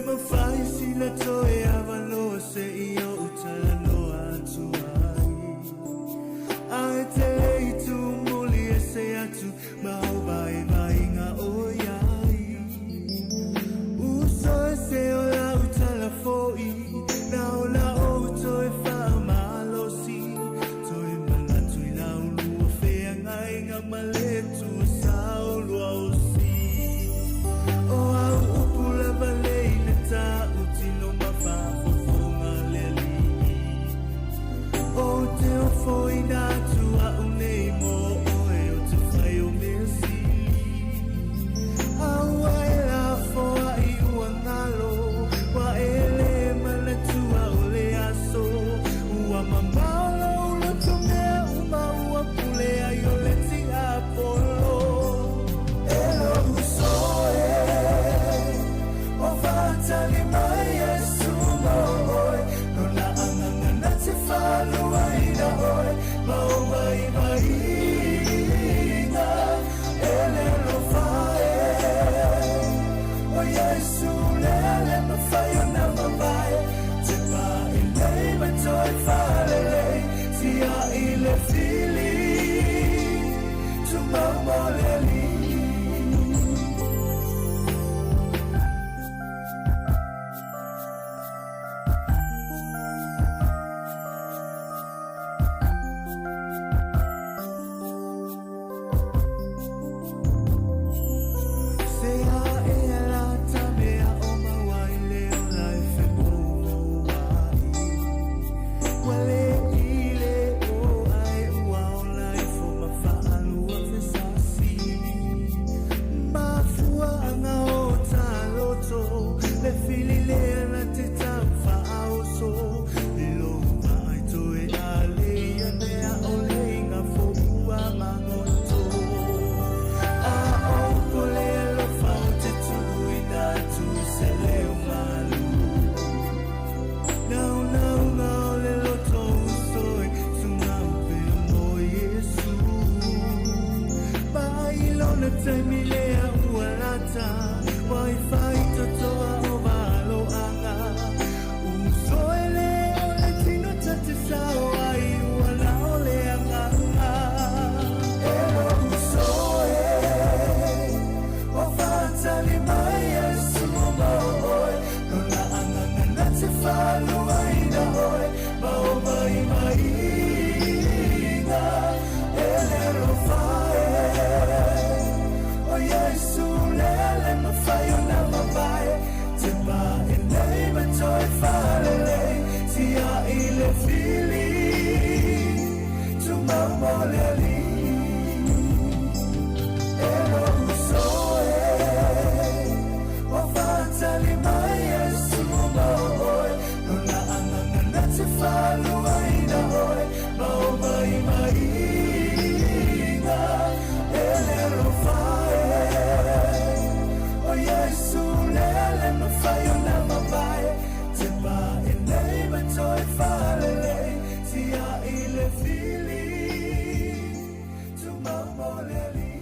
mawhai sila toe avanoa se i ou talanoa atu ai. Ae te le i tumuli e se atu ma o vaivaiga o iai. Uso e se o lau tala fo'i, na ona ou toe faamalosi, toe manatu i la ulua feagaiga ma le Atua sa olua osi. O au upu lava nei na tautino ma faafofoga le Alii. Ou te ofoina atu au nei mo oe o te whai o mea sili. Aua e lafoai ua galo, ua e le manatua o le aso. Ua mamao lou loto mea uma ua pule ai o le tiapolo. E lou uso e, o faatali mai Iesu mo oe, lona agaga na te faaluaina oe ma ou vaivaiga. E le alofa e, o Iesu lea le mafai ona mavae, tepa i lei ma toe faalelei, tiai le fili, tumau mo le Alii. Se a e ala ta mea o maua i le ola e femoumou ai. Ua le i le o ae ua ola ifo ma faalua fesasi. Mafuaaga o ta loto, le fili lea na te tau faaoso. I lou vaai toe ale ia mea o le iga foua magoto. A o ko le alofa o te tuuina atu i se leo malu. Naunauga o le loto uso e tumau pea mo Iesu. Mai lona taimi lea ua lata, ua i faitotoa o valoaga. Uso e le o le tino ta te sao ai ua lao le agaga. E lou uso e, o faatali mai Iesu mo oe, lona agaga na te faaluaina oe ma o vaivaiga. E le alofa e, o Iesu lea le mafai ona mavae, tepa i lei ma toe faalelei, tiai le fili, tumau mo le Alii. E lou uso e, o faatali mai Iesu mo oe, lona agaga na te faaluaina oe ma o vaivaiga. E le alofa e, o Iesu lea le mafai ona mavae, tepa i lei ma toe faalelei, tiai le fili, tumau mo le Alii.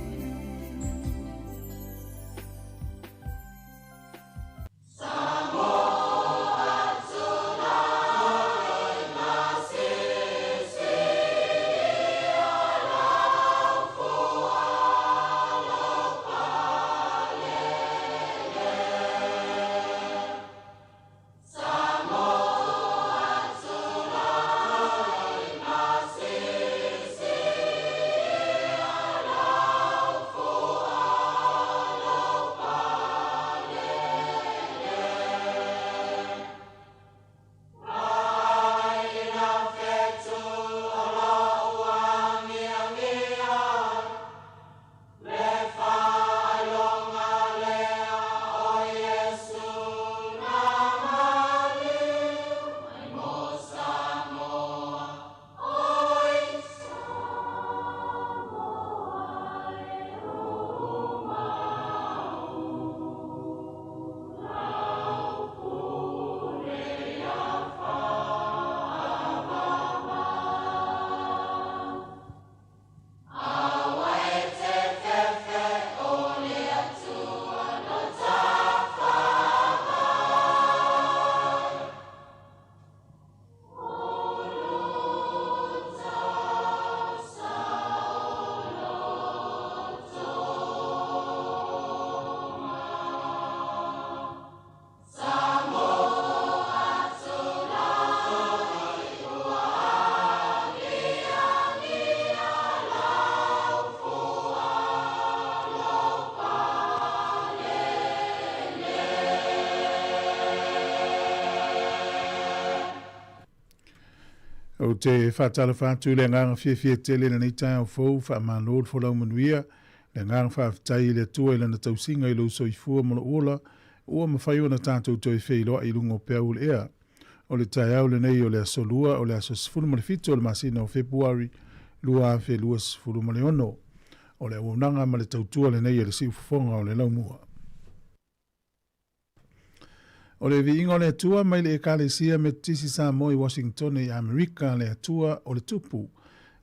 Ou te faatalofa atu i le agaga fiafia tele i lenei taeao fou, faamalo le folau manuia, le agaga faafetai i le Atua i Lana tausiga i lou soifua ma lou ola, ua mafai ona tatou toe feiloai i luga o peau o le ea. O le taeao lenei o le Aso Lua, o le aso 17 o le masina o Fepuari 2026. O le auaunaga ma le tautua lenei a le Siufofoga o le Laumua. O le viiga o le Atua mai le Ekalesia Metotisi Samoa i Washingtone i Amerika, le Atua o le Tupu.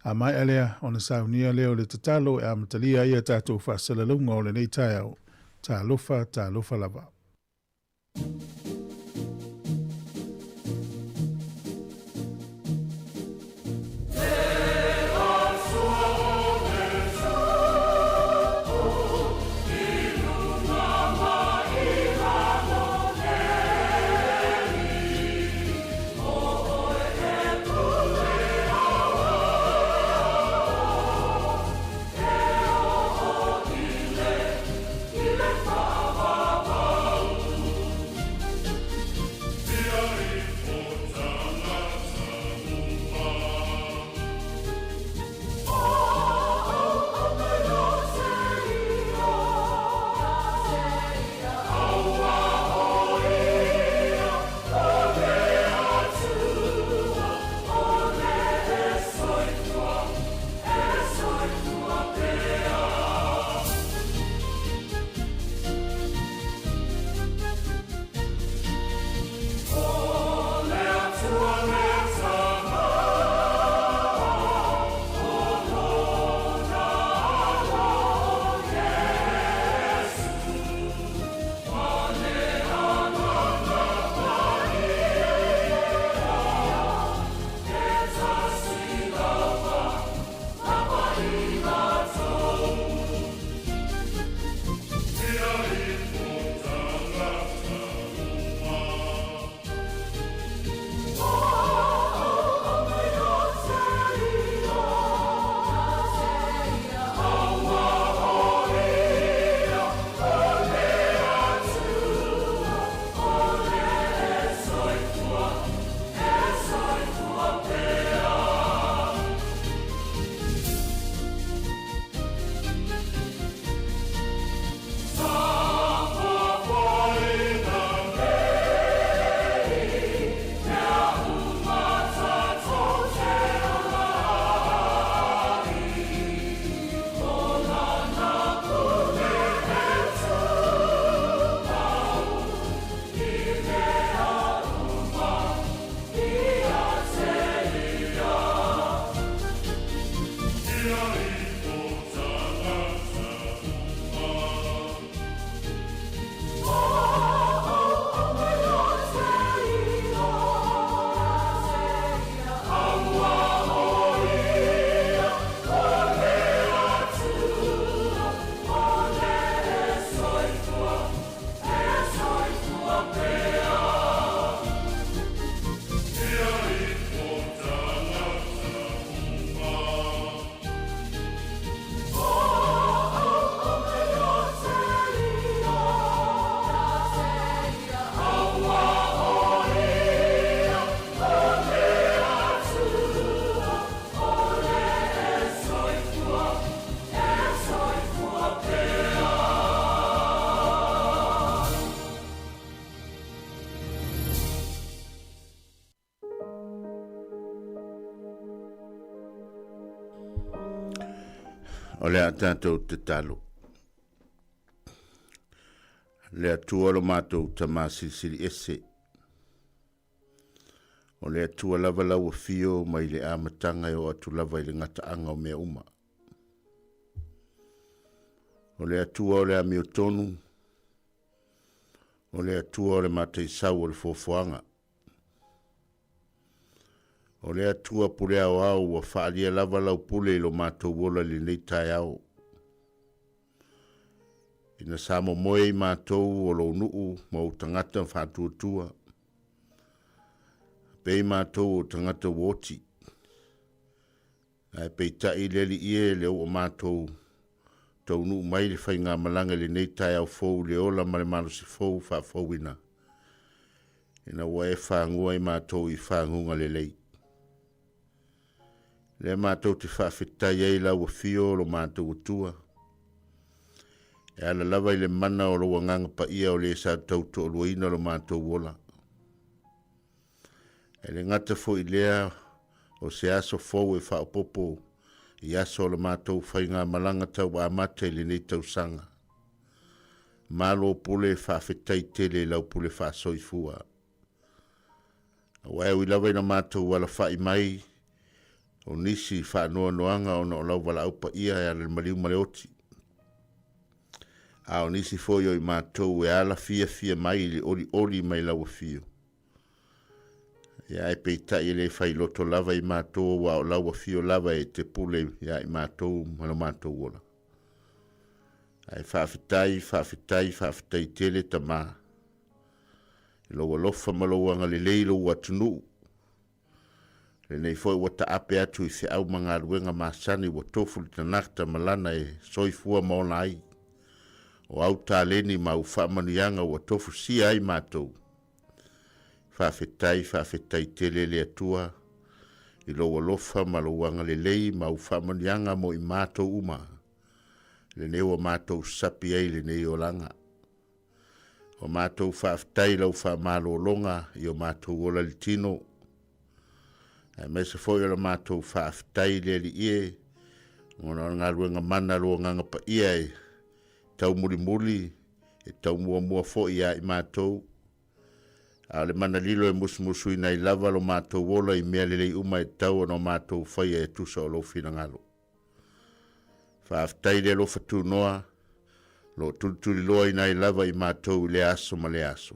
A maea lea, ona saunia lea o le tatalo e amatalia ai a tatou faasalalauga o lenei taeao. Talofa, talofa lava. O le a tatou tatalo. Le Atua lo matou Tama Silisili Ese. O le Atua lava lau afio mai le amataga e oo atu lava i le gataaga o mea uma. O le Atua o le amiotonu, o le Atua o le mataisau o le foafoaga. O le Atua pule aoao ua faaalia lava lau pule i lo matou ola i lenei taeao. Ina sa momoe i matou o lou nuu ma ou tagata faatuatua, pei matou o tagata ua oti. Ae peitai le Alii e, lea ua matou taunuu mai le faigamalaga i lenei taeao fou i le ola ma le malosi fou faafouina, ina ua e fagua i matou i faguga lelei. Lea matou te faafetai ai i lau afio o lo matou Atua. E ala lava i le mana o lou agaga paia o le sa tau toaluaina lo matou ola. E le gata foi lea o se aso fou e faaopopo i aso o le matou faigamalaga tau amata i lenei tausaga. Malo pule faafetai tele i lau pule faasoifua. Aua e ui lava ina matou alafai mai o nisi faanoanoaga ona o lau valaau paia e ala i le maliu ma le oti, a o nisi foi o i matou e ala fiafia mai i le olioli mai lau afio, ia ae peitai e le failoto lava i matou aua o lau afio lava e te pule ia i matou ma lo matou ola. Ae faafetai, faafetai, faafetai tele Tama i lou alofa ma lou agalelei i lou atunuu. Lenei foi ua taape atu i feau ma galuega masani ua tofu le tagata ma lana e soifua ma ola ai. O au taleni ma au faamanuiaga ua tofusia ai matou. Faafetai, faafetai tele le Atua i lou alofa ma lou agalelei ma au faamanuiaga mo i matou uma. Lenei ua matou sapi ai lenei olaga. O matou faafetai i lau faamalologa i o matou ola i le tino, aemaise foi o la matou faafetai i le Alii e, ona o le galuega mana a lo Agaga Paia e taumulimuli, e taumuamua foi ia i matou, a o le mana lilo e musumusuina ai lava lo matou ola i mea lelei uma e tatau ona o matou faia e tusa o lou finagalo. Faafetai le alofa tunoa, lo o tulituliloaina ai lava i matou i lea aso ma lea aso.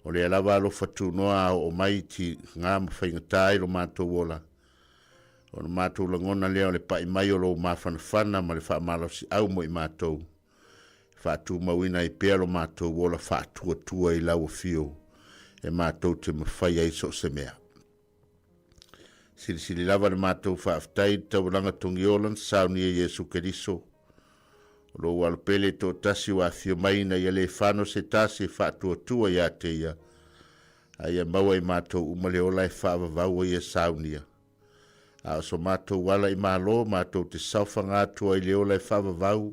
O lea lava alofa tunoa a oo mai tiga ma faigata ai lo matou ola, ona matou lagona lea o le pai mai o lou mafanafana ma le faamalosiau mo i matou, e faatumauina ai pea lo matou ola faatuatua i lau afio e matou te mafai ai so o se mea. Silisili lava le matou faafetai i le taualaga togiola na saunia e Iesu Keriso. O lou alo pele toatasi ua afio mai ina ia le fano se tasi e faatuatua ia te ia, a ia maua i matou uma le ola e faavavau ai e saunia. A o so matou ala i Malo, matou te saofaga atu ai i le ola e faavavau,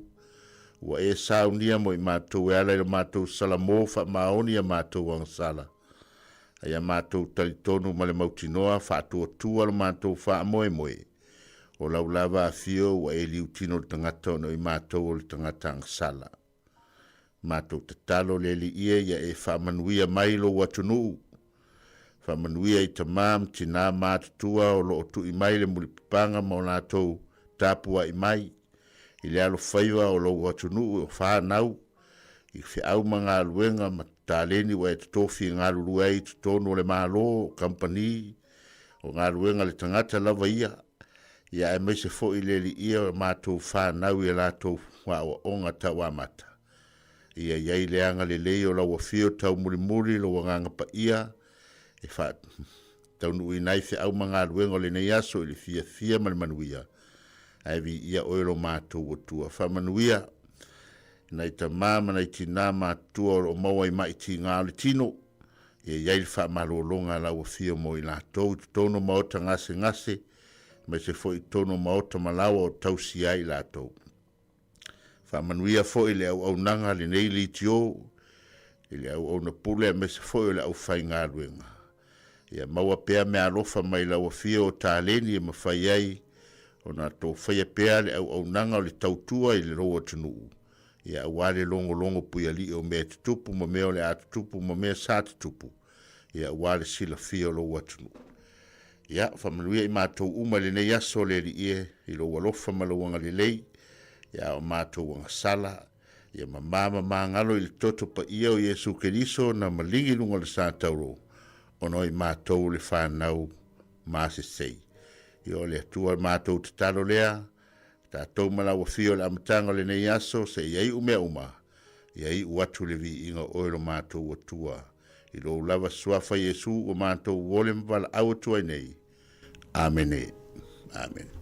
ua e saunia mo i matou e ala i lo matou salamo faamaoni a matou agasala. A ia matou talitonu ma le mautinoa, faatuatua lo matou faamoemoe, o lau lava afio ua e liutino le tagata ona o i matou o le tagata agasala. Matou tatalo le Alii e ia e faamanuia mai lou atunuu, faamanuia i tama ma tina matutua o lo o tui mai le mulipapaga ma o latou tapuai mai i le alofaiva o lou atunuu o fanau, i feau ma galuega ma taleni ua e totofi e galulue ai i totonu o le Malo, o kamupani, o galuega a le tagata lava ia, ia aemaise foi le liia o matou fanau i a latou aoaoga tauamata. Ia i ai le agalelei o lau afio taumulimuli lou agaga paia e faataunuuina ai feau ma galuega o lenei aso i le fiafia ma le manuia, ae viia oe lo matou Atua. Faamanuia nai tama ma nai tinā matutua o lo o maua i mai tiga o le tino, ia i ai le faamalologa a lau afio mo i latou i totonu o maota gasegase, aemaise foi i totonu o maota malaoa o tausia ai i latou. Faamanuia foi le auaunaga a lenei leitio i le auauna pule aemaise foi o le aufaigaluega. Ia maua pea meaalofa mai lau afio o taleni e mafai ai ona tou faia pea le auaunaga o le tautua i lou atunuu, ia aua le logologo puialii o mea e tutupu ma mea o le a tutupu ma mea sa tutupu, ia aua le silafia o lou atunuu. Ia, faamanuia i matou uma i lenei aso le Alii e, i lou alofa ma lou agalelei, ia o matou agasala, ia mamā ma magalo i le toto paia o Iesu Keriso na maligi i luga o le sa tauro, ona o i matou le fanau masesei. Ia o le Atua matou tatalo lea, tatou ma lau afio i le amataga o lenei aso, seia iu mea uma, ia iu atu le viiga o oe lo matou Atua. I lou lava suafa Iesu ua matou ole ma valaau atu ai nei. Amene. Amene.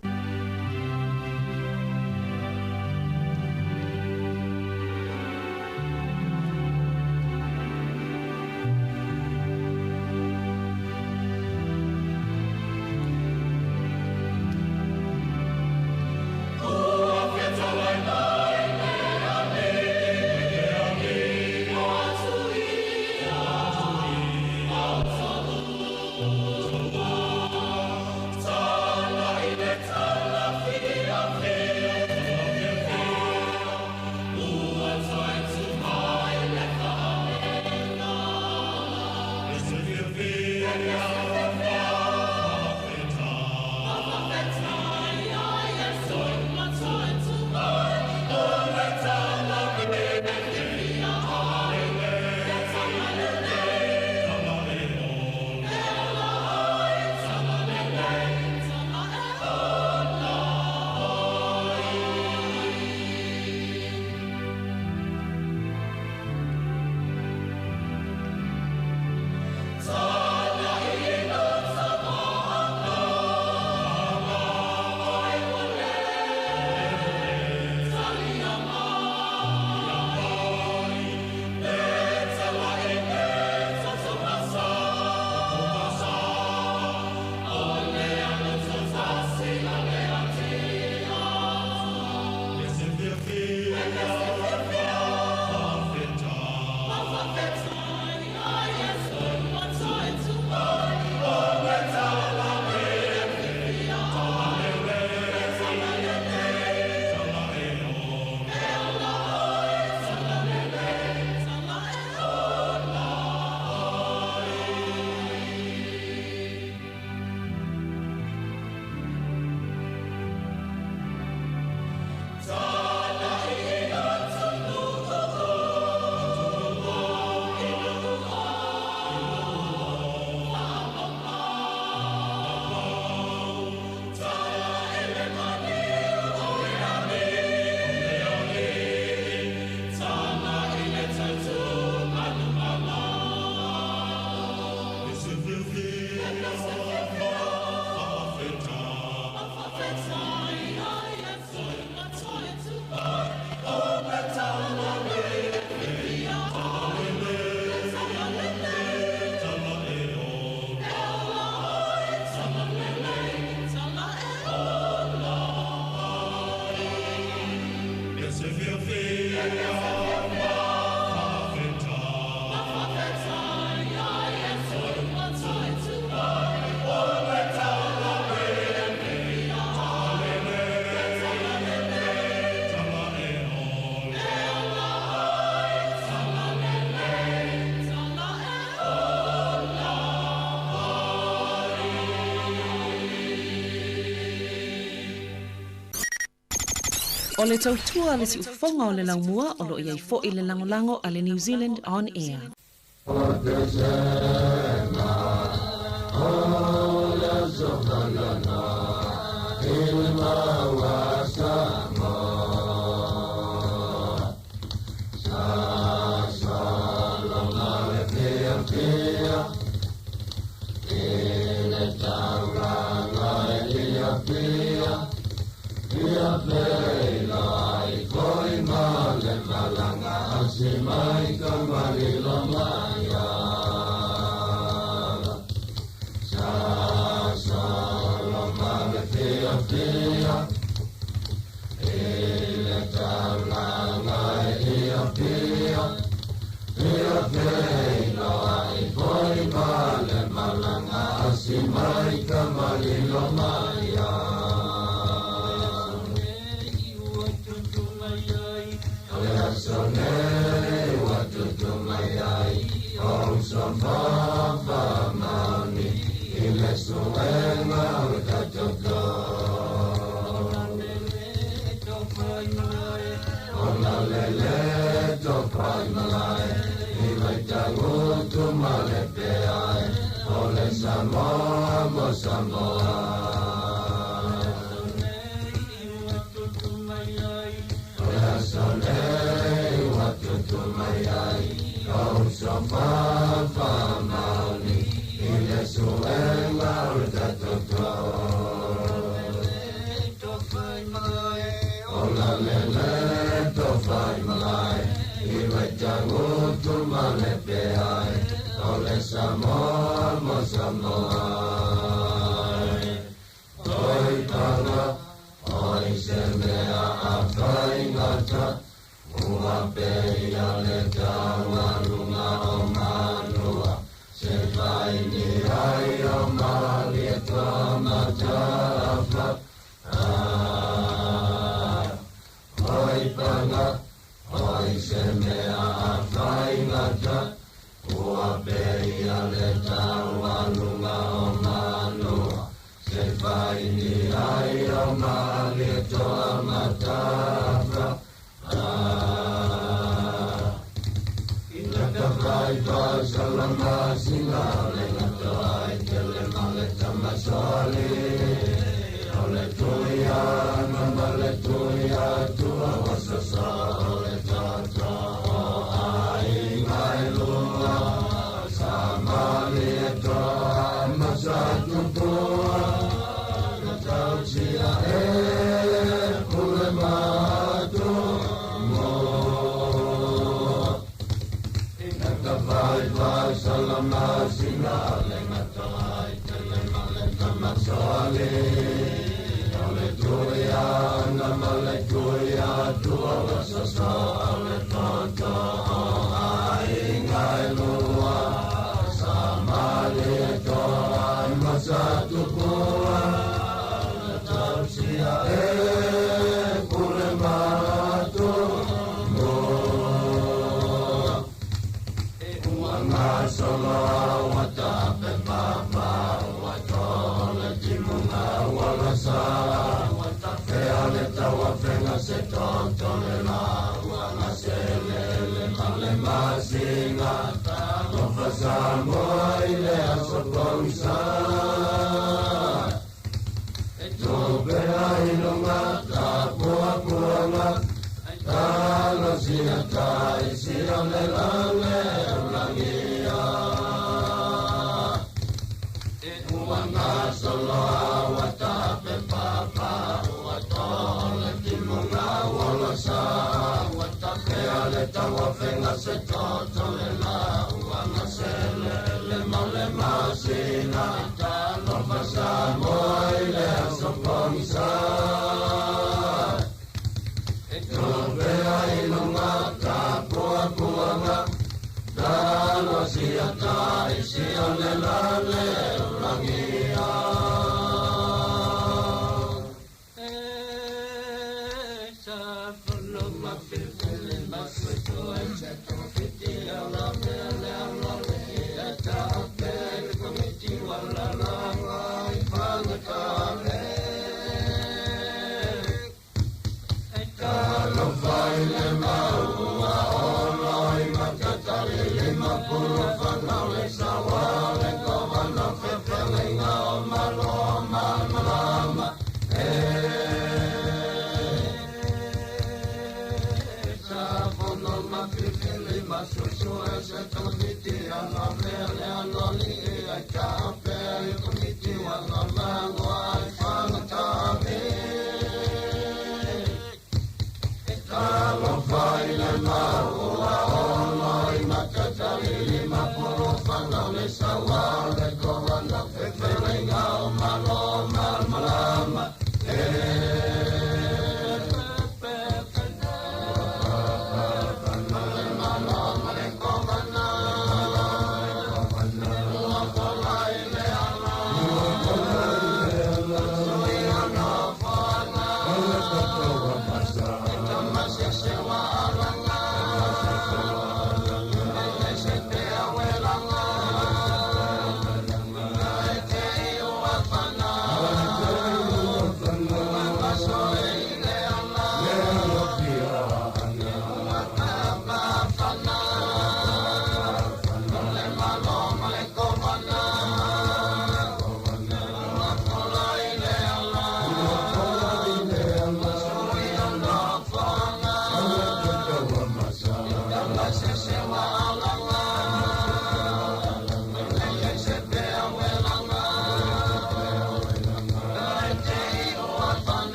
O le tautua a le siufofoga o le laumua o lo o i ai foi le lagolago a le New Zealand On Air.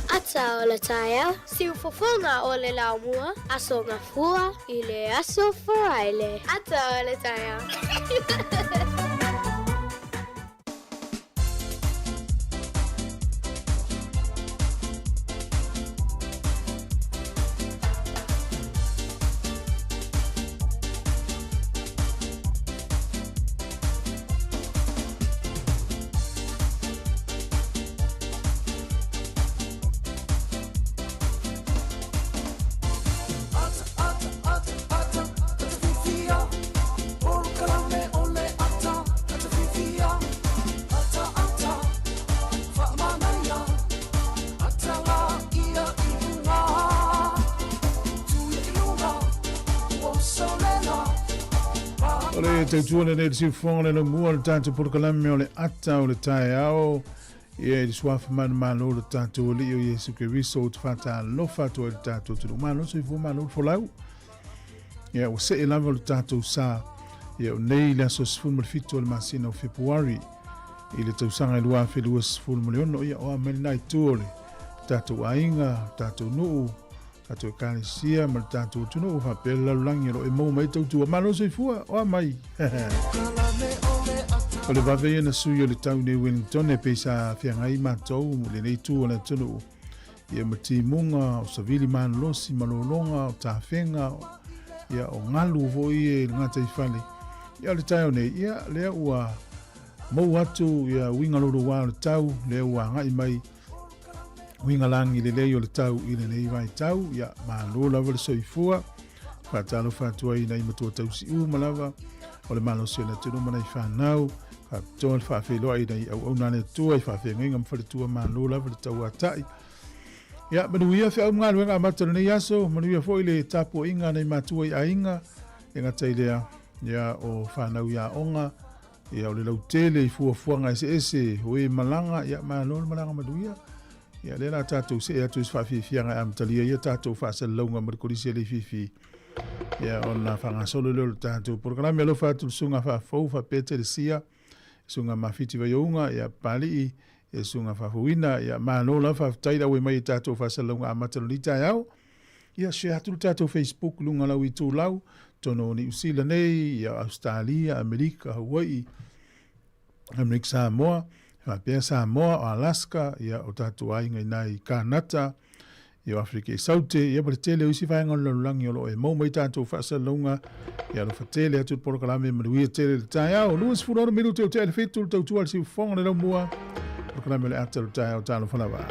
Ata o le taeao, siufofoga o le laumua, Aso Gafua i le Aso Faraile. Ata o le taeao. O le tautua lenei le siufofoga le laumua o le tatou polokalame o le ata o le taeao. Ia i le suafa manumalo o le tatou Alii o Iesu Keriso ou te faatalofa atu ai i le tatou atunuu. Malo le soifua, malo le folau. Ia ua see lava lo tatou sa. Ia o nei le aso 17 o le masina o Fepuari i le tausaga e 2026. Ia o a mai lena itu o le tatou aiga, o le tatou nuu, tatou ekalesia ma le tatou atunuu faapea le lalolagi o lo o e maua mai tautua. Malo soifua, o a mai. O le vave ia na sui o le tau nei Wellington e pei sa feagai matou lenei itu o le atunuu. Ia ma timuga, o savili malolosi, malologa, o tafega, ia o galu foi i le gataifale. Ia o le taeao nei, ia lea ua maua atu ia uiga louloua o le tau, lea ua agai mai uiga lagi lelei o le tau i lenei vaitau. Ia malo lava le soifua. Faatalofa atu ai i nai matua tausi uma lava o le malosi o le atunuu ma nai fanau. Faapitoa le faafeiloai i nai auauna a le Atua i faafeagaiga ma faletua malo lava le tauatai. Ia, manuia feau ma galuega amata o lenei aso, manuia foi le tapuaiga a nai matua i aiga, e gata i lea, ia, o fanau i aoga, ia, o le lautele i fuafuaga eseese, o e malaga, ia, malo le malaga manuia. Ia, lea la tatou see atu i se faafiafiaga e amatalia ia tatou faasalalauga ma le Kolisi a Leififi. Ia, ona faagasolo lea o le tatou polokalame. Alofa atu le susuga faafou faapea Telesia, susuga Mafiti Vaiouga, ia, Papalii, ia, susuga Faafouina, ia, malo lava faafetai le auai mai i tatou faasalalauga amata o lenei taeao. Ia, share atu le tatou Facebook luga lau itulau, totonu o Niu Sila nei, ia, Ausetalia, Amerika, Hawaii, Amerika Samoa, faapea Samoa, o Alaska, ia, o tatou aiga i nai Kanata, ia, o Afrika i Saute, ia, ma le tele o isi vaega o le lalolagi o lo o e maua mai tatou faasalalauga. Ia, alofa tele atu le polokalame, manuia tele le taeao. 26 minute o tea i le 7, le tautua a le siufofoga le laumua. Polokalame o le ata o le taeao, talofa lava.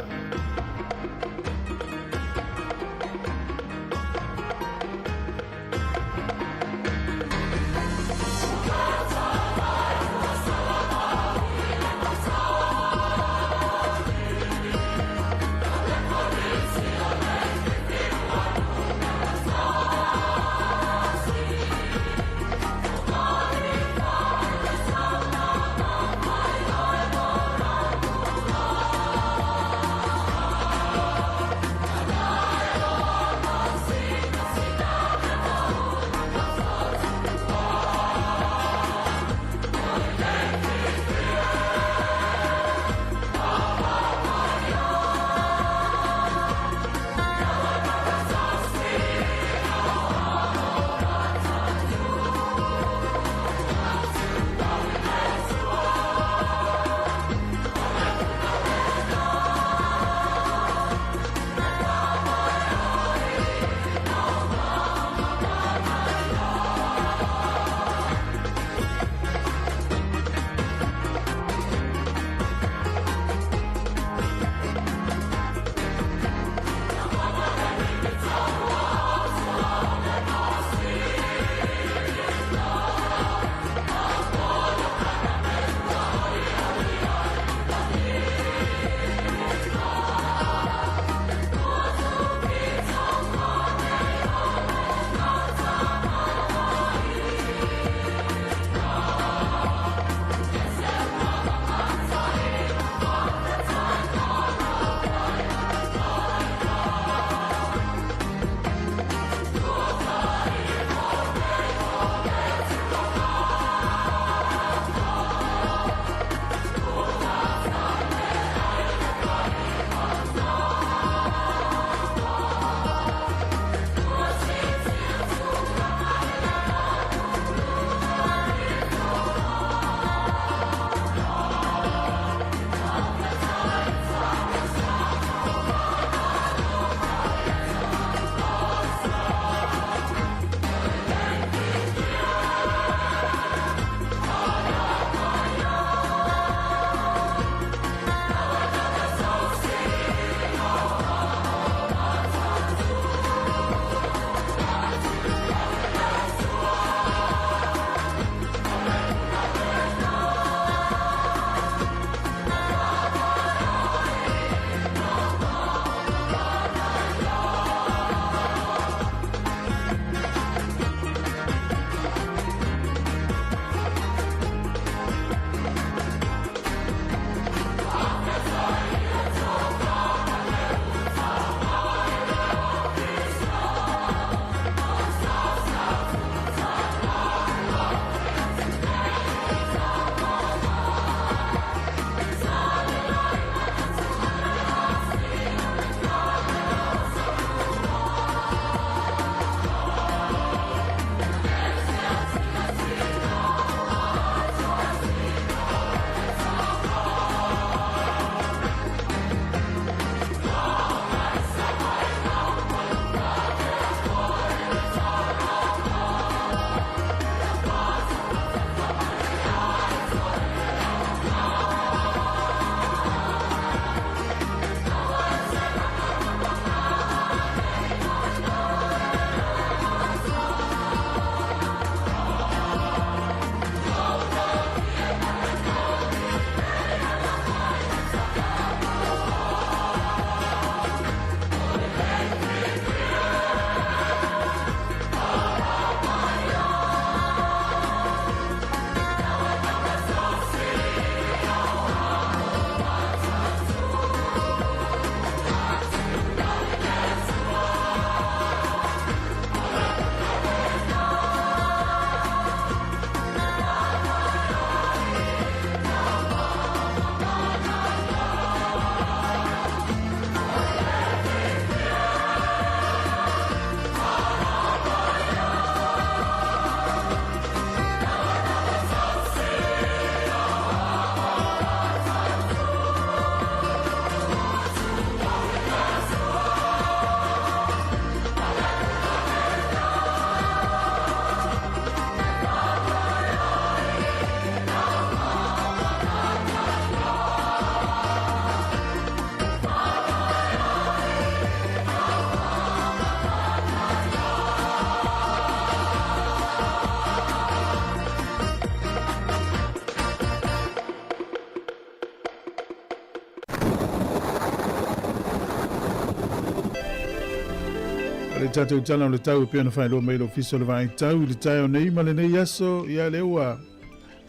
O le tatou tala o le tau e pei ona faailoa mai le Ofisa o le Vaai Tau i le taeao nei ma lenei aso, ia lea ua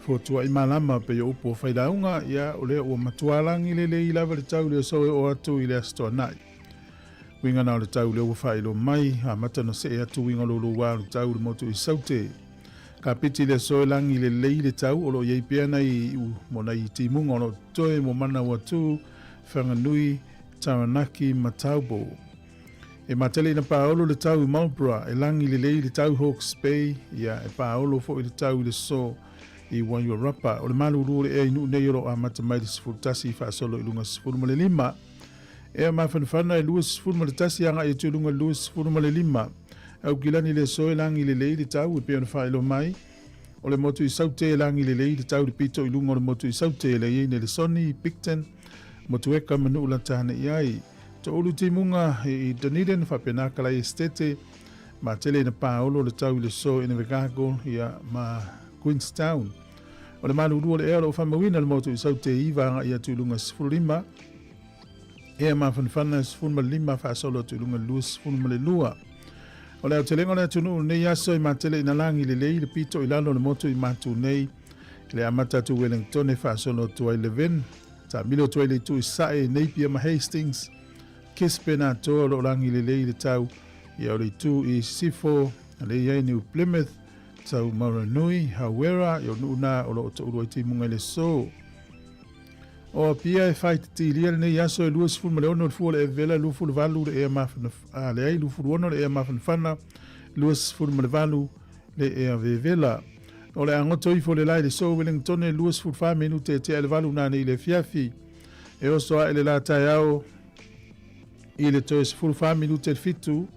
fotuai malama pei o upu o failauga, ia o lea ua matua lagi lelei lava le tau i le aso e oo atu i le Aso Toonai. Uiga na o le tau lea ua faailoa mai, amata ona see atu uiga louloua o le tau i le motu i Saute. Kapiti le aso e lagi lelei le tau o lo o i ai pea nai iu mo nai timuga o lo o totoe mo Manawatū, Whanganui, Taranaki ma Taupo. E matele ina paolo le tau i Marlborough, e lagi lelei le tau Hawke's Bay, ia e paolo foi le tau i le so i Wairarapa. O le malulu o le ea i Nuu nei o lo o amata mai le 11 faasolo i luga 15. Ea mafanafana e 21 agai atu i luga 25. Aukilani le aso e lagi lelei le tau e pei ona faailoa mai. O le motu i Saute e lagi lelei le tau i le pito i luga o le motu i Saute lea i ai Nelesoni, Picton, Motueka ma Nu'u Latane i ai. To'ulu timuga i Dunedin faapena Kalai Esitete ma tele ina paolo le tau i le so i Invercargill ia ma Queenstown. O le malulu o le ea o lo o faamauina le motu i Saute i 9 agai atu i luga 15 Ea mafanafana 15 faasolo atu i luga 22. O le aotelega o le atunuu lenei aso e matele ina lagi lelei le pito i lalo o le motu i Matu nei i le amata atu Wellingtone faasolo atu ai Levin, taamilo atu ai le itu i Sae, Napier ma Hastings, Gisborne atoa o lo o lagi lelei le tau ia o le itu i Sisifo, le i ai New Plymouth, tau Mauranui, Hawera, ia o nuu na o lo o toulu ai timuga i le so. O Apia e faaititilia lenei aso e 26 le fua o le Evela, 28 le ea mafana, a, leai, 26 le ea mafanafana, 28 le ea vevela. O le a goto ifo le la i le so Wellingtone 24 minute e tea i le valu nanei i le afiafi. E oso ae le la taeao i le toe 14 minute le fitu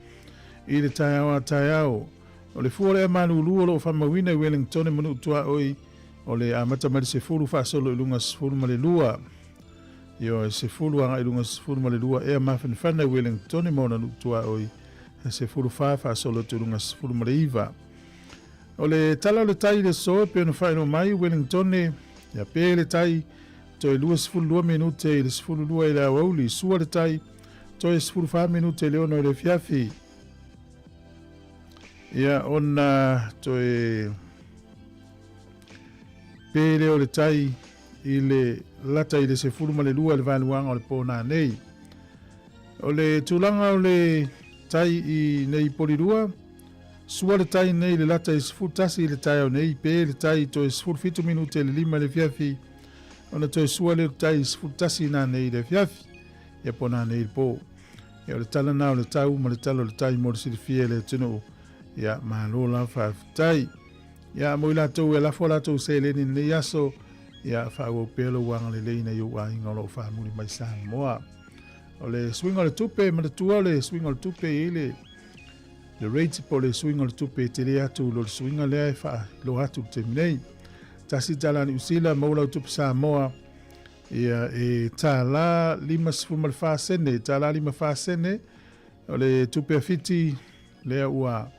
i le taeao a taeao. O le fua o le ea malulu o lo o faamauina i Wellingtone ma Nuu Tuaoi O le amata mai le 10 faasolo i luga 12. Ioe, 10 agai i luga 12 ea mafanafana i Wellingtone ma ona nuu tuaoi, 14 faasolo atu i luga 19. O le tala o le tai i le aso e pei ona faailoa mai, Wellingtone, ia pe le tai, toe 22 minute i le 12 i le aoauli, sua le tai, toe 14 minute i le 6 i le afiafi. Ia, ona toe Pe lea o le tai i le lata i le 12 i le vaeluaga o le po nanei. O le tulaga o le tai i nei polirua, sua le tai nei le lata i 11 i le taeao nei, pe le tai toe 17 minute i le 5 i le afiafi, ona toe sua lea o le tai i 11 nanei i le afiafi, ia po nanei i le po. Ia o le tala na o le tau ma le tala o le tai mo le silafia e le atunuu. Ia malo la faafetai. Ia, mo i latou e lafo a latou seleni i lenei aso, ia, faaauau pea lou agalelei i nai ou aiga o lo o faamuli mai Samoa. O le suiga o le tupe, manatua o le suiga o le tupe e i ai le, le rate po o le suiga o le tupe e tele atu i lo le suiga lea e faailoa atu i le taimi nei. Tasi tala Niu Sila, maua lau tupe Samoa, ia, e tālā 54 sene, tālā 54 sene, o le tupe a Fiti, lea ua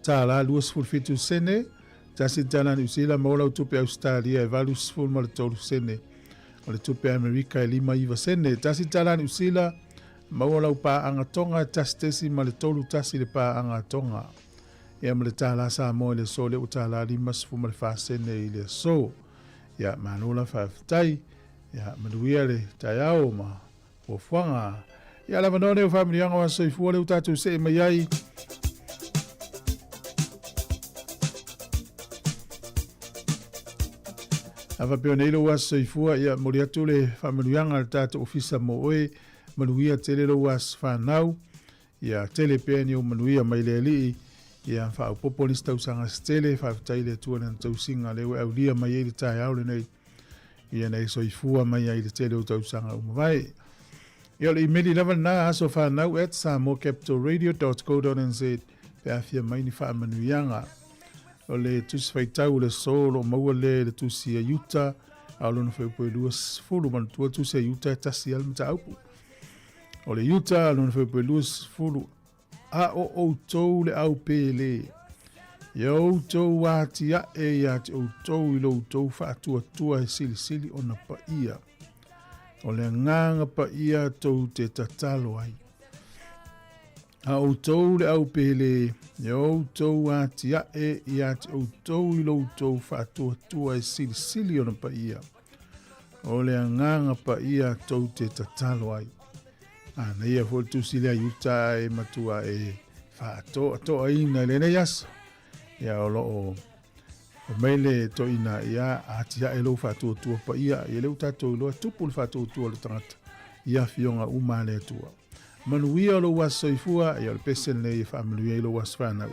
Tālā 27 sene, tasi tala Niu Sila ma ola tupe Ausetalia e 83 sene. O le tupe Amerika e 59 sene. Tasi tala Niu Sila ma ola u pā'anga Tonga e tasi tesi ma le tolu tasi le pā'anga Tonga. Ia ma le tālā Samoa i le aso lea ua tālā 54 sene i le aso. Ia, malo la faafetai. Ia, manuia le taeao ma Fuafuaga. Ia le avanoa lenei o faamanuiaga o aso soifua lea ua tatou see mai ai. A faapea nei lou aso soifua, ia momoli atu le faamanuiaga a le tatou ofisa mo oe, manuia tele lou aso fanau, ia tele pea ni ou manuia mai le Alii, ia faaopoopo nisi tausaga se tele, faafetai i le Atua i lana tausiga lea ua e aulia mai ai le taeao lenei. Ia na e soifua mai ai i le tele o tausaga ua mavae. Ia o le imeli lava lena asofanau at samoacapitalradio.co.nz pe a fia mai ni faamanuiaga. O le tusi faitau o le aso o lo o maua lea i le tusi a Iuta a o lona fuaiupu e 20 manatua tusi a Iuta e tasi lava le mataupu. O le Iuta a lona fuaiupu e 20 A o outou le au pēlē, ia outou atiaʻe iā te outou i lo outou faatuatua he silisili ona paia. O le agaga paia tou te tatalo ai. A outou le au pele, e outou atiae ia te outou i lo outou faatuatua e silisili ona paia. O le agaga paia tou te tatalo ai. Manaia foi le tusi lea Iuta e matua e faatoatoaina i lenei aso. Ia o lo o fai mai le toeaina ia atiae lou faatuatua paia, ia lea ua tatou iloa e tupu le faatuatua o le tagata i afioga uma a le Atua. Manuia lou aso soifua, ia o le pese lenei e faamanuia ai lou aso fanau.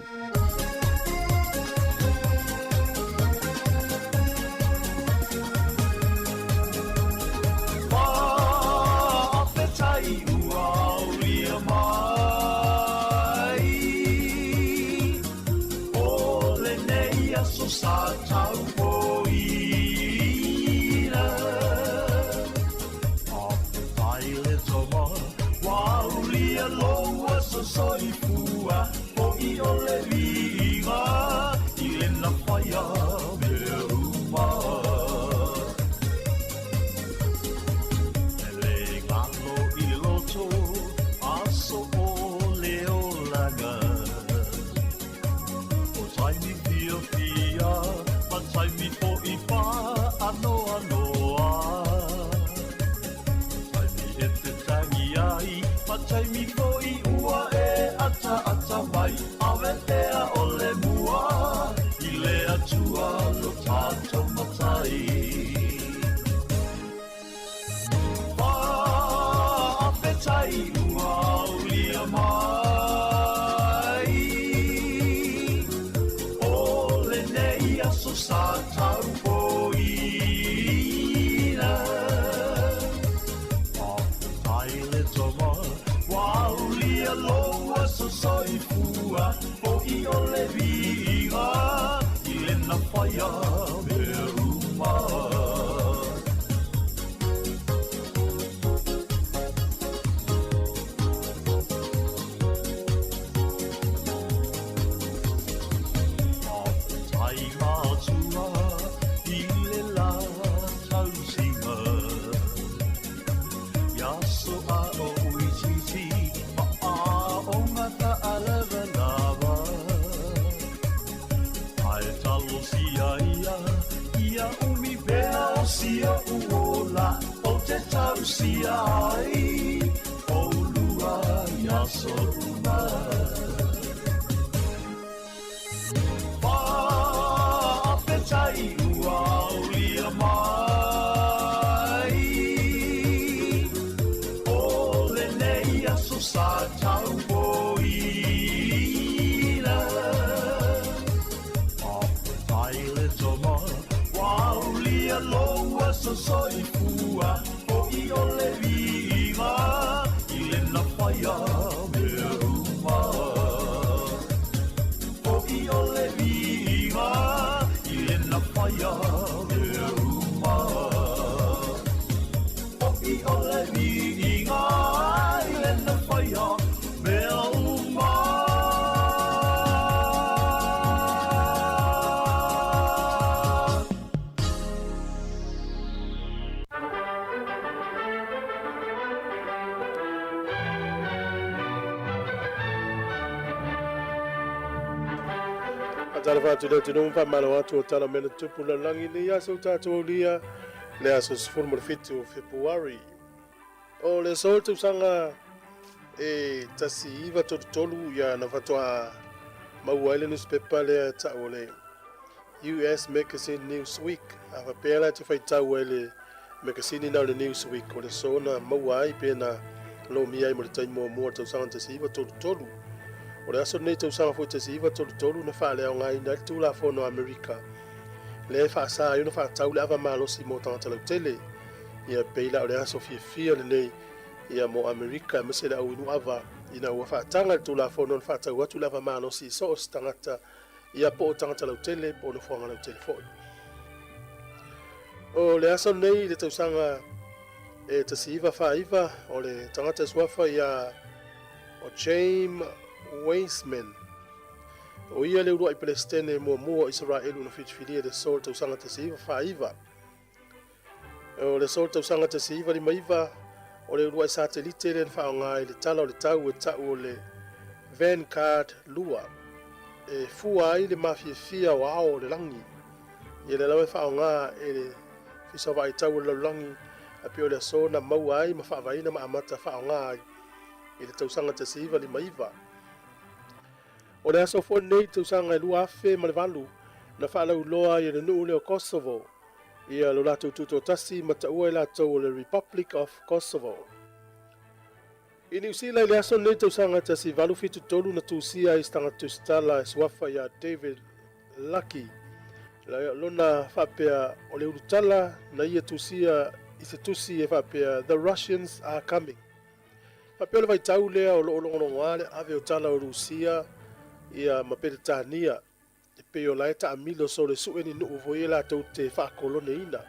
Faatalofa atu i le atunuu ma faamalo atu o tala mea na tupu lalolagi i lenei aso ua tatou aulia le aso 17 o Fepuari. O le aso o le tausaga e 1933 ia na faatoa maua ai le nusipepa lea e tau o le US Magazine Newsweek. A faapea la e te faitau ai le makasini na o le Newsweek, o le aso na maua ai pe na lomia ai mo le taimi muamua o le tausaga 1933. O le aso lenei tausaga foi 1933 na faaleaogaina ai le Tulafono a Amerika lea e faasa ai ona faatau le ava malosi mo tagata lautele. Ia pei la o le aso fiafia lenei ia mo Amerika aemaise le au inu ava ina ua faataga le Tulafono ona faatau atu le ava malosi i so o se tagata ia po o tagata lautele po o nofoaga lautele foi. O le aso lenei i le tausaga e 1949 o le tagata suafa ia o Chaim Weizmann. O ia le uluai Peresetene muamua o Isaraelu na filifilia i le aso o le tausaga 1949. O le aso o le tausaga 1959, o le uluai satelite lea na faaaoga i le tala o le tau e ta'u o le Vanguard 2, e fua ai le mafiafia o ao o le lagi, ia lea lava e faaaoga e le Ofisa o Vaai Tau o le Lalolagi a pei o le aso na maua ai ma faavaeina ma amata faaaoga ai i le tausaga 1959. O le aso foi lenei i le tausaga e 2008 na faalauiloa ai e le nuu lea o Kosovo ia lo latou tutoatasi ma taua i latou o le Republic of Kosovo. I Niu Sila i le aso lenei tausaga 1873 na tusia ai se tagata tusitala e suafa ia David Lucky lona faapea o le ulutala na ia tusia i se tusi e faapea The Russians are coming. Faapea o le vaitau lea o lo o logologoa le ave o tala o Rusia ia ma Peretania e pei o la e taamilo sole sue ni nuu foi e latou te faakoloneina.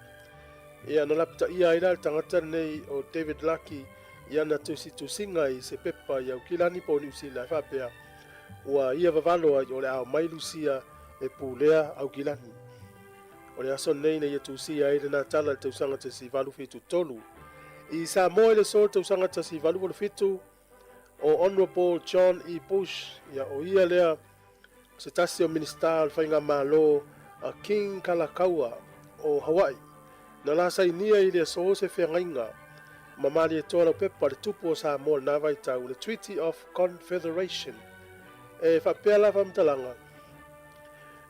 Ia na lapitaia ai la le tagata lenei o David Lucky i ana tusitusiga i se pepa i Aukilani po o Niu Sila e faapea, ua ia vavalo ai o le a omai Lusia e pulea Aukilani. O le aso lenei na ia tusia ai lena tala i le tausaga 1873. I Samoa i le aso le tausaga 1887, o Honourable John E. Bush, ia o ia lea o se tasi o Minisita o le Faigamalo a King Kalakaua o Hawaii, na la sainia i le aso se feagaiga ma Malietoa Laupepa le tupu o Samoa i lena vaitau, le Treaty of Confederation. E faapea la faamatalaga,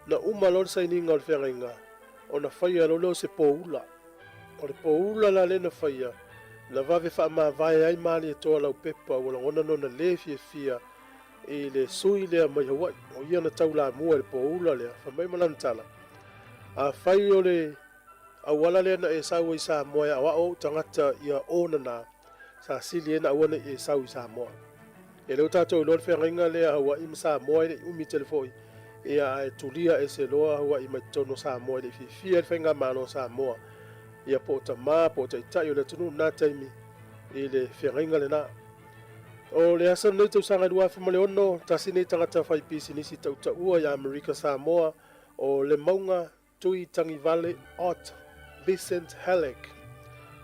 na uma loa le sainiga o le feagaiga, ona faia loa lea o se poula. O le poula la lea na faia, na vave faamavae ai Malietoa Laupepa ua lagona lona lē fiafia i le sui lea mai Hawaii. O ia na taulamua i le poula lea, fai mai ma lana tala, Afai o le auala lea na e sau ai i Samoa e aoao ou tagata ia onana, sa sili ai na aua nei e sau i Samoa. Ia lea ua tatou iloa le feagaiga lea a Hawaii ma Samoa e le i umi tele foi, ia ae tulia ese loa Hawaii mai totonu o Samoa e le i fiafia ai le faigamalo a Samoa, ia po o tama po o taitai o le atunuu i lena taimi i le feagaiga lena. O le aso lenei tausaga e 2006, tasi lenei tagata fai pisinisi tautaua i Amerika Samoa o Lemauga Tui Tagivale Ott Vincent Halleck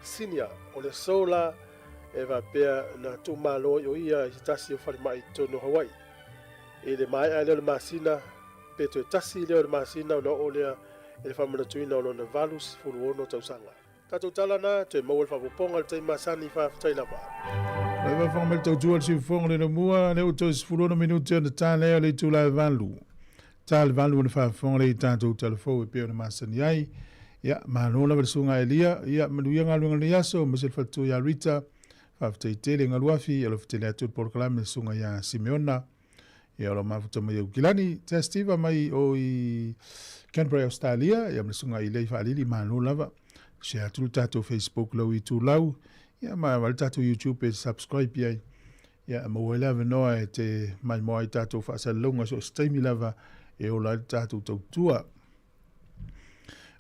Senior o le aso la e faapea na tuumalo ai o ia i se tasi o falemai i totonu o Hawaii. I le maea lea o le masina, pe toe tasi lea o le masina ona oo lea i le faamanatuina o lona 86 tausaga. Tatou tala na, toe maua le faaopoopoga i le taimi masani, faafetai lava. Lau faafofoga mai le tautua le siufofoga le lamua, lea ua toe 16 minute ona ta lea o le itula e valu. Ta le valu ona faafofoga lea i tatou talafou e pei ona masani ai. Ia, malo lava le susuga Elia, ia manuia galuega o lenei aso, aemaise le faletua ia Rita. Faafetai tele Galuafi, alofa tele atu le polokalame le susuga ia Simeona. Ia o lo mafuta mai Aukilani, Testiva mai o i Canberra, Australia, ia ma le susuga i Lei Faalili, malo lava. Share atu le tatou Facebook lau itulau, ia ma le tatou YouTube e subscribe i ai. Ia e maua ai le avanoa e te maimoa ai tatou faasalalauga so o se taimi lava e ola ai le tatou tautua.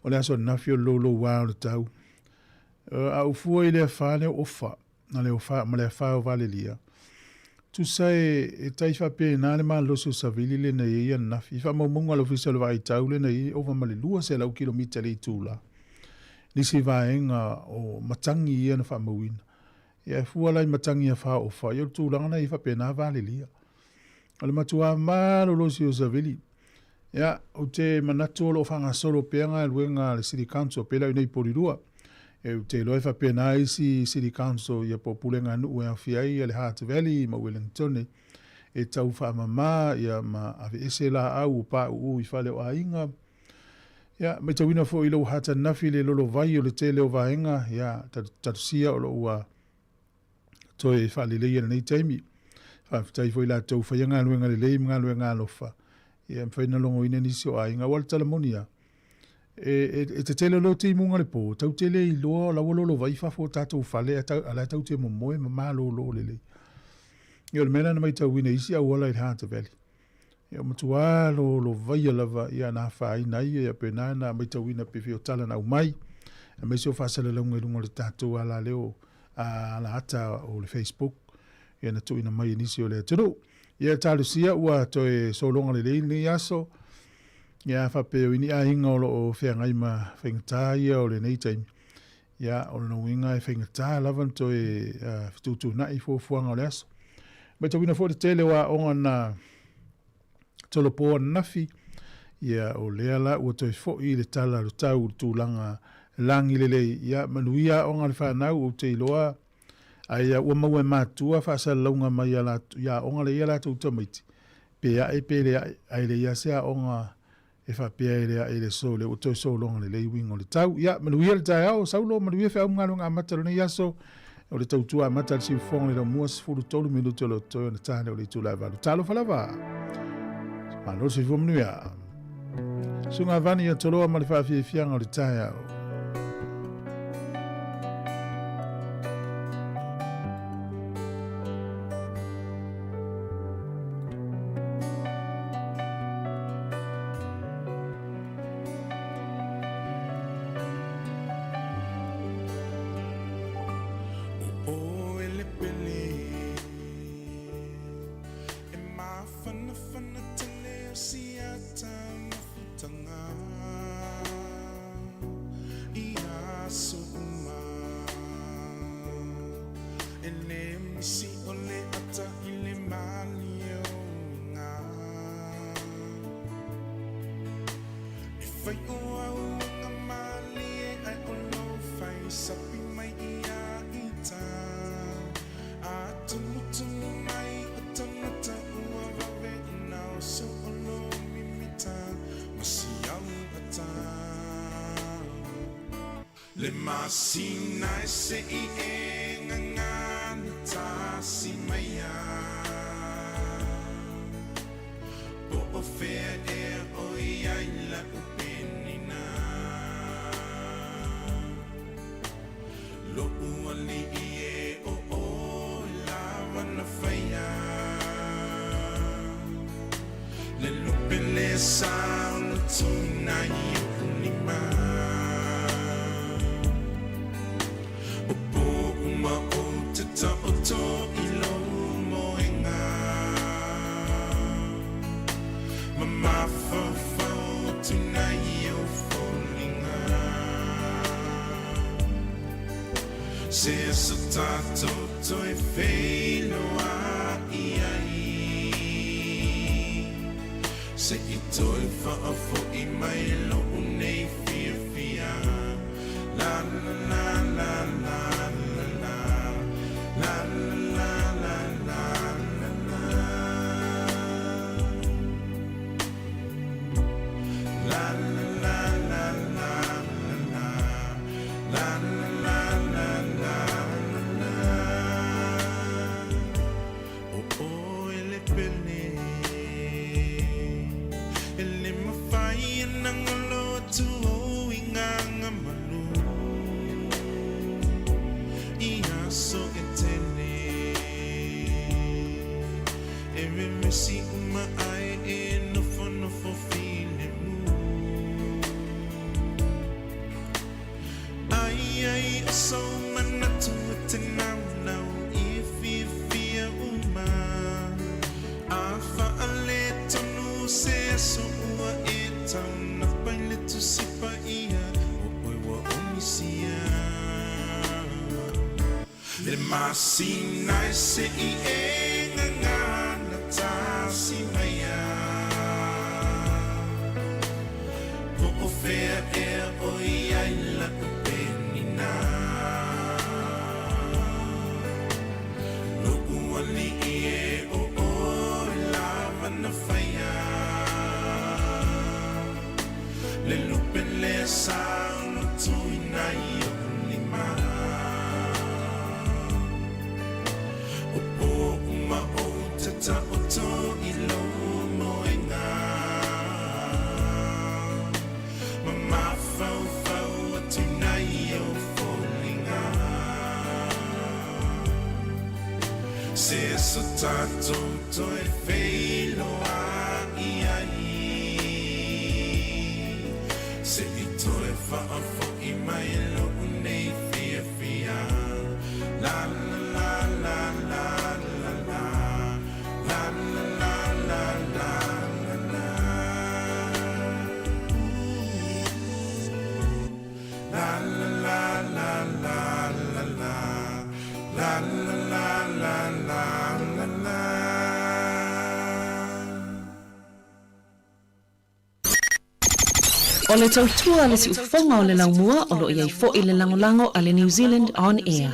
O le aso ananafi o le louloua o le tau. A ou fua i le afa lea o Ofa, na le ofa, ma le afa o Valelia, tusa e, e tai faapena le malosi o Savili le na i ai ananafi. I faamaumauga a le Ofisa o le Vaai Tau le na i ai ova ma le 200 kilomita le itula. Nisi vaega o matagi ia na faamauina. Ia e fua la i matagi afa o Ofa, ia o le tulaga na i faapena Valelia. O le matua malolosi o Savili. Ia, ou te manatu o lo o faagasolo pea galuega a le City Council pei la i nei Porirua. E ou te iloa e faapena isi City Council ia po o pulega nuu e aofia ai ia le Hutt Valley ma Wellington e tau faamama ia ma aveese laau o pauu i fale o aiga. Ia, matauina foi i lou Hutt ananafi le lolovai o le tele o vaega, ia, talosia o lo o ua toe faaleleia i lenei taimi. Faafetai foi i latou faia galuega lelei ma galuega alofa, ia e mafai ona logoina nisi o aiga. Aua o le tala moni lava, e, e, e tetele loa timuga i le po, tatou te le iloa o la ua lolovai fafo o tatou fale, a la e tatou te momoe ma malolo lelei. Ia o le mea lena na matauina i isi auala i le Hunter Valley. Ia ua matua lolovaia lava ia na afaina ai ia pena na matauina pe fia o tala na aumai, aemaise o faasalalauga i luga o le tatou alaleo alaata o le Facebook ia na tuuina mai e nisi o le atunuu. Ia talosia ua toe sologa lelei lenei aso, ia faapea o i ni aiga o lo o feagai ma faigata ia o lenei taimi. Ia, o lona uiga e faigata lava ona toe fetuutuunai fuafuaga o le aso. Matauina foi le tele o aoga na tolopo ananafi, ia o lea la ua toe foi le tala o le tau i le tulaga lagi lelei. Ia manuia aoga a le fanau, ou te iloa ai ua maua e matua faasalalauga mai ia latou i aoga lea e i ai a latou tamaiti, pe ae pe le ae, ae leai lava se aoga e faapea e le ae i le aso lea ua toe sologa lelei uiga o le tau. Ia, manuia le taeao, Saulo, manuia feau ma galuega amata o lenei aso. O le tautua amata a le siufofoga o le laumua, 13 minute o lo o totoe ona ta lea o le itula e 8. Talofa lava! Malo le soifua manuia. Susuga Vani Atoloa ma le faafiafiaga o le taeao. O le tautua a le siufofoga o le laumua o lo o i ai foi le lagolago a le New Zealand On Air.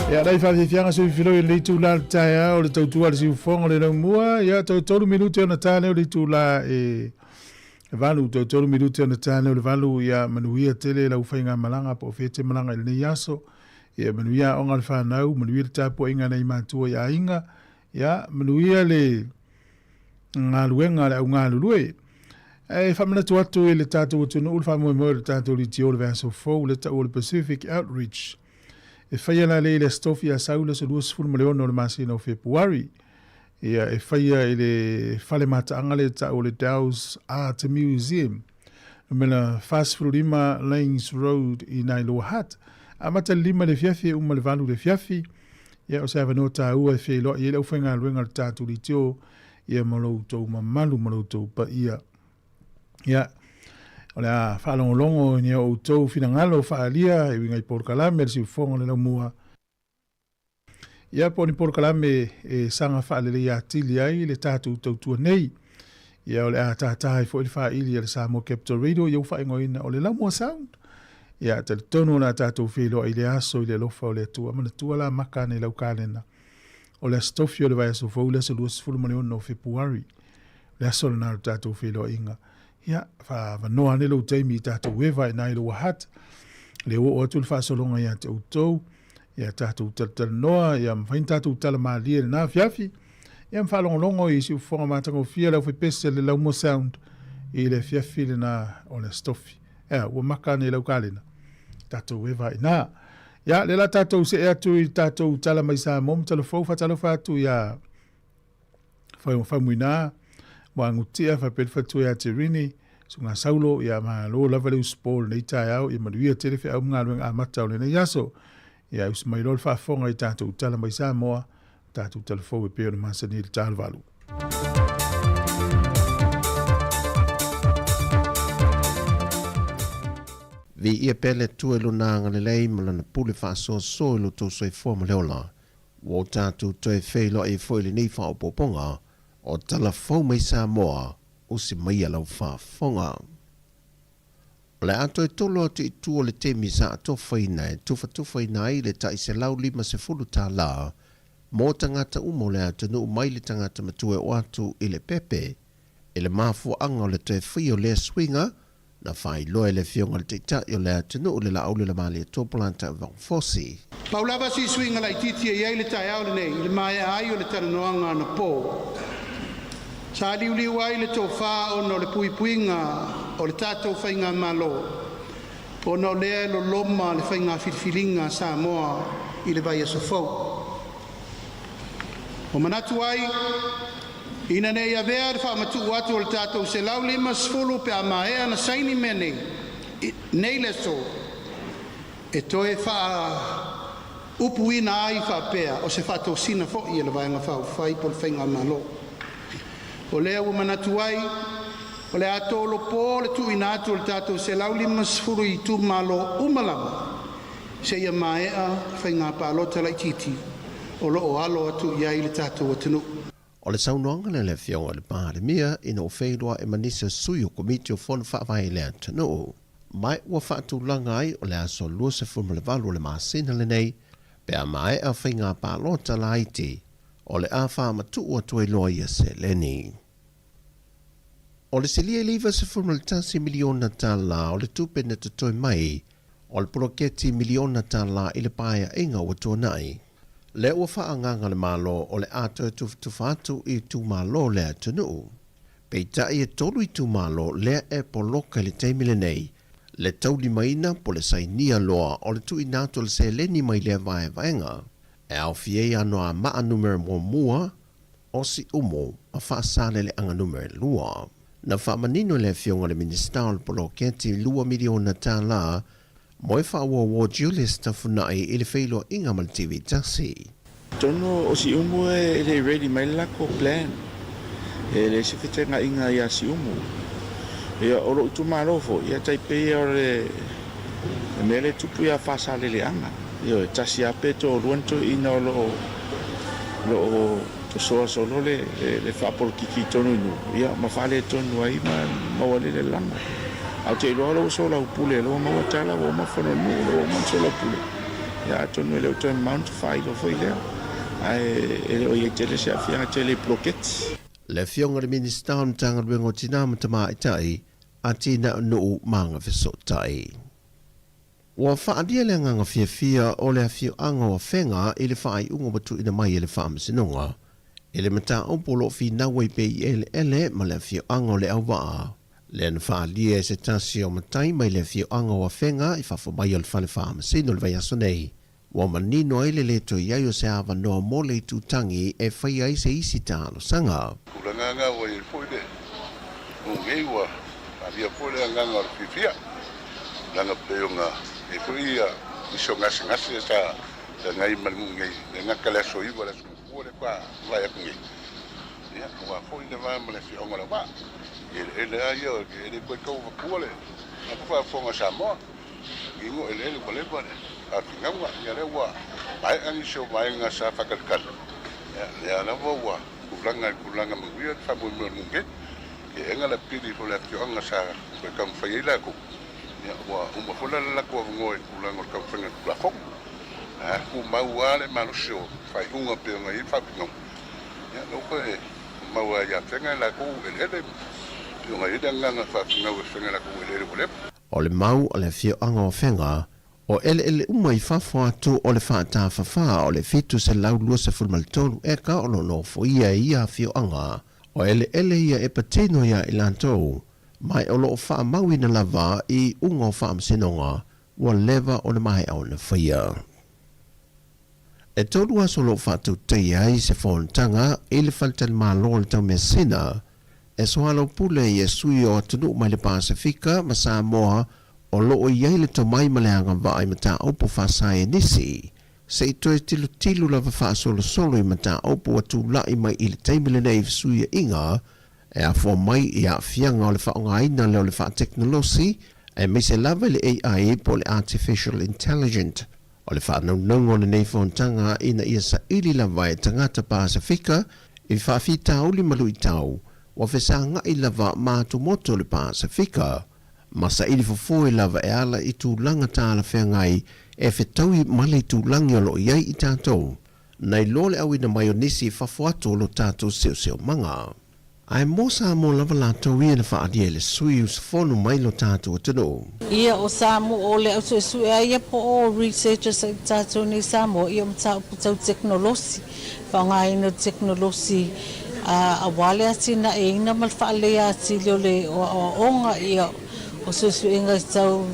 Ia, dai faafiafiaga sui filoi i lenei itulā o le taeao o le tautua a le siufofoga o le laumua. Ia, toe 3 minute ona ta lea o le itulā e 8, toe 3 minute ona ta lea o le 8. Ia, manuia tele lau faigamalaga po o fea e te malaga i lenei aso. Ia, manuia aoga a le fanau, manuia le tapuaiga a nai matua i aiga. Ia, manuia le galuega a le au galulue. Ae faamanatu atu i le tatou atunuu le faamoemoe o le tatou litio o le vaiaso fou, le tau o le Pacific Outreach. E faia la lea i le Aso Tofi ia Sau le aso 26 o le masina o Fepuari. Ia, e faia i le fale mataaga le tau o le Dow's Art Museum, numera 45 Laings Road i Nailoa Hutt. Amata le 5 i le afiafi e uma le 8 i le afiafi. Ia, o se avanoa taua e feiloai ai le aufaigaluega a le tatou litio, ia ma lo outou mamalu ma lo outou paia. Ia, o le a faalogologo i o outou finagalo faaalia e uiga i polokalame a le siufofoga o le laumua. Ia, po o ni polokalame e saga faaleleia atili ai le tatou tautua nei. Ia, o le a tātā ai foi le faili a le Samoa Capital Radio ia ua faaigoaina o le Laumua Sound. Ia, talitonu o le a tatou feiloai i le aso i le alofa o le Atua. Manatua la maka ane i lau kalena. O le Aso Tofi o le vaiaso fou, le aso 26 o Fepuari. Le aso lena o le tatou feiloaiga. Ia, faaavanoa ane lou taimi i tatou eva i nā i lou hat. Le oo atu le faasologa ia te outou. Ia tatou talatalanoa, ia mafai ona tatou tala malie i lena afiafi. Ia ma faalogologo i siufofoga matagofie a le aufaipese le Laumua Sound i le afiafi lena o le Aso Tofi. Ea, ua maka ane i lau kalena. Tatou eva i nā. Ia, lea la tatou see atu i tatou tala mai Samoa ma Talafou, faatalofa atu ia Faumuina, Muagutia, faapea le faletua ia Terini, Susuga Saulo, ia malo lava le usupo o lenei taeao, ia manuia tele feau ma galuega amata o lenei aso. Ia usu mai loa le faafofoga i tatou tala mai Samoa, tatou talafou e pei ona masani i le ta o le 8. Viia pea le Atua i Lona agalelei ma Lana pule faasoasoa i lo outou soifua ma le ola. Ua o tatou toe feiloai ai foi i lenei faaopoopoga o Tala Fou mai Samoa, usi maia lau faafofoga. O le a toe tolo atu i tua le taimi sa atofaina e tufatufaina ai le tai $150 mo tagata uma o le atunuu mai le tagata matua e oo atu i le pepe i le mafuaaga o le toe faia o lea suiga na faailoa e le Afioga i le Taitai o le atunuu le Laauli Lamalietoa Polata Vaofosi. Pau lava si suiga laitiiti e i ai le taeao lenei i le maea ai o le talanoaga anapo. Sa liuliu ai le tofa ona o le puipuiga o le tatou faigamalo, ona o lea e loloma le faiga filifiliga a Samoa i le vaiaso fou. Ua manatu ai, ina ne i avea le faamatuu atu o le tatou 150 pe a maea na saini mea nei, nei le aso, e toe faaupuina ai faapea o se faatosina foi e le Vaega Faaupufai po o le Faigamalo. O lea ua manatu ai, o le a tolopo le tuuina atu o le tatou 150 i itumalo uma lava seia maea faiga palota laitiiti o lo o alo atu i ai le tatou atunuu. O le saunoaga lea a le Afioga i le Palemia ina ua feiloai ma nisi o sui o Komiti o Fono Faavae i le atunuu. Ma ua faatulaga ai o le aso 28 o le masina lenei pe a maea faiga palota laiti o le a faamatuu atu ai loa ia seleni. O le silia i le $91 miliona tala o le tupe na totoe mai o le poloketi miliona tala i le paeaiga ua tuanai, lea ua faaagaaga le Malo o le a toe tufatufa atu i itumalo o le atunuu. Peitai e tolu itumalo lea e poloka i le taimi lenei le taulimaina po le sainia loa o le tuuina atu o le seleni mai lea vaevaega e aofia ai Anoamaa numera muamua, o Siumu ma Faasaleleaga numera 2. Na faamanino e le Afioga i le Minisita o le Poloketi $2 miliona mo e faaauauo Julius Tafunai i le feiloaiga ma le TV tasi. Atonu o Siumu e le i ready mai le latou plan. E leai se fetenaiga ia Siumu. Ia o lou itumalo foi, ia tai pei o le mea lea e tupu ia Faasaleleaga. Ioe, tasi lava pe toalua ni toeaiina o lo o o lo o tosoa solo le le faapolokiki i totonu i nuu, ia ma faaletonu ai ma maua ai le lalaga. Ae ou te iloa o lea ua soalaupule, o lea ua maua tala, ua uma fono le nuu, o lea ua uma ona soalaupule. Ia atonu e le o toe mamao ona faailo foi lea, ae e le o i ai tele se aafiaga tele i poloketi. Le Afioga i le Minisita o le Matagaluega o Tina ma Tamaitai, Atinae o Nuu ma Agafesootai. Ua faaalia le agaga fiafia o le afioaga o Afega i le faaiuga ua tuuina mai e le Faamasinoga i le mataupu o lo o finau ai pea i eleele ma le afioaga o Leauvaa. Lea na faaalia e se tasi o matai mai le afioaga o Afega i fafo mai o le fale faamasino i le vaiaso nei, ua manino ai le lē toe i ai o se avanoa mo le itutagi e faia ai se isi talosaga. Tulaga na ua i ai foi le nuu nei ua alia foi le agaga o le fiafia, leaga pei ona i ai foi ia nisi o gasegase sa feagai ma le nuu nei, le gata le aso 9 le aso muamua lea faatoa vaai atu nei. Ia, aua foi le va ma le afioaga o Leauvaa. I eleele lava ia, e le toe tau avatua le faafofoga a Samoa. Ino eleele ua leva le faafinauga, ia lea ua maea nisi o vaega sa faatalitali, ia lea lava ua tulaga i tulaga manuia le faamoemoe o le nuu nei. Eega le pili o le afioaga sa toe taumafai ai latou, ia ua uma foi la le latou avanoa i tulaga o le taumafaiga o le Tulafono. Ae tumau lava le malosi o faaiuga pei ona i ai le faafinauga, ia lea ua toe tumau lava ia Afega e latou eleele, pei ona i ai le agaga faafinau e Afega e latou eleele ua leva. O le mau a le afioaga o Afega, o eleele uma i fafo atu o le faatafafā o le 723 eka o lo o nofoia e ia afioaga, o eleele ia e patino iā i latou, ma o lo o faamauina lava i iuga o faamasinoga ua leva ona maea ona faia. E tolu aso o lo o faatautaia ai se fonotaga i le faletalimalo o le Taumeasina e soalaupule ai e sui o atunuu mai le Pasefika ma Samoa o lo o i ai le tomai ma le agavaa i mataupu faasaienisi se i toe tilotilo lava faasolosolo i mataupu ua tulai mai i le taimi lenei i fesuiaiga e afua mai i aafiaga o le faaaogaina lea o le faatekonolosi aemaise lava i le AI po o le Artificial Intelligent. O le faanaunauga o lenei fonotaga ina ia saili lava e tagata Pasefika i faafitauli ma luitau ua fesagai lava ma atumotu o le Pasefika, ma saili fofoe lava e ala i tulaga talafeagai e fetaui ma le itulagi o lo o i ai i tatou, nai loa le auina mai o nisi i fafo atu o lo tatou seoseomaga. Ae mo Samoa lava latou ia na faaalia i le sui usufono mai lo tatou atunuu. Ia o Samoa o le au suesue a ia po o researchers a i tatou nei Samoa ia o mataupu tau tekonolosi, faaaogaina o tekonolosi aua le atinaeina ma le faaleleia atili o le aoaoga ia o suesuega tau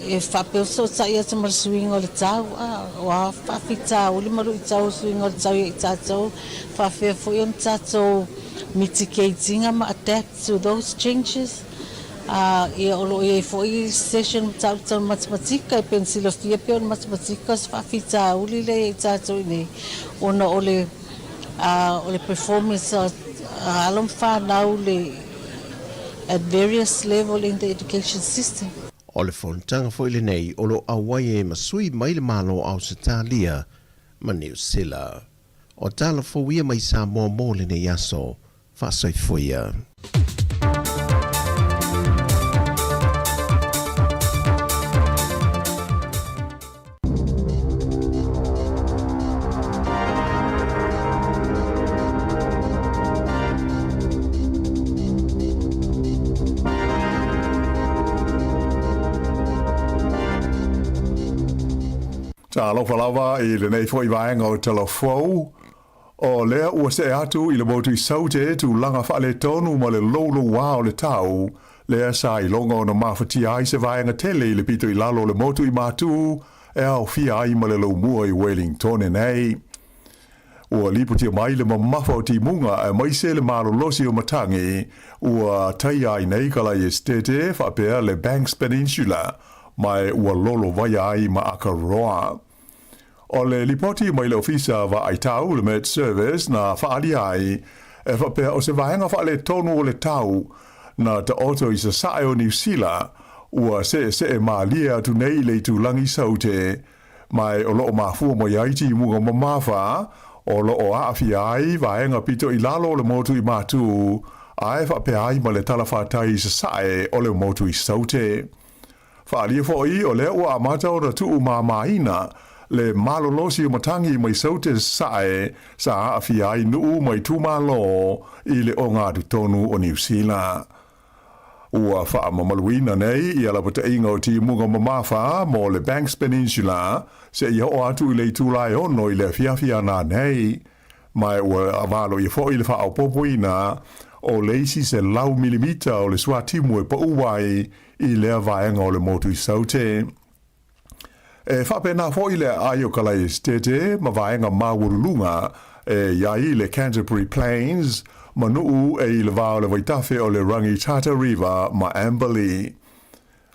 E faapea fesootai atu ma le suiga o le tau, a, o a faafitauli ma luitau o suiga o le tau ia i tatou, faapefea foi ona tatou mitigate ina ma adapt to those changes. A, ia o lo o i ai foi session mataupu tau matematika, e pei ona silafia pei o le matematika o se faafitauli lea ia i tatou i inei ona o le, a, o le performance a alo ma fanau le at various level in the education system. O le fonotaga foi lenei o lo o auai ai ma sui mai le Malo o Ausetalia ma Niu Sila. O tala fou ia mai Samoa mo lenei aso. Faasoifua ia. Talofa lava i lenei foi vaega o Talafou. O lea ua see atu i le motu i Saute tulaga faaletonu ma le loulouā o le tau, lea sa iloga ona mafatia ai se vaega tele i le pito i lalo o le motu i Matū e aofia ai ma le laumua i Wellingtone nei. Ua lipotia mai le mamafa o timuga aemaise le malolosi o matagi ua taia ai nei Kalai Estate faapea le Banks Peninsula ma e ua lolovaia ai ma Akaroa. O le lipoti mai le Ofisa Vaai Tau, le Met Service, na faaalia ai, e faapea o se vaega faaletonu o le tau na taoto i sasae o Niu Sila, ua seesee malie atu nei i le itulagi Saute, ma e o lo o mafua mai ai timuga mamafa o lo o aafia ai vaega pito i lalo o le motu i Matū, ae faapea ai ma le talafatai i sasae o le motu i Saute. Faaalia foʻi o lea ua amata ona tuumāmāina le malolosi o matagi mai Saute Sasaʻe sa aafia ai nuu ma itumālō i le ogatotonu o Niusila. Ua faamamaluina nei ia lapataʻiga o timuga mamafa mo le Banks Peninsula seia oo atu i le itulā e 6 i le afiafi ana nei. Ma ua valoia foʻi le faaopopoina o le isi 100 milimita o le suatimu e paʻu ai i lea vaega o le motu i Saute. E faapena foʻi le aai o Kalaesetete ma vaega maualuluga e i ai le Canterbury Plains ma nuu e i le va o le vaitafe o le Rangitata River ma Amberley.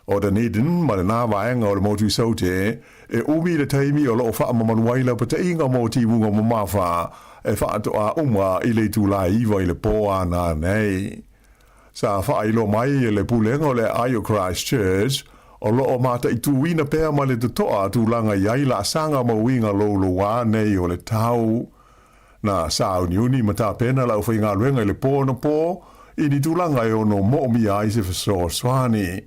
O Dunedin ma lenā vaega o le motu i Saute, e umi le taimi o loo faamamalu ai lapataʻiga mo timuga mamafa e faatoā uma i le itulā e 9 i le pō ana nei. Sa faailoa mai e le Pulega o le Aai o Christchurch, o loo mataituina pea ma le totoa tulaga i ai laasaga ma uiga loulouā nei o le tau. Na sāuniuni ma tapena le aufaigaluega i le pō anapō i ni tulaga e ono moomia ai se fesoasoani.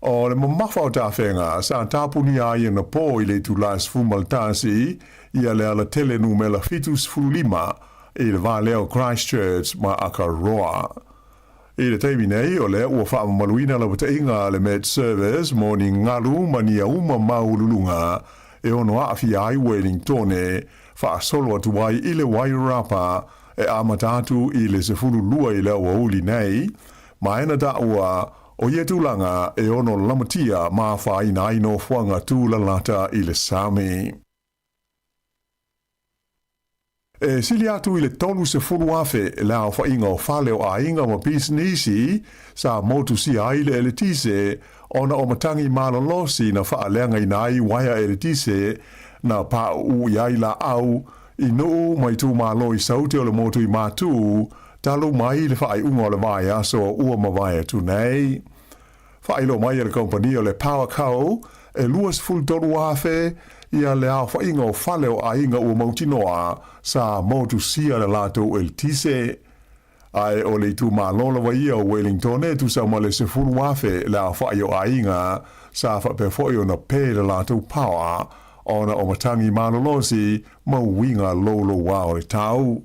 O le mamafa o tafega sa tapunia ai anapō i le itulā 11 ia le alatele numela 75 i le va lea o Christchurch ma Akaroa. I le taimi nei, o lea ua faamamaluina lapataʻiga a le Met Service mo ni galu ma ni auma maualuluga e ono aafia ai Wellingtone faasolo atu ai i le Wairarapa e amata atu i le 12 i le aoauli nei, ma e na taua o ia tulaga e ono lamatia ma afaina ai nofoaga tūlalata i le sami. E sili atu i le 30,000 le aofaiga o fale o aiga ma pisinisi sa motusia ai le eletise ona o matagi malolosi na faaleagaina ai uaea eletise na paʻuʻu i ai laau i nuu ma itumālo i Saute o le motu i Matū talu mai le faaiuga o le vaiaso ua mavae atu nei. Faailoa mai e le kamupani o le Powerco e 23,000 ia le aofaiga o fale o aiga ua mautinoa sa motusia le latou eletise. Ae o le itumalo lava ia o Wellington e tusa ma le 10,000 le aofai o aiga sa faapea foi ona pē le latou power ona o matagi malolosi ma uiga loulouā o le tau.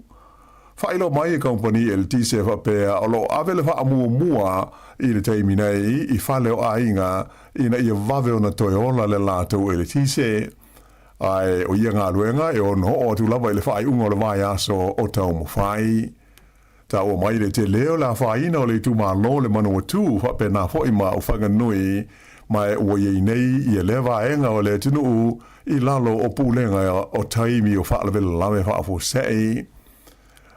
Faailoa mai e kamupani eletise faapea o lo o ave le faamuamua i le taimi nei i fale o aiga ina ia vave ona toe ola le latou eletise. Ae o ia galuega e ono oo atu lava i le faaiuga o le vaiaso o taumafai. Taua mai le tele o le afaina o le itumalo le Manawatū faapena foi ma Ufaganui ma e ua i ai nei ia lea vaega o le atunuu i lalo o pulega o taimi o faalavelave faafuasei.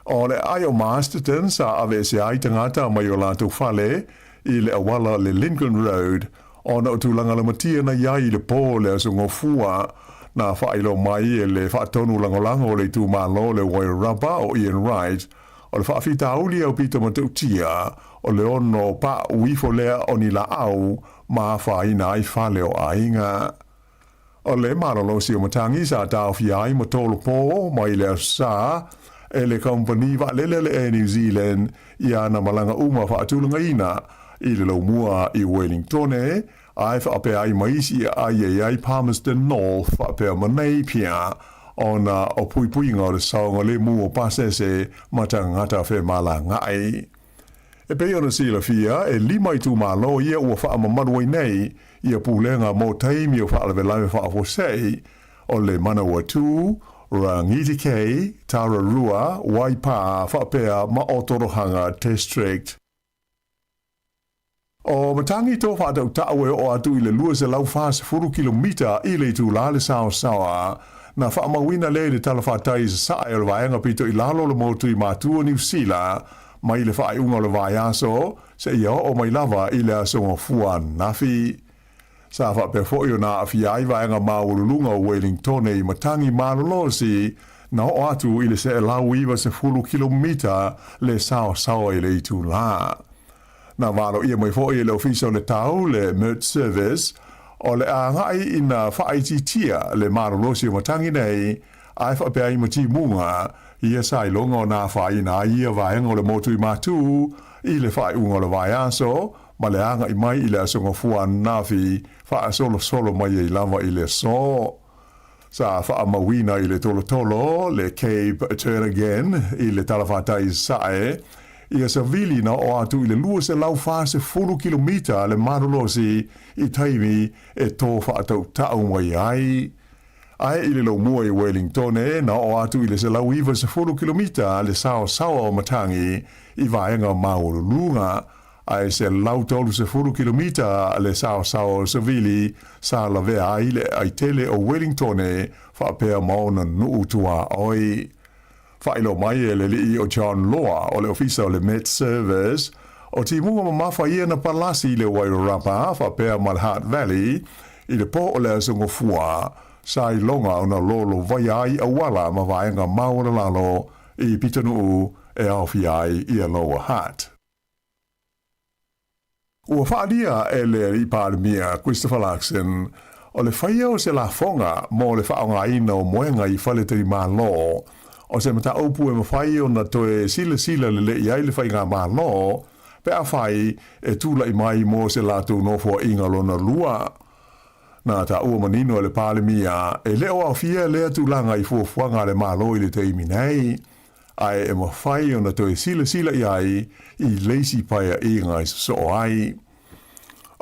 O le aai o Masterton sa aveese ai tagata mai o latou fale i le auala le Lincoln Road ona o tulaga lamatia na i ai i le pō le Aso Gofua. Na faailoa mai e le faatonu lagolago o le itumalo le Wairarapa o Ian Wright o le faafitauli aupito matautia o le ono paʻu ifo lea o ni laau ma afaina ai fale o aiga. O le malolosi o matagi sa taofia ai ma tolopō mai le Aso Sa e le kamupani vaalele a le Air New Zealand i ana malaga uma faatulagaina i le laumua i Wellingtone ae faapea ai ma isi aai e i ai Palmerston North faapea ma Napier ona o puipuiga o le saogalemu o pasese ma tagata femalagaʻi. E pei ona silafia, e lima itumalo ia ua faamamalu ai nei ia pulega mo taimi o faalavelave faafuasei o le Manawatū, Rangitikei, Tararua, Waipā faapea ma Otorohanga District. O Matangi tō faatautau e oo atu i le 240 kilomita i le itulā le saosaoa. Na faamauina lea i le Tala Fatai i Sasae o le vaega pito i lalo o le motu i Matua Niu Sila mai le faaiuga o le vaiaso seia oo mai lava i le Aso Gafua ananafi. Sa faapea foi ona aafia ai vaega maualuluga o Wellingtone i matagi malolosi na oo atu i le 190 kilomita le saosaoa i le itulā. Na valoia mai foi e le Ofisa o le Tau, le Met Service, o le a agai ina faaitiitia le malolosi o matagi nei, ae faapea ai ma timuga ia sa iloga ona afaina ai ia vaega o le motu i Matū i le faaiuga o le vaiaso. ma le agaʻi mai i le Aso Gafua ananafi faasolosolo mai ai lava i le aso. Sa faamauina i le tolotolo le Cape Turnagain i le talafatai i Sasae ia savili na oo atu i le 240 kilomita le malolosi i taimi e tō faatautau mai ai. Ae i le laumua i Wellingtone na oo atu i le 190 kilomita le saosaoa o matagi i vaega maualuluga, ae 130 kilomita le saosaoa o savili sa lavea ai le aai tele o Wellingtone faapea ma ona nuu tuaoi. Faailoa mai e le alii o John Law o le Ofisa o le Met Service, o timuga mamafa ia na palasi i le Wairarapa faapea ma le Hutt Valley i le po o le Aso Gafua, sa iloga ona lolovaia ai auala ma vaega maualalalo i pitonuu e aofia ai ia Lower Hutt. Ua faaalia e le Alii Palemia Christopher Luxon o le faia o se lafoga mo le faaaogaina o moega i faletalimalo o se mataupu e mafai ona toe silasila lelei ai le faigamalo pe afai e tulai mai mo se latou nofoaiga lona lua. Na taua manino e le Palemia e le o aofia lea tulaga i fuafuaga a le Malo i le taimi nei. ae e mafai ona toe silasila i ai i le isi paeaiga e sosoo ai.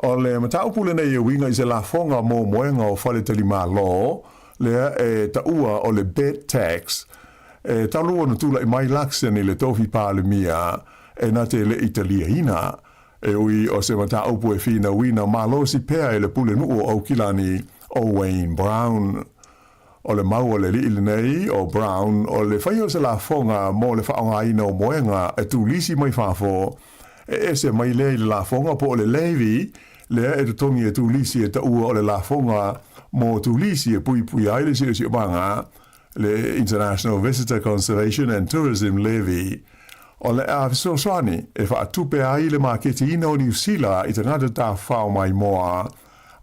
O le mataupu lenei e uiga i se lafoga mo moega o faletalimalo, lea e taua o le bed tax, e talu ona tulai mai Luxon i le tofi Palemia e na te le i taliaina, e ui o se mataupu e finauina malosi pea e le pulenuu o Aukilani o Wayne Brown. O le mau a le alii lenei, o Brown, o le faia o se lafoga mo le faaaogaina o moega e turisi mai fafo, e ese mai lea i le lafoga po o le levy lea e totogi e turisi e taua o le lafoga mo turisi e puipuia ai le siosiomaga, le International Visitor Conservation and Tourism Levy. O le a fesoasoani e faatupe ai le maketiina o Niu Sila i tagata tafafao maimoa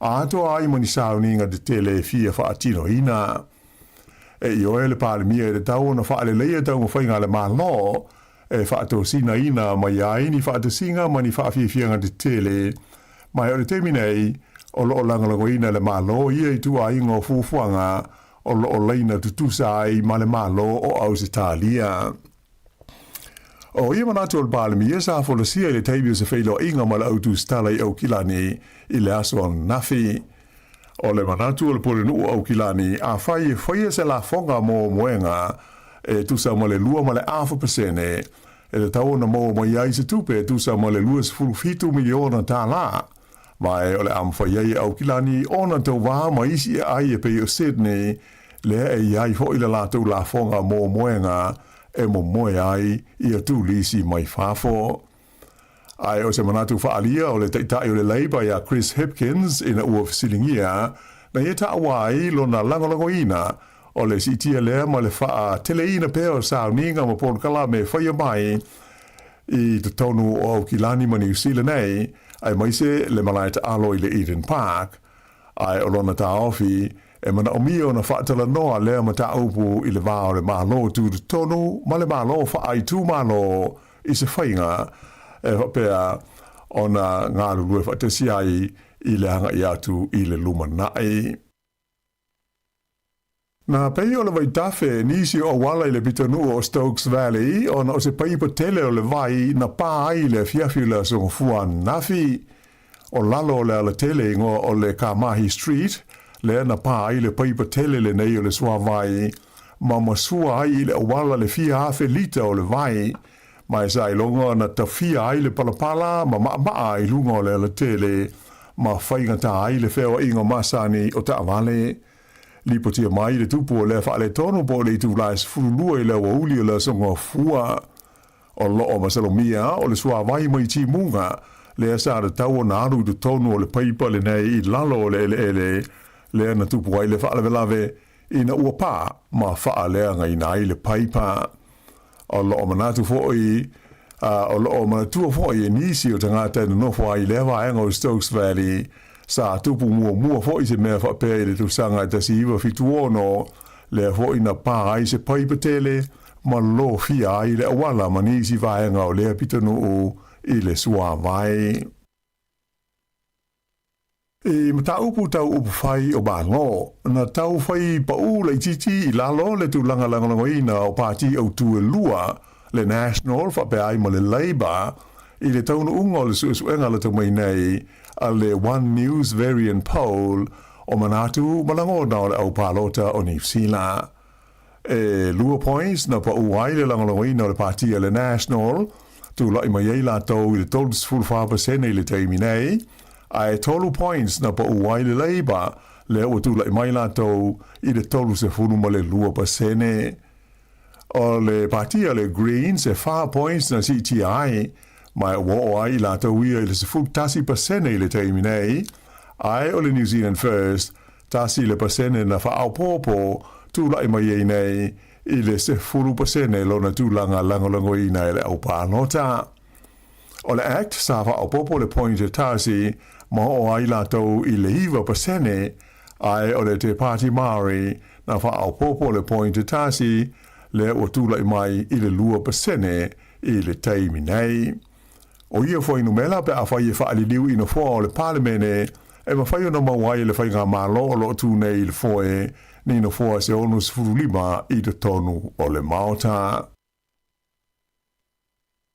Atoa ai ma ni sauniga tetele e fia faatinoina. E ioe le Palemia i le tau ona faaleleia taumafaiga a le Malo e faatosinaina mai ai ni faatasiga ma ni faafiafiaga tetele, ma o le taimi nei o lo o lagolagoina e le Malo ia ituaiga o fuafuaga o lo o laina tutusa ai ma le Malo o Ausetalia. O ia manatu o le Palemia sa folasia i le taimi o se feiloaiga ma le au tusitala i Aukilani i le aso ananafi. O le manatu o le Pulenuu o Aukilani, afai e faia se lafoga mo moega e tusa ma le 2.5%, e tatau ona maua mai ai se tupe e tusa ma le $27 miliona tālā. Ma e o le a mafai ai e Aukilani ona tauva ma isi aai e pei o Sydney, lea e i ai foi le latou lafoga mo moega e momoe ai ia turisi mai fafo. Ae o se manatu faaalia o le Taitai o le Labour ia Chris Hipkins ina ua fesiligia na ia taua ai lona lagolagoina o le siitia lea ma le faateleina pea o sauniga ma polokalame e faia mai i totonu o Aukilani ma Niu Sila nei, aemaise le malae taalo i le Eden Park. Ae o lona taofi, e manaomia ona faatalanoa lea mataupu i le va o le Malo tutotonu ma le Malo faaitumalo i se faiga e faapea ona galulue faatasi ai i le agai atu i le lumanai. Na pei o le vaitafe nisi o auala i le pitonuu o Stokes Valley ona o se paipa tele o le vai na pā ai i le afiafi o le Aso Gafua ananafi. O lalo o le alatele igoa o le Kamahi Street lea na pā ai le paipa tele lenei o le suavai ma masua ai i le auala le fia afe lita o le vai ma e sa iloga na tafia ai le palapala ma maamaa i luga o le alatele ma faigata ai le feoaiga masani o taavale. Lipotia mai le tupu o lea faaletonu po o le itula e 12 i le aoauli o le Aso Gafua. O lo o masalomia o le suavai mai timuga lea sa tatau ona alu i totonu o le paipa lenei i lalo o le eleele lea na tupu ai le faalavelave ina ua pā ma faaleagaina ai le paipa. O lo o manatu foi o lo o manatua foi e nisi o tagata e nonofo ai i lea vaega o Stokes Valley, sa tupu muamua foi se mea faapea i le tausaga e 1976, lea foi na pā ai se paipa tele ma lofia ai le auala ma nisi vaega o lea pitonuu i le suavai. I mataupu tau upufai o Malo, na tau fai paʻu laitiiti i lalo le tulaga lagolagoina o pati autū e lua, le National faapea ai ma le Labour, i le taunuuga o le suesuega lata mai nei a le One News Verian Poll o manatu ma lagona o le au palota o Niu Sila. E lua points na paʻu ai le lagolagoina o le pati a le National, tulai mai ai latou i le 34% i le taimi nei, a e tolu points na paʻu ai le Labour, lea ua tulai mai latou i le 32%. O le pati a le Greens e fa points na siitia ai, ma ua oo ai i latou ia i le 11% i le taimi nei, ae o le New Zealand First, 1% na faaopoopo tulai mai ai nei i le 10% lona tulaga lagolagoina e le au palota. O le Act sa faaopoopo le point e tasi ma oo ai latou i le 9%, ae o le Te Pāti Māori na faaopoopo le point e tasi lea ua tulai mai i le 2% i le taimi nei. O ia fuainumera pe afai e faaliliu i nofoa o le Palemene e mafai ona maua ai e le Faigamalo o lo o tu nei i le foe ni nofoa se 65 i totonu o le Maota.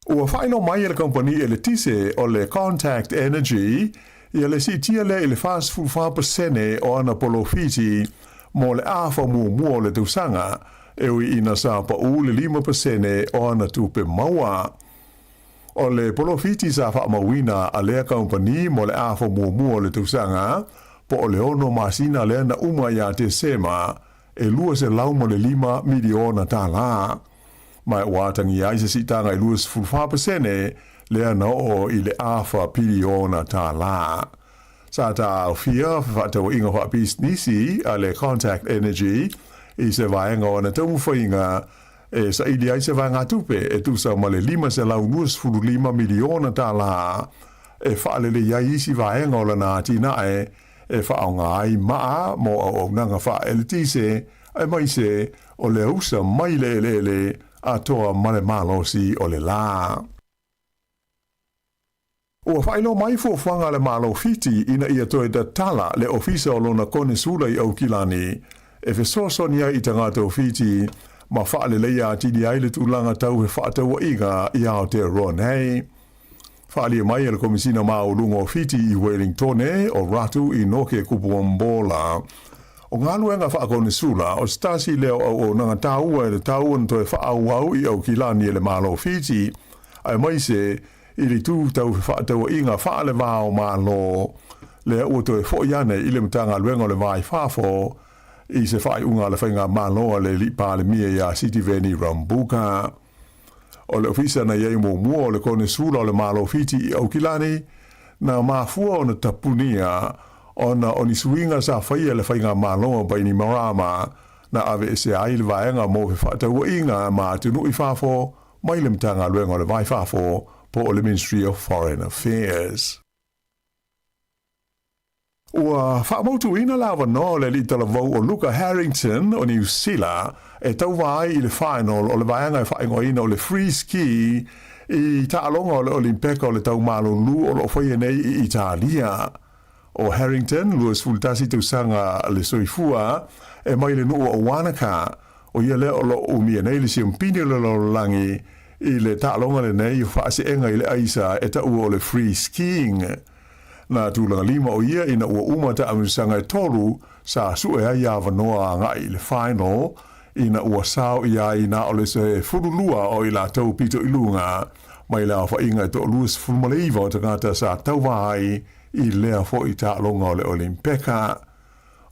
Ua faailoa mai e le kamupani eletise o le Contact Energy ia le siitia lea i le 44% o ana polofiti mo le afa muamua o le tausaga, e ui ina sa paʻu le 5% o ana tupe maua. O le polofiti sa faamauina a lea kamupani mo le afa muamua o le tausaga, po o le ono masina lea na uma ia Tesema, e $205 miliona tālā. Ma ua atagia ai se siitaga e 24% lea na oo i le afa piliona tālā. Sa taaofia fefaatauaiga faapisinisi a le Contact Energy i se vaega o ana taumafaiga e saili ai se vaegatupe e tusa ma le $525 miliona tālā e faalelei ai isi vaega o lana atinae e faaaoga ai maa mo auaunaga faaeletise aemaise o le ausa mai le eleele atoa ma le malosi o le lā. Ua faailoa mai fuafuaga a le Malo Fiti ina ia toe tatala le ofisa o lona konesula i Aukilani e fesoasoani ai i tagata o Fiti ma faaleleia atili ai le tulaga tau fefaatauaiga i Aotearoa nei. Faaalia mai e le Komisina Maualuga o Fiti i Welingtone o Ratu Inoke Kupuambola, o galuega faakonesula o se tasi lea o auaunaga taua e tatau ona toe faaauau i Aukilani e le Malo o Fiti, aemaise i le itu tau fefaatauaiga faale-va o Malo lea ua toe foi ane i le Matagaluega o le Va i Fafo i se faaiuga a le Faigamalo a le Alii Palemia ia Sitiveni Rabuka. O le ofisa na i ai muamua o le Konesula o le Malo Fiti i Aukilani, na mafua ona tapunia ona o ni suiga sa faia e le Faigamalo a Bainimarama na aveesea ai le vaega mo fefaatauaiga ma atunuu i fafo mai le Matagaluega o le Va i Fafo po o le Ministry of Foreign Affairs. Ua faamautuina le avanoa o le alii talavou o Luka Harrington o Niu Sila e tauva ai i le final o le vaega e faaigoaina o le Free Ski i taaloga o le Olimpeka o le Tau Malulu o lo o faia nei i Italia. O Harrington, 21 tausaga le soifua, e mai le nuu o Wanaka, o ia lea o lo o umia nei le siampini o le lalolagi i le taaloga lenei o faaseega i le aisa e taua o le free skiing. Na tulaga lima o ia ina ua uma taamilosaga e tolu sa sue ai avanoa agai i le final ina ua sao i ai na o le 12 o i latou pito i luga mai le aofaiga e 29 o tagata sa tauva ai i lea foi taaloga o le Olimpeka.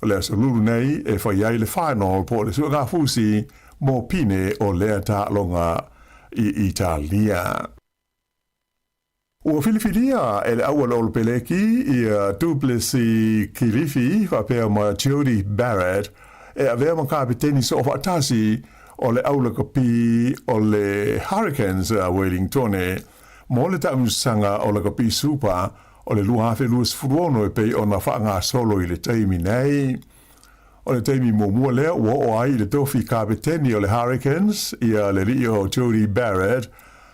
O le aso Lulu nei e fai ai le final po o le suegafusi mo pine o lea taaloga i Italia. Ua filifilia e le auala o le Peleki ia Duplessis Kilifi faapea ma Jody Barrett e avea ma kapeteni soofaatasi o le aulakapi o le Hurricanes a Wellingtone mo le taamilosaga o Lakapi Super o le 2026 e pei ona faagasolo i le taimi nei. O le taimi muamua lea ua oo ai i le tofi kapeteni o le Hurricanes ia le alii o Jody Barrett,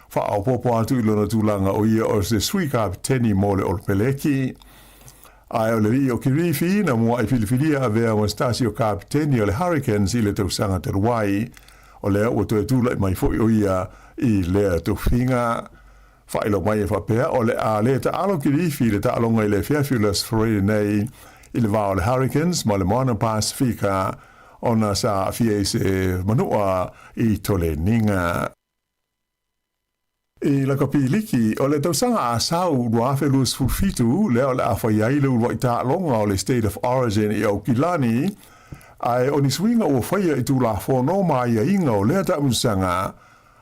faaopoopo atu i lona tulaga o ia o se sui kapeteni mo le Olopeleki. Ae o le alii o Kirifi na muaʻi filifilia avea ma se tasi o kapiteni o le Hurricanes i le tausaga talu ai. O lea ua toe tulaʻi mai foi o ia i lea tofiga. Faailoa mai e faapea, o le a le taalo Kirifi i le taaloga i le afiafi o le Aso Faraile nei i le va o le Hurricanes ma le Moana Pasifika ona sa aafia i se manua i Toleniga. I lakapi liki o le tausaga a sau 2027 lea o le a fai ai le uluai taaloga o le State of Origin i Aukilani, ae o ni suiga ua faia i Tulafono ma aiaiga o lea taamilosaga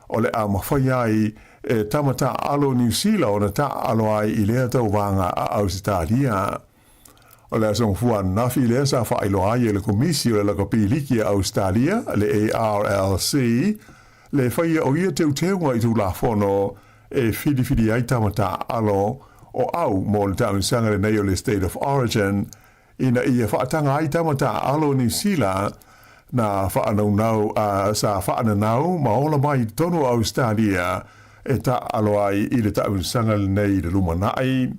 o le a mafai ai e tama taaalo Niu Sila ona taaalo ai i lea tauvaga a Ausetalia. O le aso gafua ananafi lea sa faailoa ai e le Komisi o le Lakapi Liki a Ausetalia, le ARLC, le faia o ia teuteuga i Tulafono e filifili ai tama taaalo o au mo le taamilosaga lenei o le State of Origin ina ia faataga ai tama taaalo o Niu Sila na faanaunau a sa faananau ma ola mai i totonu o Ausetalia e taaalo ai i le taamilosaga lenei i le lumanai.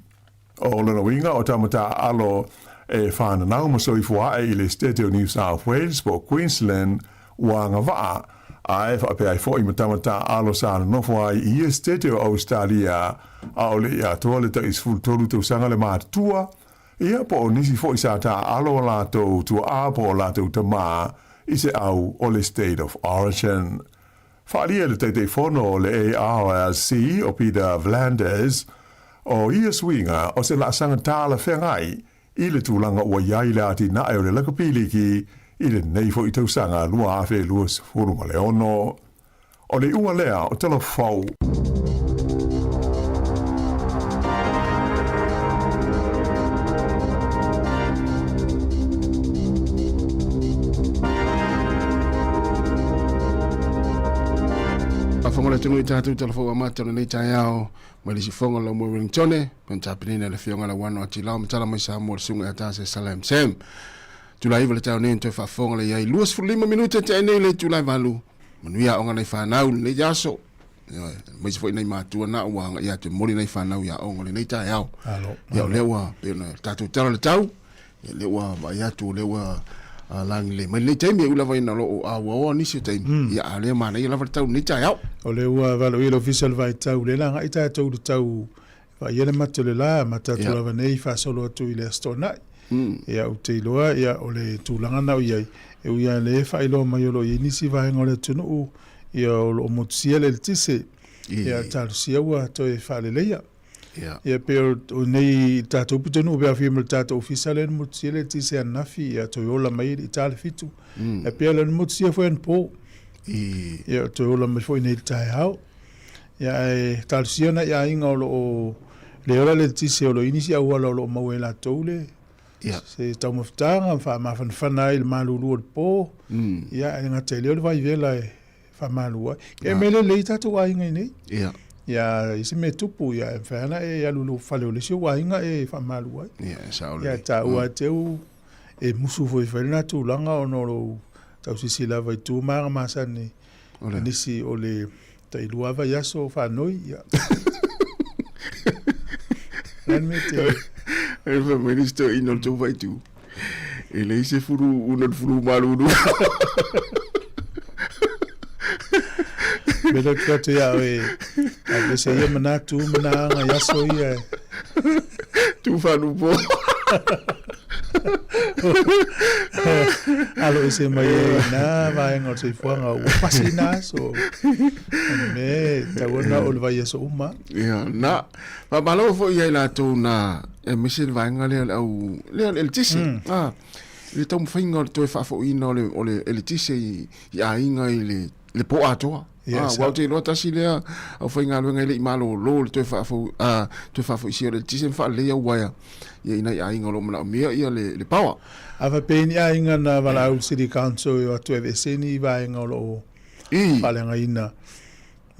O lona uiga, o tama taaalo e whananau ma soifua ae i le State o New South Wales po o Queensland ua agavaa, ae faapea ai foi ma tama taaalo sa nonofo ai i ia State o Ausetalia aole i atoa le tai 13 tausaga le matutua, ia po o nisi foi sa taaalo o latou tuaa po o latou tama i se au o le State of Origin. Faaalia le Taitaifono o le ARLC o Peter Vlanders, o ia suiga o se laasaga talafeagai i le tulaga ua i ai le atinae o le lakapi liki i lenei foi tausaga 2026. O le iuga lea o Tala Fou. Faafofoga le atunuu i tatou talafou amata o lenei taeao mai le sifoga o Laumua Wellingtone, pe tapenina le afioga Lauano Atilao ma tala mai Samoa le susuga ia Tase Salam Sam. Tula iva le taeao nei toe faafofoga le iai 25 minute te nei le itula e valu. Manuia aoga nai whanau lenei aso. Aemaise foi nai matua na ua agai atu e momoli nai fanau i aoga o lenei taeao. Ia o lea ua pei ona tatou tala le tau, ia lea ua vaai atu o lea ua lagilē mai lenei taimi, e ui lava ina o lo o auaoa nisi o taimi, ia a o lea e manaia lava le tau i lenei taeao. O lea ua valaaulia le Ofisa o le Vaitau, o lea la agai tatou i le tau Vaaia le mate o le la, mate atu lava nei faasolo atu i le Aso Toonai. Ia, ou te iloa, ia, o le tulaga na o i ai, e ui lava lea e faailoa mai o lo o i ai nisi vaega o le atunuu, ia, o lo o motusia le eletise, ia, talosia ua toe faaleleia. Ia, pei o nei tatou pitonuu pe afia ma le tatou ofisa lea na motusia le eletise ananafi, ia, toe ola mai i ta le 7. E pei o lea na motusia foi anapo. Ia, toe ola mai foi nei i le taeao. Ia, ae talosia nai aiga o lo o le ola le eletise o lo o i ai nisi auala o lo o maua e latou le se taumafataga ma faamafanafana ai i le malulu o le po. Ia, ae le gata i lea o le vaivela e faamalu ai. Ia, e mea lelei tatou aiga i nei. Ia. Ia, i se mea tupu, ia, e mafai lava ona e alu i lou fale o le isi ou aiga e faamalu ai. Ia, e sao lelei. Ia, e taua lava te au e musu foi e fai lena tulaga ona o lou tausisi lava i tu ma aga masani. Nisi o le tailua vaiaso o faanoi, ia. Le mea te... E fai mai le isi toeaina o le tou faaitu, e leai se fulu una le fulu malulu. Me le atu ia oe, a vese ia manatu mana aga i aso ia. Tu whanupo. Alo ese mai e na vaega o le soifuaga ua pasi na aso. Me tau ona o le vaiaso uma. Ia, na. Faamalo foi ia i latou na aemaise le vaega lea o le au lea o le eletise. Ah, i le taumafaiga o le toe faafoiina o le o le eletise i i aiga i le le po atoa. Ia, Ah, sa- aua ou te iloa tasi lea aufaigaluega e le i malolo le toe faafou ah, toe faafoisia o le eletise ma faaleleia uaea ia i nai aiga o lo o manaomia ia le le power. A faapea ni aiga na valaau i le City Council e o atu e aveese ni vaega o lo o faaleagaina.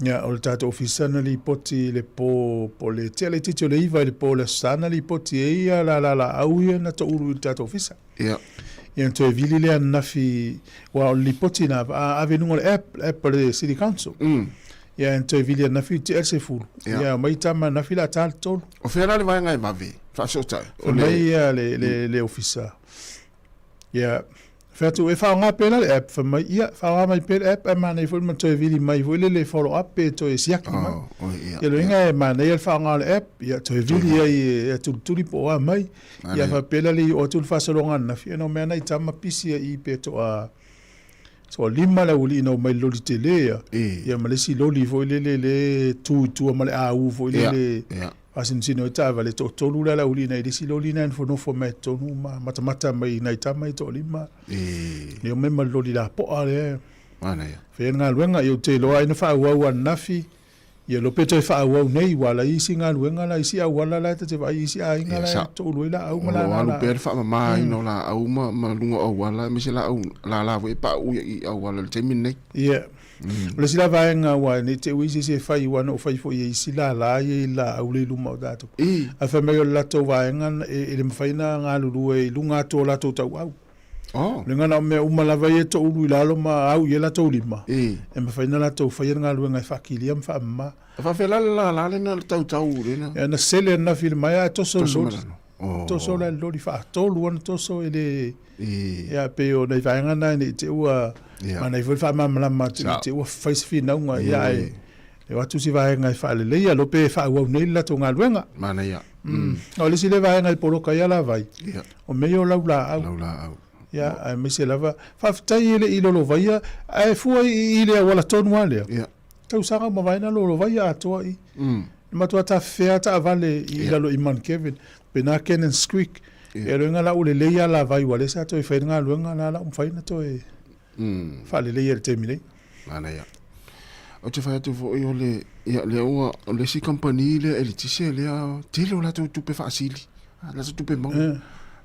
Ia, o le tatou ofisa na lipoti i le po, po o le tea laitiiti o le 9 i le po o le Aso Sa na lipoti ai ia lala laau ia na toulu i le tatou ofisa. Ia. Ia na toe vili lea ananafi, aua o le lipoti na ave i luga o le app, le app a le City Council. Ia na toe vili ananafi ua tea le 10. Ia omai tama ananafi o le a ta le 3. O fea la le vaega e vave faafesootai? Fai mai ia le ofisa, ia, fai atu, e faaaoga pea la le app? Fai mai, ia, faaaoga mai pea le app ae manaia foi ma toe vili mai foi lele follow up pe toe siaki mai. Ia lona uiga e manaia le faaaoga o le app, ia toe vili ai e tulituli po o a mai. Ia faapea la le i oo atu le faasologa ananafi, ia na omai lava nai tama pisi ai i pe toa toalima le aualii na omai i le loli tele ia, ia ma le isi loli foi lele le tu i tua ma le au foi lele faasinosino ai taavale, toatolu la le aualii na i le isi loli na nofonofo mai totonu ma matamata mai nai tama ia toalima. Ia omai ma le loli lapoa lea. Faia le galuega, ia ou te iloa ai na faaauau ananafi. Ia iloa pe toe faaauau nei, ua ala ai isi galuega la, isi auala la e ta te vaai i isi aiga la e toulu ai laau ma lala. O lo o alu pea le faamamaina o laau ma luga o auala, aemaise laau lala foi e pauu i auala i le taimi lenei. Ia. O le isi la vaega aua ne i te i ua i ai se isi e fai, aua na ou fai foi i isi lala ia i laau lea i luma o tatou. Ae fai mai o le latou vaega e le mafai ona galulue i luga atu o latou tauau. Oh. Le gana o mea uma lava ia e toulu i lalo ma au i ai latou lima, e mafai ona latou faia le galuega e faakilia ma faamama. E faafefea la le lala lena le tautau lena? Ia na sele ananafi i le maea ae toso le loli. Toso la le loli faatolu ona toso e le ia pei o nai vaega na ne i te i ua manaia foi le faamalamalama atu ne i te i ua fai se finauga ia ae e o atu si vaega e faaleleia lo pe faaauau nei le latou galuega. Manaia. O le isi lea vaega e poloka ai alavai, o mea ia o laulaau. Laulaau. Ia, aemaise lava, faafetai e le i lolovaia, ae fua i le auala tonu lava lea. Tausaga ua mavae na lolovaia atoa i. Na matua tafefea lava taavale i lalo i Mount Kevin, pena Cannons Creek. Ia lona la ua lelei alavai aua o lea sa toe fai le galuega la la ua mafai ona toe faaleleia i le taimi nei. Manaia. Ou te fai atu foi o le, ia, lea ua, o le isi kamupani lea eletise lea, tele o latou tupe faasili, latou tupe maua.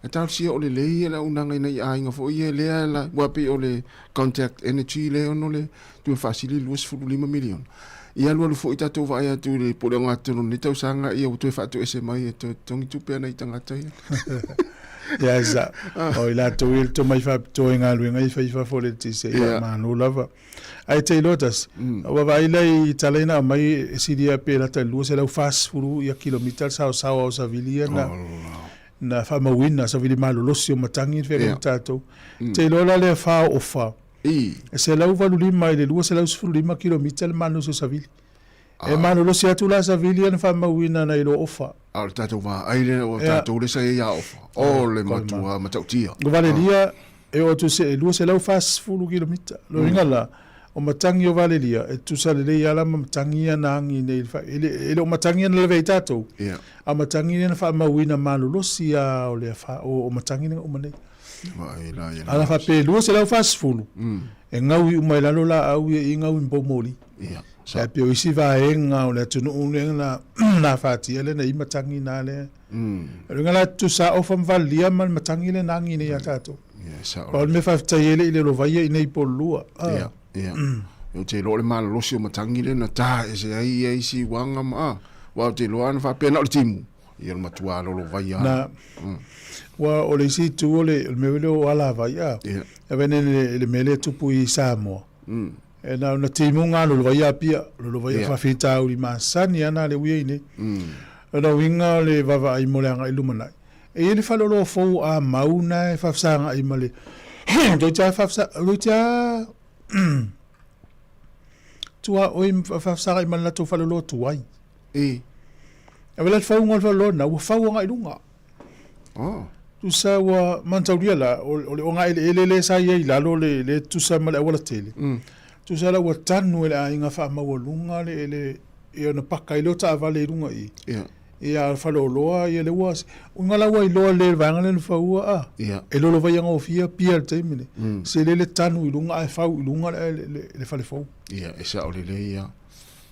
E talosia o lelei ia le auaunaga i nai aiga foi ia lea la, aua pei o le Contact Energy lea e ono le tupe faasili $25 miliona. Ia alualu foi tatou vaai atu i le po o le ogatotonu o lenei tausaga ia ua toe faatoese mai e toe totogi tupe a nai tagata ia. Ia sa, o i latou ia le tomai faapitoa i galuega ia e fai i fafo o le eletise, ia malo lava. Ae te iloa tasi, ua vaai la i tala ia na aumai e silia pe lata i le 240 ia kilomita le saosaoa o savili ia na, na faamauina, savili malolosi o matagi na feagai ma tatou. Te iloa la lea faaoofa, e 185 i le 215 kilomita le malolosi o savili. E malolosi atu la savili ia na faamauina nai lo Ofa. A o le tatou vaai lea o tatou lea sa i ai ia Ofa. O le matua matautia. O Valelia e oo atu se 240 kilomita. Lona uiga la, o matagi o Valelia e tutusa lelei lava la ma matagi ia na agi nei e le o matagi ia na lavea ai tatou, a o matagi ia na faamauina malolosi lava o le o matagi na uma nei. A na faapea e 240, e gaui uma i lalo laau ia i gaui ma poumoli. Ae pei o isi vaega o le atunuu lea na na afatia lea na i ai matagi na lea. O le uiga la e tutusa Ofa ma Valelia ma le matagi lea na agi nei ia tatou. Pau o le mea faafetai ai le i lolovaia i nei po o le lua. Ia, ia. Ou te iloa o le malolosi o matagi lea na ta ese ai ia isi uaga ma, aua ou te iloa ana faapea na o le timu, ia o le matua lolovaia lava. Na, ua o le isi itu o le mea foi lea o alavai, a, e vaai nei i le mea lea e tupu i Samoa. E na ona timuga lolovaia ia Apia, lolovaia yeah. faafitauli masani ana le ui ai nei. O lona uiga o le vaavaai mo le agai i lumanai. E i ai le faleoloa fou a mau na e faafesagai ma le toeitiiti lava faafesa toeitiiti lava tuaoi faafesagai ma le latou faleoloa tuai. E. Ae le fauga o le faleoloa lena ua fau agai i luga. Oh. Tusa ua manataulia la, o le ogaeleele lea sa i ai i lalo le, le tusa ma le aualatele. Tusa la ua tanu e le aiga faamaualuga le, le, ia ona paka ai lea o taavale i luga i i. Yeah. Ia, a o le faleoloa, ia lea ua, uiga la ua iloa lelei e le vaega lea na faua, a, yeah. E lolovaia gofie Apia i le taimi lenei. Sele le tanu i luga ae fau i luga le, le, le fale fou. Ia, e sao lelei ia.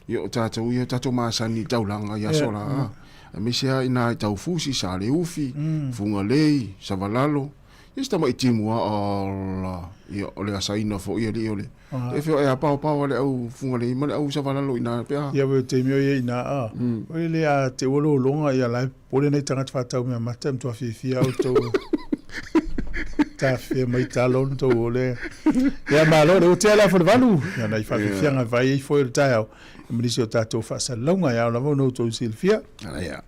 Ia o tatou ia, o tatou masani i taulaga i aso la, aemaise lava ina i Taufusi, Saleufi, Fugalei, Savalalo, ia si tamai timu lava, ala, ia o le asaina foi alii o le, e feoai lava paopao a le au Fugalei ma le au Savalalo i ina pe a. Ia o le taimi o i ai i ina, a, o le a te ua lologa, ia la e popole nai tagata faatau meamata e matua fiafia outou. Tafea mai talo ona tou o lea. Ia malo le ua tea le afa o le valu. Ia nai faafiafiaga e vaai ai foi o le taeao. Ma nisi o tatou faasalalauga e ao lava ona outou silafia. Ia.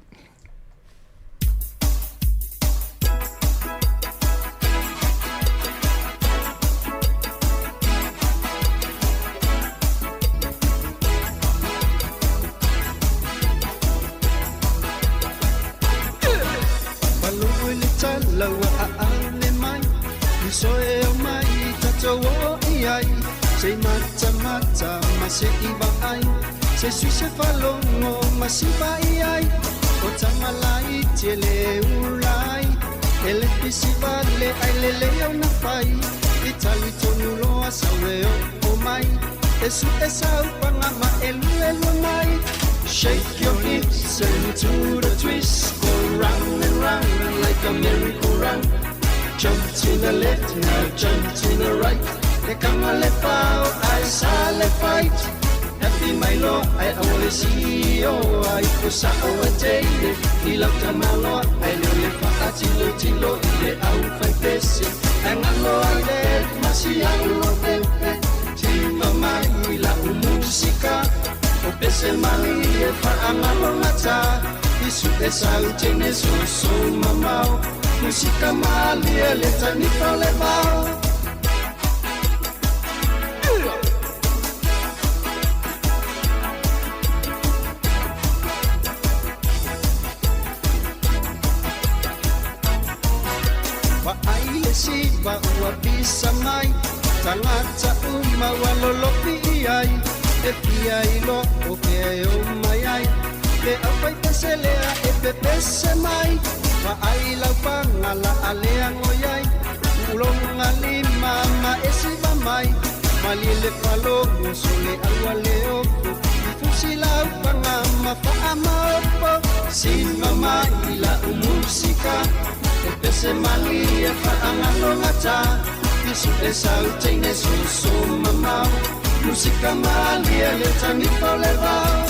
Shake your hips and do the twist Go round and round like a merry-go-round Jump to the left, now jump to the right Le kanga le pao, ai sa le fight Happy mai lo, ai awa le sio Ai ko sa o e teine I lau tamalo, ai leo le faa tilo tilo I le au fai pese Ai ngalo ai le masi au lo pepe Tima mai la u musika O pese mai e faa ngalo ngata Isu e sau tene so so mamao Musika malie le tanifa o le vao Siva ua pisa mai Tagata uma ua lolofi i ai E fia iloa o fea e o mai ai Le aufaipese lea e pepese mai Vaai lau pagala a lea goi ai Uloga lima ma e siva mai Malie le falogo so le aua le ofo Ifusi lau paga ma faamaopo Siva mai la'u musika E pese malie faagalogata Isu e sau teine soso mamao Musika malie le tanifa o le vao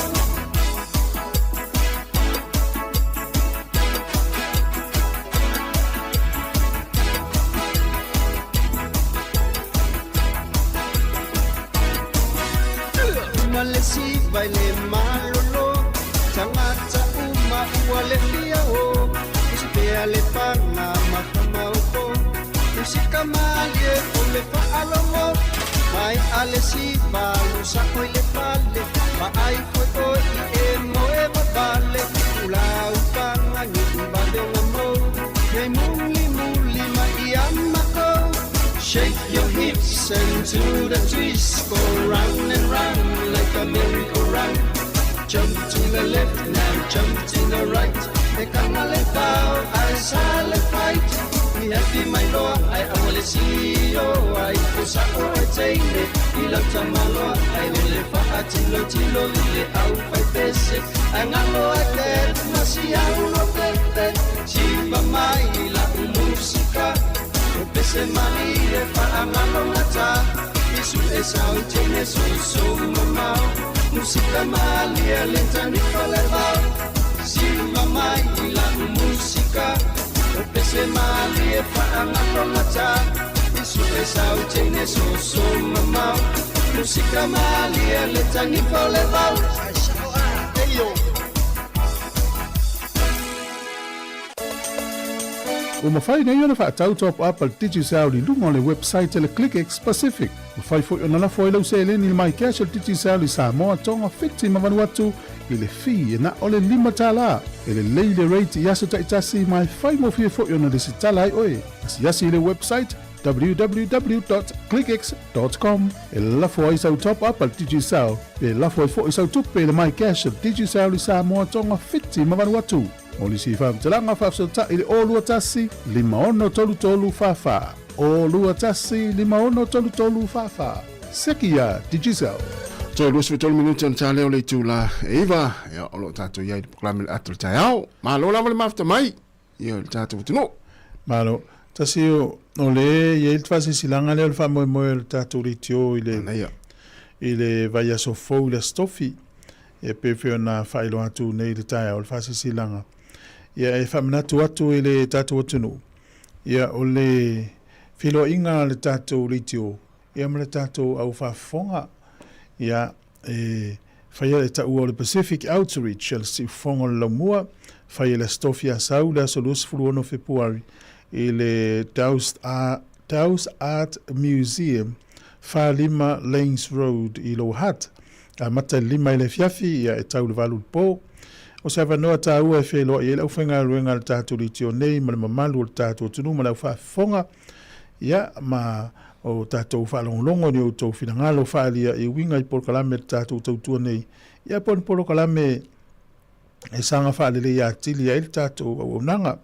Uma le siva i le malolo Tagata uma ua le fia o Usipea le paga ma famaopo Musika malie o le faalogo Mai a le siva lusa'o i le fale Vaai foi oe i e moe vavale Ulau paga ni'i vaveoga mou Nei mulimuli ma ia makou Shake your hips and do the twist Go round and round like a merry-go-round Jump to the left now jump to the right E kanga le pao ae sa le fight I happy mai loa ae aua le sio ai O sa'o e teine i lau tamaloa Ai o le faatilotilo i le au faipese Ae galo ai te masiau lo pepe Siva mai la'u musika O pese mai e faagalogata Isu e sau teine soso mamao Musika malie le tanifa le vao Siva mai la'u musika O pese malie faagalogata Isu e sau teine soso mamao Musika malie le tanifa le vao Eio Ua mafai nei ona faatau top up a le Digicel i luga o le website a le ClickX Pacific. Mafai foi ona lafo ai lau seleni i le MyCash a le Digicel i Samoa, Tonga, Fiti ma Vanuatu i le fee e na o le $5. E lelei le rate i aso taitasi ma e faigofie foi ona lesitala ai oe. Asiasi i le website www.clickx.com e lafo ai sau top up a le Digicel pe lafo ai foi sau tupe i le MyCash a le Digicel i Samoa, Tonga, Fiti ma Vanuatu. Mo nisi faamatalaga faafesootai i le 021 5633 44. 021 5633 44. Seki iā Digicel. Toe 23 minute ona ta lea o le itula e iva, ia, o lo o tatou i ai i le polokalame le ato o le taeao. Malo lava le mafuta mai, ia, i le tatou atunuu. Malo. Tasi o, o le i ai le faasilasilaga lea o le faamoemoe o le tatou leitio i le, Manaia. i le vaiaso fou i le Aso Tofi. E pei foi ona faailoa atu nei i le taeao o le faasilasilaga. Ia, e faamanatu atu i le tatou atunuu, ia, o le. Feiloaiga a le tatou leitio ia ma le tatou au faafofoga ia e faia le taua o le Pacific Outreach a le Siufofoga o le Laumua, faia i le Aso Tofi Asau le aso 26 Fepuari i le Dowse Art Museum, 45 Lanes Road i Lower Hutt. Amata i le 5 i le afiafi ia e tau i le 8 i le po. O se avanoa taua e feiloai ai le aufaigaluega a le tatou leitio nei ma le mamalu o le tatou atunuu ma le aufaafofoga ia ma o tatou faalogologo i ni outou finagalo faaalia e uiga i polokalame a le tatou tautua nei ia po o ni polokalame e saga faaleleia atili ai le tatou auaunaga.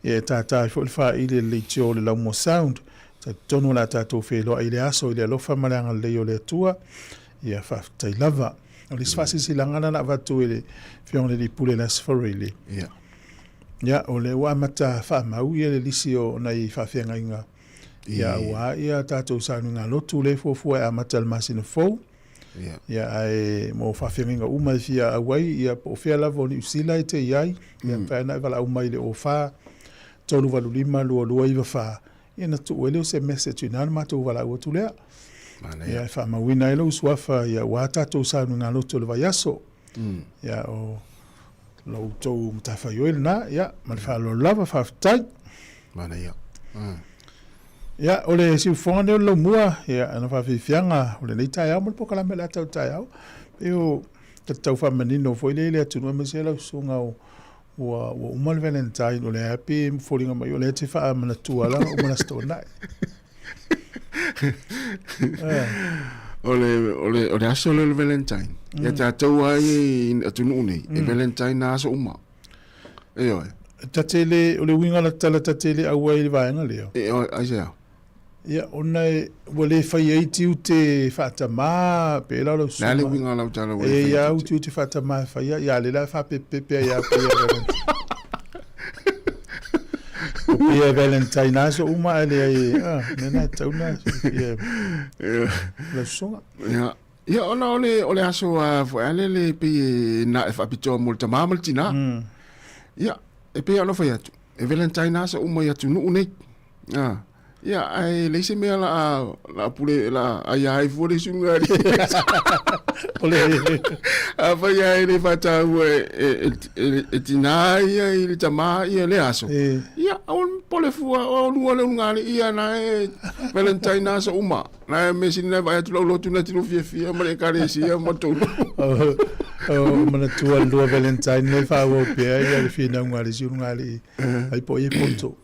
Ia e tātā ai foi le faaili e le leitio o le Laumua Sound. Talitonu o le a tatou feiloai i le aso i le alofa ma le agalelei o le Atua. Ia faafetai lava. O le isi faasilasilaga lena na avatu e le Afioga i le Alii Pule i le Aso Faraile. Ia. Ia, o lea ua amata faamau ia le lisi o nai faafeagaiga. Ia, aua ia tatou sauniga lotu lea e fuafua e amata i le masina fou. Ia. Ia, ae mo faafeagaiga uma e fia auai, ia, po o fea lava o Niu Sila e te i ai, ia, mafai ona e valaau mai i le 04 385 2294, ia ona tuu ai lea o se message i ina ona matou valaau atu lea. Manaia. Ia, e faamauina ai lou suafa, ia, aua tatou sauniga lotu o le vaiaso. Ia, o lo outou matafaioi lena, ia, ma le faaaloalo lava, faafetai. Manaia. Ia, o le siufofoga lenei o le laumua, ia, ana faafiafiaga o lenei taeao ma le polokalame o le a tau taeao. Pei o tau faamanino foi lea i le atunuu aemaise lau susuga o ua ua uma le Valentine, o lea e pei e foliga mai o lea e te faamanatua la uma le Aso Toonai. O le, o le, o le aso lea o le Valentine. Ia tatou ai i atunuu nei, e Valentine na aso uma. Ioe. Ta te le, o le uiga o la tala ta te le auai i le vaega lea. E, o, aisea? Ia, ona e, ua le fai ai tiute faatamā, pēlā o lau susuga. Le a le uiga o lau tala ua le fai ai tiute? E i ai au tiute faatamā e faia, ia a lea la e faapepepe ai lava pei a Valentine. O pei a Valentine aso uma ae leai, a, mea na e tatau ona silafia e lau susuga. Ia, ia ona o le, o le aso a foi a lele pei e na e faapitoa mo le tamā ma le tinā. Ia, e pei ona fai atu, e Valentine aso uma i atunuu nei. Ah, ia, ae leai se mea la la pule la aia ai fua le susuga ali. O le Afai lava e le faataua e, e, e, e tinā ia i le tamā ia le aso. E. Ia, aua le pole fua, o lua le ulugalii ia na e Valentine aso uma. Na e mea sili na e vaai atu lau lotu na tino fiafia ma le ekalesia ma tolu. O manatua le lua Valentine le faaauau pea ia le finauga a le isi ulugalii. Ai po o ia poto.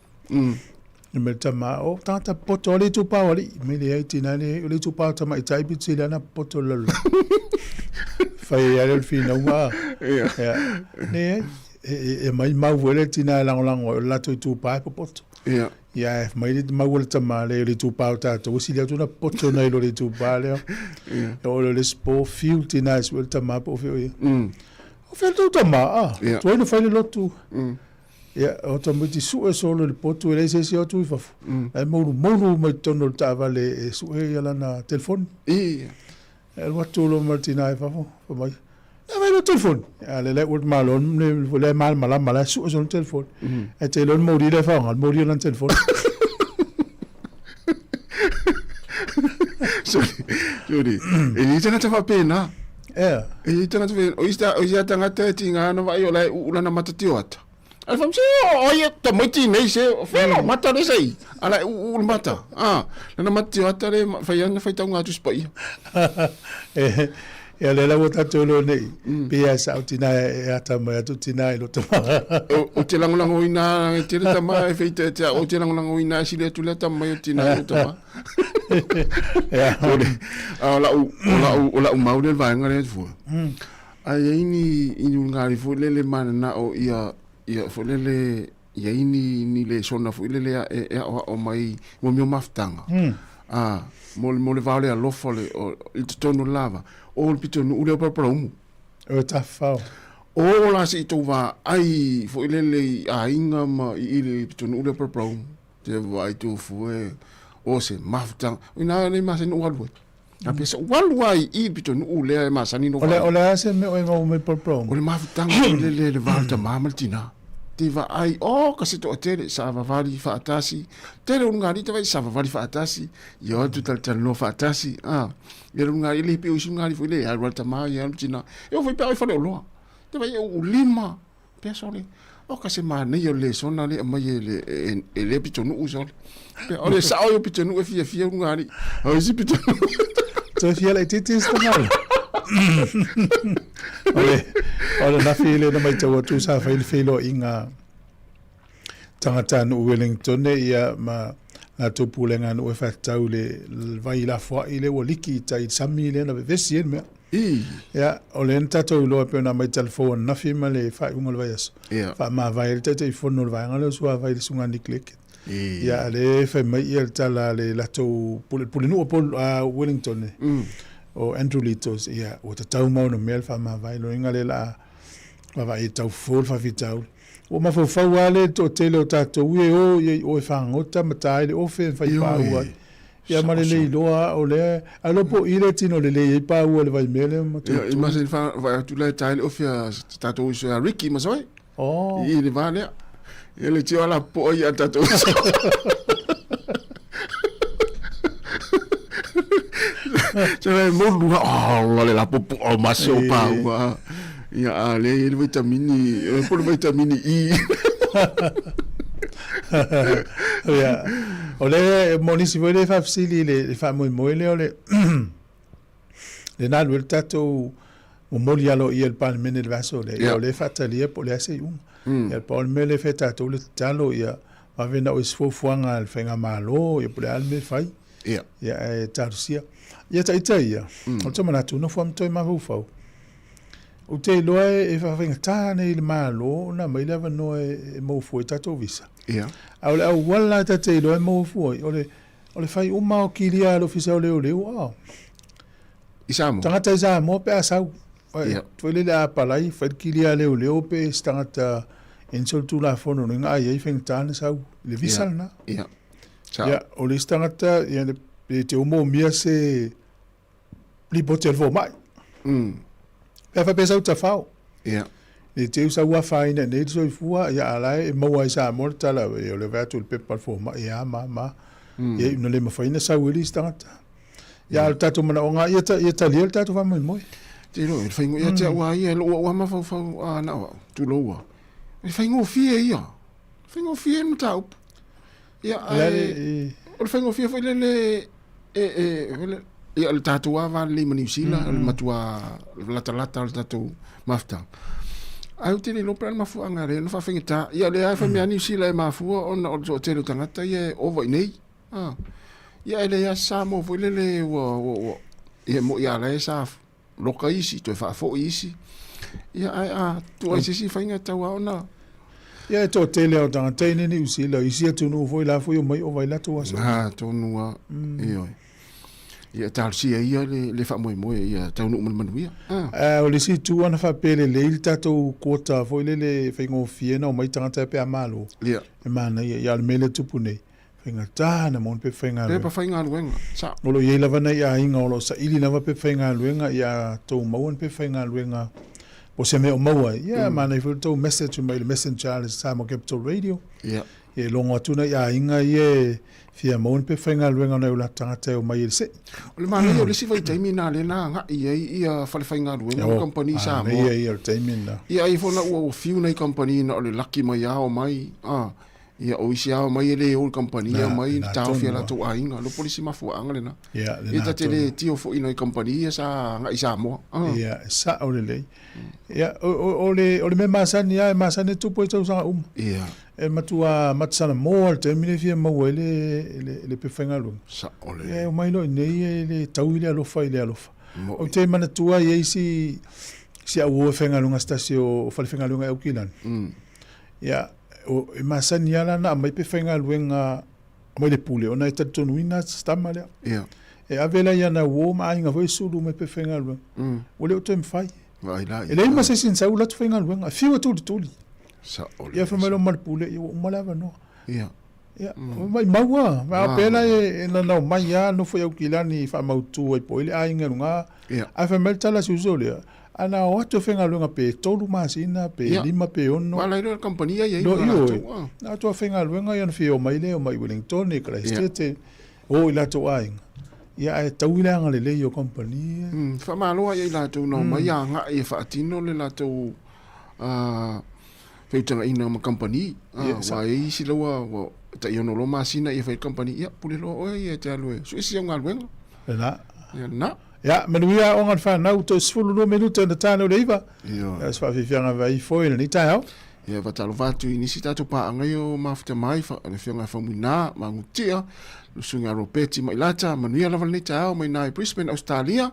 E me tama, o tagata poto, o le itupa o alii. Me leai tina le, o le itupa o tamaitai pito sili ana poto le lalolagi. Fai ai lea o le finauga. Ia. Ia. Leai, e, e mai mau foi le tina e lagolago ai o le latou itupa e popoto. Ia. Ia, e mai le mau a le tama le, o le itupa o tatou, ua sili atu ona poto nai lo le itupa lea. Ia. E oo lea i le isi po, fiu le tina e sue le tama po o fea o ia. O fea le tou tama, a? Ia. Tuai ona fai le lotu. Ia, o tamaiti sue solo i le potu e leai se isi o atu i fafo. Ae moulumoulu mai totonu o le taavale e sue ia lana telefoni. Ia. E alu atu loa ma le tina i fafo, fai mai, E aumai lou telefoni. A lea la ua le malo, lea e malamalama la e sue solo le telefoni. Ae te iloa le moli lea e faaaoga, le moli o lana telefoni. Sorry, sorry. E i ai tagata faapena. Ea. E i ai tagata faapena. O isi, o isi lava tagata e tiga ona vaai o la e uu lana mata tioata. Ae fai mai, se o ai e tamaiti nei se, o fea lau mata lea sa i? A la e uu le mata. Ah, lana mata tioata lea e fai ana faitauga a Tusi Paia. E, ia lea la ua tatou iloa nei, pei lava e sao tina e ata mai atu tina i lo tama. Ou te lagolagoina e tele tama e feita e te au, ou te lagolagoina e sili atu lea tama mai o tina i lo tama. Ia. A o lau, o lau, o lau mau lea le vaega lea fua. A i ai ni, i ni ulugalii foi lele mananao ia, ia foi lele, i ai ni, ni lesona foi lele e, e aoao mai mo mea o mafutaga. A, mo le, mo le va o le alofa o le, o, i totonu o le lava, o le pitonuu lea o Palapalaumu. O le tafafao. O la se i tou vaai foi lele i aiga ma i, i le pitonuu lea o Palapalaumu. Te vaai tou fua e, o se mafutaga. O ina nei masani ou alu ai. A pei sa ou alu lava i i le pitonuu lea e masani ona ou vaai. O le a se mea o e maua mai i Palapalaumu? O le mafutaga foi lele i le va o le tama ma le tina. Te vaai, oh, ka se toatele, savavali faatasi. Tele o luga alii te vaai savavali faatasi. Ia o atu talatalanoa faatasi. Ah, ia luga alii le pe o isi luga alii foi le alu ala tama ia alu tina. E o foi pe au i faleoloa. Te vaai e ulima. Pea sole. O ka se manaia o le lesona le aumai e le e lea pitonuu sole. Pea o le sao ia o pitonuu e fiafia luga alii. O isi pitonuu. Toe fia laitiiti isi tama. O le, o le nafi le na maitau atu sa fai le feiloaiga tagata nuu Wellington ia ma latou pulega nuu e faatatau i le vai lafoai lea ua liki i tai i le sami lea na vevesi ai le mea. Ia, o lea na tatou iloa pei ona aumai talafou ananafi ma le faaiuga o le vaiaso. Faamavae ai le Taitaifono o le vaega lea o Suavai le Susuga Nick Leckett. Ia, a lea e fai mai ia le tala a le latou pule, pulenuu o Paul, a Wellington, o Andrew Litos, ia, ua tatau ma ona mea le faamavae. Lona uiga lea o le a vaavaai e tau fofo le faafitauli. Ua mafaufau lava lea i le toatele o tatou ia e o i o e fagota ma ta ai le ofe ma fai paua ai. Ia ma le le iloa lava o lea, ai iloa po o i le tino lelei ai paua i le vaimea lea ma Ia, i masani fa vaai atu la e ta ai le ofe a tatou uso ia Ricky Masoe. Oh. I le va lea. Ia le tio ala popoa ia a tatou uso. Se le molu ha, oh, la le la popoa o mase o paua. Ia, a le i le vitamini, e po le vitamini E. Ia, o le mo nisi foi le faafesili i le faamoemoe lea o le le na alu ai le tatou momoli aloaia i le Palemene i le vaiaso lea, ia o lea e faatalia po o le a se iuga. Ia pau o le mea lea e fai e tatou le tatalo ia vave na o isi fuafuaga a le faigamalo ia po o le a le mea e fai. Ia. Ia ae talosia. Ia ita ia, o le manatu nofo lava ma toe mafaufau. Ou te iloa e faafaigata nei i le Malo ona aumai le avanoa e maua fua ai tatou visa. Ia. A o le auala ta te iloa e maua fua ai, o le fai uma o kilia a le Ofisa o Leoleo, oh. I Samoa. Tagata i Samoa pe a sau. Ia. Foi lele a apalai, fai le kilia a leoleo pe se tagata e ni solitulafono ni ga ai ai faigata ona sau i le visa lena. Ia. Ia, o le isi tagata, ia, e te omoomia se lipoti a le fomai. Pe a faapea sau tafao. Ia. Ne i te i sau afaina i nei le soifua, ia a la e maua ai i Samoa le tala, e o le vaai atu i le pepa a le fomai, e a ma ma. Ia ina le mafai ona sau ai le isi tagata. Ia a o le tatou manaoga ia ta, ia talia le tatou faamoemoe. Te iloa, e whaingo, ia te au a ia, e lou au a mafaufau a na au, tulou a. E whaingofie ia. Whaingofie le mataupu. Ia, ae, o le faigofie foi lele, e, e, ia, o le tatou lava va lelei ma Niu Sila, o le matua latalata o le tatou mafutaga. Ae ou te le iloa pe o le mafuaaga lea na faafaigata. Ia, o lea lava e fai mai lava Niu Sila e mafua ona o le toatele o tagata ia e ova i inei. Ah. Ia, e leai lava se Samoa foi lele ua, ua, ua, ia, e moni lava la e sa loka isi, toe faafoi isi. Ia, ae a tuu ai se isi faiga e tatau lava ona... Ia, e toatele lava o tagata i Niu Sila, isi atunuu foi la foi omai ova ai latou aso. Na, tonu lava. Ioe. Ia, talosia ia le, le faamoemoe ia taunuu ma le manuia. Ah. O le isi itu ana faapea e lelei le tatou quota foi lele e faigofie ona omai tagata pe a malo. Ia. E manaia. Ia, o le mea lea e tupu nei, Faigata na maua ni pepa faigaluega. Pepa faigaluega, sao. O lo o i ai lava nai aiga o lo o saili lava pepa faigaluega ia tou maua ni pepa faigaluega po o se mea o maua ai. Ia, manaia foi le tou message mai le messenger a le Samoa Capital Radio. Ia. Ia e logo atu nai aiga ia e fia maua ni pepa faigaluega o nai o latou tagata e omai e le sei. O le manaia o le isi vaitaimi lena lea na agai ai ia fale faigaluega ma kamupani i Samoa. Manaia ia o le taimi lena. Ia ai foi na ua fiu nai kamupani na o le laki mai lava omai, a. Ia, o isi lava omai e le o i le kamupani, omai taofi e latou aiga. Lea po o le isi mafuaaga lena. Ia, lena Ia, ta te le tio foi i nai kamupani ia sa agai i Samoa. Ia, e sao lelei. Ia, o le mea masani lava, e masani e tupu ai tausaga uma. Ia. E matua matasalamoa le taimi lea e fia maua ai le pepa faigaluega. Sao lelei. Ia, e omai loa i inei e le tau i le alofa i le alofa. Ou te manatua e i ai si au uo e faigaluega i se tasi o falefaigaluega i Aukilani. Ia, e masani lava la ona aumai pepa faigaluega mai le pule ona e talitonuina si tama lea. Ia. E ave la i ana uo ma aiga foi e sulu mai pepa faigaluega. Ua le o toe mafai. Vaai la E leai ma se isi na sau latou faigaluega. E fiu e tulituli. Sao lelei. Ia fai mai loa ma le pule, ia ua uma le avanoa. Ia. Ia, maumau lava. A o pea la e nanao mai lava nofo i Aukilani e faamautu ai po o ai le aiga i luga. Ia. Ae fai mai le tala a si uso lea, Ana o atu e faigaluega pe tolu masina, pe lima pe ono. Ua ala ai loa le kamupani ia i ai ma latou. Na atu a faigaluega ia ona fia omai lea, omai i Wellington, i Karaisitete, o i latou aiga. Ia ae taui le agalelei o kamupani ia. Faamalo lava ia i latou na omai agai e faatino le latou feutagaina ma kamupani. Aua e i ai isi la ua tai ono loa masina ia fai le kamupani, ia pule loa oe ia e te alu e sue si au galuega. Lena. Ia lena. Ia, manuia aoga a le fanau, toe 12 minute ona ta lea o le 9. Ia, o se faafiafiaga vaai foi i lenei taeao. Ia, faatalofa atu i nisi tatou paaga ia o mafuta mai, le Afioga ia Faumuina, Magutia, le Susuga ia Ropeti Mailata, manuia lava lenei taeao mai ina i Brisbane, Ausetalia,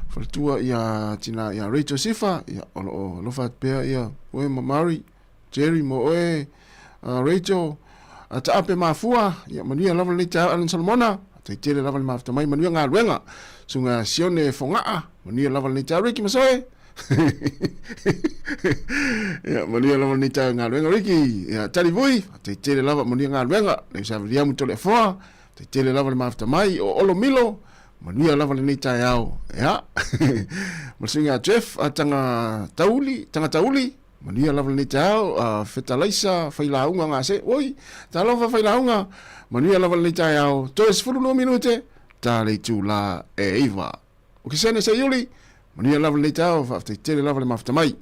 faletua ia tina ia Rachel Sifa, ia, o lo o alofa atu pea ia oe ma Murray, Jerry mo oe, Rachel, Taape Mafua, ia manuia lava lenei taeao Alan Solomona, tai tele lava le mafuta mai, manuia galuega, Susuga Sione Fogaa, manuia lava lenei taeao Ricky Masoe. Ia, manuia lava lenei taeao galuega Ricky. Ia, Tali Vui, tai tele lava manuia galuega, le usa Viliamu Toleafoa, tai tele lava le mafuta mai, o Olo Milo, manuia lava lenei taeao. Ia, ma le suiga Jeff, tanga tauli, tanga tauli, Manuia lava lenei taeao, Fetalaisa, Failauga Gase, oi, talofa Failauga, manuia lava lenei taeao, toe 12 minute, ta le itula e 9. O Kisene Seiuli, manuia lava lenei taeao, faafetai tele lava le mafuta mai.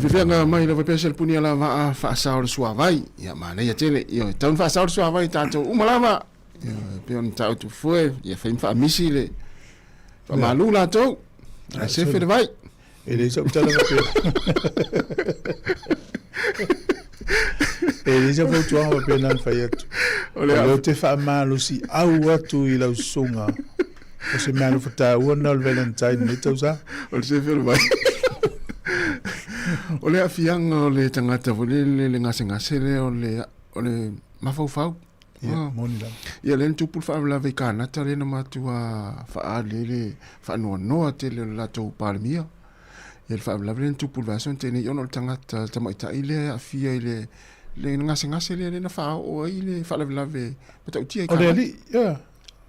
Feafeaga mai lava pea se le puni ala vaa faasao le suavai. Ia manaia tele. Ioe, tau na faasao le suavai tatou uma lava. Ia, pei ona ta'u fue, ia fai ma fa'amisi le fa'amalu latou, ae sefe le vai. E leai sa'u tala faapea. E leai sau fautuaga faapena na fai atu. O lea ou te faamalosiau atu i lau susuga, o se meaalofa taua lena o le Valentine i lenei tausaga. O le sefe o le vai. O le aafiaga o le tagata foi lele le gasegase lea o le o le mafaufau. Ia, moni lava. Ia, lea na tupu le faalavelave i Kanata lea na matua faaali ai le faanoanoa tele o le latou Palemia. Ia, le faalavelave lea na tupu i le vaiaso na tea nei ona o le tagata tamaitai lea e aafia i le le gasegase lea lea na faaoo ai le faalavelave matautia i O le Kanata. alii, ia.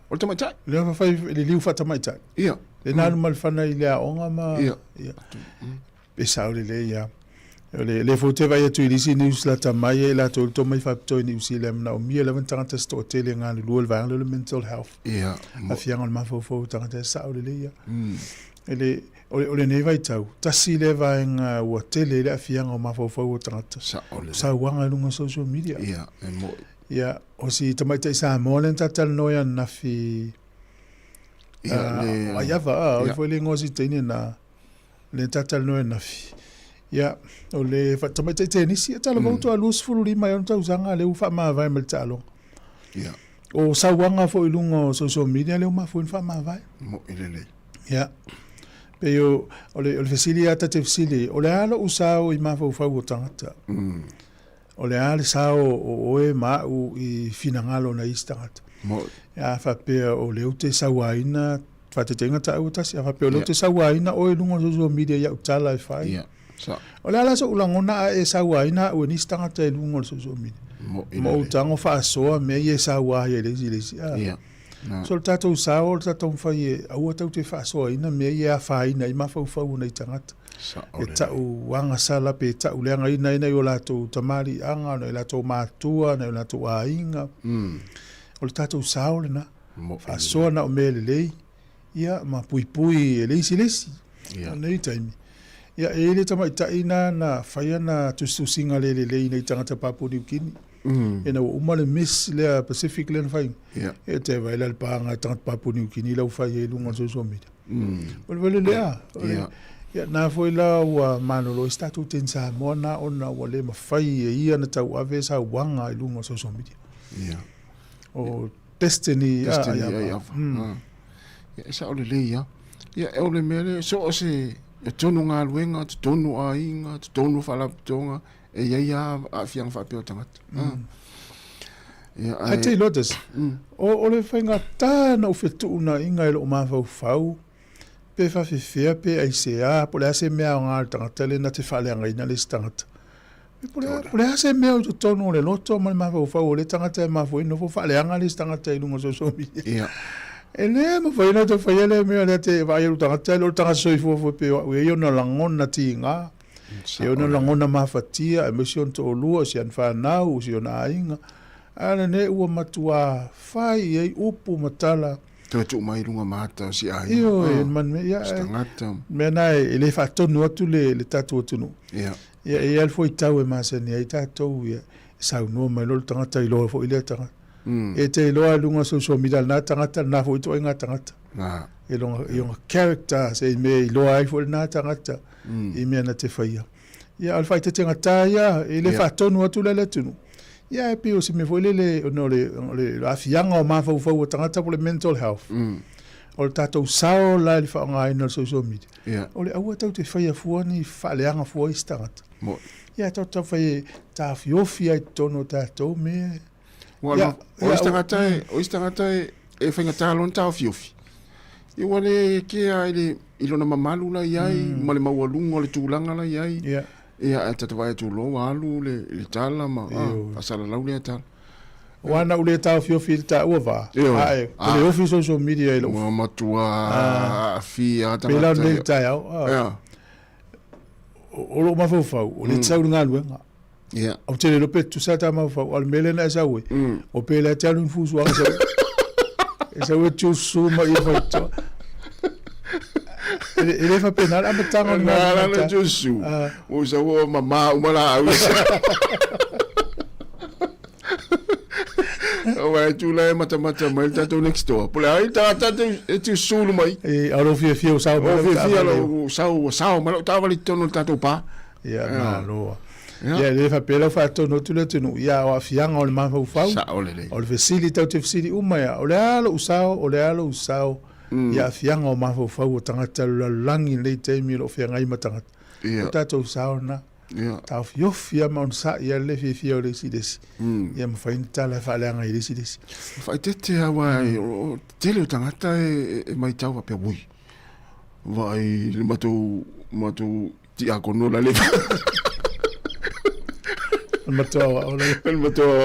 O le tamaitai. Lea na fai le liu faatamaitai. Ia. Lea na alu ma le fana i le aoga ma... Ia. Ia. E sao lelei lava. O le lea foi ou te vaai atu i le isi news lata mai e latou le tomai faapitoa i Niu Sila e manaomia lava ni tagata se toatele e galulue i le vaega lea o le mental health. Ia. Aafiaga o le mafaufau o tagata e sao lelei lava. E le, o le, o lenei vaitau, tasi lea vaega ua tele ai le aafiaga o mafaufau o tagata. Sao lelei. Sauaga i luga o social media. Ia, e mo'i. Ia, o si tamaitai Samoa lea na ta talanoa ai ananafi, Ia, le. o Aiava, a, o ia foi le igoa o si teine na, Le tatalanoa anafi. Ia, o le tamaitai tenisi, e talavou toa 25 e ono tausaga lea ua faamavae ma le taaloga. Ia. O sauaga foi i luga o social media lea ua mafua ai ona faamavae. Mo'i lelei. Ia. Pei o, o le, o le fesili lava ta te fesili, o le a lou sao i mafaufau o tagata? O le a le sao o oe ma a'u i finagalo o nai isi tagata? Mo'i. A faapea o lea ou te sauaina, faataitaiga taua tasi, a faapea o lea ou te sauaina oe i luga o social media i au tala e fai. Ia. Sao. O le a la so'u lagona a e sauaina a'u e nisi tagata i luga o le social media? Mo'i Ma ou lelei. tago faasoa mea ia e saua ai e le isi i le isi. A. Ia. Na. So o le tatou sao o le tatou taumafai e aua tatou te faasoaina mea ia e afaina ai mafaufau o nai tagata. Sao E lelei. ta'u agasala pe ta'u leagaina ai nai o latou tamaliiaga, nai o latou matua, nai o latou aiga. O le tatou sao lena. Mo'i Faasoa lelei. na o mea lelei, ia, ma puipui e le isi i le isi. Ia. O nei taimi, ia, e i ai le tamaitai na na fai ana tusitusiga le lelei i nai tagata Papua Niu Kini. Ina ua uma le Miss lea Pacific lea na fai, Ia. e te vaai la le pāga e tagata Papua Niu Kini la ua fai ai i luga o le social media. O le vele lea. O le, Ia. ia, na foi la ua malolo ai se tatou teine Samoa na ona ua le mafai e ia na tauave sauaga i luga o social media. Ia. O Destiny, Destiny Aiava. Aiava. Ia, e sao lelei lava. Ia, o le mea lea, so o se totonu o galuega, totonu o aiga, totonu o faalapotopotoga, e i ai lava aafiaga faapea o tagata. Ia, Ae ae te iloa Des, o le faigata na ou fetuunaiga i lou mafaufau, pe faafefea pe aisea, po o le a se mea aoga a le tagata lea na te faaleagaina le isi tagata. Pe po o le a se mea o i totonu o le loto ma le mafaufau o lea tagata e mafua ai nofo faaleaga le isi tagata i luga o social media. Ia. E le mafai ona toe faia lea mea lea te vaai atu tagata, e le o le tagata soifua foi pei o au e i ai ona lagona tiga. E ono lagona mafatia aemaise ona toalua, o si ana fanau, o si ona aiga. A lenei ua matua fai i ai upu ma tala. Toe tuu mai i luga mata o si aiga. Ioe, manu, ia, Si tagata. Mea na e le faatonu atu le tatou atunuu. Ia. Ia, e i ai le fuaitau e masani ai tatou, ia, e saunoa mai loa le tagata, iloa foi lea tagata. E te iloa i luga o social media lena tagata, lena foi ituaiga tagata. I lona, i ona character, se i mea e iloa ai foi lena tagata i mea na te faia. Ia, o le faaeteetega ta ia, e le faatonu atu la i le atunuu. Ia, e pei o se mea foi lele, ona o le, o le aafiaga o mafaufau o tagata po o le mental health. O le tatou sao la i le faaaogaina o le social media. O le aua tatou te faia fua ni faaleaga fua isi tagata. Ia, tatou taumafai e taofiofi ai i totonu o tatou mea. Ua Ia, o isi ia, tagata e, o isi tagata e, e faigata lona taofiofi. Ia ua le kea i le, i lona mamalu la i ai, ma le maualuga o le tulaga la i ai. Ia. Ia, ae tata vaai atu loa ua alu le, le tala ma, ah, faasalalau lea tala. Aua na ou le taofiofi i le taua va, Ioe. ae, o le ofi social media i lou. Ua matua aafia lava Pei la o tagata lenei ia. taeao, ah, Ia. o lou mafaufau, o lea te sau i le galuega. Ia. Ou te le iloa pe tutusa ta mafaufau, a o le mea lea na e sau ai, o pe lea te alu i ni fusuaga sau e sau e tiusu ma ia faitoa. E le e le faapena le amataga o le Na la galuega. le tiusu. Ua sau ua mamā uma laau. O vaai atu la e matamata mai le tatou next door. Po o le a le tagata e te sulu mai. E, a o lou fiafia ua sao mai lau taavale. O fiafia lau sao ua sao mai lau taavale i totonu o le tatou pa. Ia, malo. Ia, e le faapea lau faatonu atu le atunuu, ia, o aafiaga o le mafaufau. Sao lelei. O le fesili tatou te fesili uma ia, o le a lou sao, o le a lou sao i aafiaga o mafaufau o tagata o le lalolagi i lenei taimi o lo o feagai ma tagata. O tatou sao lena. Taofiofi lava ma onosai lava le le fiafia o le isi i le isi. Ia mafai ona tala e faaleaga i le isi i le isi. Faaeteete lava aua o le tele o tagata e matau faapea, ui, vaai i le matou, matou tiakono la le Le matua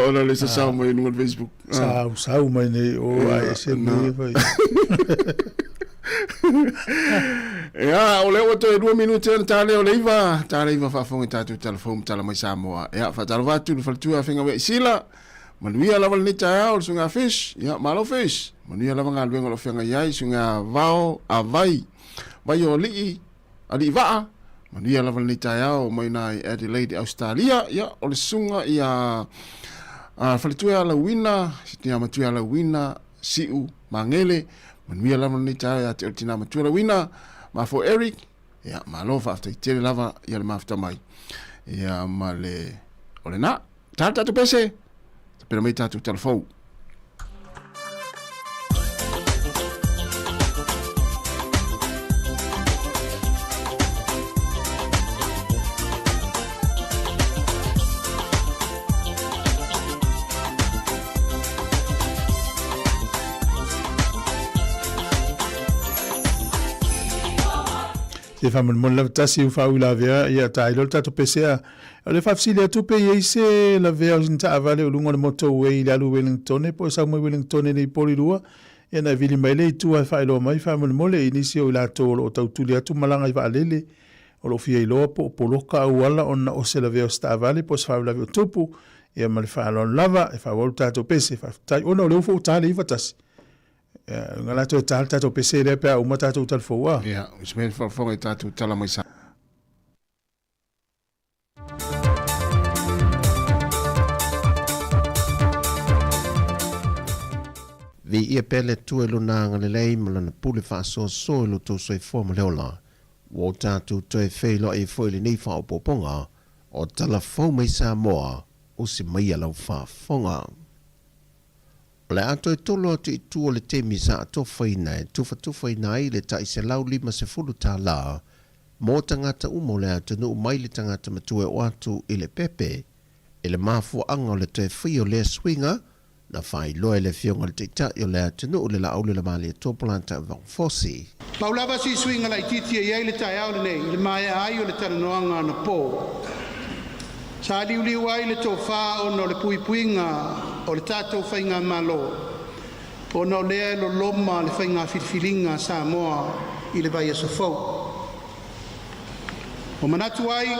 o la le sasau mai i luga o le Facebook. Sau, sau mai nei o ai se mea fai. Ia, o lea ua toe 2 minute ona ta lea o le 9, ta le 9 faafofoga i tatou tala fou ma tala mai Samoa. Ia, faatalofa atu i le faletua Afega Sila, manuia lava lenei taeao le susuga Fish. Ia, malo Fish. Manuia lava galuega o lo o feagai ai, susuga Vao Avai, vai o Alii, Alii Vaa, manuia lava lenei taeao mai na i Adelaide, Australia. Ia, o le susuga ia faletua Alauina, si tina matua Alauina, Siu Magele, manuia lava lenei taeao ia te oe le tina matua Lauina, mafo Eric, ia malo faafetai tele lava ia le mafuta mai. Ia ma le o lena. Ta le tatou pese, tapena mai tatou tala fou. Se faamolemole lava tasi u faauilavea ia tailo le tatou pesea. O le faafesili atu pe i ai se lavea o sina taavale o luga o le motorway i le alu i Wellingtone po o e sau mai Wellingtone nei i Porirua ia ona e vili mai lea i tua e faailoa mai faamolemole i nisi o i latou o lo o tau tuli atu malaga i vaalele o lo o fia iloa po o poloka auala ona o se lavea o se taavale po o se faalavelave o tupu. Ia ma le faaaloalo lava e faaauau le tatou pese. Faafetai. Ona o lea ua fou ta le 91. Ia, nga la toe ta le tatou pese lea pe a uma tatou tala fou a. Ia, o se mea faafofoga i tatou tala mai sa. Viia pea le Atua i Lona agalelei ma Lana pule faasoasoa i lo outou soifua ma le ola. Ua o tatou toe feiloai ai foi i lenei faaopoopoga o tala fou mai Samoa, usi maia lau faafofoga. O le a toe tolo atu i tua le taimi sa atofaina e tufatufaina ai le tai $150 mō tagata uma o le atunuu mai le tagata matua e oo atu i le pepe i le mafuaaga o le toe faia o lea suiga na faailoa e le Afioga i le Taitai o le atunuu le Laauli Lamalietoa Polataivao Fosi. Pau lava si suiga laitiiti e i ai le taeao lenei i le maea ai o le talanoaga anapo. Sa liuliu ai le tofa ona o le puipuiga o le tatou faigamalo, ona o lea e loloma le faiga filifiliga a Samoa i le vaiaso fou. Ua manatu ai,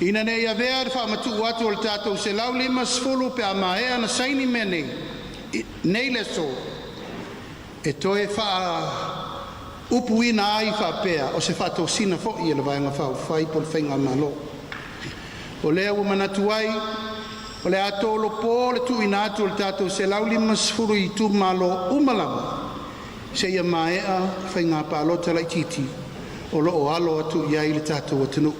ina ne i avea le faamatuu atu o le tatou 150 pe a maea ona saini mea nei, nei le aso, e toe faaupuina ai faapea o se faatosina foi a le Vaega Faaupufai po o le Faigamalo. O lea ua manatu ai, o le a tolopo le tuuina atu o le tatou 150 i itumalo uma lava seia maea faiga palota laitiiti o lo o alo atu i ai le tatou atunuu.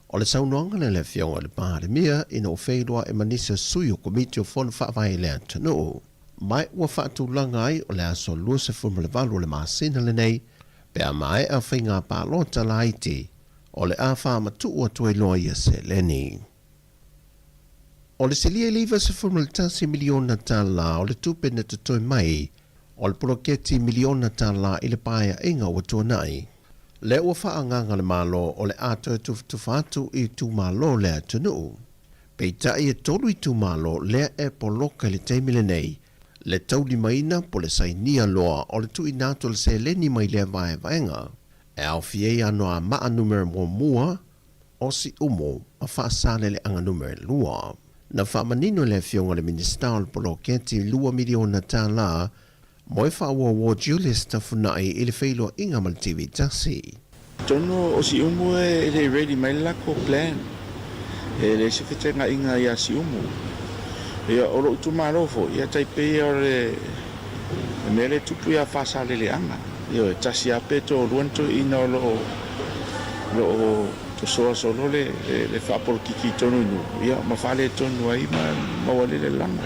O le saunoaga lea a le Afioga i le Palemia ina ua feiloai ma nisi o sui o Komiti o Fono Faavae i le atunuu, ma ua faatulaga ai o le aso 28 o le masina lenei pe a maea faiga palota laiti o le a faamatuu atu ai loa ia seleni. O le silia i le $91 miliona tala o le tupe na totoe mai o le poloketi miliona tala i le paeaiga ua tuanai, lea ua faaagaaga le Malo o le a toe tufatufa atu i itumalo o le atunuu. Peitai e tolu itumalo lea e poloka i le taimi lenei le taulimaina po le sainia loa o le tuuina atu o le seleni mai lea vaevaega e aofia ai Anoamaa numera muamua, o Siumu ma Faasaleleaga numera 2. Na faamanino e le Afioga i le Minisita o le Poloketi $2 miliona mo e faaauauo Julius Tafunai i le feiloaiga ma le TV tasi. Atonu o Siumu e le i ready mai le latou plan. E leai se fetenaiga ia Siumu. Ia, o lou itumalo foi, ia, tai pei o le mea lea e tupu ia Faasaleleaga. Ioe, tasi lava pe toalua ni toeaiina o lo o, o lo o tosoa solo le, le, le faapolokiki i totonu i nuu, ia, ma faaletonu ai ma maua ai le lelelama.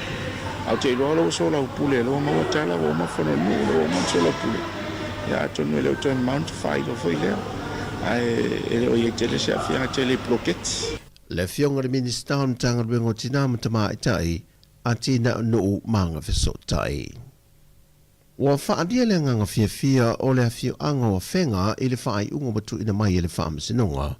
Ae ou te iloa o lea ua soalaupule, o lea ua maua tala, ua uma fono nuu, o lea ua uma ona soalaupule. Ia, atonu e le o toe mamao ona faailo foi lea, ae e le o i ai tele se aafiaga tele i poloketi. Le Afioga i le Minisita o le Matagaluega o Tina ma Tamaitai, Atinae o Nuu ma Agafesootai. Ua faaalia le agaga fiafia o le afioaga o Afega i le faaiuga ua tuuina mai e le Faamasinoga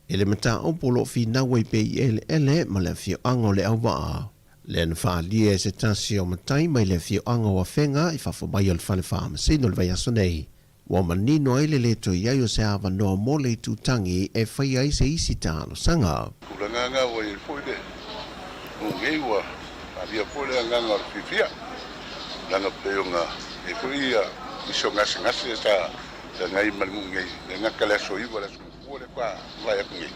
i le mataupu o lo o finau ai pea i eleele ma le afioaga o Leauvaa, lea na faaalia e se tasi o matai mai le afioaga o Afega i fafo mai o le fale faamasino i le vaiaso nei. Ua manino ai le lē toe i ai o se avanoa mo le itutagi e faia ai se isi talosaga. Tulaga aga ua i ai foi le nuu nei ua alia foi le agaga o le fiafia leaga pei ona i ai foi ia nisi o gasegase sa feagai ma le nuu nei le gata le aso 9 le aso muamua lea faatoa vaai atu nei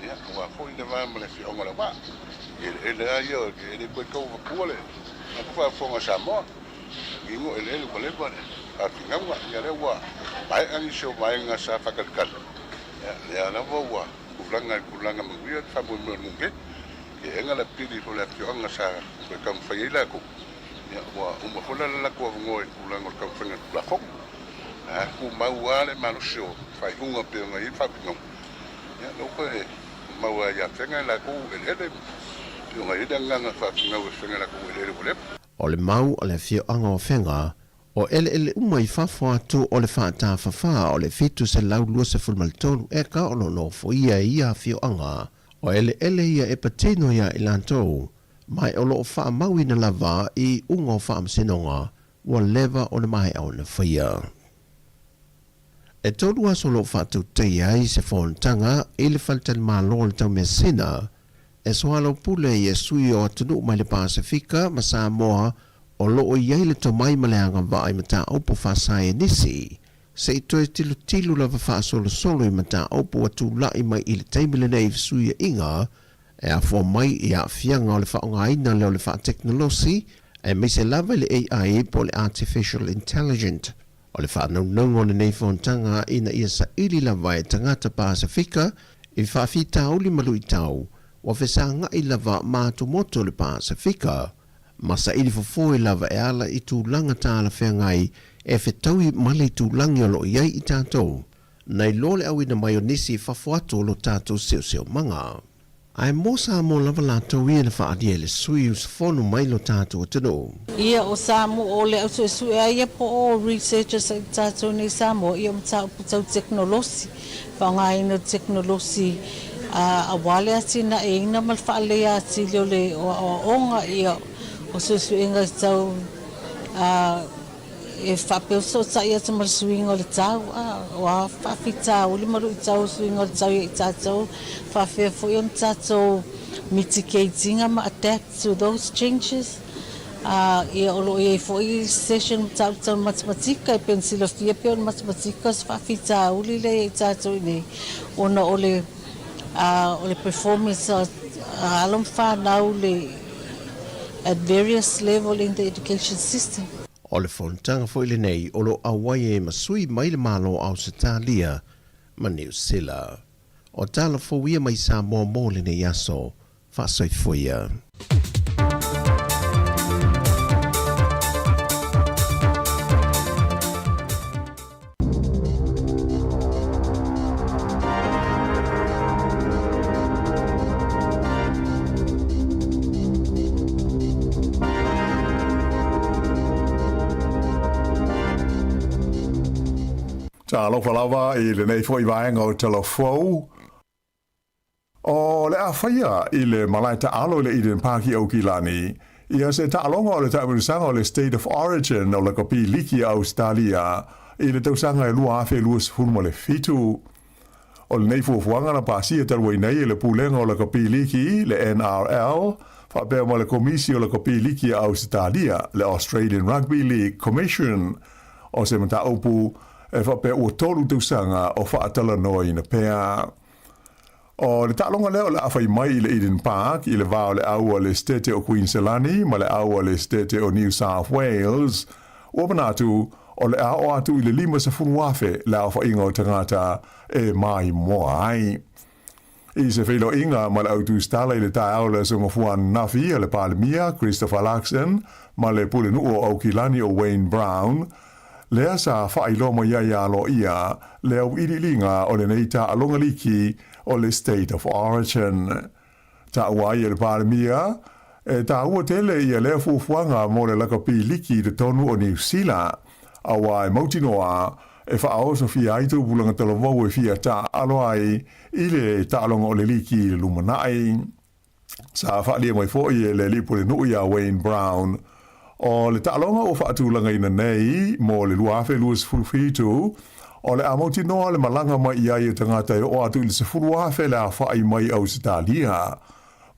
ia aua foi le va ma le afioaga o Leauvaa i eleele lava ia e le toe tau avatua le faafofoga a Samoa. Ino eleele ua leva le faafinauga, ia lea ua maea nisi o vaega sa faatalitali, ia lea lava ua tulaga i tulaga manuia le faamoemoe o le nuu nei. Eega le pili o le afioaga sa toe taumafai ai latou, ia ua uma foi la le latou avanoa i tulaga o le taumafaiga o le Tulafono. Ae tumau lava le malosi o faaiuga pei ona i ai le faafinauga, ia lea ua toe mau lava ia Afega e latou eleele pei ona i ai le agaga faafinau e Afega i latou eleele ua leva. O le mau a le afioaga o Afega, o eleele uma i fafo atu o le faatafafā o le 723 eka o lo o nofoia e ia afioaga. O eleele ia e patino iā i latou, ma o lo o faamauina lava i iuga o faamasinoga ua leva ona maea ona faia. E tolu aso o lo o faatautaia ai se fonotaga i le faletalimalo o le Taumeasina E soalaupule ai e sui o atunuu mai le Pasefika ma Samoa o lo o i ai le tomai ma le agavaa i mataupu faasaienisi, se i toe tilotilo lava faasolosolo i mataupu ua tulai mai i le taimi lenei i fesuiaiga e afua mai i aafiaga o le faaaogaina lea o le faatekonolosi aemaise lava i le AI po o le Artificial Intelligent. O le faanaunauga o lenei fonotaga ina ia saili lava e tagata Pasefika i faafitauli ma luitau ua fesagai lava ma atumotu o le Pasefika, ma saili fofoe lava e ala i tulaga talafeagai e fetaui ma le itulagi o lo o i ai i tatou, nai lo le auina mai o nisi i fafo atu o lo tatou seoseomaga. Ae mo Samoa lava latou ia na faaalia i le sui usufono mai lo tatou atunuu. Ia o Samoa o le au suesue a ia po o researchers a i tatou nei Samoa ia o mataupu tau tekonolosi, faaaogaina o tekonolosi aua le atinaeina ma le faaleleia atili o le aoaoga ia o suesuega tau E faapea fesootai atu ma le suiga o le tau, a o a faafitauli ma luitau o suiga o le tau ia i tatou, faapefea foi ona tatou mitigate ina ma adapt to those changes. A, ia o lo o i ai foi session mataupu tau matematika, e pei ona silafia pei o le matematika o se faafitauli lea ia i tatou i inei ona o le, a, o le performance a alo ma fanau le at various level in the education system. O le fonotaga foi lenei o lo o auai ai ma sui mai le Malo o Ausetalia ma Niu Sila. O tala fou ia mai Samoa mo lenei aso. Faasoifua ia. Talofa lava i lenei foi vaega o Talafou. O le a faia i le malae taalo i le Eden Park i Aukilani, ia se taaloga o le taamilosaga o le State of Origin o Lakapi Liki a Ausetalia i le tausaga e 2027. O lenei fuafuaga na pasia talu ai nei e le Pulega o Lakapi Liki, le NRL, faapea ma le Komisi o Lakapi Liki a Ausetalia, le Australian Rugby League Commission. O se mataupu e faapea ua tolu tausaga o faatalanoaina pea. O le taaloga lea o le a fai mai i le Eden Park i le va o le au a le Setete o Kuiniselani ma le au a le Setete o New South Wales, ua manatu o le a oo atu i le 50,000 le aofaiga o tagata e maimoa ai. I se feiloaiga ma le au tusitala i le taeao o le Aso Gafua ananafi a le Palemia Christopher Luxon ma le Pulenuu o Aukilani o Wayne Brown, lea sa faailoa mai ai aloaia le auiliiliga o lenei taaloga liki o le State of Origin. Taua ai e le Palemia, e taua tele ia lea fuafuaga mo le lakapi liki i totonu o Niu Sila, auā e mautinoa e faaosofia ai tupulaga talavou e fia taaalo ai i le taaloga o le liki i le lumanai. Sa faaalia mai foi e le alii pulenuu iā Wayne Brown, o le taaloga ua faatulagaina nei mo le 2027, o le a mautinoa le malaga mai i ai o tagata e oo atu i le 10,000 le aofai mai Ausetalia.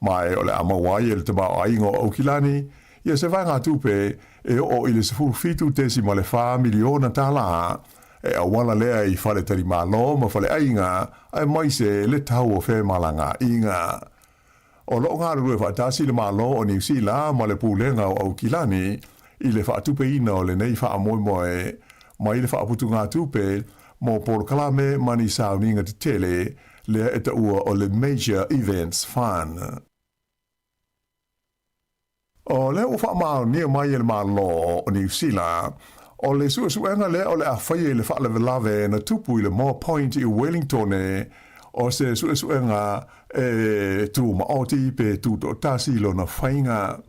Ma o le a maua ai e le tamaoaiga o Aukilani ia se vaegatupe e oo i le $17.4 miliona tālā, e auala lea i faletalimalo ma faleaiga aemaise le tau o femalagaaiga. O lo o galulue faatasi le Malo o Niu Sila ma le Pulega o Aukilani i le faatupeina o lenei faamoemoe mai le faaputugatupe mo polokalame ma ni sauniga tetele lea e taua o le Major Events Fund. O lea ua faamaonia mai e le Malo o Niu Sila, o le suesuega lea o le a faia i le faalavelave na tupu i le Moa Point i Wellingtone, o se suesuega e tumaoti pe tutoatasi lona faiga.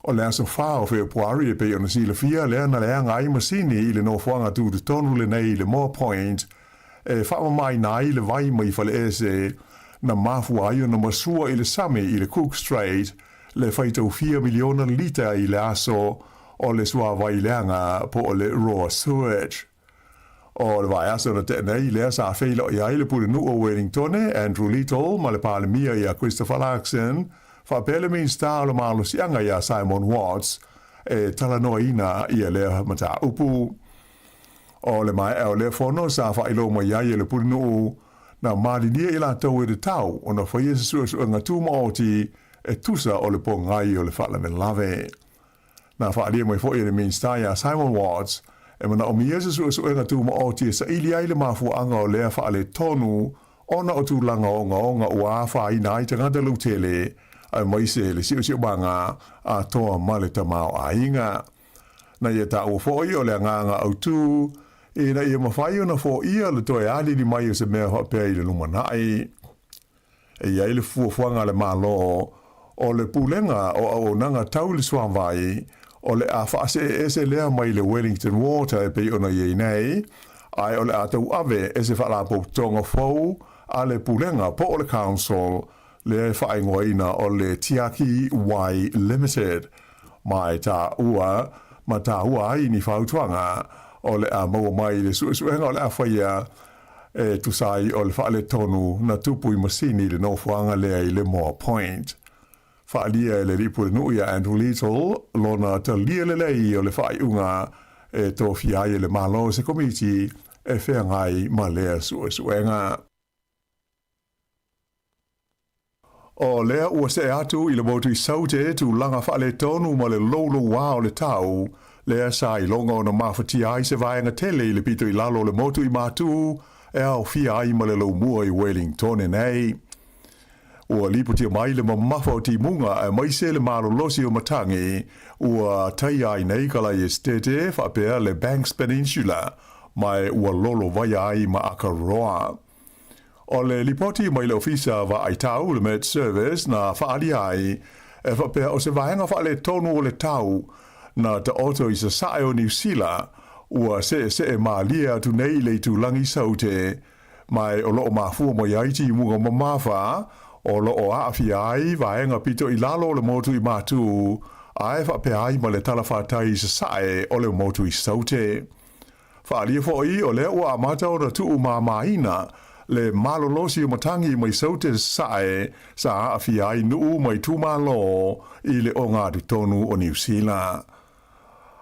O le aso 4 o Fepuari e pei ona silafia lea na leaga ai masini i le nofoaga tutotonu lenei i le Moa Point e faamamaina ai le vai mai faleese na mafua ai ona masua i le sami i le Cook Strait le faitau fia miliona lita i le aso o le suavai leaga po o le raw sewage. O le vaiaso na tea nei lea sa feiloai ai le Pulenuu o Wellingtone, Andrew Little, ma le Palemia ia Christopher Luxon, faapea le Minisita o le Malosiaga ia Simon Watts e talanoaina ia lea mataupu. O le maea o lea fono sa faailoa mai ai e le Pulenuu na malilie i latou e tatau ona faia se suesuega tumaoti e tusa o le pogai o le faalavelave. Na faaalia mai foi e le Minisita ia Simon Watts e manaomia se suesuega tumaoti e saili ai le mafuaaga o lea faaletonu ona o tulaga ogaoga ua afaina ai tagata lautele aemaise le siosiomaga atoa ma le tamaoaiga. Na ia taua foi o le agaga autu ina ia mafai ona foia le toe alili mai o se mea faapea i le lumanai. E i ai le fuafuaga a le Malo o le Pulega o Auaunaga Tau i le Suavai o le a faaseeese lea mai le Wellington Water e pei ona i ai nei, ae o le a tauave e se faalapotopotoga fou a le Pulega po o le Council lea e faaigoaina o le Tiaki Wai Limited, ma e taua ma taua ai ni fautuaga o le a maua mai i le suesuega o le a faia e tusa ai o le faaletonu na tupu i masini i le nofoaga lea i le Moa Point. Faaalia e le alii pulenuu ia Andrew Little lona talia lelei o le faaiuga e tofia ai e le Malo se komiti e feagai ma lea suesuega. O lea ua see atu i le motu i Saute tulaga faaletonu ma le loulouā o le tau, lea sa iloga ona mafatia ai se vaega tele i le pito i lalo o le motu i Matū e aofia ai ma le laumua i Wellingtone nei. Ua lipotia mai le mamafa o timuga aemaise le malolosi o matagi ua taia ai nei Kalai Esitete faapea le Banks Peninsula ma e ua lolovaia ai ma Akaroa. O le lipoti mai le Ofisa Vaai Tau, le Met Service, na faaalia ai, e faapea o se vaega faaletonu o le tau na taoto i sasae o Niu Sila ua seesee malie atu nei i le itulagi Saute, ma o lo o mafua mai ai timuga mamafa o lo o aafia ai vaega pito i lalo o le motu i Matū, ae faapea ai ma le talafatai i sasae o le motu i Saute. Faaalia foi o lea ua amata ona tuumamaina le malolosi o matagi mai Saute Sasae sa aafia ai nuu ma itumalo i le ogatotonu o Niu Sila.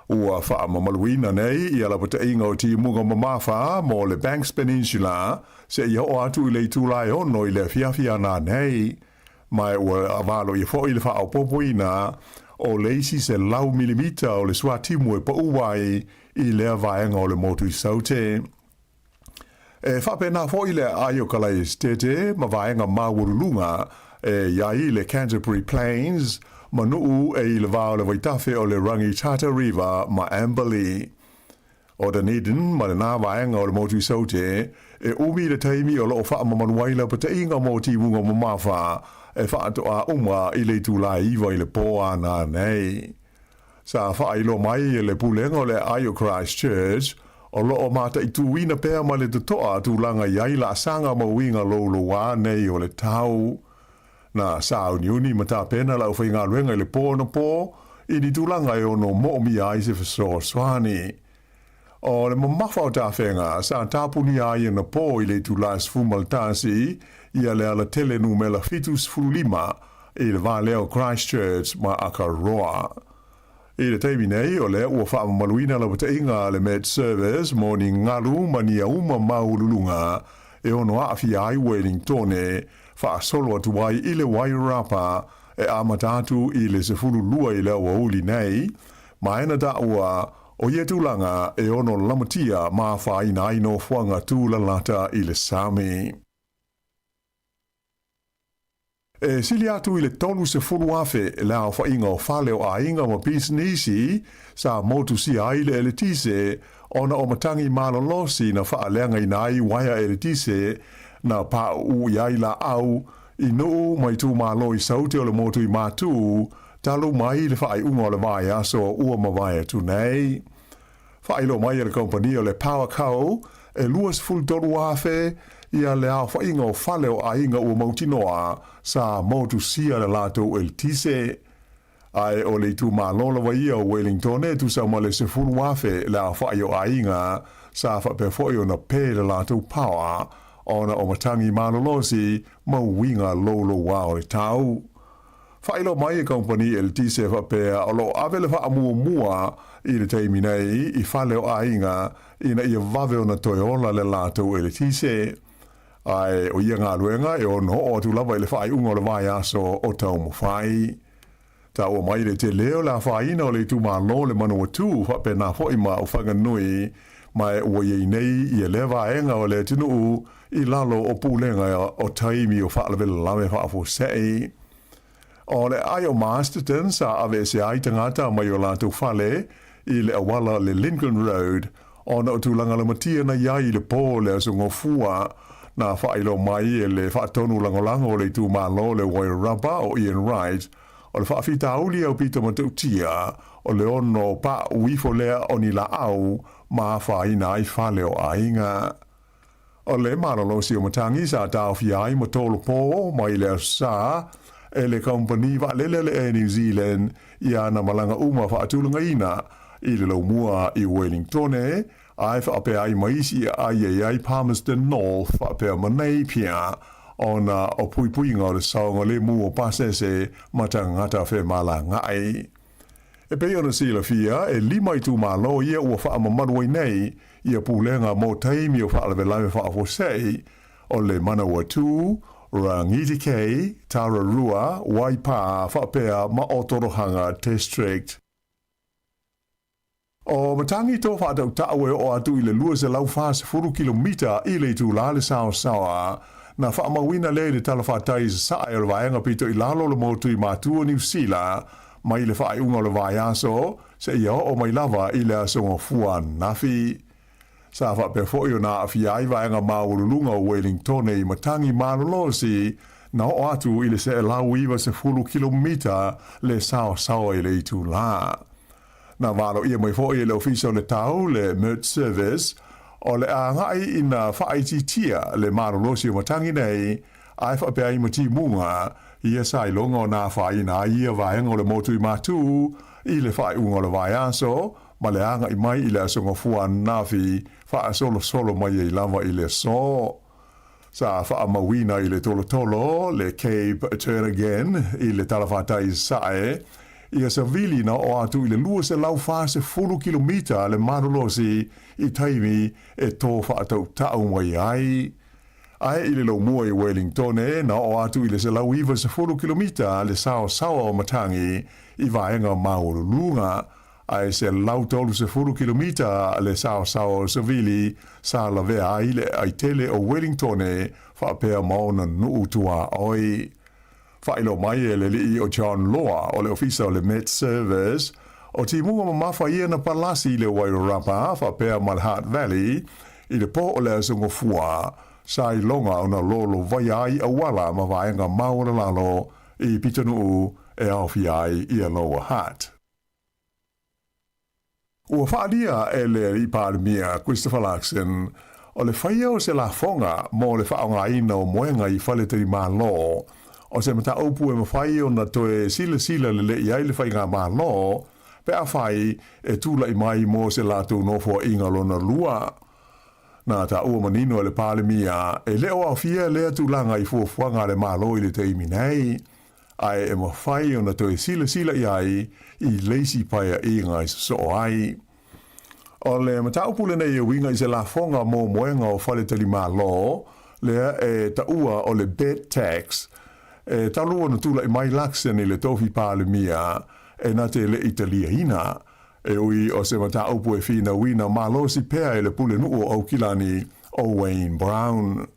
Ua faamamaluina nei ia lapataiga o timuga mamafa mo le Banks Peninsula seia oo atu i le itula e 6 i le afiafi a nanei. Ma ua valoia foi le faaopoopoina o le isi 100 milimita o le suatimu e pau ai i lea vaega o le motu i Saute. E faapena foi le aai o Kalaesetete ma vaega maualuluga e i ai le Canterbury Plains ma nuu e i le va o le vaitafe o le Rangitata River ma Amberley. O Dunedin ma lena vaega o le motu i Saute, e umi le taimi o lo o faamamalu ai lapataiga mo timuga mamafa e faatoa uma i le itula e 9 i le po a nanei. Sa faailoa mai e le Pulega o le Aai o Christchurch, o lo o mataituina pea ma le totoa tulaga i ai laasaga ma uiga louloua nei o le tau. Na sauniuni ma tapena le aufaigaluega i le po anapo i ni tulaga e ono moomia ai se fesoasoani. O le mamafa o tafega sa tapunia ai anapo i le itula e 11 ia le alatele numela 75 i le va lea o Christchurch ma Akaroa. I le taimi nei, o lea ua faamamaluina lapataiga a le Met Service mo ni galu ma ni auma maualuluga e ono aafia ai Wellingtone, faasolo atu ai i le Wairarapa e amata atu i le 12 i le aoauli nei, ma e na taua o ia tulaga e ono lamatia ma afaina ai nofoaga tūlalata i le sami. E sili atu i le 30,000 le aofaiga o fale o aiga ma pisinisi sa motusia ai le eletise ona o matagi malolosi na faaleagaina ai uaea eletise na paʻuʻu i ai laau i nuu ma itumalo i Saute o le motu i Matū talu mai le faaiuga o le vaiaso ua mavae atu nei. Faailoa mai e le kamupani o le Powerco e 23,000 ia le aofaiga o fale o aiga ua mautinoa sa motusia le latou eletise. Ae o le itumalo lava ia o Wellington e tusa ma le 10,000 le aofai o aiga sa faapea foi ona pe le latou power ona o matagi malolosi ma uiga louloua o le tau. Faailoa mai e kamupani eletise faapea o lo o ave le faamuamua i le taimi nei i fale o aiga ina ia vave ona toe ola le latou eletise. Ae o ia galuega e ono oo atu lava i le faaiuga o le vaiaso o taumafai. Taua mai le tele o le afaina o le itumalo le Manawatū faapena foi ma Ufaganui ma e ua i ai nei ia lea vaega o le atunuu i lalo o pulega o taimi o faalavelave faafuasei. O le aai o Masterton sa aveese ai tagata mai o latou fale i le auala le Lincoln Road ona o tulaga lamatia na i ai i le po o le Aso Gofua. Na faailoa mai e le faatonu lagolago o le itumalo le Wairarapa o Ian Wright o le faafitauli aupito matautia o le ono paʻu ifo lea o ni laau ma afaina ai fale o aiga. O le malolosi o matagi sa taofia ai ma tolopo mai le Aso Sa e le kamupani vaalele le Air New Zealand i ana malaga uma faatulagaina i le laumua i Wellingtone ae faapea ai ma isi i aai ai ai Palmerston North faapea ma Napier ona o puipuiga o le saogalemu o pasese ma tagata femalagaai. E pei ona silafia, e lima itumalo ia ua faamamalu ai nei ia pulega mo taimi o faalavelave faafuasei, o le Manawatū, Rangitikei, Tararua, Waipā faapea ma Otorohanga District. O Matangi tō faatautau e oo atu i le 240 kilomita i le itulā le saosaoa. Na faamauina lea i le talafatai i sasae o le vaega pito i lalo o le motu i Matua Niu Sila mai le faaiuga o le vaiaso seia oo mai lava i le Aso Gafua ananafi. Sa faapea foi ona aafia ai vaega maualuluga o Wellingtone i matagi malolosi na oo atu i le 190 kilomita le saosaoa i le itulā. Na valoia mai foi e le Ofisa o le Tau, le Met Service, o le a agai ina faaitiitia le malolosi o matagi nei, ae faapea ai ma timuga ia sa iloga ona afaina ai ia vaega o le motu i Matū i le faaiuga o le vaiaso ma le agai mai i le Aso Gafua ananafi faasolosolo mai ai lava i le aso. Sa faamauina i le tolotolo le Cape Turnagain i le talafatai i Sasae. Ia savili na oo atu i le 240 kilomita le malolosi i taimi e tō faatautau mai ai. Ae i le laumua i Wellingtone, na oo atu i le 190 kilomita le saosaoa o matagi i vaega maualuluga, ae 130 kilomita le saosaoa o savili sa lavea ai le aai tele o Wellingtone faapea ma ona nuu tuaoi. Faailoa mai e le alii o John Law o le Ofisa o le Met Service, o timuga mamafa ia na palasi i le Wairarapa faapea ma le Hutt Valley i le po o le Aso Gafua, sa iloga ona lolovaia ai auala ma vaega maualalalo i pitonuu e aofia ai ia Lower Hutt. Ua faaalia e le Alii Palemia Christopher Luxon o le faia o se lafoga mo le faaaogaina o moega i faletalimalo o se mataupu e mafai ona toe silasila lelei ai le faigamalo pe afai e tulai mai mo se latou nofoaiga lona lua. Na taua manino e le Palemia e le o aofia lea tulaga i fuafuaga a le Malo i le taimi nei. ae e mafai ona toe silasila i ai i le isi paeaiga e sosoo ai. O le mataupu lenei e uiga i se lafoga mo moega o faletalimalo, lea e taua o le bed tax, e talu ona tulai mai Luxon i le tofi Palemia e na te le i taliaina, e ui o se mataupu e finauina malosi pea e le Pulenuu o Aukilani o Wayne Brown.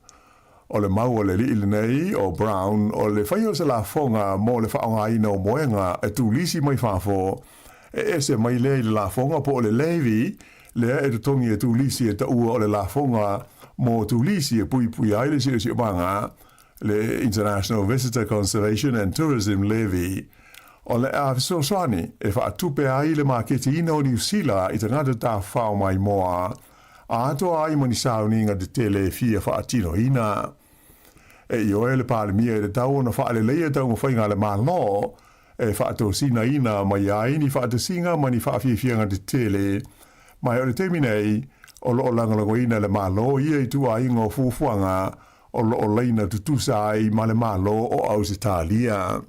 O le mau a le alii lenei, o Brown, o le faia o se lafoga mo le faaaogaina o moega e turisi mai fafo, e ese mai lea i le lafoga po o le levy lea e totogi e turisi e taua o le lafoga mo turisi e puipuia ai le siosiomaga, le International Visitor Conservation and Tourism Levy. O le a fesoasoani e faatupe ai le maketiina o Niu Sila i tagata tafafao maimoa Atoa ai ma ni sauniga tetele e fia faatinoina. E ioe le Palemia i le tau ona faaleleia taumafaiga a le Malo e faatosinaina mai ai ni faatasiga ma ni faafiafiaga tetele, ma o le taimi nei o lo o lagolagoina e le Malo ia ituaiga o fuafuaga o lo o laina tutusa ai ma le Malo o Ausetalia.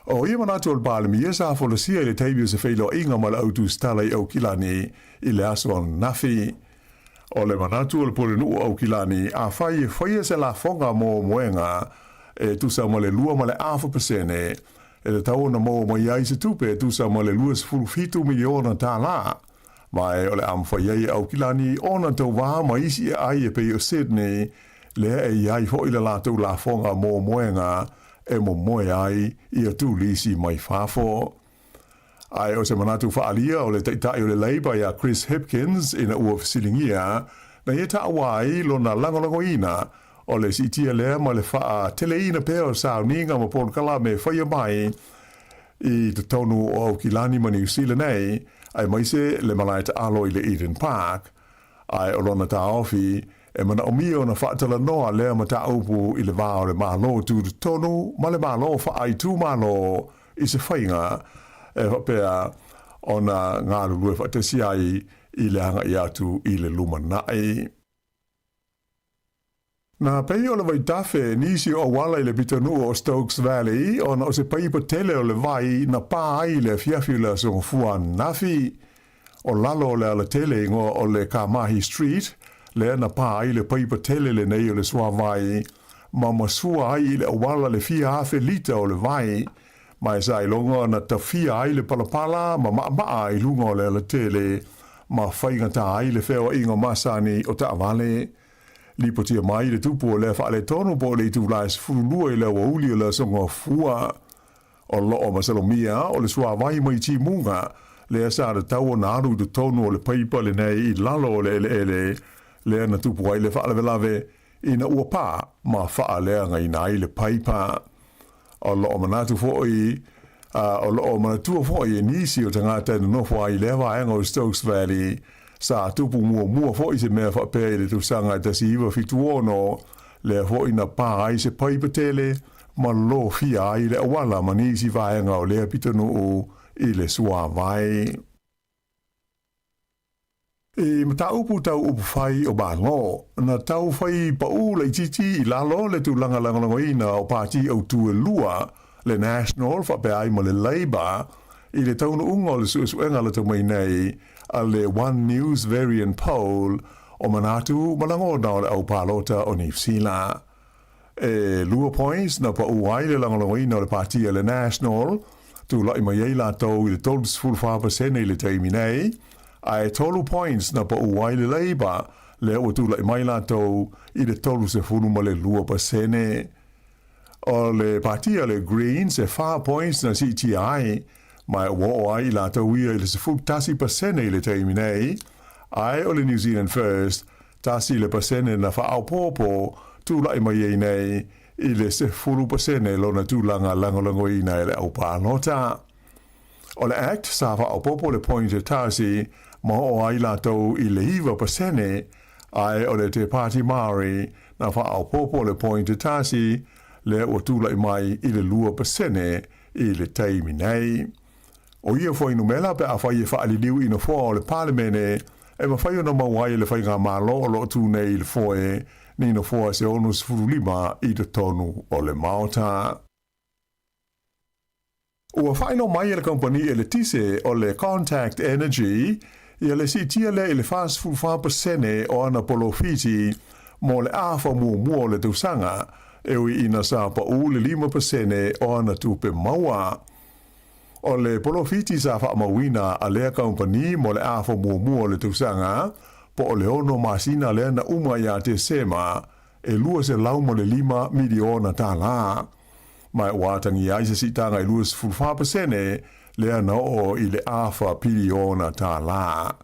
O ia manatu o le Palemia sa folasia i le taimi o se feiloaiga ma le au tusitala i Aukilani i le aso ananafi. O le manatu o le Pulenuu o Aukilani, afai e faia se lafoga mo moega e tusa ma le 2.5%, e tatau ona maua mai ai se tupe e tusa ma le $27 miliona tālā. Ma e o le a mafai ai e Aukilani ona tauvā ma isi aai e pei o Sydney, lea e i ai foi le latou lafoga mo moega e momoe ai ia turisi mai fafo. Ae o se manatu faaalia o le Taitai o le Labour iā Chris Hipkins ina ua fesiligia na ia taua ai lona lagolagoina o le siitia lea ma le faateleina pea o sauniga ma polokalame e faia mai i totonu o Aukilani ma Niu Sila nei, aemaise le malae taalo i le Eden Park. Ae o lona taofi, e manaomia ona faatalanoa lea mataupu i le va o le Malo tutotonu ma le Malo faaitumalo i se faiga e faapea ona galulue faatasi ai i le agai atu i le lumanai. Na pei o le vaitafe nisi o auala i le pitonuu o Stokes Valley ona o se paipa tele o le vai na pā ai i le afiafi o le Aso Gafua ananafi. O lalo o le alatele igoa o le Kamahi Street lea na pā ai le paipa tele lenei o le suavai ma masua ai i le auala le fia afe lita o le vai ma e sa iloga na tafia ai le palapala ma maamaa i luga o le alatele ma faigata ai le feoaiga masani o taavale. Lipotia mai le tupu o lea faaletonu po o le itula e 12 i le aoauli o le Aso Gafua. O lo o masalomia o le suavai mai timuga lea sa tatau ona alu i totonu o le paipa lenei i lalo o le eleele lea na tupu ai le faalavelave ina ua pā ma faaleagaina ai le paipa. O lo o manatu foi o lo o manatua foi e nisi o tagata e nonofo ai i lea vaega o Stokes Valley, sa tupu muamua foi se mea faapea i le tausaga e 1976, lea foi na pā ai se paipa tele ma lofia ai le auala ma nisi vaega o lea pitonuu i le suavai. I mataupu tau upufai o Malo, na tau fai paʻū laitiiti i lalo le tulaga lagolagoina o pāti autū e lua. le National faapea ai ma le Labour i le taunuuga o le suesuega lata mai nei a le One News Verian Poll o manatu ma lagona o le au palota o Niu Sila. E lua points na paʻu ai le lagolagoina o le pāti a le National, tulai mai ai latou i le 34% i le taimi nei, a e tolu points na paʻu ai le Labour, lea ua tulai mai latou i le 32%. O le pāti a le Greens e fa points na siitia ai, ma ua oo ai i latou ia i le 11% i le taimi nei, ae o le New Zealand First, 1% na faaopoopo tulai mai ai nei i le 10% lona tulaga lagolagoina e le au palota. O le Act sa faaopoopo le point e tasi ma oo ai latou i le 9%, ae o le Te Pāti Māori na faaopoopo le point e tasi lea ua tulai mai i le 2% i le taimi nei. O ia fuainumera pe afai e faaliliu i nofoa o le Palemene e mafai ona maua ai e le Faigamalo o lo o tu nei i le foe ni nofoa se 65 i totonu o le Maota. Ua faailoa mai e le kamupani eletise o le Contact Energy ia le siitia lea i le 44% o ana polofiti mo le afa muamua o le tausaga, e ui ina sa paʻu le 5% o ana tupe maua. O le polofiti sa faamauina a lea kamupani mo le afa muamua o le tausaga, po o le ono masina lea na uma ia Tesema, e $205 miliona tālā. Ma ua atagia ai se siitaga e 24% lea na oo i le afa piliona tālā.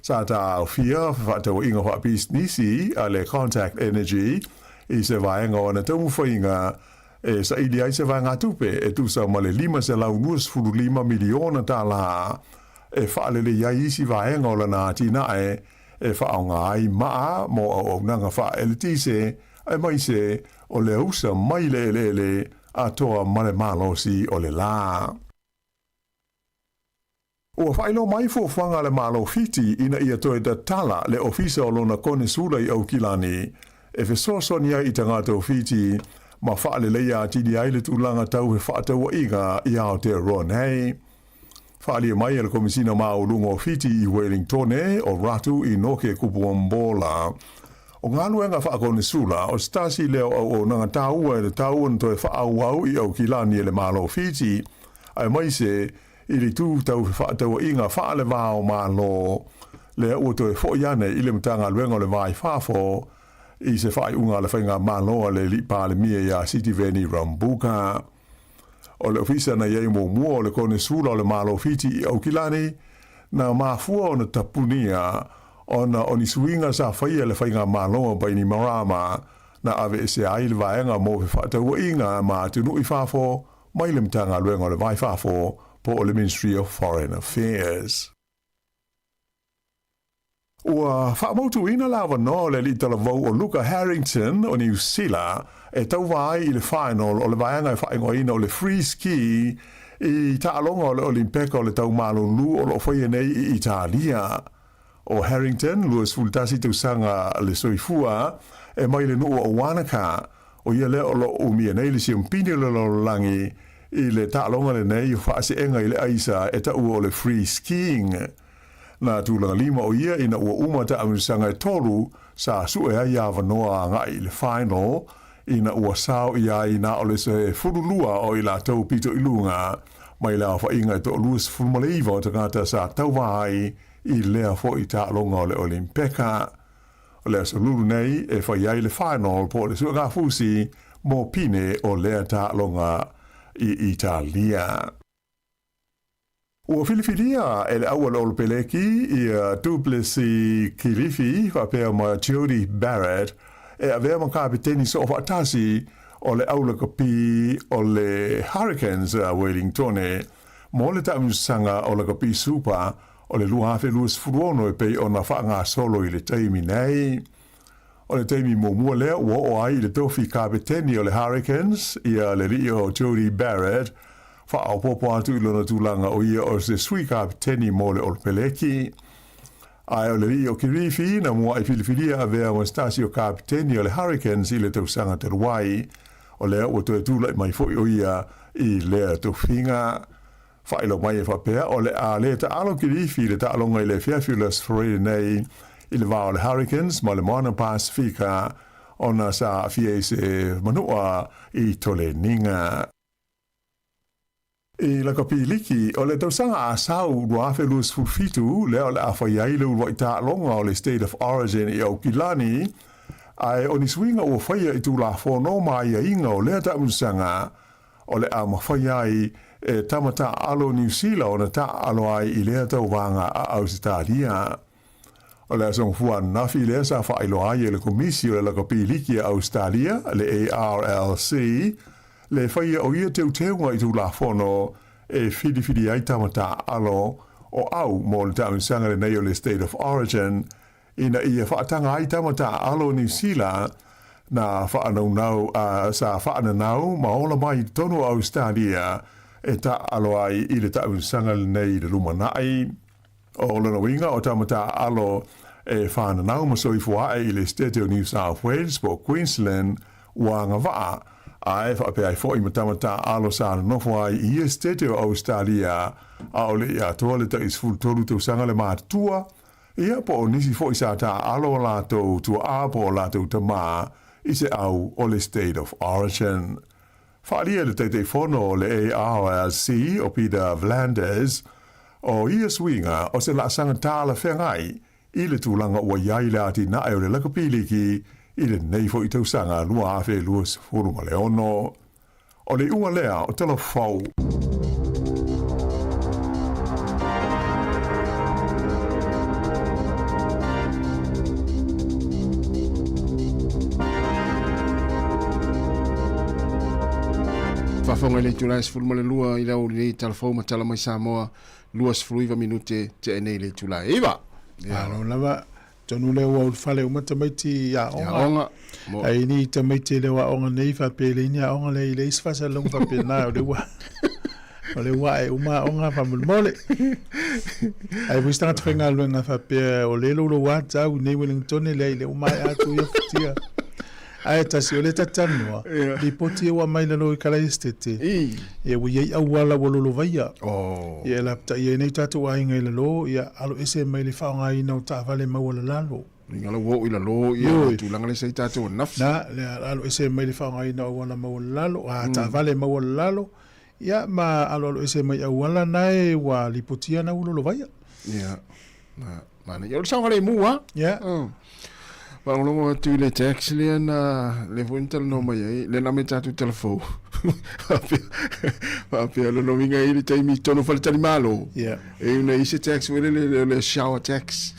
Sa taaofia fefaatauaiga faapisinisi a le Contact Energy i se vaega o ana taumafaiga e saili ai se vaegatupe e tusa ma le $525 miliona tālā e faalelei ai isi vaega o lana atinae e faaaoga ai maa mo auaunaga faaeletise aemaise o le ausa mai le eleele atoa ma le malosi o le lā. Ua faailoa mai fuafuaga a le Malo Fiti ina ia toe tatala le ofisa o lona konesula i Aukilani e fesoasoani ai i tagata o Fiti ma faaleleia atili ai le tulaga tau fefaatauaiga i Aotearoa nei. Faaalia mai e le Komisina Maualuga o Fiti i Wellingtone o Ratu Inoke Kubuabola, o galuega faakonesula o se tasi lea o auaunaga taua e tatau ona toe faaauau i Aukilani e le Malo o Fiti, aemaise i le itu tau fefaatauaiga faale-va o Malo, lea ua toe foi ane i le Matagaluega o le Va i Fafo i se faaiuga a le Faigamalo a le Alii Palemia ia Sitiveni Rabuka. O le ofisa na i ai muamua o le Konesula o le Malo Fiti i Aukilani, na mafua ona tapunia ona o ni suiga sa faia e le Faigamalo a Bainimarama na aveesea ai le vaega mo fefaatauaiga ma atunuu i fafo mai le Matagaluega o le Va i Fafo po o le Ministry of Foreign Affairs. Ua faamautuina le avanoa o le alii talavou o Luka Harrington o Niu Sila e tauva ai i le final o le vaega e faaigoaina o le Free Ski i taaloga o le Olimpeka o le Tau Malulu o lo o faia nei i Italia. O Harrington, 21 tausaga le soifua, e mai le nuu o Wanaka, o ia lea o lo o umia nei le siampini o le lalolagi i le taaloga lenei o faaseega i le aisa e taua o le free skiing. Na tulaga lima o ia ina ua uma taamilosaga e tolu sa sue ai avanoa agai i le final ina ua sao i ai na o le se fululua o i latou pito i luga mai le aofaiga e 29 o tagata sa tauva ai i lea foi taaloga o le Olimpeka. O le aso Lulu nei e fai ai le final po o le suegafusi mo pine o lea taaloga i Italia. Ua filifilia e le auala o le Peleki ia Duplessis Kilifi faapea ma Jody Barrett e avea ma kapeteni soofaatasi o le aulakapi o le Hurricanes a Wellingtone mo le taamilosaga o Lakapi Super o le 2026 e pei ona faagasolo i le taimi nei. O le taimi muamua lea ua oo ai i le tofi kapeteni o le Hurricanes ia le alii o Jody Barrett, faaopoopo atu i lona tulaga o ia o se sui kapeteni mo le Olopeleki. Ae o le alii o Kirifi na muaʻi filifilia avea ma se tasi o kapeteni o le Hurricanes i le tausaga talu ai. O lea ua toe tulaʻi mai foi o ia i lea tofiga. Faailoa mai e faapea, o le a le taalo kilifi i le taaloga i le afiafi o le Aso Faraile nei i le va o le Hurricanes ma le Moana Pasifika ona sa aafia i se manua i Toleniga. I Lakapiliki, o le tausaga a Sau 2027 lea o le a fai ai le uluai taaloga o le State of Origin i Aukilani, ae o ni suiga ua faia i Tulafono ma aiaiga o lea taamilosaga o le a mafai ai e tama taaalo Niu Sila ona taaalo ai i lea tauvaga a Ausetalia. O le aso gafua ananafi lea sa faailoa ai e le Komisi o le Lakapiliki a Ausetalia, le ARLC, le faia o ia teuteuga i Tulafono e filifili ai tama taaalo o au mo le taamilosaga lenei o le State of Origin ina ia faataga ai tama taaalo Niu Sila na faanaunau a sa faananau ma ola mai i totonu o Ausetalia e taaalo ai i le taamilosaga lenei i le lumanai. O lona uiga o tama taaalo e whananau ma soifua ae i le State o New South Wales po o Queensland ua agavaa, ae faapea ai foi ma tama taaalo sa nonofo ai i ia State o Ausetalia aole i atoa le tai 13 tausaga le matutua, ia po o nisi foi sa taaalo o latou tuaa po o latou tamā i se au o le State of Origin. Faaalia e le Taitaifono o le ARLC o Peter Vlanders, o ia suiga o se laasaga talafeagai i le tulaga ua i ai le atinae o le lakapiliki i lenei foi tausaga 2026. O le iuga lea o Talafou. Faafofoga i le itula e 12 i le aoauli nei, Talafou ma Tala mai Samoa, 29 minute tea nei i le itula e 9. Malo lava, tonu lea ua ulufale uma tamaiti i aoga. Aoga. Ai ni tamaiti e le o aoga nei faapea e leai ni aoga lea i leai se faasalalauga faapena o lea ua o lea ua ae uma aoga faamolemole. Ai foi se tagata faigaluega faapea o lea e louloua atu au i nei Wellington leai lea ua maea atu ia futia. Ae tasi o lea ta te talanoa, lipoti ia ua aumai i lalo i Kalaesetete, ia ua i ai auala ua lolovaia. Ia e lapatai ai nei tatou aiga i lalo, ia alo ese mai le faaaogaina o taavale maualalalo. Uiga la ua oo i lalo ia tulaga lea sa i tatou ananafi. Na, le alo ese mai le faaaogaina o auala maualalalo, a taavale maualalalo, ia ma aloalo ese mai auala nae ua lipotia na ua lolovaia. Ia, na, manaia. O le saogalemu lava. Ia. Faalogologo atu i le tax lea na, lea foi na talanoa mai ai, lea na aumai tatou talafou. Faapea, lona uiga e i ai le taimi i totonu o faletalimalo, Ia. e una i se tax foi lele, o le shower tax.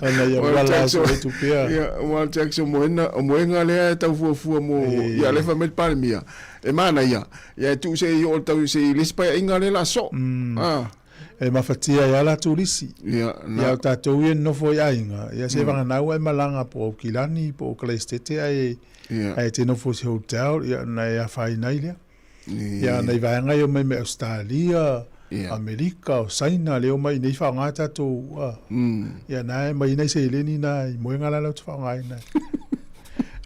Ona ia O le wala tax aso o- e tupea. Ia, o le tax o moena, o moega lea e tau fuafua mo, ia lea fai mai le Palemia, e manaia, ia e tuu se i oo tau se i le isi paeaiga lea o le a soo. Ah. E mafatia ai lava latou lisi. Ia, na. Ia o tatou ia e nonofo i aiga, ia se vagana ua e malaga po o Aukilani po o Kalaesetete ae Ia. ae te nofo i se hotel, ia ona e afaina ai lea. Ia nai vaega ia omai mai Ausetalia, Amerika, o Saina lea omai iinei faaaoga tatou a. Ia na e aumai ai nai seleni na i moega la latou te faaaogaina ai.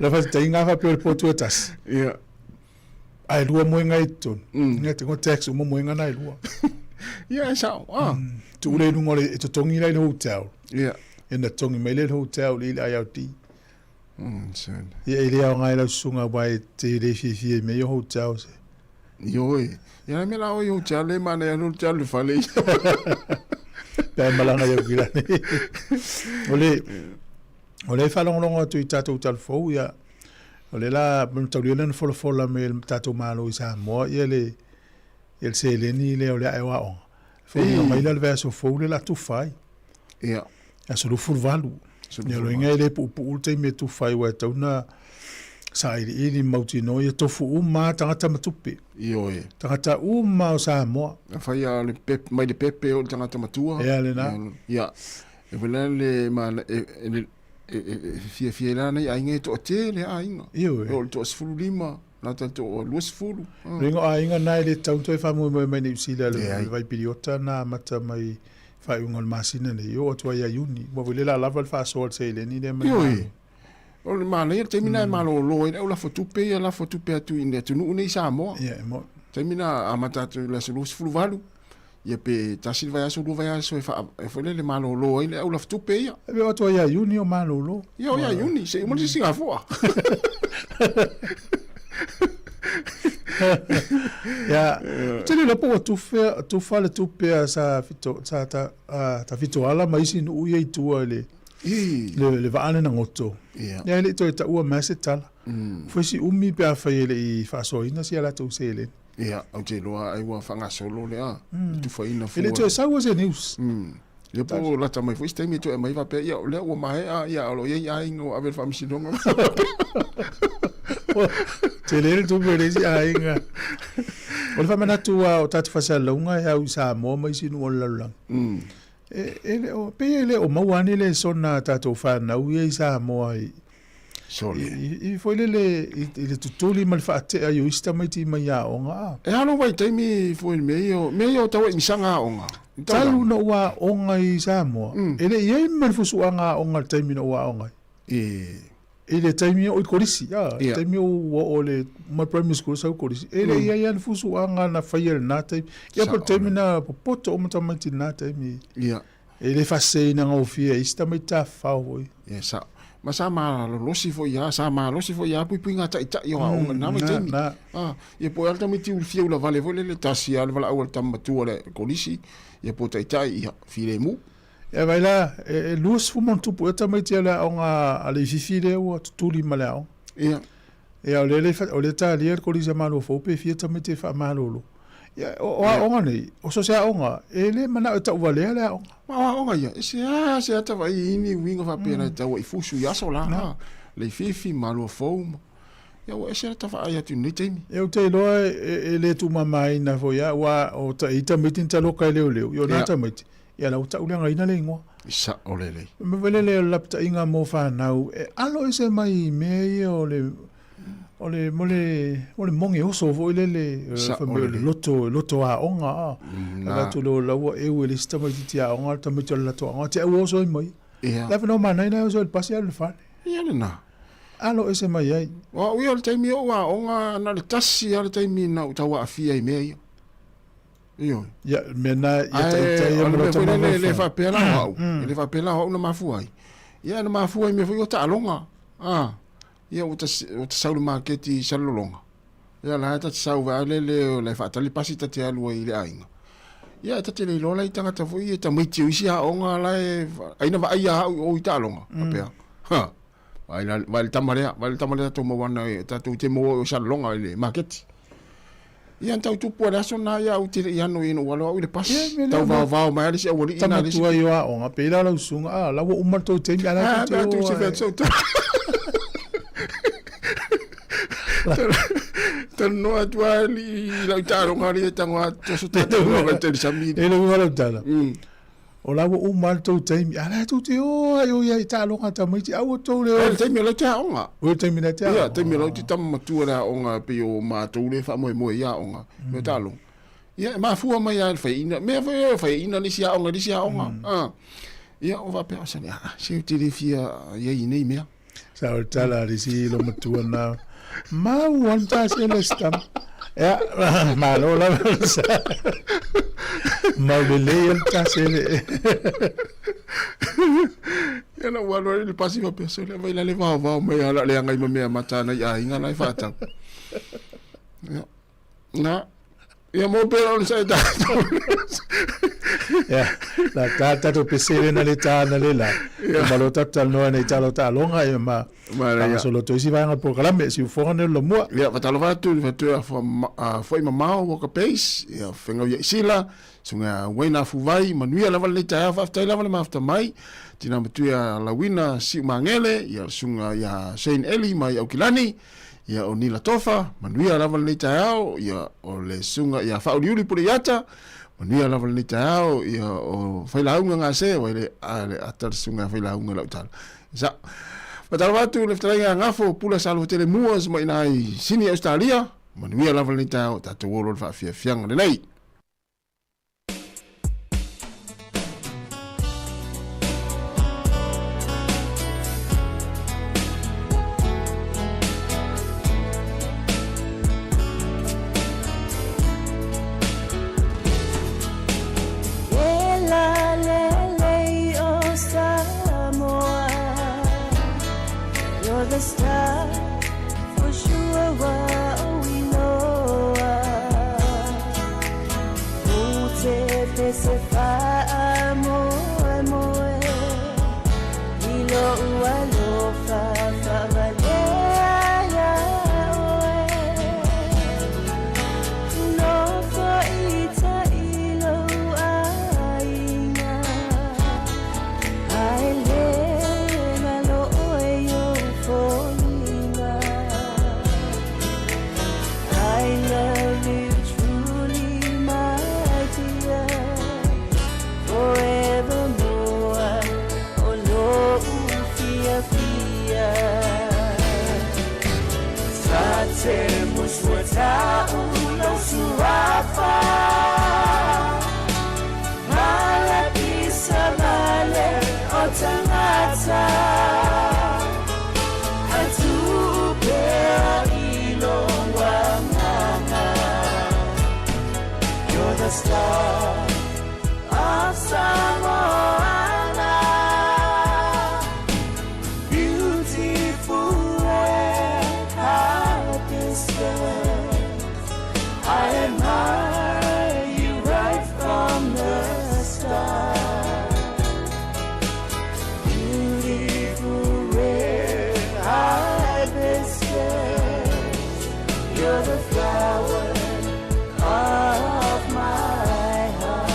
O le faataitaiga lava faapea o le potu e tasi. Ia. Ae lua moega i totonu. Ia te tax uma moega na e lua. Ia e sao. Ah. Tuu lea i luga o le e totogi la i le hotel. Ia. Ia na totogi mai lea i le hotel i le IRD. Ia e le aoga i lau susuga aua e te le fiafia i mea ia o hotels. Ioe. Ia le mea la o i hotel e manaia le hotel le fale ia. Pe a malaga i Aukilani. O le, o le faalogologo atu i tatou talafou, ia, o le la, mataulia lea na folafola mai e le tatou Malo i Samoa, ia le, ia le seleni lea o le ae o aoga. Foliga mai la le vaiaso fou lea o le a tufa ai. Ia. Aso 28. Ia loiga e le puupuu le taimi e tufa ai, aua e tatau ona sailiili ma mautinoa ia tofu uma lava tagata ma tupe. Ioe. Tagata uma o Samoa. Afai lava le pepe, mai le pepe e oo i le tagata matua. Ia lena. Ia. E foi la le mana, e, e, e, e fiafia ai la nei aiga e toatele aiga. Ioe. E oo i le toasefululima. La ta to 20. Ringo aiga na e le tatau ona toe faamoemoe mai Niu Sila i le vai piliota na amata mai faaiuga o le masina nei, oo atu ai ia Iuni. Ua foi le la lava le faasoa a le seleni lea mai le Malo. O le manaia le taimi lena e malolo ai le au lafo tupe ia lafo tupe atu i le atunuu nei Samoa. Ia, e moni. Taimi lena amata atu i le aso 28, ia pe tasi le vaiaso, lua vaiaso e faa, e foi lele malolo ai le au lafo tupe ia. E pe o atu ai ia Iuni o malolo. Ia o ia Iuni, se i uma le sisigafoa. Ia, ou te le iloa po ua tufe, tufa le tupe a sa fito, sa ta, a, Tafitoala ma isi nuu ia i tua i le, le, le vaa lena goto. Ia. Ia e le i toe taua mai se tala. Foi si umi pe afai e le i faasoaina si a latou seleni. Ia, ou te iloa ai ua faagasolo lea, le tufaina E le fua. toe saua se news. Ia po o lata mai foi se taimi e toe aumai faapea, ia o lea ua maea, ia o lo o i ai aiga ua ave i le faamasinoga. Tele le tupe o le isi aiga. O le faamanatu lava o tatou faasalalauga e au i Samoa ma isi nuu o le lalolagi. E, e le o, pei e le o maua lava ni lesona a tatou fanau ia i Samoa i, Sole. I, i foi lele i, i le tutuli ma le faatea i o isi tamaiti mai aoga a. E alo vaitaimi foi i mea ia o, mea ia o tauaimisaga aoga. I taulaga. Talu na ou aoga i Samoa, e le i i ai ma le fusuaga aoga i le taimi na ou aoga ai. E. I le taimi o i kolisi, a, i le Ia. taimi o ua oo i le mai primary school sau i kolisi, e le i ai lava ni fusuaga na faia i lena taimi. Ia po o le taimi na popoto uma tamaiti i lena taimi. Ia. E le faaseseina gofie ai isi tamaiti tafafao foi. Ia sao. Ma sa malolosi foi lava, sa malosi foi lava puipuiga taitai o aoga i lena vaitaimi. A, ia po o le a le tamaiti ua fia ulavale foi lele, tasi lava le valaau a le tama matua o le kolisi, ia po o taitai, ia, filemu. Ia vaai la, e 20 ma ona tupu ea tamaiti a le aoga a Leififi lea ua tutuli ma le aoga. Ia. Ia, o lea o lea e talia le Kolisi a Maluafou pe fia tamaiti e faamalolo. Ia, o aoga nei, o so o se aoga, e le manao e tauvalea le aoga. Ma o aoga ia, e seā seā tavaai i ni uiga faapena e tau ai fusu i aso la, ha, Leififi, Maluafou, ma, ia ua ese la tavaai atu i lenei taimi. Ia, ou te iloa e le tuumamaina foi lava, aua o ta, e i ai tamaiti na taloka e leoleo, ia o na tamaiti, ia la ua tauleagaina le igoa. I sao lelei. O le mea foi lele o le lapataiga mo fanau, e alo ese mai i mea ia o le, o le, mo le, mo le moge oso foi lele, Sao fai mai o le lelei. loto, loto aoga, a. Na. Avatu loa la ua eu e le isi tamaitiiti aoga, le tamaiti o le latou aoga, te au oso ai mai. Ia. La e whanau manaia la e oso i le pasi alu i le fale. Ia lena. Alo ese mai ai. O au ia o le taimi o ou aoga, na o le tasi lava le taimi na ou tau aafia i mea ia. Ioe. Ia, mea na, ia Ae, taitai o ia le ma mea lota foi lele, e le mafaufau. faapea la o au. E le faapea la o au na mafua ai. Ia, na mafua i mea foi o taaloga. A, ia ua ta, ua ta sau i le maketi i Salelologa. Ia, la e ta te sau vae lele o la e faatali pasi ta te alu ai i le aiga. Ia, e ta te le iloa la i tagata foi ia tamaiti o isi aoga la e, ai na vaai ia au i o i taaloga. Faapea, ha, Vaai la, vaai le tama lea, vaai le tama lea tatou maua ana, tatou te maua o Salelologa i le maketi. Ia na tau tupu le aso na ia au te le i ano i no alo au i le pasi. Tau vaovao mai le isi aualii na le isi. Tama tuai o aoga, pei la lau susuga, a, la ua uma le tou taimi, a la Ah, tou te te o o ai. se fea Talanoa atu lava i lau taaloga alii e tago atu toso tatou loa kai tele sami. E le uiga lau tala. O la ua uma le tou taimi, a la tou te o ai o ia i taaloga a tamaiti, a ua tou le o. E le taimi o lau te aoga. O le taimi la te aoga. Ia, taimi o lau te tama matua le aoga, pei o matou le faamoemoe i aoga, me taaloga. Ia, e mafua mai lava i le faiaina, mea foi e faiaina le isi aoga i le isi aoga. Ia, o faapea, o sale, a, se ou te le fia i ai i nei mea. Sa o le tala a le isi loomatua na, mau a le ta sele se tama. Ia, malo lava sa. Mau lelei a le ta sele. Ia na ua alu ai le pasi faapea, sole, vai la le vaovao mai a la leaga i ma mea mata nai aiga la e faatau. Ia. Na. Ia mo pera o sa e tātou. Ia, la tā tātou pesele na le tā na le la. Ia. Ma lo tātou talanoa nei talo taaloga ia ma faagasolo atu ai isi vaega o le polokalame, siufofoga nei o le lomua. Ia, faatalofa atu i le faletua a Foi Mamao Walker Pace, ia Fegau ia Isila, Susuga Wayne Afuvai, manuia lava lenei taeao, faafetai lava le mafuta mai, tina matua ia Lauina Siumagele, ia Susuga ia Shane Eli mai Aukilani, Ia o Nila Tofa, manuia lava lenei taeao, ia o le susuga ia Faauliuli Puleiata, manuia lava lenei taeao, ia o Failauga Gase, ua le a le ata le susuga ia Failauga lau tala. Sa, faatalofa atu le fetalaiga a Gafo Pula Saluafetele Moores mai ina i Sini Ausetalia, manuia lava lenei taeao, tatou o loa le faafiafiaga lelei. se faamoemoe i lo'u alofa faavalea iā oe. Nofoita'i lou aiga, ae lē galo oe i ou foliga. I love you truly, my dear, forevermore, o lo'u fiafia. Ta te musuata'u lou suafa, malapisa vale o tagata. Ae tuu pea i lou agaga. You're the star of Samoana, beautiful red hibiscus. I admire you right from the start. Beautiful red hibiscus, you're the flower of my heart.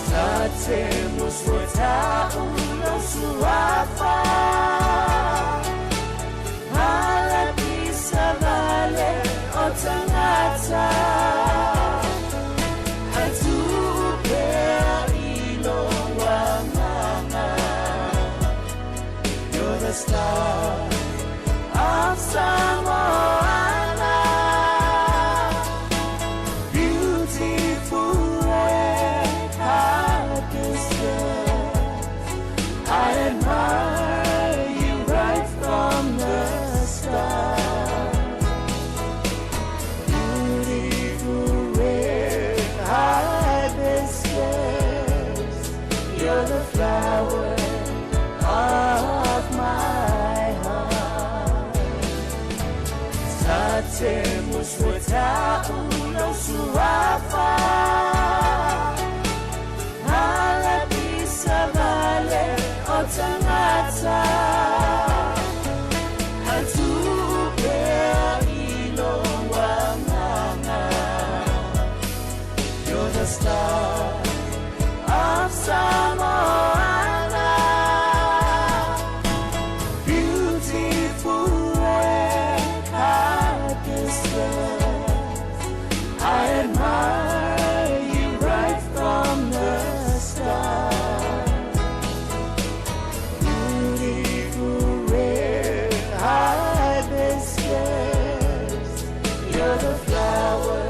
Ta te musuata'u lou suafa, malapisa vale o tagata. Ae tuu pea i lou agaga. You're the star of Samoana, beautiful red hibiscus. I admire you right from the start. Beautiful red hibiscus, you're the flower of my heart. Ta te musuata'u lou suafa, malapisa vale o tagata. Ae tuu pea i lou agaga. You're the star of Samoana, beautiful red hibiscus. I admire you right from the start. Beautiful red hibiscus, you're the flower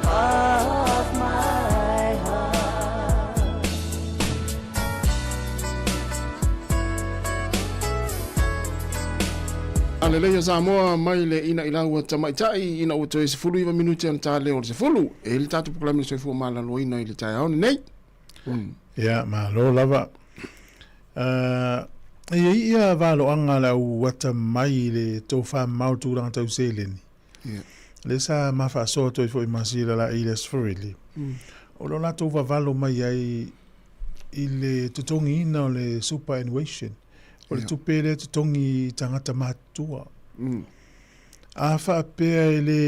of my heart. A lelei Samoa mai le inaʻi lau a tamaitai ina ua toe 19 minute ona ta lea o le 10. E le tatou polokalame soifua malaloina i le taeao lenei. Ia, malo lava. E i ai ia valoaga le au atamai i le tofamamao i le tulaga tau seleni. Lea sa ma faasoa atu ai foi ma Sila La'i i le Aso Faraile, o lo latou vavalo mai ai i le totogiina o le superannuation, o le tupe lea e totogi i tagata matutua. A faapea e le,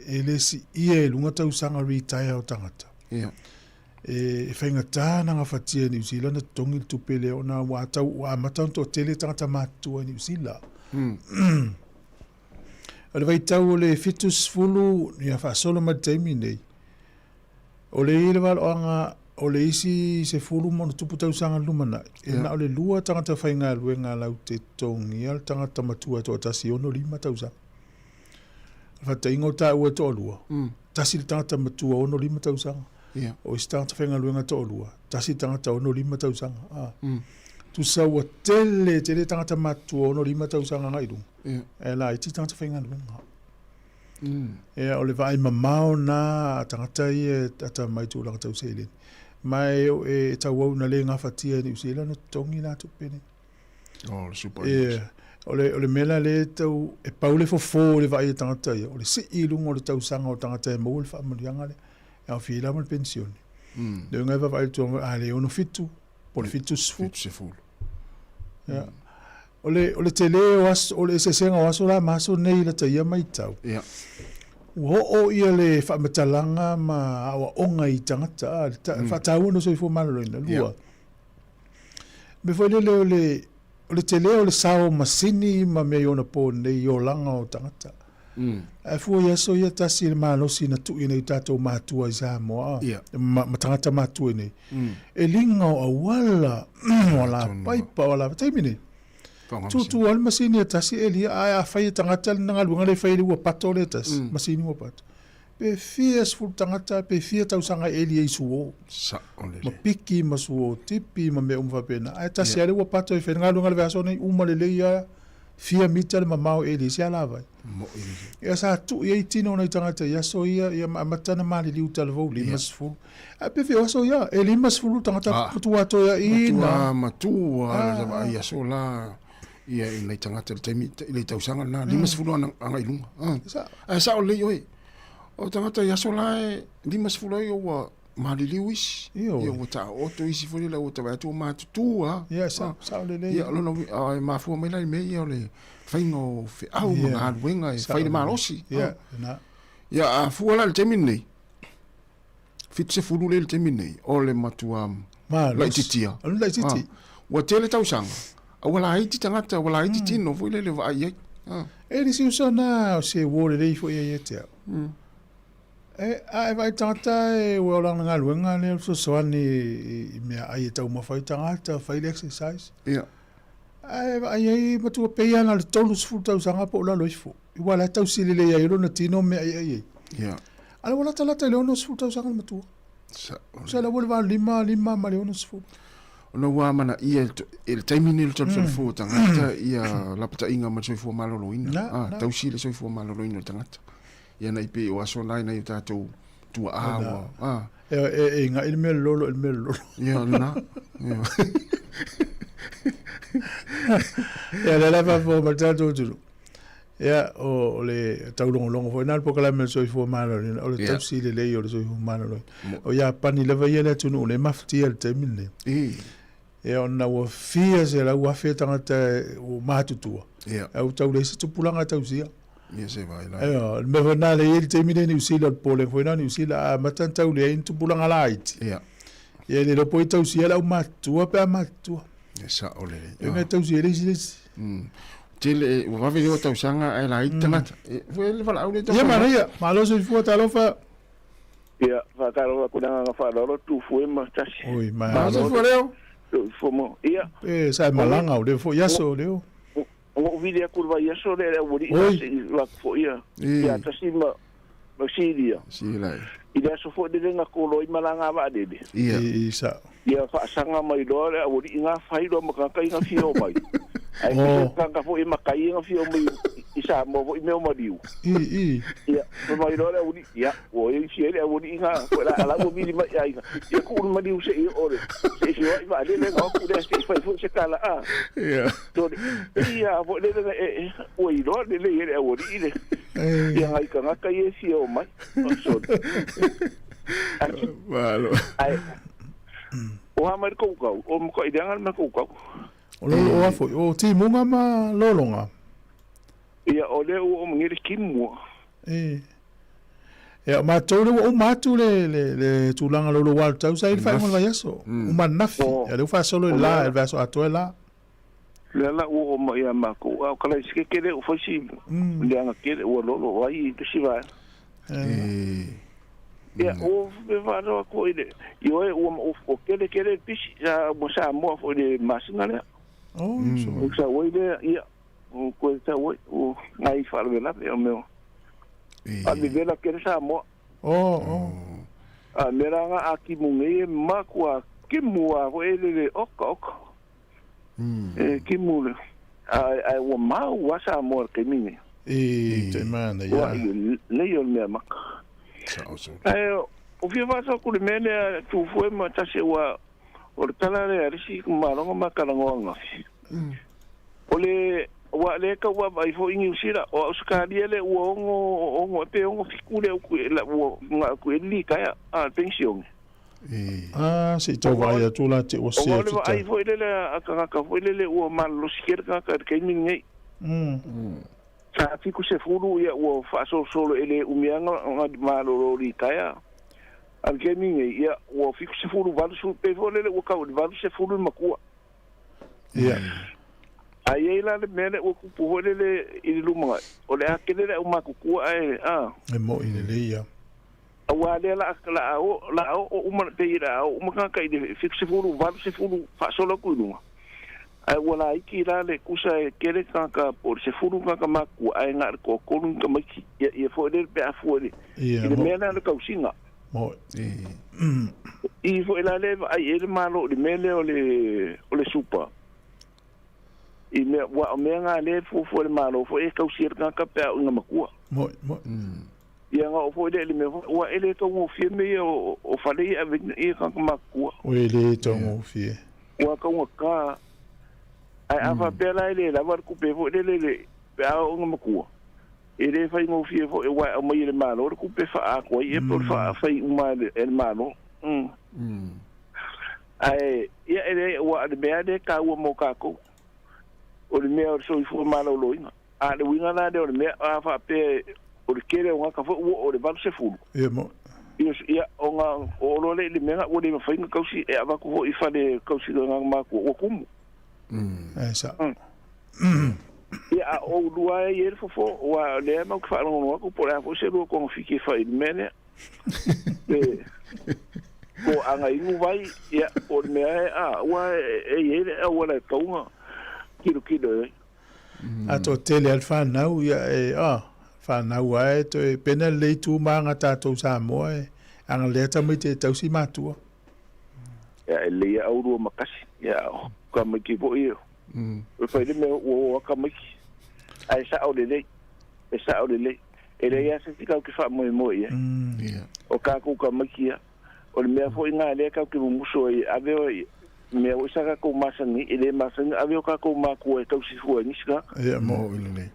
e le siia i luga tausaga retire o tagata. E faigata ona gafatia e Niu Sila ona totogi le tupe lea ona ua tau ua amata ona toatele tagata matutua i Niu Sila. O le vaitau o le 70 ia faasolo mai le taimi nei, o le i le valoaga o le isi 10 ma ona tupu tausaga lumanai, e na o le lua tagata faigaluega latou te totogia le tagata matua e toatasi 65 tausaga. Faataitaiga o taua e toalua, tasi le tagata matua 65 tausaga, o isi tagata faigaluega e toalua, tasi le tagata 65 tausaga. A. Tusa ua tele tele tagata matutua 65 tausaga agai i luga, ae laiti tagata faigaluega. Ia, o le vaai mamao lena a tagata ia e atamai i tulaga tau seleni. Ma e tauau ina le gafatia e Niu Sila ona totogi la tupe nei. Oh, le super yeah. O le mea la lea e tau, e pau le fofo i le vaai a tagata ia, o le sii i luga o le tausaga o tagata e maua le faamanuiaga lea, e aofia ai la ma le penisione. Le uiga e vaavaai i le tulaga, a le 67, po o le 70. 70. Yeah. O le tele o aso, o le eseesega o aso la ma aso nei i lata ia matau. Yeah. Ua oo ia le faamatalaga ma aoaoga i tagata, a, le faataua o le soifua maloloina. Lua, Yeah. mea foi lele o le tele o le sao o masini ma mea i ona po nei i olaga o tagata. Ae fua i aso ia tasi le malosi na tui nei tatou matua i Samoa ma tagata matua nei. E liga o auala, o alapaipa, o ala taimi nei. Tūtū ai le masini e tasi e lia, ae afai e tagata le galuega lea e fai e le ua pato lea e tasi, masini ua pato. Pe fia sefulu tagata, pe fia tausaga e eli ai suo. Ma piki ma suo tipi ma mea uma faapena. Ae tasi lava le ua pato e fai le galuega i le vaiaso nei, uma lelei lava, fia mita le mamao e eli ai se alavai. Ia sa tuu i ai tino o nai tagata i aso ia, ia ma amata ona maliliu talavou, 50. Ae pe fia o aso ia, e 50 tagata matua atoa ia ina. Matua matua le vaai i aso la. Ia i nai tagata i le taimi, i le tausaga lena, 50 agai i luga. Ae sao lelei oe. O tagata i aso la e 50 ai ua maliliu isi. Ia ua taooto isi foi lele ua tavae atu ua matutua. Ia sao lelei. Ia lona uiga e mafua mai la i mea ia o le faiga o feau ma galuega e fai le malosi. Ia na. Ia a fua la i le taimi lenei, 70 lea i le taimi lenei, o le matua laititia. O le laititi. Ua tele tausaga, a ua laiti tagata, ua laiti tino foi lele vaai i ai. E le isi uso na o se uo lelei foi ia ia te au. E, a e vaai tagata e ua ola na galuega lea o le fesoasoani i meaai e taumafa ai tagata, fai le exercise. Ia. A e vaai ai matua pei lava na o le 30 tausaga po o lalo ifo. Aua o la e tausi lelei ai lona tino ma mea e ai ai. Ia. A ua latalata i le 60 tausaga le matua. Sa o la ua le 85, 5 ma le 60. Ona ua amanaia i le taimi lenei o le tausoifua o tagata ia lapataiga ma le soifua maloloina. Tausi le soifua maloloina o le tagata. Ia na i pei o aso na i nai o tatou tuaa ua. E ingaʻi le mea lolo i le mea lolo. Ia, lena. Ia. Ia, lea la faafofoga mai le tatou atunuu. Ia, o le taulogologo foi na le polokalame o le soifua maloloina, o le tausi lelei o le soifua maloloina. O Iapani lava ia le atunuu lea e mafatia i le taimi lenei. Ia, ona ua fia 100,000 tagata ua matutua, ae ua tau leai se tupulaga e tausia. Ia se vaai la. Ia, o le mea foi lena lea e i ai le taimi lenei i Niu Sila, o le popolega foi lena o Niu Sila, a amata ona tau leai ni tupulaga laiti, ia, e le iloa po o ai e tausia le aumatutua pe a matutua. E sao lelei. E mea tausi e le isi le isi. Tele, ua vave leo tausaga ae laiti tagata. E, foi le valaau le Ia, manaia. Malo soifua, talofa. Ia, faatalofa atu i le agaga faaaloalo, Tufue ma Tasi. Oi, malo. Soifua leo. Soifua mo. Ia. E, sa e malaga o leo foi aso leo. Ua ou vili atu i le vaiaso lea i le aualii na se i alu atu foi ia ia Tasi ma ma Silia. I le aso foi lele na tolo ai malaga a vaalele. Ia. I sao. Ia faasaga mai loa le aualii na fai loa ma tagata ia na fia omai. Ae oh. tagata foi e matai ia na fia omai i Samoa foi mea o maliu. I, i. Ia, fai mai loa le aualii, ia, ua isi ai le aualii na, foi la, la ua vili mai i aiga. Ia tuu le maliu se i oo le, se i feoai vaalele na o atu lea se i fai foi se tala a. Ia. Tole, ia foi lele na e, ua iloa lelei e le aualii le, ia nai tagata ia e fia omai. Sorry. Malo. Ae, o a mai le kaukau, o matuai leaga le matou kau. O lolo o foi, o timuga ma lologa. Ia, o lea ua oo mai nei le timu. E. Ia, o matou lea ua uma atu le, le, le tulaga louloua o le tau, sa i le faaiuga o le vaiaso. Uma ananafi. Ia, lea ua faasolo i le la, i le vaiaso atoa e la. Lea la ua oo mai ia makou, a o Kalaisike lea ua fai si leaga tele, ua lolo ai i le isi vaega. Ia, ua faalogo atu foi i le, ioe, ua tele tele le pisi, sa uma Samoa foi i le masina lea. Ua sau ai lea, ia, ua toe sau ai, ua nai faalavelave o mea. A vevela tele Samoa. A mea la na a timu nei e matua timu lava foi lele, oka oka. E timu le, ae ua mau lava Samoa i le taimi lenei. E te manaia. Ua lelei o le mea maka. Ae o fia faasoa atu i le mea lea Tufue ma Tasi aua o le tala lea a le isi maloga ma talanoa ananafi. O le aua o lea e tau vaavaai foi Niu Sila, o Ausetalia lea ua ono ono pe ono fitu lea ua na atu i ai le litaea, a le penisione. Ah, se i tau vaai atu la te ua se atu ta. Ona o le vaai foi lele a tagata foi lele ua malolosi tele tagata i le taimi lenei. Sa 70 ia ua faasolosolo e le umi lava ona malolo litaea. A o le taimi lenei, ia ua 70, 80, pei foi lele ua tau i le 80 le matua. Ia. A i ai la le mea lea ua tupu foi lele i le lumanai, o le a tele le aumatutua ae, a. E moi lelei ia. Aua lea la la o la oo uma pei la oo uma tagata i le 70, 80 faasolo atu i luga. Ae ua laiti la le tusa e tele tagata po o le 10 tagata matutua ae na o le toatolu ni tamaiti. Ia ia foi lele pe a fua i le i le mea lea o le tausiga. I foi la lea e vaai i ai le Malo i le mea lea o le o le super i mea aua o mea na lea e fuafua e le Malo foi e tausi ai le tagata pe a oo ina matua. Moi, moi. Ia na oo foi lea i le mea foi aua e le taugofie mea ia o fale ia e ave ai tagata matutua. Oi e le taugofie. Ua taugata. Ae a faapea la e le lava le tupe foi lele pe a oo ina matua, e le faigofie foi aua e aumai e le Malo le tupe e faaatoa ai ia pe o le faafai uma e le Malo. Ae ia e leai aua o le mea lava lea e taua mo tatou, o le mea o le soifua maloloina. A o le uiga la lea o le mea, a faapea o le tele o tagata foi ua oo i le 80, Ia mo. Ia, ona oo loa lea i le mea lena ua le mafai ona tausi, e avatu foi i fale tausi o tagata matutua, ua tumu. E sao. Ia, a o oulua e i ai le fofo, aua o lea matou te faalogologo atu po o le a foi se lua togafiti e fai i le mea lea. Pe, po o aga inu vai, ia, po o le mea e, a, aua e i ai le auala e tatau ona tilotilo i ai. A toatele lava le fanau, ia e, a, fanau lava e toe, pena lelei tu ma aga tatou Samoa e, aga lea tamaiti e tausi matua. Ia, e lelei lava oulua ma tasi, ia, o tamaiti foi e, e fai le mea ua o lava tamaiti. Ae sao lelei, e sao lelei. E leai lava se isi tatou te faamoemoe i ai. O tatou tamaiti ia. O le mea foi lena lea tatou te mumusu ai e ave o mea foi sa tatou masani ai, e le masani ona ave o tatou matua e tausifua e nisi tagata. Ia, moʻo lelei.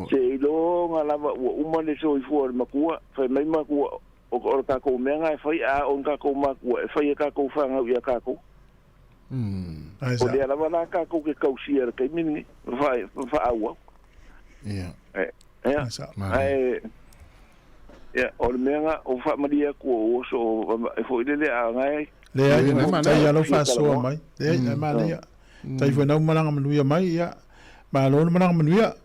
Seiloga lava ua uma le soifua o le matua, fai mai matua, o le tatou mea lena e fai, a oo ni tatou matua, e fai e tatou fanau ia tatou. O lea lava la tatou te tausia i le taimi lenei, ma faaauau. Ia. Ia, ae, ia, o le mea lena, ua faamalie atu o oso e foi lele a na e. Leai, tai a lau faasoa mai. Leai, e manaia. Tai foi nau malaga manuia mai, ia. Malo le malaga manuia.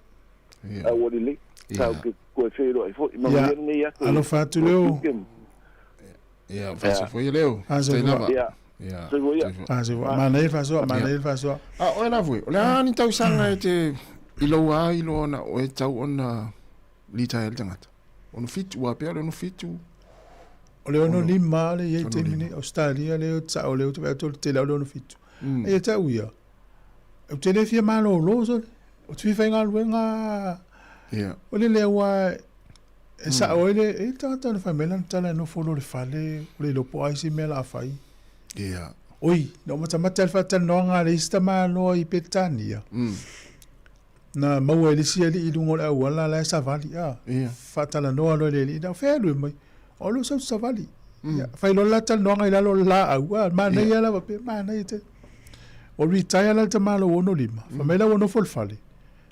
Ia. Ua lelei. Tau ke koe feiloai foi. Manuia lenei aso. Alofa atu leo. Ia, faasoa foi leo. Faasoa. Ia. Ia. Faasoa. Manaia le faasoa, manaia le faasoa. A oe la foi, o le a ni tausaga e te i lou a iloa ona oe tau ona litaea le tagata. Ono fitu, ua pea o le ono fitu. O le ono lima le i ai taimi nei, Australia le o tsao le o te vaai atu o le tele o le ono fitu. Ia tau ia, ou te le fia malolo sole, ou te fia faigaluega. Ia. O le lea ua e sao ai le, e tagata na fai mai lana tala e nofo loa i le fale, ua le iloa po o ai se mea o le a fai. Ia. Oi, na ou matamata i le faatalanoaga a le isi tamaloa i Peretania. Na maua e le isi alii i luga o le auala la e savali, a. Ia. Faatalanoa loa e le alii, na o fea e alu ai mai? O lea ua sau savali. Ia, fai loa le la talanoaga i lalo o le laau, a, manaia lava pe, manaia tele. Ua retire la le tamaloa ua 65, fai mai la ua nofo i le fale.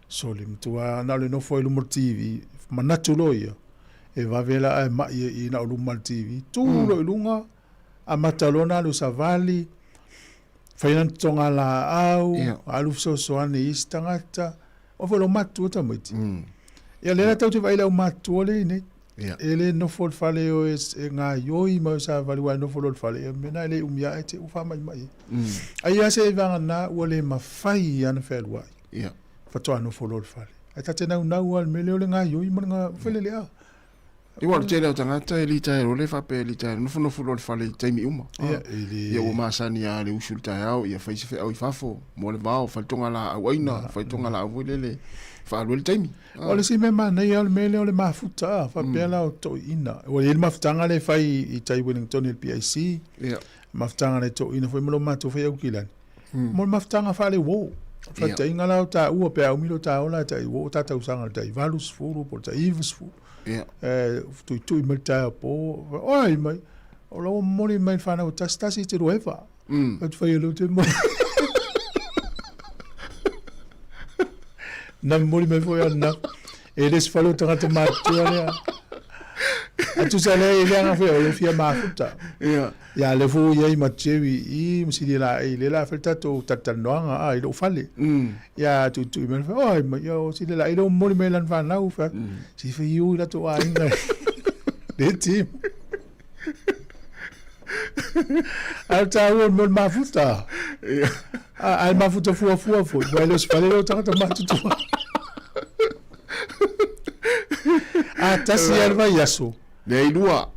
Sole, matua na o le nofo ai i luma o le TV, manatu loa ia. E vave la ae ma'i e i na o luma o le TV. Tu loa i luga, amata loa ona alu savali, fai lana togalaau, alu fesoasoani i isi tagata. Aua foi o lou matutua tamaiti. Ia lea la tatou te vaai i le aumatutua lea e i nei. E le nofo i le fale o e gaoioi mai o savali aua e nofo loa i le fale, ia o le mea lena e le umi ae te i ua faamaimai ai. Ai lava se vagana ua le mafai lava ona fealuai. Faatoa nofo loa i le fale. Ae ta te naunau lava i le mea lea o le gaoioi ma le felelea. Aua o le tele o tagata e litaea loa le faapea e litaea nofonofo loa i le fale i taimi uma. Ia, e le... Ia ua masani lava le usu i le taeao, ia fai se feau i fafo, moa le vao, fai le togalaau aina, fai le togalaau foi lele, faaalu ai le taimi. O le isi mea manaia o le mea lea o le mafuta, faapea la o toeaiina. Ua i ai le mafutaga lea e fai i tai Wellington i le PIC, mafutaga a le toeaina foi ma lo matou foi Aukilani. Mo le mafutaga faale-uo. Faataitaiga la o taua pe a umi lo ta ola e tai uo o ta tausaga le tai 80 po o le tai 90. E tuitui mai le taeao po, oi mai, o la ua momoli mai le fanau e tasi tasi te lua efa. Ou te fai e lou te momoli. Na momoli mai foi ana. E le se fale o tagata matutua lea. A tusa lea e le aga foi o le fia mafuta. Ia lea foi ua i ai ma Jerry i ma Sili Laei lea la fai le tatou talatalanoaga a i lou fale. Ia tuitui mai fai oi mai ia o Sili Laei lea ua momoli mai lana fanau fai atu. Se fai ui latou aiga le team. Ae o le taua o le mea o le mafuta. A e mafuta fuafua foi, aua e le o se fale lea o tagata matutua. A tasi lava le vaiaso. Leai lua.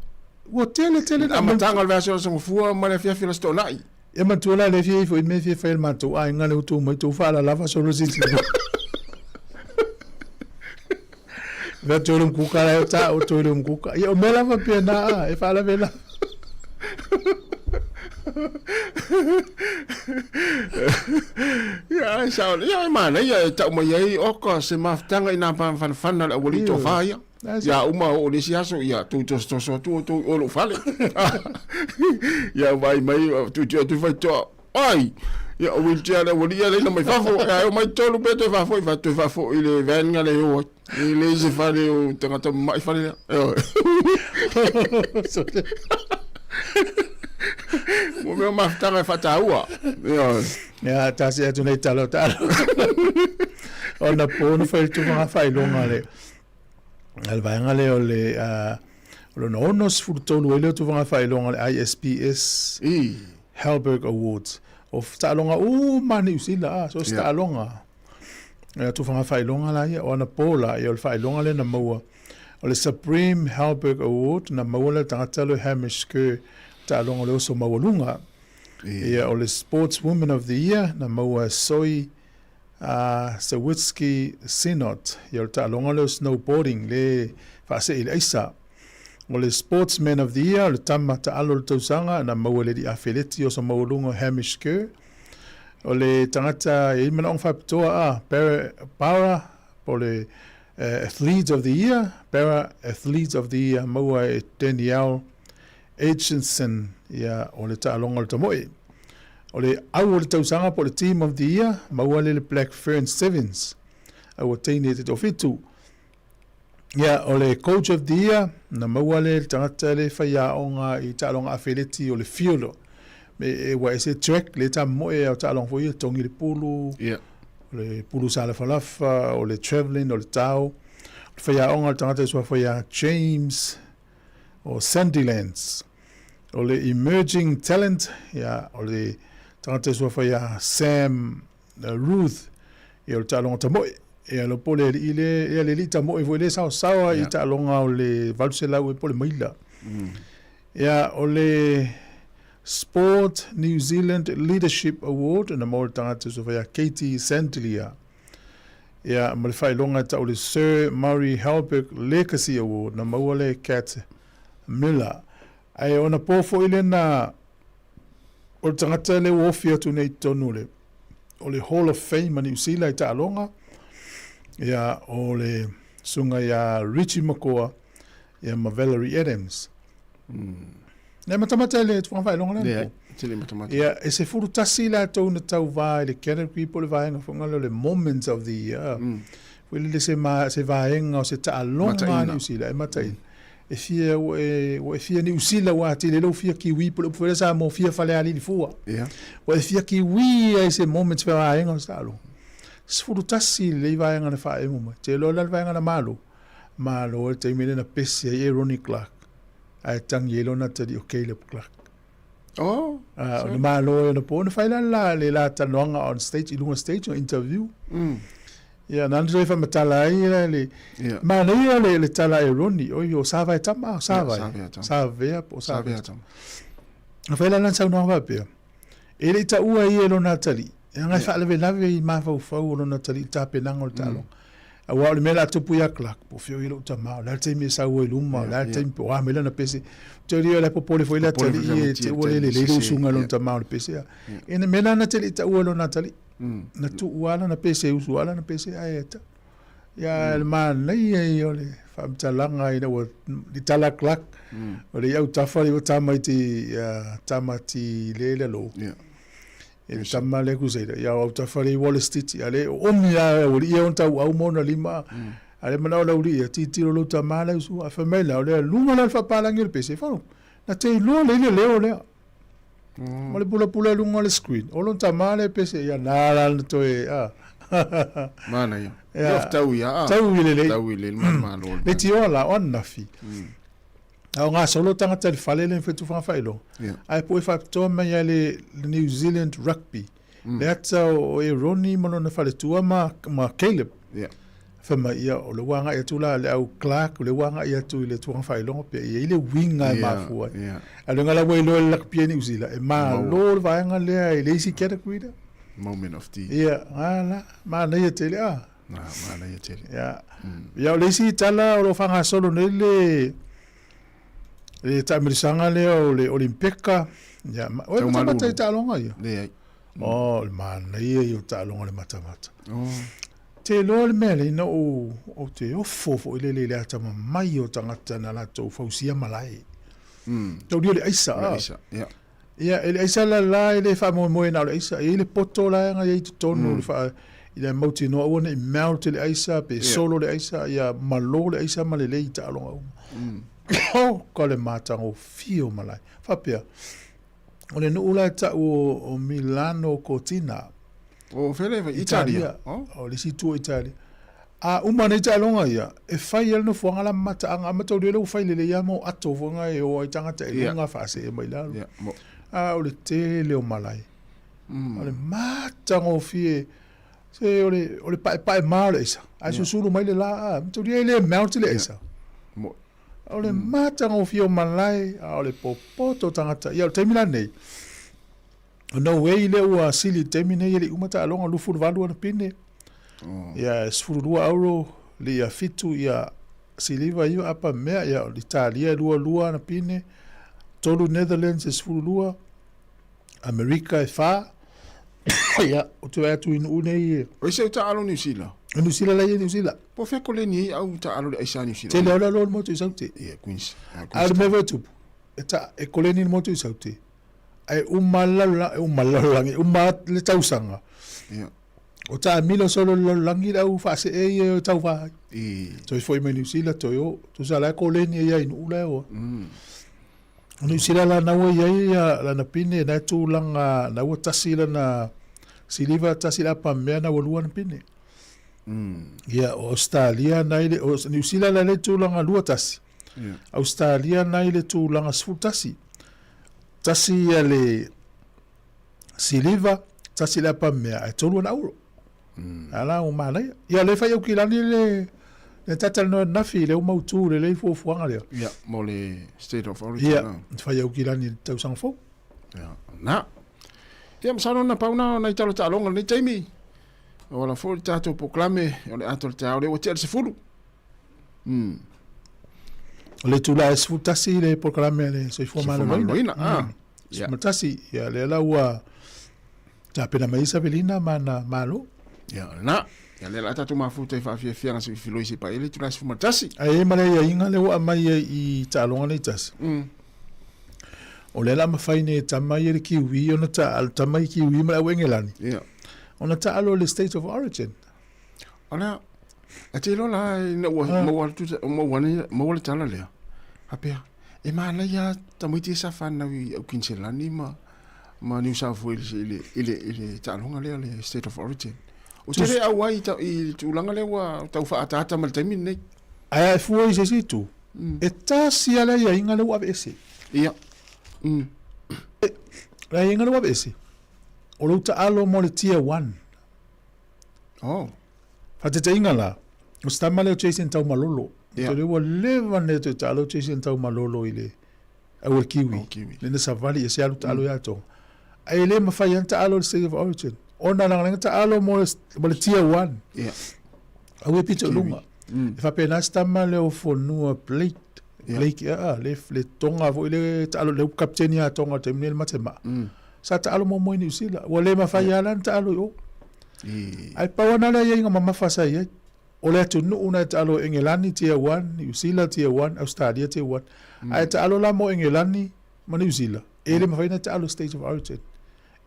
Ua tele tele na amataga o le vaiaso o le Aso Gafua ma le afiafi o le Aso Toonai. E manatua la le fia ifo i mea fia fai e le matou aiga le outou mai tou faalalava solo se isi mea. Vea toi le mkuka la e ta o toi le mkuka. Ia o mea lava pia na a, e faalave lava. Ia, ai sao, ia e manaia e tau mai ai oka se mafutaga i nā pāmafanafana le aualii toafa ia. Ia uma oo le isi aso, ia tou tosotoso atu outou i o lou fale. Ia vaai mai, tuitui atu i faitoa, ai, ia o wheelchair le aualii ia laina mai fafo, ia e omai tolu pe toe faafoi, fa toe faafoi i le van nga le o ai. E leai se fale o tagata mama'i fale lea. Ioe. Mo mea o mafutaga e faataua. Ioe. Ia, tasi atu nei tala o tala. Ona po na fai le tufaga faailoga le a le vaega lea o le o lona 63 ai lea o tufaga faailoga le ISPS Halberg Awards. O taaloga uma a Niu Sila, a, so se taaloga. E tufaga faailoga la ia, o anapo la, ia o le faailoga lea na maua. O le Supreme Halberg Award na maua lea le tagata lea o Hamish Kerr, taaloga o le oso maualuga. Ia o le Sportswoman of the Year na maua e Zoe a Sawitsky Synod, ia o le taaloga lea o snowboarding le faasee i le aisa. O le Sportsman of the Year, o le tama taalo o le tausaga na maua e le alii afeleti oso maualuga o Hamish Kerr. O le tagata e i ai manaoga faapitoa a para, para po o le Athlete of the Year, Para Athlete of the Year maua e Danielle Aitchison, ia, o le taaloga o le tamoe. O le au o le tausaga po o le Team of the Year, maua lea le Black Fern Sevens, au a teine e te toafitu. Ia, o le Coach of the Year, na maua lea le tagata le faiaoga i taaloga afeleti o le Field. Me, e, ua ese track le tamoe o taaloga foi ia, togi le pulu, o le pulu salafalafa, o le travelling, o le tao. O le faiaoga o le tagata i suafa ia James o Sandilands. O le Emerging Talent, ia, o le tagata e suafa ia Sam Ruth, ia, o le taaloga tamoe. Ia, lo po le alii le, ia, le alii tamoe foi le saosaoa i taaloga o le 800 e po le maila. Ia, o le Sport New Zealand Leadership Award, na maua le tagata e suafa ia Katie Sandlia. Ia, ma le faailoga e tau le Sir Murray Halberg Legacy Award, na maua le Kat Miller. Ae ona po foi lena o le tagata lea ua ofi atu nei i totonu o le, o le Hall of Fame a Niu Sila i taaloga, ia, o le susuga ia Richie McCaw, ia ma Valerie Adams. E matamata i le tulaga faailoga lea. Leai, te le matamata. Ia, e 11 latou na tauvā i le category po o le vaega foi lea o le Moments of the Year. Foi lele se, ma, se vaega o se taaloga a Niu Sila e mataina. E fia ua e ua e fia Niu Sila ua atili ai lou fia Kiwi po o le upu foi lea Samoa fia Falealili fua. Ia. Ua e fia Kiwi ai se moment se vaega o se taaloga. 11 lelei vaega na faaemo mai. Te iloa la le vaega na malo. Malo ai le taimi lea na pese ai e Ronnie Clark ae tagi ai lona atalii o Caleb Clark. Oh, Ah, o le malo e ona po, na fai la la le la talanoaga on stage, i luga stage, o interview. Ia, na toe whamatala ai la le... Ia. Manaia le, le tala e Ronnie, oi, o Sava e tama, o Sava e. Savea tama. Savea po o Savea. Savea tama. Na fai la lana saunoaga faapea, e le i taua ia e lona atalii, e agai faalavelave i mafaufau o lona atalii i le tapenaga o le taaloga. Aua o le mea o le a tupu ia Clark, po o fea o i ai lou tama, o le a le taimi e sau ai i luma, o le a le taimi po o a mai lana pese. Ou te iloa o la e popole foi le atalii e te ua le lelei le usuga i lona tama o le pese. E le mea la na te le i taua e lona atalii. Na tuu lava lana pese, e usu lava lana pese ae tau. Ia le manaia ia o le faamatalaga ina ua i tala Clark, o le i autafa le tamaiti, tamaiti le le lo. E le tama lea Crusader, ia o autafa le i Wallace Titi, a le o omi lava e ua ia ona tauau ma ona lima, a le manao lau alii ia tilotilo lou tama la usu, a fai mai la, o le luga la o le faapalagi o le pese, falo, na te iloa lelei le leo lea. Ma le pulapula i luga o le screen, o lona tama lea e pese, ia na la na toe, a. Manaia. Ia, Ia, tau ia, a. Tau i lelei. Tau i lelei, malo. Le tioa la, o ananafi. A o gasolo tagata i le fale lea i Fetufaga Faailoga, ae pue faapitoa mai lava le New Zealand Rugby, le ata o Eroni ma lona faletua ma, ma Caleb. Fai mai, ia, o le ua agai atu la le au Clark, o le ua agai atu i le Tuaga Faailoga pea i ai le uiga e mafua ai. A o le uiga la ua iloa e le lakapia i Niu Sila, e malo le vaega lea i le isi category lea. Moment of the. Ia, a la, manaia tele, a. Ah, manaia tele. Ia. Ia, o le isi tala o lo o faagasolo nei le le taamilisaga lea o le Olimpeka. Ia, ma, oe matamata i taaloga ia? Leai. Oh, le manaia ia o taaloga le matamata. Oh. Te iloa le mea lea ina ou, ou te ofo foi lele i le atamamai o tagata na latou fausia malae. Taulia o le aisa. O le aisa, ia. Ia, e le aisa la la e le faamoemoe na o le aisa. E i ai le poto la e i totonu mm. le faa, ina mautinoa aua ne i melt le aisa, pe yeah. solo le aisa, ia malo le aisa ma lelei i taaloga uma. Oh, ka le matagofie o malae. Faapea, o le nuu la e tau o, o Milano Cortina. O fele, Italia. Oh. O le isi itu o Italia. A uma nei taaloga ia, e fai ai le nofoaga la ma mataaga, a mataulia lea ua fai lelei lava ma o ato foi na e o ai tagata i luga faasee mai lalo. A o le tele o malae. O le matagofie, se o le, o le paepae ma o le aisa, ae susulu mai le la, a, mataulia e le melt le aisa. O le matagofie o malae, a o le popoto o tagata. Ia o le taimi la lenei, O no way lea ua sili i le taimi nei e le i uma taaloga 28 ana pine. Oh. Ia 12 auro le ia fitu ia siliva ia apa mea ia o Italia e lua lua ana pine. Tolu Netherlands e 12 Amerika e fa. Ia o te atu i nuu nei e. O ise taalo New Zealand. New Zealand la ia New Zealand. Po fe ko le ni au taalo le aisa New Zealand. Tele au la lo motu i saute. Ia Queens. A le mea foi tupu. E ta e koleni le motu i saute. Ae uma le lalolagi, e uma le lalolagi, e uma le tausaga. Ia. O taamilo solo le lalolagi le au faasee ia e tauva ai. I. Toe foi mai Niu Sila, toe o. Tusa la e koleni ai i nuu la e oa. O Niu Sila la na ua i ai ia lana pine, na e tulaga, na ua tasi lana siliva, tasi le apa mea, na ua lua na pine. Ia, o Australia na i le, o Niu Sila la le tulaga lua tasi. Ia. Australia na i le tulaga 11. Tasi ia le siliva, tasi le apa mea, ae tolu ana auro. Ala ua manaia. Ia le fai au kilani le le tatalanoa ananafi le ua mautu lelei fuafuaga lea. Ia, mo le state of origin. Ia, fai au kilani i le tausaga fou. Ia, na. Ia, masalo na pau na nai talo taaloga lenei taimi. O ala foi le tatou polokalame o le ato o le taeao lea ua tea le 10. O le itula e 11 le polokalame a le Soifua Maloloina. Ah. 11, ia lea la ua tapena mai Savelina ma ana malo. Ia, lena. Ia lea la tatou mafuta i faafiafiaga se i filoi se paele itula e 11. Ae i ma le aiaiga lea ua aumai ai i taaloga nei tasi. O lea la mafai nei e tama ia le Kiwi ona taalo, tama i Kiwi ma le au Engelani. Ia. Ona taalo le State of Origin. O lea, e te iloa la ina ua maua atu, maua nei, maua le tala lea. Faapea, e manaia lava tamaiti ia sa fanau i Aukinisela ma ma New South Wales i le, i le, i le taaloga lea, le State of Origin. Ou te le auai i le tulaga lea ua tau faaataata ma le taimi lenei. Ae a e fua i se isi itu, e tasi lava le aiaiga lea ua aveese. Ia. Le aiaiga lea ua aveese, o lou taalo mo le Tier 1. Oh. Faataitaiga la, o se tama lea o Jason Taumalolo. Yeah. Lea ua leva nei toe taalo Jason Taumalolo i le au le Kiwi. Oh, Kiwi. Lena savali e se alu taalo mm. ia tonga. Ai e le mawhai an taalo le State of Origin. Ona langa lenga taalo mo le, mo le Tier 1. Yeah. Au e pito lunga. E whapena se tama lea o Fonua Blake. Yeah. Blake, yeah, le, le tonga foi le taalo le kapteni a tonga te mne le matema. Sa taalo mo mo i New Zealand. Ua le mawhai yeah. ala taalo i o. Ae pau ana le aiaiga mamafa sa i ai, o le atunuu na e taalo i Engelani Tier 1, Niu Sila Tier 1, Australia Tier 1. Ae taalo la mo Engelani ma Niu Sila, e le mafai ona taalo State of Origin.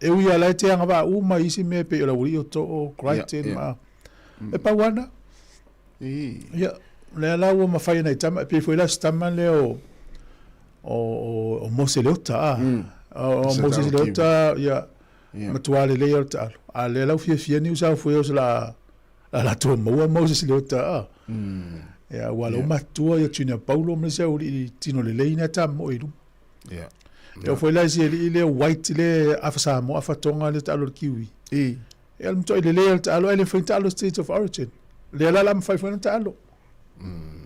E ui lava la e te agavaa uma i isi mea e pei o le aualii o Too, Crichton ma... E pau ana. Ia, lea la ua mafai e nai tama, e pei foi la o se tama lea o, o, o Mose Leota, a. O Moses Leota, ia, Yeah. Matua lelei o le taalo. A lea lau fiafia New South Wales la la latou maua Moses Leota a. Ia ua lau matua ia Junior Paulo ma se uli tino lelei na ta mo i luma. Yeah. E foi la si eli le White le afa Samoa afa Tonga le taalo le Kiwi. I. E al mto lelei le taalo ele foi taalo State of Origin. Le la la mfai foi na taalo.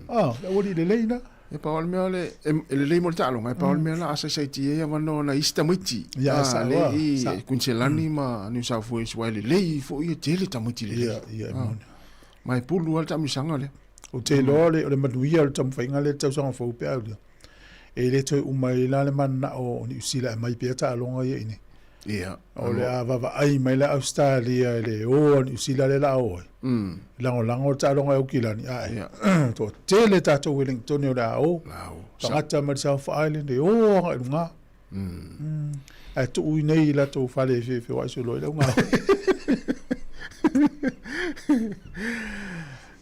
Ah, le uli lelei na. E pau o le mea o le, e lelei mo le taaloga, e pau o le mea la asaisaitia ai avanoa nai isi tamaiti. Ia, Ah, sao le a, i sao. Queensland ma New South Wales, aua e lelei foi e tele tamaiti lelei. Ia, ia, e Ah, moni. ma e pulu lava le taamilosaga lea. Ou te iloa o le manuia o le taumafaiga lea i le tausaga fou pe a ulia, e le toe uma ai la le mananao o Niu Sila e aumai pea taaloga ia i inei. Ia. O le a vaavaai mai la Ausetalia i le o a Niu Sila lea o le a o ai. Lagolago le taaloga e Aukilani, ae toatele tatou Wellingtone o le a o. Tagata mai le South Island e o agai i luga. Ae tuu i nei i latou fale e feofeoai solo ai le auga.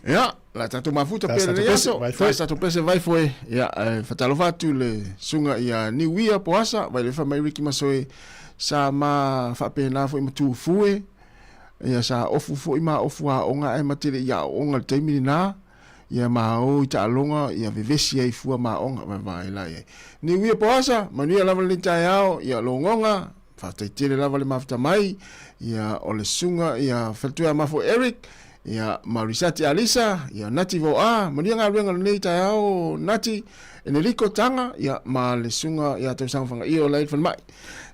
Ia, la tatou mafuta pea lenei aso. Tae sa tatou pese vai foe. Ia, e fatalofa atu le suga ia Niuia Poasa, vai lefa mai Ricky Masoe, sa ma faapena foi ma Tufue. Ia, sa ofu foi ma ofu aoga ae ma tele i aoga le taimi lena. Ia ma o i taaloga, ia vevesi ai fua ma aoga, vai vai la ia. Niuia Poasa, manuia lava lenei taeao, ia logoga, faafetai tele lava le mafuta mai, ia o le suga ia Faletuea Mafo Eric, Ia, ma Risati Alisa, ia Nati Voa, manuia galuega lenei taeao Nati, Enerico Tanga, ia ma le suga ia Tausaga Fagaia o la i le falemai.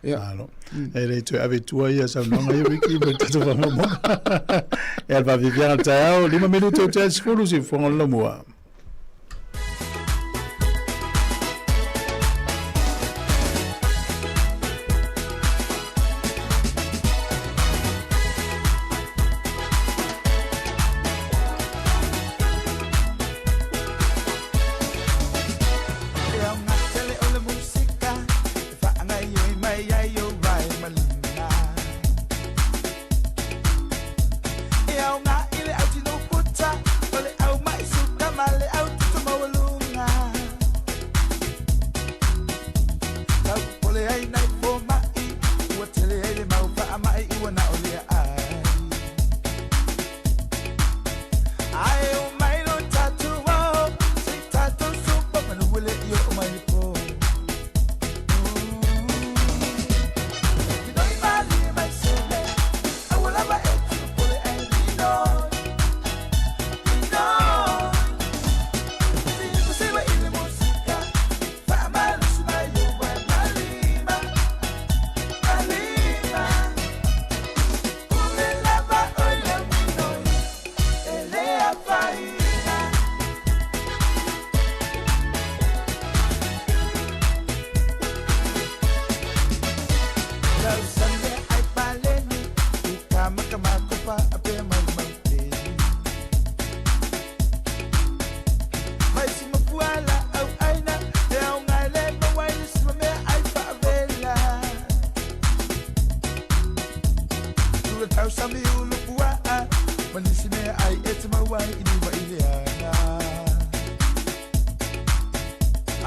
Ia. Malo. E le toe ave i tua ia saunoaga ia Ricky ma le tatou faamaumauga. Ia le vaaviaviaga o le taeao, 5 minute o te 10 siufofoga o le Laumua.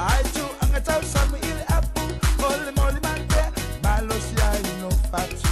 Ai tuaga tausami i le apu o le molimatea malosi ai no fatu.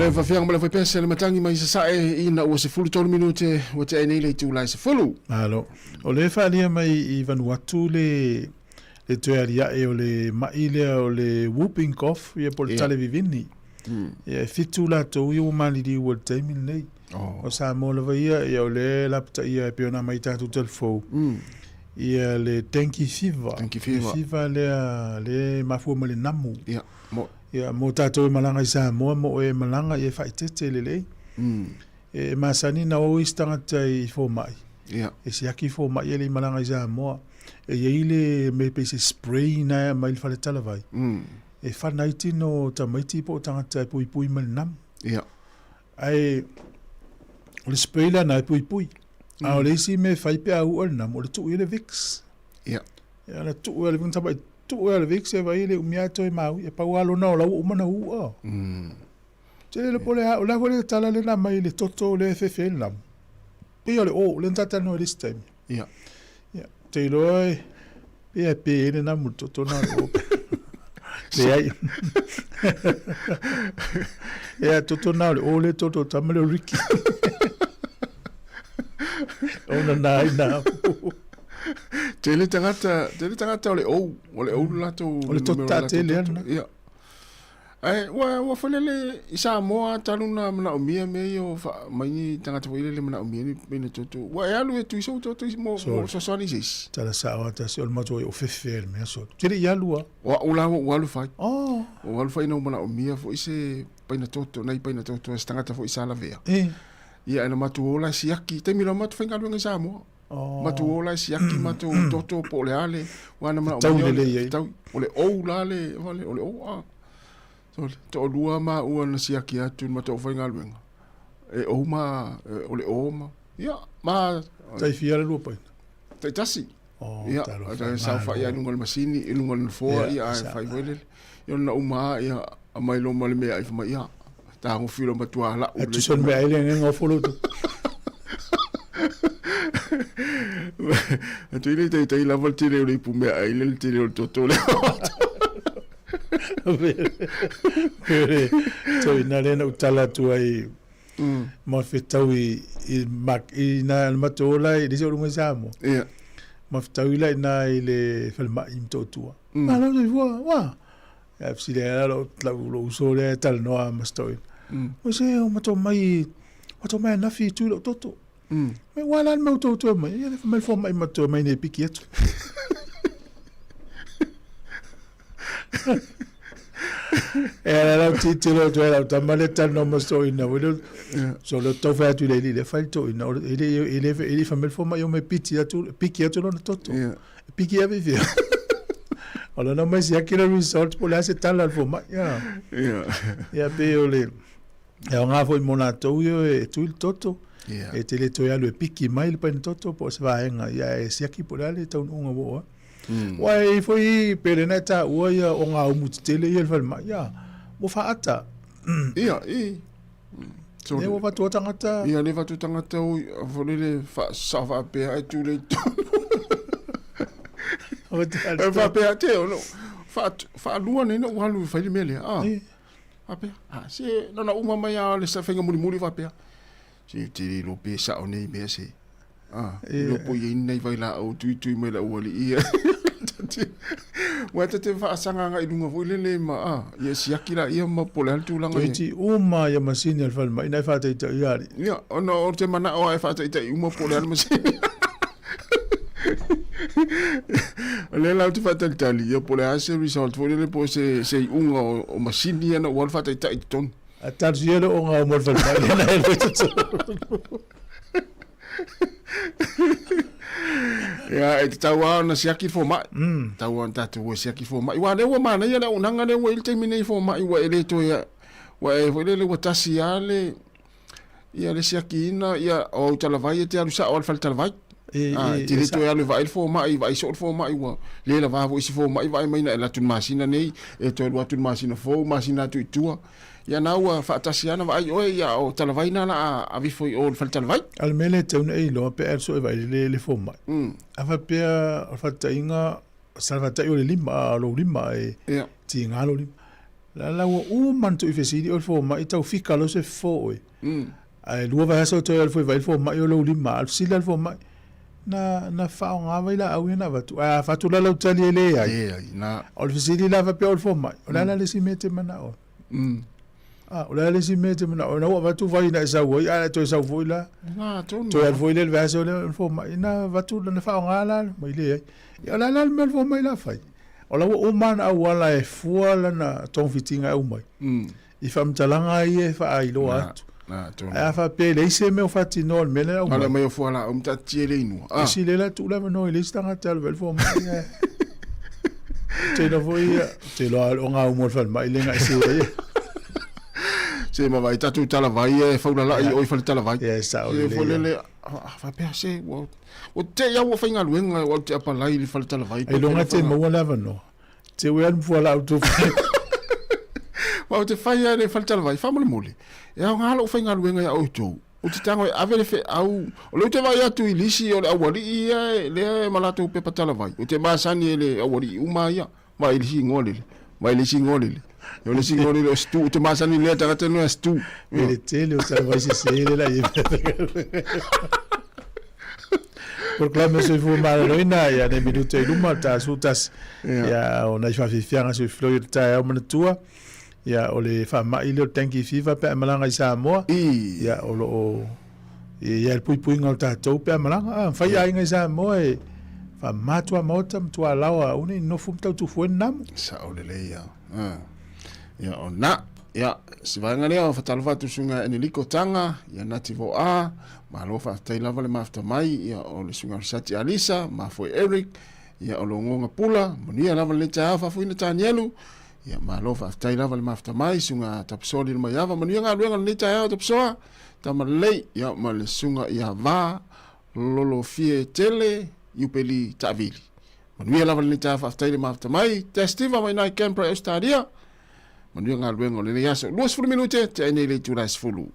Le fafiaga ma le faipese le matangi mai sasae ina ua 13 minute ua tea ai nei le itula e 10. Malo. O lea e faaalia mai i Vanuatu le le toe aliae o le ma'i lea o le whooping cough, ia po o le tale vivini. Ia e fitu latou ia ua maliliu ai i le taimi lenei. O Samoa lava ia, ia o lea e lapataia e pei ona aumai i tatou telefou, ia le dengue fever. Dengue fever. Le fever lea, lea e mafua mai le namu. Ia, mo. Ia, mo tatou e malaga i Samoa, mo e malaga, ia e faaeteete lelei. E masani na o isi tagata i fomai. Ia. E siaki fomai e le i malaga i Samoa. E i ai le mea pei se spray na e aumai i le faletalavai. E whana ai tino tamaiti po o tagata e puipui mai le namu. Ia. Ae o le spray lea na e puipui. A o le isi mea e fai pe a u'a le namu, o le tuu i le Vicks. Ia. Ia, na tuu i le Vicks, tapai tuu i le Vicks e vai le umia toe maui. E pau a lona o lau uma na u'a. Tele le pole a, o le a foi le tala lena mai le toto le fefe le namu. Pei o le o, le tata no le isi taimi. Ia. Ia, te iloa e, pei e pe le namu le toto na le o. Leai. Ia, toto na o le o le toto tama le o Ricky. Ona nā i nā. Tele tagata, tele tagata o le ou, o le ou le latou O le toto numera o latou tele toto. ana. Ia. Ae, ua, ua foi lele i Samoa talu na manaomia mea ia o faa mai ni tagata foi lele manaomia ni ni toto. Ua e alu e tui sou toto i mo, mo fesoasoani i se isi. Tala sao a tasi o le matua i o fefe le mea solo. Tele i alu a. O au la ua alu fai. Oh. Ua alu fai na ua manaomia foi se paina toto, nai paina toto e se tagata foi sa lavea. E. Ia, e na matou o la e siaki, taimi la matou faigaluega i Samoa. Oh. Matou o la e siaki matou toto po o le a le, ua na Tau manaomia o le lelei ai. tau, o le ou la le, vale, o le ou a. So, toalua maua na siaki atu i le matou faigaluega. E ou ma, o le o ma, ia, ma. Tai fia le lua paina? Tai tasi. Oh, Ia, talofa, tai saofai malo. ai i luga o le masini, i luga o le nofoa, Ia, ia, ae sa- fai foi lele. Ia, ona uma lava, ia, aumai loa ma le meaai fai mai, ia, tagofi loa matua lau E tusa o le meaai lea e gofo lou tupu. Atu i le taitai lava le tele o le ipu meaai le tele o le toto lea. Pere, toina lea na ou tala atu ai ma fetau i, i, mak, i na le matou ola i le isi o luga i Samoa. Ia. Ma fetau i la i na i le falemai i Motootua. Malo soifua, wa. Ia fesili ai la lou, lau, lou uso lea e talanoa ma si toeaina. Ua se, o matou mai, matou mai anafi i tui lou toto. Mai ua la le mea ua tou toe mai. Ia le fai mai le fomai matou toe mai nei e piki atu. E ala lau tilotilo atu ai lau tama lea e talanoa ma si toeaina foi lea. So lea ou te tau fai atu i le alii lea, fai le toeaina, o le, e le, e le, e le i fai mai le fomai omai e piti atu, piki atu lona toto. E piki ave i fea? O lona mai siaki le result po o le a se tala a le fomai. Ia. Ia pei o le, e aoga foi mo latou ia e tui le toto. E te le toe alu e piki mai le paina toto po o se vaega, ia e siaki po o le a le taunuuga ua oo ai. Ua e i foi pe lena e taua ia o ngā umu tetele ia i le falemai, ia, ua faata. Ia, i. Lea ua fatua tagata. Ia, lea fatua tagata o, foi lele, faasao faapea ae tu le i tonu. E faapea te, o, faalua nei na ou alu e fai le mea lea. Ah. Faapea, ah, se, na ona uma mai lava o le faiga mulimuli faapea. Se ou te le iloa pe sao nei mea se. Ah, iloa po i ai ni nai vailaau tuitui mai lau alii ia. Ua ta te faasaga agai i luga foi lele ma, ah, ia siaki laia ma po o le a le tulaga ia. Toeiti uma ia masini a le falemai na e faataitai ia alii. Ia, ona o te manao lava e faataitai uma po o le a le masini. O lea la ou te faatalitali, ia po o le a se result foi lele po o se, se iuga o, o masini ia na ua alu faataitai i totonu. A talosia le oga mo le falemai lea na e alu ai totonu. Ia, e tatau lava ona siaki le fomai. Tatau lava ona tatou o e siaki le fomai. Aua o lea ua manaia le auaunaga lea ua i ai le taimi nei i fomai, ua e le toe, ua e foi lele ua tasi lava le, ia le siakiina, ia, o au talavai e te alu sao lava i le fale talavai. E, Ah, e, te le e toe alu e vaai le fomai, vaai soo le fomai, ua le lava foi isi fomai vaai mai na e alu atu i le masina nei, e toe alu atu i le masina fou, masina atu i tua. Ia na ua faatasi lava na vaai oe, ia o talavai na la a ave ifo i o i le fale talavai. A o le mea lea e tatau ona e iloa pe a alu soo e vaai le, le fomai. A faapea o le faataitaiga, sa le faataitai o le lima, o lou lima e Ia. tiga lou lima. La la ua uma ona tuuifesili oe le fomai tau fika loa se fofo oe. Ae lua vaiaso e toe alu foi e vaai le fomai o lou lima. A o le fesili la i le fomai, Na, na faaaoga vai laau ia na avatu? Ae a fatu la lau tali e leai. Leai, na. O le fesili la faapea o le fomai, o le a la le isi mea e te manao ai? A, o le a le isi mea e te manao ai? Na ua avatu vai na e sau ai, ae toe sau foi la. Na, tonu. Toe alu foi lea i le vaiaso lea, o le fomai, na avatu, na faaaoga la, mai leai. Ia o le a la le mea o le fomai la fai? O la ua uma ana auala e fua lana togafitiga e aumai i faamatalaga ia e faailoa atu. Ae a faapea e leai se mea o faatinoa i le mea lea e aumai. Pale mai o fualaau ma taatitia i le inua. E sili ai la tuu le avanoa i le isi tagata e alu ai le fomai ae ou te iloa foi ou te iloa o gaumu o le falemai le na e se ai. Se ma vai tatou talavai e faulala'i o i fale talavai. Ia e sao lelei. Se foi lele faapea se ua Ua te iau ua faigaluega ua te apalai i le fale talavai. Ailoga te maua le avanoa. Te ue alu fualaau tu fai. Ma ou te fai ai le fale talavai, faamolemole. E aoga lou faigaluega ia outou. Ou te tago e ave le feau. O lea ou te vaai atu i lisi o le aualii ia lea e ma latou pepa talavai. Ou te masani e le aualii uma ia. Vaai i le isi igoa lele. Vaai i le isi igoa lele. O le isi igoa lele o Stu. Ou te masani lea tagata lea Stu. E le tele o talavai sese le la i Polokalame Soifua Maloloina ia nei minute i luma ta su tasi ia o nai faafiafiaga soifua i le taeao manatua ia o le faamai lea o le dengue fever pe a e malaga i Samoa ia o lo o E i ai le puipuiga o tatou pe a malaga. A fai aiga i Samoa e faamama tuamaota ma tualaoa aua ne i nofo ma tautufu ai le namo. Sao lelei ia. Ia o na. Ia, si vaega lea o fatalofa atu suiga Eneliko Tanga, ia Nati Voa, malo faafetai lava le mafuta mai, ia o le suiga Risati Alisa, Mafoe Eric, ia o Logoga Pula, manuia lava le taeao faafuina Tanielu, ia malo faafetai lava le mafuta mai, suiga Tapisoa Lilomaiava, manuia galuega o lenei taeao Tapisoa. Tamalelei, ia ma le susuga ia Va Lolofie Tele Iupeli Taavili. Manuia lava lenei taeao faafetai le mafuta mai. Testiva mai nai Canberra i Australia. Manuia galuega o lenei aso. 20 minute te ai nei le itula e 10.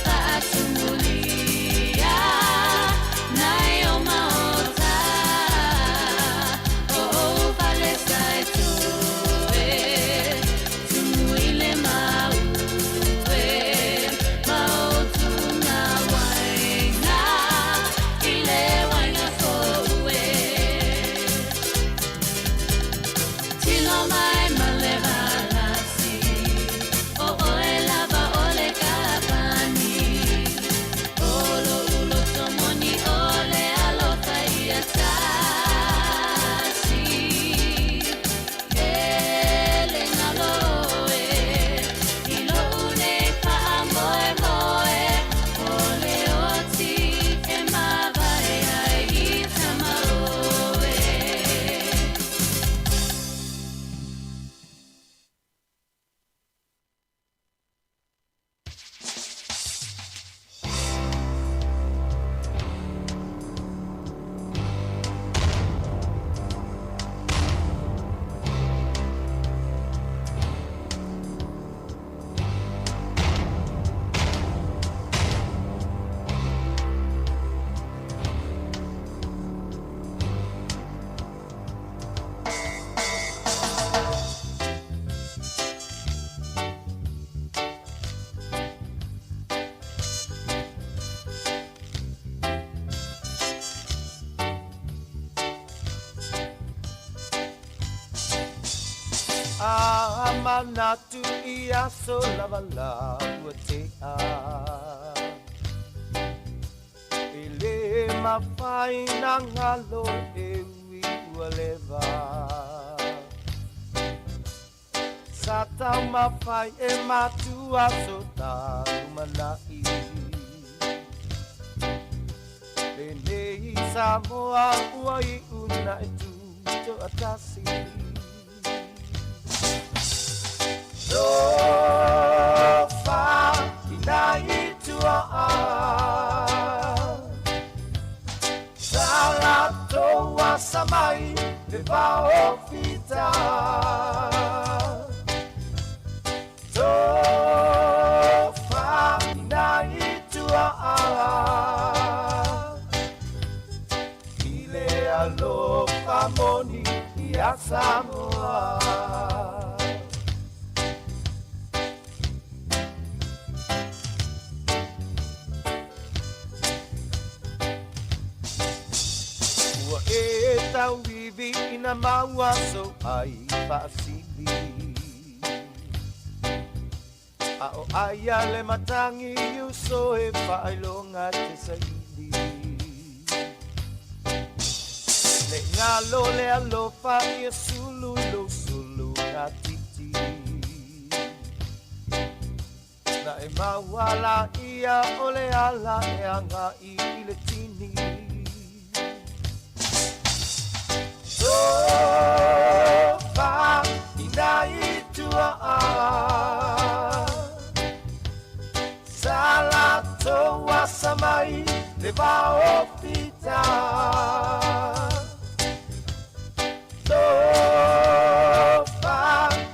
Faatumulia nai o maota o ou fale sa e tu e tumu i le mau e ma o tunga waenga i le waenga fou e Tilo mai ma le valasi o oe lava o le kapani o lo'u loto moni o le alofa ia tasi e le galo e i lo'u nei faamoemoe o le oti e mavae ai i tama oe. A manatu i aso lavalava ua tea E le mafai na galo e ui ua leva Sa taumafai e matua so ta lumanai Lenei Samoa ua iu na e tutoatasi Tofa ina i tua Sa latou asa mai le vao fita Tofa ina i tua I le alofa moni ia Samoa. Ua e tauivi ina mau aso ai faasili A o aia le matagi i uso e faailoga te saili Ne i galo le alofa ia sulu i lou sulu gatiti Na e maua laia o le ala e agai i le tini Tofa ina i tua Sa latou asa mai le vao fita Tofa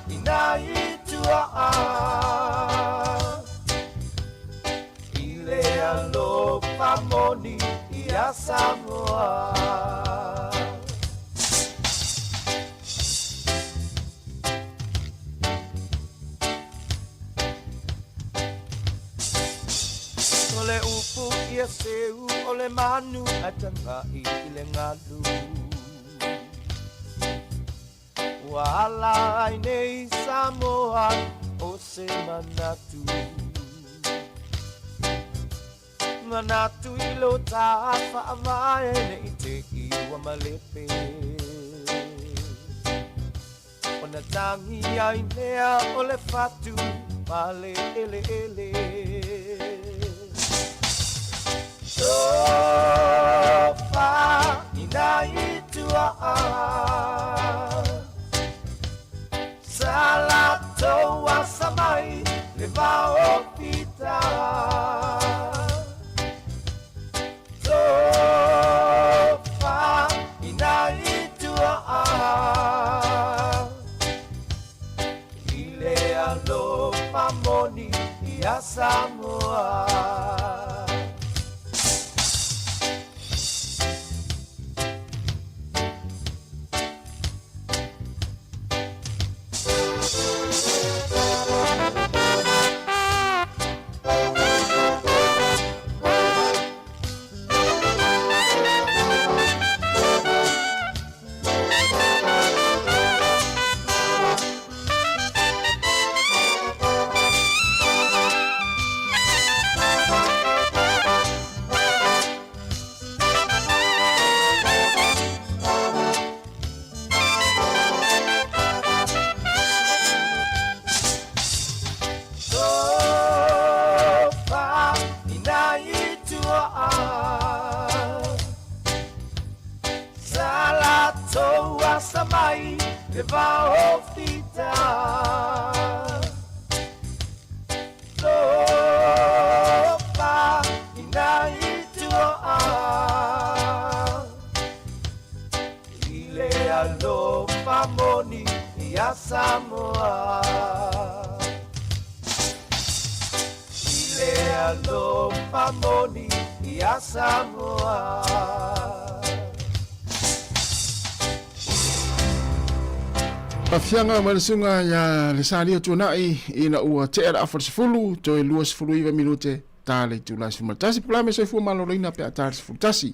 ina i tua I le alofa moni ia Samoa. O le upu ia seu o le manu ae tagai i le galu Ua ala ai nei Samoa o se manatu Manatu i lo ta faavae ne i te i ua malepe Ona tagi ai lea o le fatu ma le eleele Tofa ina i tua Sa latou asa mai le vao fita Tofa ina i tua I le alofa moni ia Samoa. le vao fita. Lofa i nā i tuaa. I le alofa moni ia Samoa. I le alofa moni ia Samoa. Afiaga mai le susuga ia Lesalia Tuanai ina ua tea le afa le 10 toe 29 minute ta le itula e 11 pulame soifua maloloina pe a ta le 11.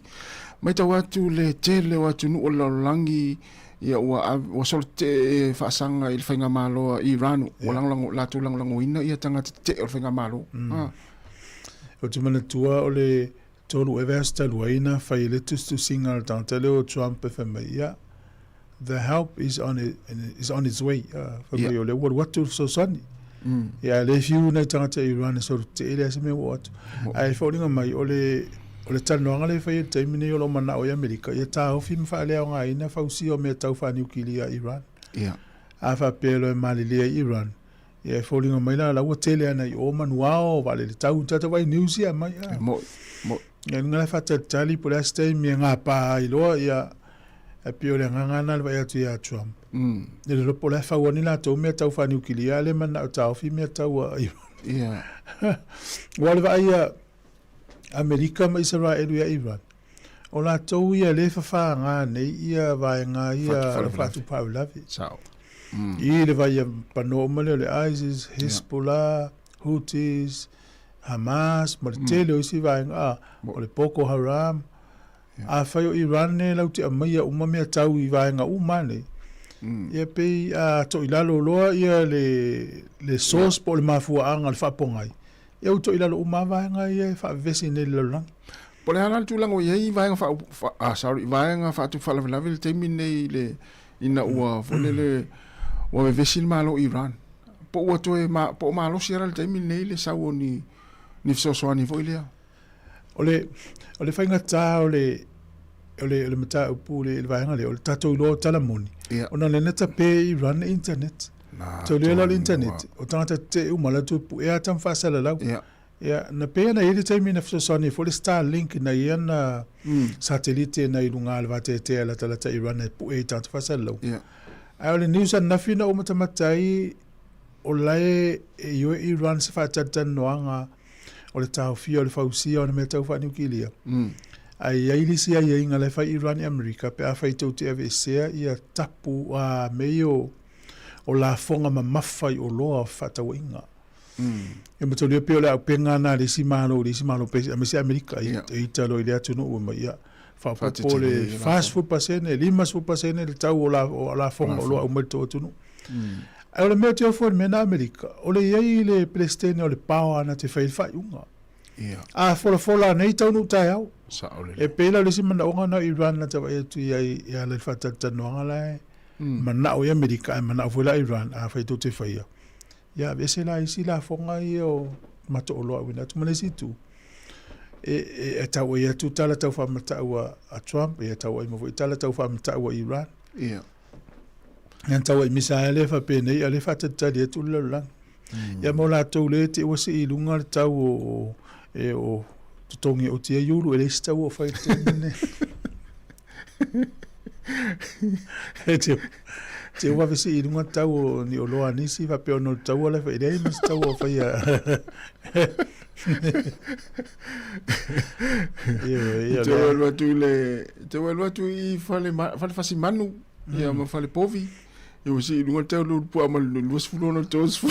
Matau atu le tele o atunuu o le lalolagi ia ua ua solo tetee faasaga i le faigamalo a Iran ua lagolago latou lagolagoina ia tagata tetee o le faigamalo. Ha. Ou te manatua o le Tolu ea vaiaso talu ai na fai ai le tusitusiga a le tagata lea o Trump e fai mai, ia, the help is on, it, is on its way. Fai mai, o lea ua alu atu le fesoasoani. Ia, ae le fiu nai tagata i Iran e solo tetee leai se mea ua oo atu. Ae foliga mai, o le, o le talanoaga lea e fai ai i le taimi nei o lo o manao ai Amerika, ia taofi ma faaleaogaina fausia o mea tau faaniukilia a Iran. A faapea loa e malilie ai Iran, Ia e foliga mai la la ua tele ana i o manuao vaalele tau tata vai news ia mai a. Mo mo. Ia nga le faatalitali po o le a se taimi e gapa ai loa ia e pei o le agaga lena le vaai atu ia Trump. E le iloa po o le a fau ane latou mea tau faaniukilia a le manao taofi mea tau a Iran. Ia. Ua le vaai ia Amerika ma Isaraelu ia Iran. O latou ia lea e fafaga nei ia vaega ia faatupaulave. Sao. I le vai panoa uma lea o le ISIS, Hezbollah, Houthis, Hamas ma le tele o isi vaega, o le Boko Haram. Afai o Iran e latou te aumaia uma mea tau i vaega uma nei, ia pei a toilalo loa ia le source po o le mafuaaga o le faapogai, Ia ua toilalo uma lava vaega ia e faavevesi nei i le lalolagi. Po o le a la le tulaga ua i ai vaega faa, fa, ah, sorry, vaega faatupu faalavelave i le taimi lenei i le, ina ua foi lele, ua vevesi le Malo i Iran. Po ua toe, ma, po o malosi lava la i le taimi lenei le sau o ni, ni fesoasoani foi lea. O le, o le faigata o le, o le, o le mataupu i le vaega lea, o le tatou iloa o tala moni, yeah. Ona lea na tape e Iran le internet. Tau lea la o le internet, o tagata tetee uma latou e puea ata ma faasalalau. Yeah. Ia, na pei ona i ai le taimi na fesoasoani ai foi le Starlink na i ai ana satelite na i luga o le vateatea e latalata i Iran e pue i tagata faasalalau. Yeah. Ae o le news ananafi na ou matamata ai, o la e ioe Iran se faatalitanoaga o le taofia o le fausia o ni mea tau faaniukilia. Ae i ai le isi aiaiga la e fai Iran i Amerika pe afai tou te aveesea ia tapu a mea ia o lafoga mamafa i oloa o fefaatauaiga. E mataulia pei o le auupega lena a le isi Malo i le isi Malo aemaise Amerika e ita loa i lea atunuu e mai ia faaopoopo le 40%, 50% le tau o lafoga o oloa aumai i le tou atunuu. Ae o le mea ou te ofo i le mea lena Amerika, o le i ai le Peresetene o le power na te fai ai le faaiuga. A folafola nei taunuu taeao. E pei la o le isi manaoga lena o Iran na te vaai atu i ai e ala i le faatalatalanoaga la e manao i Amerika ae manao foi la Iran afai tou te faia. Ia aveese la isi lafoga ia o matou oloa auina atu ma le isi itu. E, e, e tau ai atu tala tau faamatau a Trump, e tau ai ma foi tala tau faamatau a Iran. Ia. Ia tau ai misa lea faapenei a lea faatalitali atu le lalolagi. Ia mo latou lea te ua sii i luga le tau o, e, o totogi o tia iulu e leai se tau o fai i le taimi lenei. E te, te ua sii i luga le tau o ni oloa a nisi faapea ona o le taua la e fai, e leai ma se tau o fai a... Ia, Te alu atu i le, te alu atu i fale, fale fasimanu, ia ma fale povi. Ia ua sii i luga le tau le puaa ma le 26 le 30.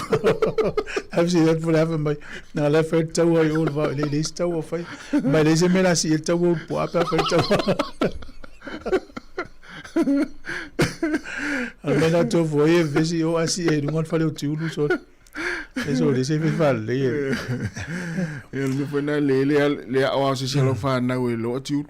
Have seen that for have mai. Na la fai tau ai o le vao, le le isi tau o fai. Mai le isi mea la sii le tau o le puaa pe a fai tau. A mea la tofu ai e vesi o asi e luga le fale o tiulu so. E so le se fai faalelei e. Ia le mea foi lena le le le aoao se isi o lau fanau e loa tiulu.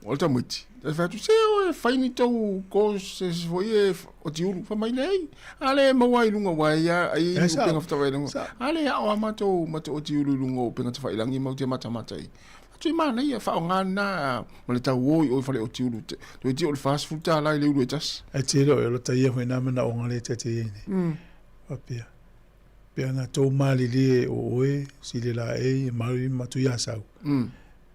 O le tamaiti, e fai atu, se o e fai ni tou course se se foi e oti ulu, fai mai leai. A le maua i luga wa ia ai Eh, sao. upega fetafailaga. Sao. A le ao a matou matou oti ulu i luga o upega tafailagi matou te matamata ai. Atu i manaia faaaoga lena ma le tauo i o i fale oti ulu. Toeitiiti o le $40 i le ulu e tasi. Ae te iloa o lota ia foi na manaoga lea ta te i ai nei. Faapea, pe ana tou malilie o oe, Sile Laei, Mary ma Tuiasau,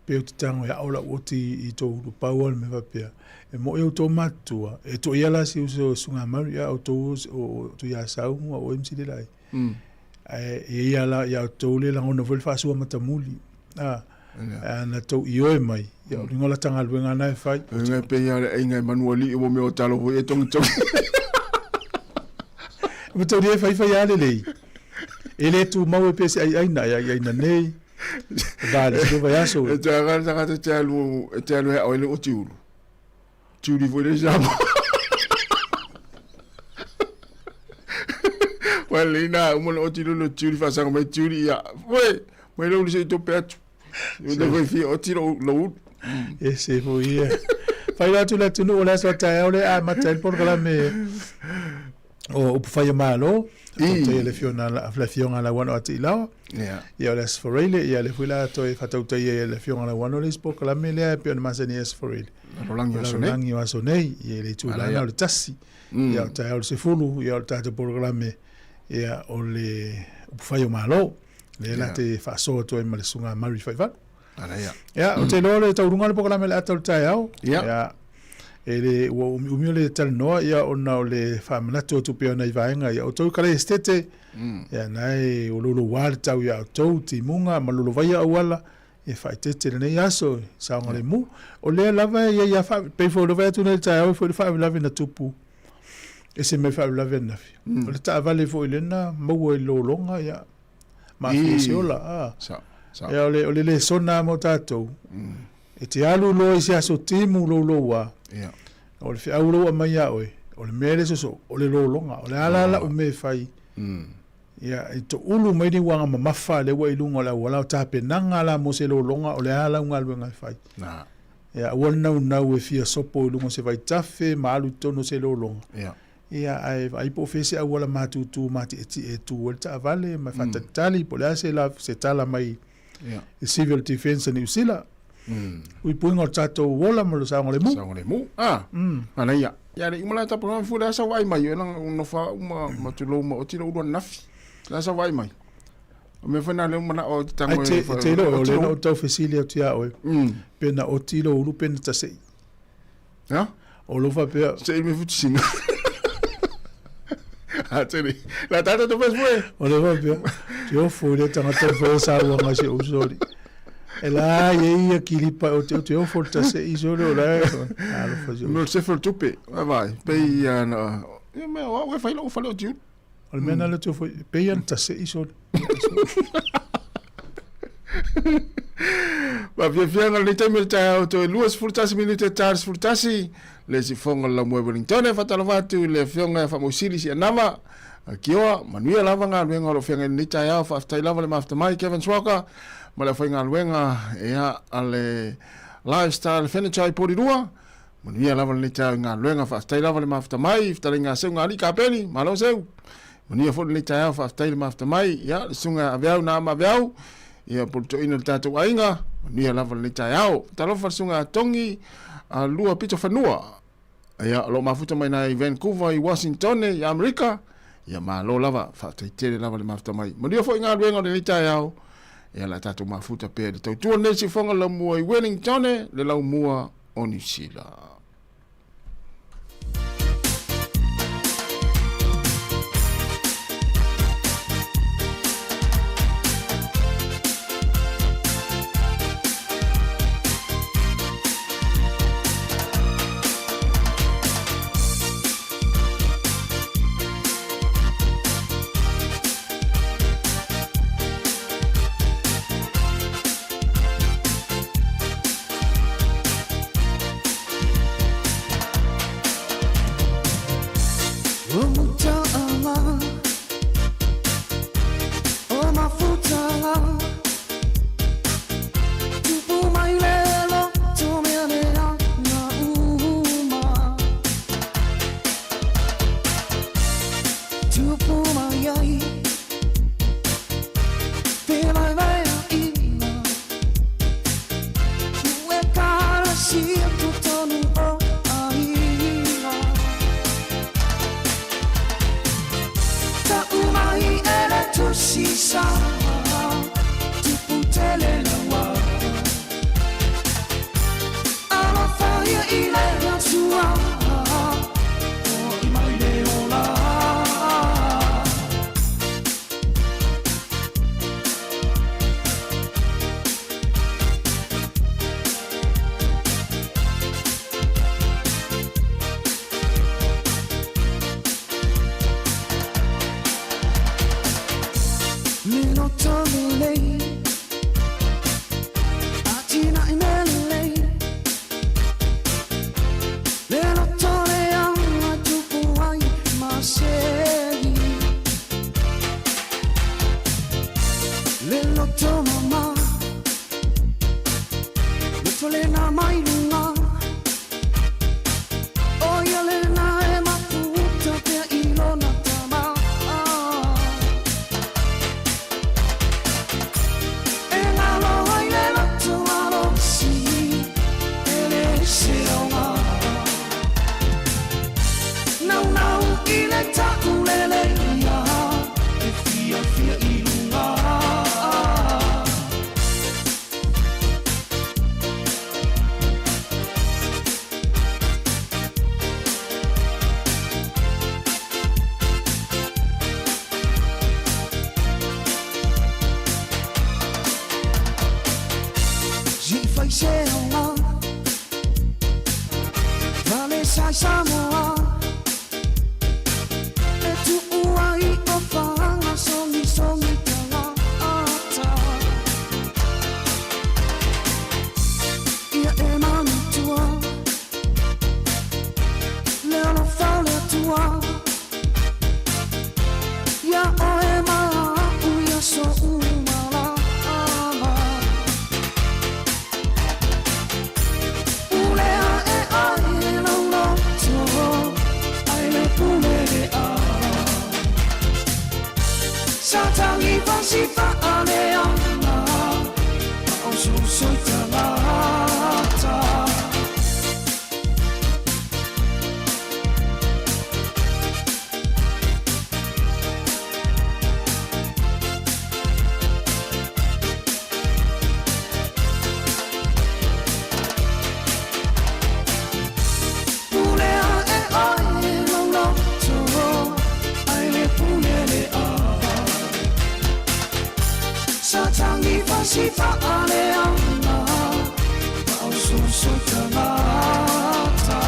pe ou te tago e ao lau oti i tou ulu, pau lava le mea faapea, e mo'i outou matutua, e toia la si uso o Susuga Mary, a o outou o Tuiasau ma oe ma Sile Laei. Ae e i ai lava la ia outou le lagona foi le faasua matamuli, a, ana tou ioe mai, ia o luga o lata galuega na e fai. E pei lava o le aiga e manualii ua mea o talo foi e togitogi. Ma tau e fai fai a lelei. E le tumau e pe se aiaina e aiaina nei. Va le se vaiaso. E te aga le tagata e te alu e te alu e ao i le oti ulu. Tiuli foi le sama. Wa le na uma le oti lolo tiuli faasaga mai tiuli ia. Ue, mai le ulu se i tope atu. Le foi fia oti lo lo ulu. E se foi ia. Fai loa atu le atunuu o le aso a taeao le amata ai le polokalame o upufai o Malo. Faatautaia le afioga le afioga a Lauano a Tiilaoa. Ia o le Aso Faraile, ia lea foi la toe faatautaia e le afioga a Lauano le isi polokalame lea e pei ona masani ai Aso Faraile. Lalolagi o aso nei. Lalolagi o aso nei, ia i le itula Manaia. na o le 1. Ia o taeao le 10, ia o le tatou polokalame ia o le upufai o Malo. Lea la te faasoa atu ai ma le Susuga a Murray Faivalu. Manaia. Ia, ou te iloa o le taualuga o le polokalame o le ata o le taeao. Ia. Ia, e le, ua umiumi o le talanoa, ia, ona o le faamanatu atu pea o nai vaega, ia, outou i Kalaesetete, ia, na e o louloua le tau iā outou, timuga ma lolovaia auala, ia faaeteete i lenei aso, i saogalemu. O lea lava e i ai lava, pei foi o le vaai atu nei i le taeao, e foi le faalavelave na tupu, ese mai faalavelave ananafi. O le taavale foi lena, maua i lologa, ia, mafia se ola. A. Sa, sa. Ia, o le lesona lava mo tatou, e te alu loa i se aso timu louloua, o le feau lea ua aumai ia oe, o le mea lea e soso, o le lologa. O le a la lau mea e fai, ia, i toulu mai ni uaga mamafa lea ua i luga o le auala, o tapenaga la mo se lologa, o le a lau galuega e fai. Ia, aua le naunau e fia sopo i luga o se vaitafe ma alu i totonu o se lologa. Ia, ae vaai po o fea se auala matutu matietie e tu ai le taavale ma e faatalitali po o le a se la, se tala mai i Civil Defence a Niu Sila. Puipuiga o le tatou ola ma le saogalemu. Saogalemu. Ah, manaia. Ia le uma la tapu na fu le asa vai mai e lang no fa uma ma tulou ma oti lo ulu ananafi. Le asa vai mai. O mea foi na lea ua manao au e te tago Ai te, te iloa, o lea na ou tau fesili atu iā oe, pe na oti lou ulu pe na tasei. Ha? O lou faapea. Se i me futusinga. A tele. La tata to fes fue. O lou faapea, te ofo i lea tagata na faia sauaga i si ou soli. E la e ia kilipa o te o te ofo le tasei soli o la e. Alofa si ou. Mo se fo tupe. Vai vai. Pe ia na. Ia mea o au e fai lou fale o tiu. O le mea na le te ofo, pe ia na tasei soli. Faafiafiaga lenei taimi o le taeao toe 21 minute ta le 11 le sifoga o le Laumua i Wellington. E faatalofa atu i le Afioga ia Faamausili Sianava Kioa, manuia lava galuega o lo o feagai lenei taeao. Faafetai lava le mafuta mai Kevin Swalker ma le aufaigaluega ia a le Lifestyle Furniture i Porirua. Manuia lava lenei taeao i galuega. Faafetai lava le mafuta mai, fetalaiga a Seu Galii Kapeni, malo Seu. Manuia foi lenei taeao, faafetai le mafuta mai, ia, le susuga Aveau na ama Aveau, ia, po le toeaina o le tatou aiga, manuia lava lenei taeao. Talofa le susuga a Togi a Lua Pito Fanua, ia, o lo o mafuta mai na i Vancouver i Washingtone i Amerika, ia, malo lava, faafetai tele lava le mafuta mai. Manuia foi galuega o lenei taeao, ia, la tatou mafuta pea i le tautua lenei siufoga laumua i Wellingtone, le laumua o Niu Sila. lena mai luga. O ia lena e maputa pea i lona tama. E galo ai le loto malosi, e le se aoga. Naunau i le taulele ia, e fiafia i luga. Se i fai se aoga, vale sai Samoa, e tuu ai o faga sogisogi tagata. Ia e manatua, le alofa o le Atua, ia oe ma a'u ia so'u malama. Pule a'e ai lau loto, ai le pule le'a. Sa tagi fasifa aleaga, ma o sosoi tagata. Pule a'e oe lau loto, ai le pule le'a. Sa tagi fasifa aleaga, ma o sosoi tagata.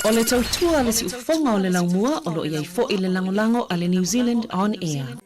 O le tautua a le siufofoga o le laumua o lo o i ai foi le lagolago a le New Zealand On Air.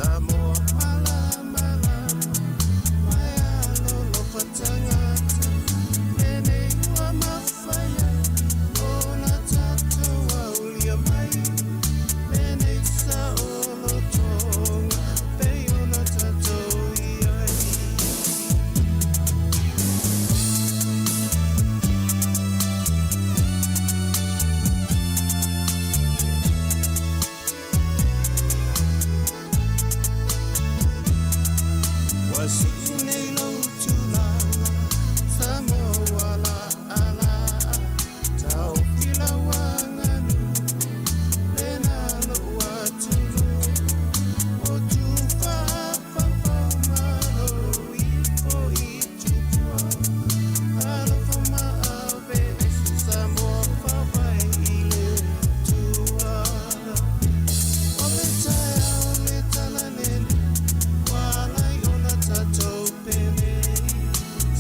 Samoa malamalama mai alolofa tagata lenei ua mafai ai ona tatou aulia mai lenei saolotoga pei ona tatou i ai. Ua sii nei lou tulaga Samoa ua laalaa taofi lau aganuu lena lou atunuu o tufa faufau malo ifo i Tupua alofa maave ese Samoa faavae i le Atua. O le taeao le talalelei ua ala ai ona tatou penei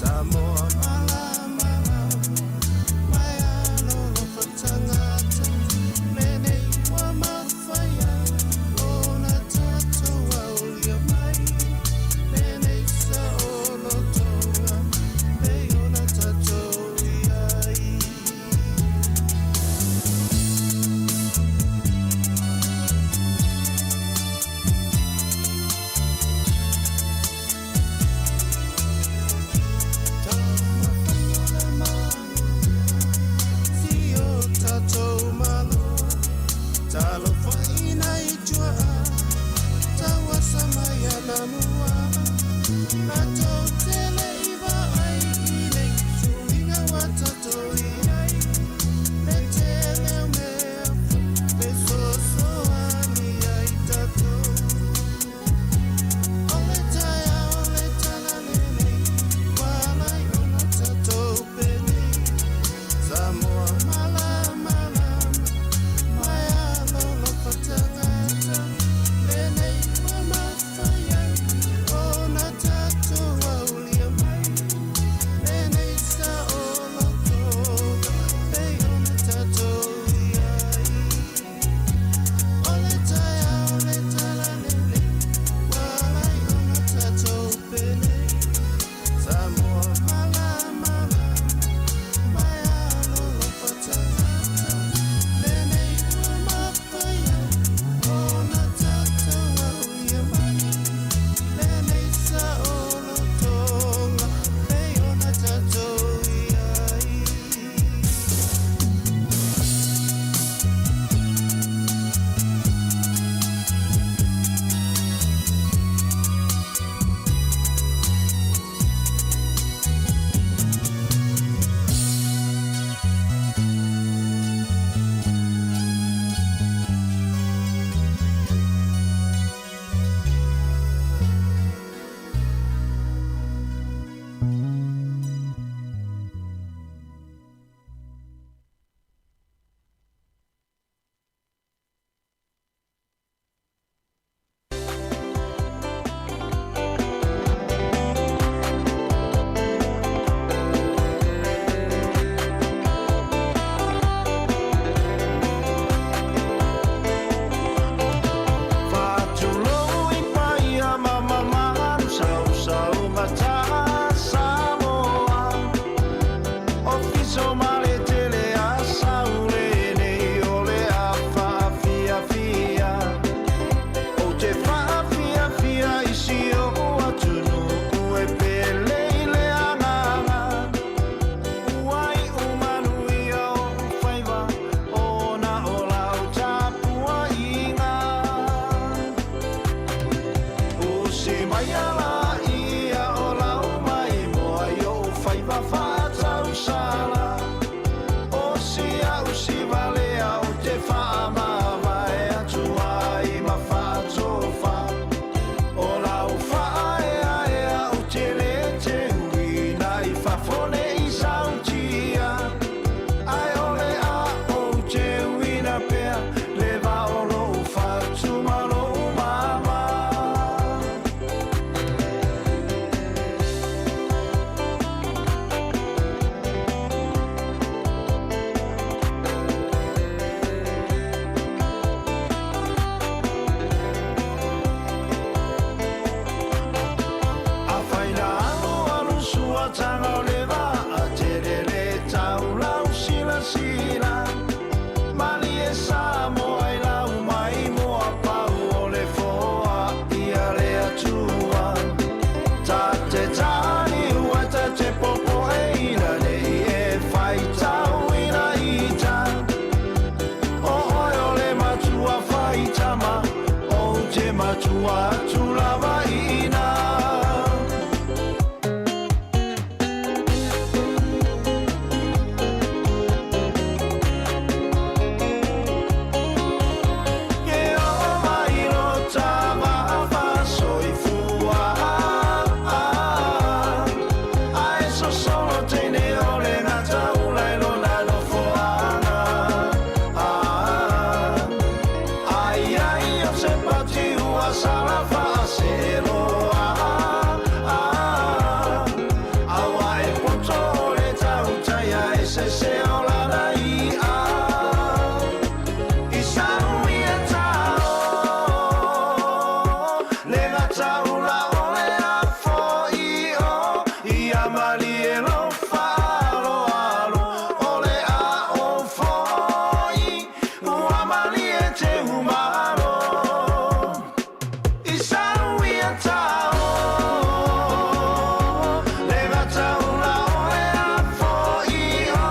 Samoa malamalama mai alolofa tagata lenei ua mafai ai ona tatou aulia mai lenei saolotoga pei ona tatou i ai. Taumafai o le manuia si o tatou Malo talofa i nai tuaa tauasa mai anamua latou te le i vaai i nei suiga ua tatou i ai le tele o mea fesoasoani ai tatou. O le taeao le talalelei ua ala ai ona tatou penei Samoa malamalama mai alolofa tagata lenei ua mafai ai ona tatou aulia atu lava i ina. Ke oo mai lo ta va'a fa'asoifua, ae sosolo teine o le gataula i lona nofoaga. Ai ai o se pati ua sala fa'aseloa, auā e poto o le tautaia e sese o lana i'a. I sau ia tao le gataula o le afoi'o ia malie lo fa'aloalo o le a'o fo'i ua malie teumalo. I sau ia tao le gataula o le afoi'o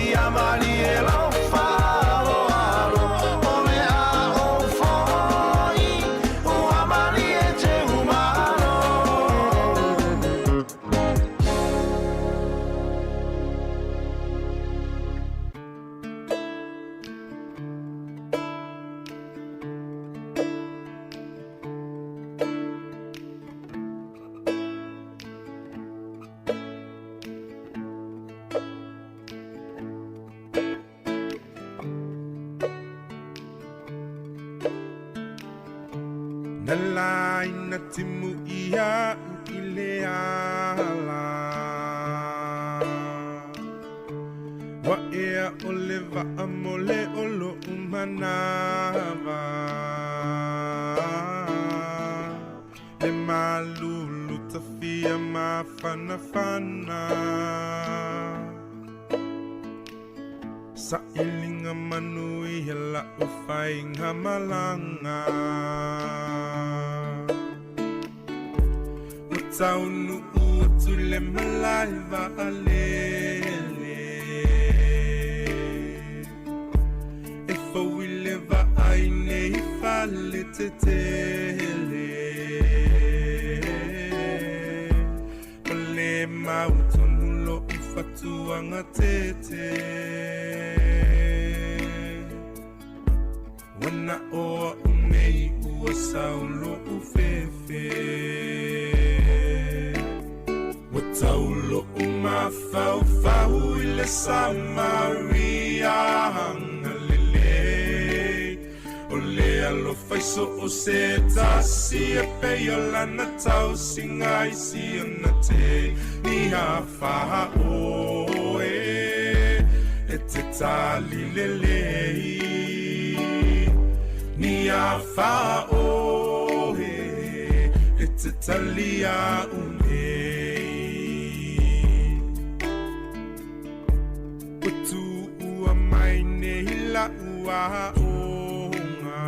ia malie lo fa'aloalo o le a'o fo'i ua malie teumalo. Na laina timu ia i le ala. Wa ea o le vaa mo le olo umanawa. Le malulu tafia mafanafana. Sa ilinga manu i la ufainga malanga. O taunu utu le malai va alele. E fauile va aine i fale te tele. O le mautonu lo ufatuanga tete. Wana oa unei ua saulo ufefe. Wa taulo umafau i le Samaria hangalele. O le alofaiso o se tasi e pei o lana tausiga i siona te ni afa oe e te tali lelei. Ni afa oe e te talia unei. Ua tuua mai nei la ua onga.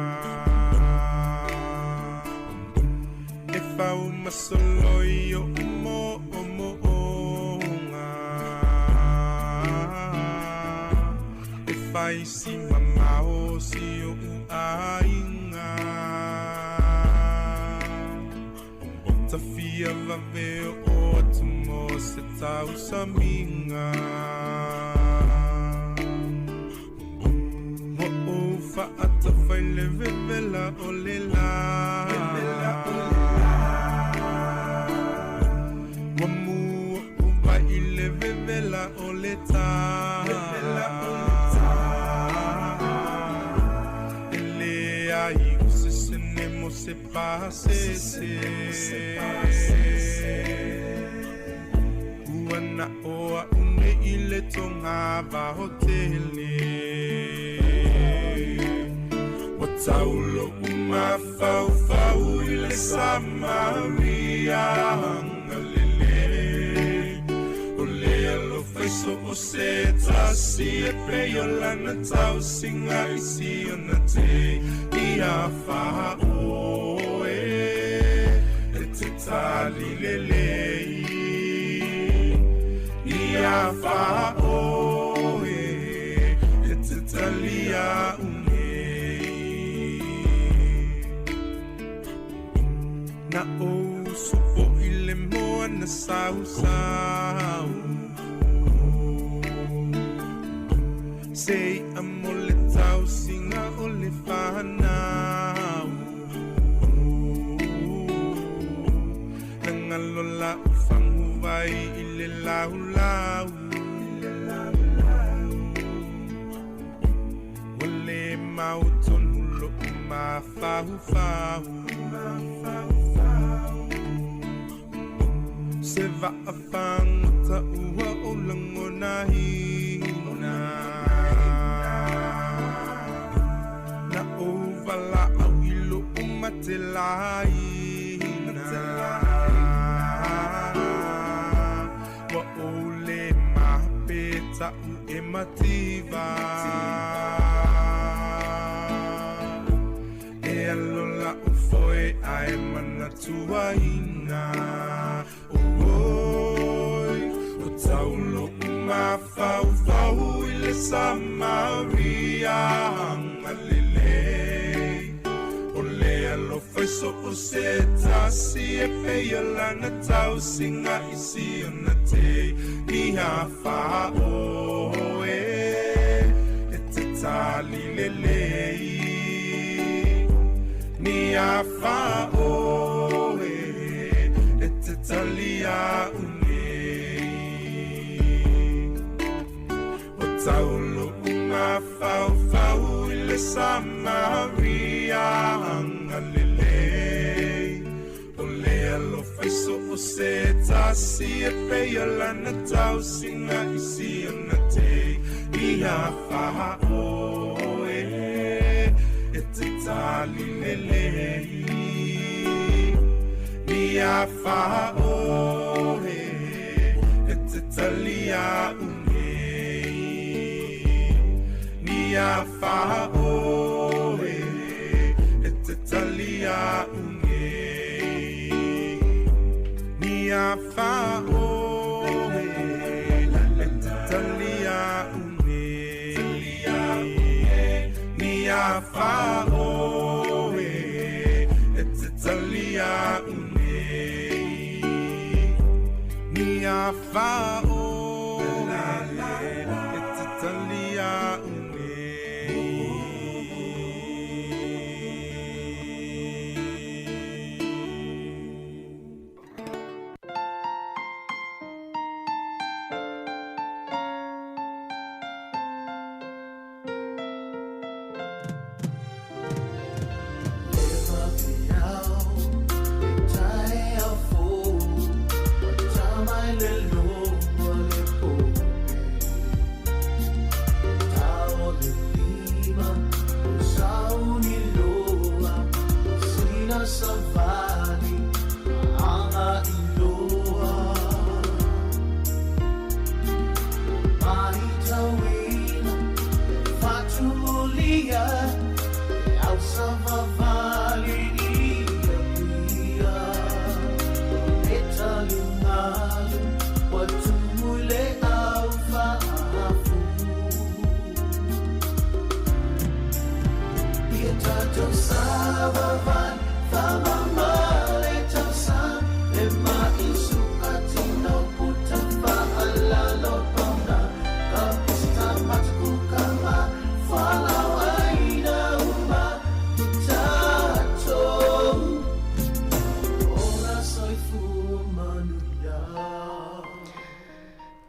E fau masoloi o mo o mo onga. E fai si mamao si o uainga. Tafia vave o atu mo se tausaminga. Wa o fa'atafai le vevela o le la. Wa mua o vai i le vevela o le tā. E le ai o se sene mo se pasese. Ua na oa une i le tonga vaho tele. Wa taulo umafaufau i le Samaria hangalele. O le alofaiso o se tasi e pei o lana tausiga i siona te ia fa'aoe e te tali lelei. Ia fa'aoe e te talia unei. Na ou usu i le moana sausau Se i'a mo le tausiga o le fanau Na galo la'u faguvai i le laulau Ua le mautonu lo'u mafaufau Se vaa fagota ua ou lagonaina Na ou valaau i lo'u matelaina Ua ou le mape ta'u e mativa E alo la'u foe ae manatuaina Oi, o tau lo'u mafaufau i le Samaria agalelei O le alofa i so o se tasi e pei o lana tausiga i si ona teini afaoe E te tali lelei Ni afaoe E te tali a'u nei O tau lo'u mafaufau i le Samaria agalelei O le alofa i so o se tasi e pei o lana tausiga i si ona teini afaoe E te tali lelei Ni afaoe E te tali a'u nei Ni afaoe E te tali a'u nei Ni afaoe E te tali a'u nei Ni afaoe E te tali a'u nei Ni afaoe E te tali a'u nei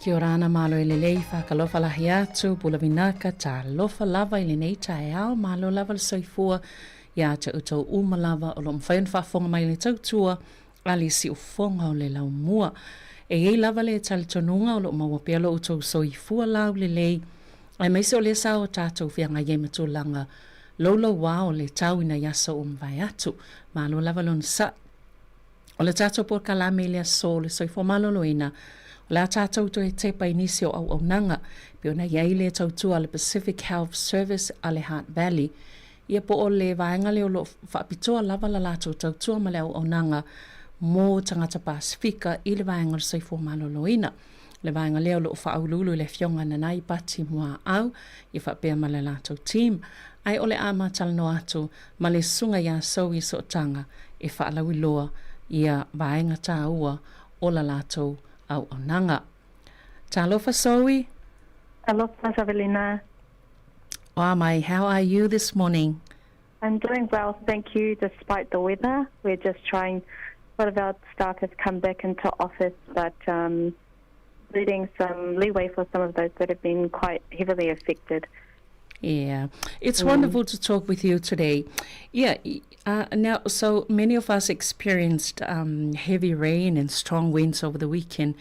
Kia ora ana malo e lelei whakalofa lahi atu, pula vinaka, talofa lava i lenei taeao, malo lava le soifua ia te outou uma lava o lo o mafai ona faafofoga mai i le tautua a le siufofoga o le laumua. E i ai lava le talitonuga o lo o maua pea lo outou soifua laulelei, aemaise o lea sa o tatou feagai ai ma tulaga loulouā o le tau ina i aso ua mavae atu. Malo lava lona saʻi. O le tatou polokalame i le aso o le soifua maloloina, o le a tatou toe tepa i nisi o auaunaga e pei ona i ai le tautua a le Pacific Health Service a le Hutt Valley, ia po o le vaega lea o lo o faapitoa lava la latou tautua ma le auaunaga mo tagata Pasefika i le vaega o le soifua maloloina. Le vaega lea o lo o faauluulu i le Afioga Nanai Pati Muaau ia faapea ma le latou team. Ae o le a ma talanoa atu ma le Susuga ia Zoe Sootaga e faalauiloa ia vaega tāua o la latou auaunaga. Talofa Zoe. Talofa Savelina. Oa mai, how are you this morning? I'm doing well, thank you, despite the weather. We're just trying, a lot of our staff have come back into office, but um, leading some leeway for some of those that have been quite heavily affected. Yeah, it's mm. wonderful to talk with you today. Yeah, uh, now, so many of us experienced um, heavy rain and strong winds over the weekend.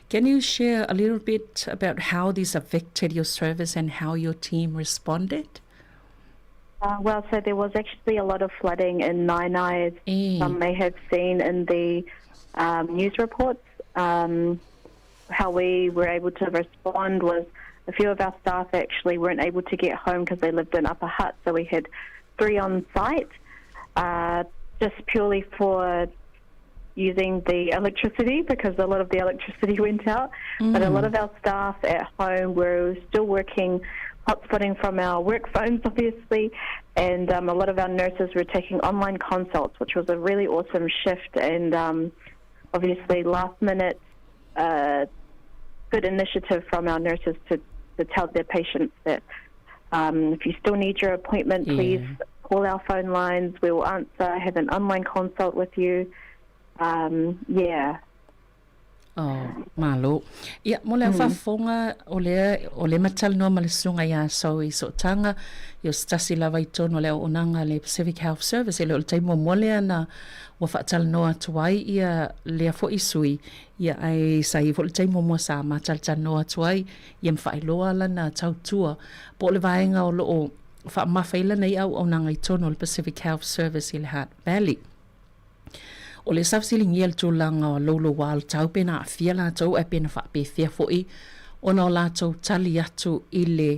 Can you share a little bit about how this affected your service and how your team responded? Uh, well, so there was actually a lot of flooding in Naenae, mm. some may have seen in the um, news reports. Um, how we were able to respond was a few of our staff actually weren't able to get home because they lived in Upper Hutt, so we had three on site, uh, just purely for using the electricity because a lot of the electricity went out. Mm. But a lot mm. of our staff at home were still working, hotspotting from our work phones, obviously, and um, a lot of our nurses were taking online consults, which was a really awesome shift and um, obviously last minute. Uh, good initiative from our nurses to, to tell their patients that um, if you still need your appointment, please yeah. call our phone lines. We will answer, have an online consult with you. Um, yeah. Oh, malo. Ia, mo le mm. faafofoga o lea o le matalanoa ma le susuga iā Zoe Sootaga, ia o se tasi lava i totonu o le auaunaga a le Pacific Health Service, e le o le taimi muamua lea na ua faatalanoa atu ai ia lea foi sui, ia ae sa i ai foi le taimi muamua sa matalatalanoa atu ai ia ma faailoa lana tautua po o le vaega o lo o faamamafa ai lana ia auaunaga i totonu o le Pacific Health Service i le Hutt Valley. O le sa fesiligia le tulaga o louloua o le tau pena aafia latou ae pena faapefea foi ona o latou tali atu i le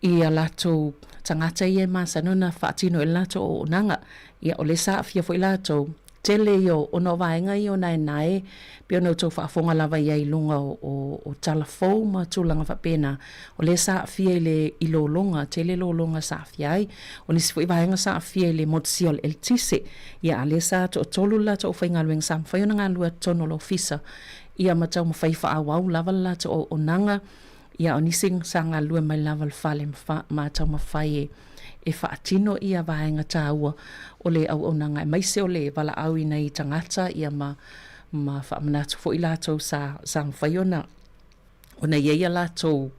i a latou tagata ia e masani ona faatino i le latou auaunaga. Ia, o lea sa aafia foi latou, tele ia o, ona o vaega ia o naenae, pei ona outou faafofoga lava i ai i luga o, o, o tala fou ma tulaga faapena, o lea sa aafia i le, i lologa, tele lologa sa aafia ai. O nisi foi vaega sa aafia i le motusia o le eletise, ia, a lea sa toatolu le latou aufaigaluega sa mafai ona galulue atu totonu o le ofisa, ia ma taumafai e faaauau lava le latou auaunaga, Ia, o nisi sa galulue mai lava le fale ma taumafai e e faatino ia vaega taua o le auaunaga aemaise o le valaauina i tagata ia ma ma faamanatu foi latou sa sa mafai ona ona i ai a latou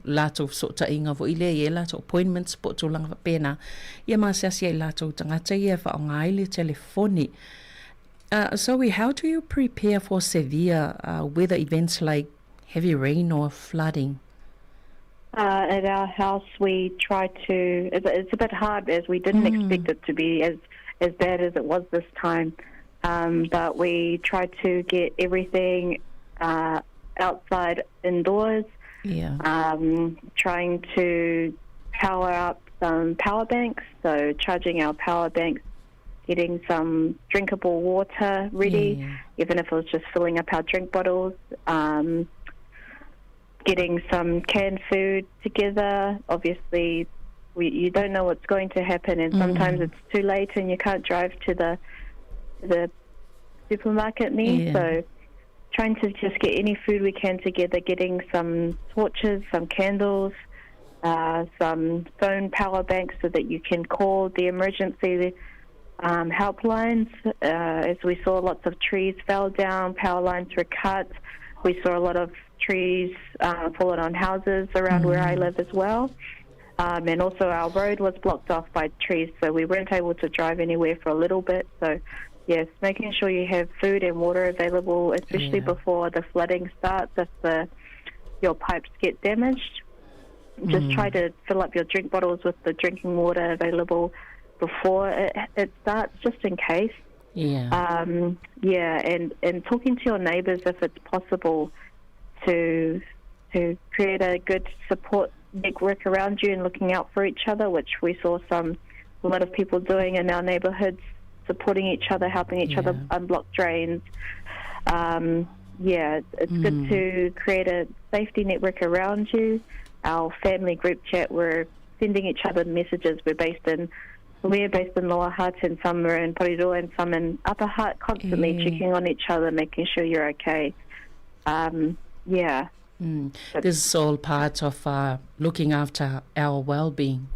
latou fesootaiga foi lea i ai latou appointments po o tulaga faapena ia ma asiasi ai latou tagata ia e faaaoga ai le telefoni. Uh, Zoe, how do you prepare for severe uh, weather events like heavy rain or flooding? Uh, at our house, we try to. It's, it's a bit hard as we didn't mm. expect it to be as as bad as it was this time. Um, but we try to get everything uh, outside indoors. Yeah. Um, trying to power up some power banks, so charging our power banks, getting some drinkable water ready, yeah. even if it was just filling up our drink bottles. Um, getting some canned food together. Obviously, we, you don't know what's going to happen, and sometimes mm. it's too late and you can't drive to the the supermarket near. Yeah. So, trying to just get any food we can together, getting some torches, some candles, uh, some phone power banks so that you can call the emergency um, helplines. Uh, as we saw, lots of trees fell down, power lines were cut. We saw a lot of trees uh, fallen on houses around mm. where I mm. live as well. Um, and also our road was blocked off by trees, so we weren't able to drive anywhere for a little bit. So, yes, making sure you have food and water available, especially yeah. before the flooding starts, if the your pipes get damaged. Just mm. try to fill up your drink bottles with the drinking water available before it, it starts, just in case. Yeah. Um, yeah, and, and talking to your neighbours if it's possible to to create a good support network around you and looking out for each other, which we saw some a lot of people doing in our neighbourhoods, supporting each other, helping each yeah. other unblock drains. Um, yeah, it's mm. good to create a safety network around you. Our family group chat, we're sending each other messages. We're based in We're based in Lower Hutt and some are in Porirua and some in Upper Hutt, constantly yeah. checking on each other, making sure you're okay. Um, yeah. Mm. This is all part of uh, looking after our well-being.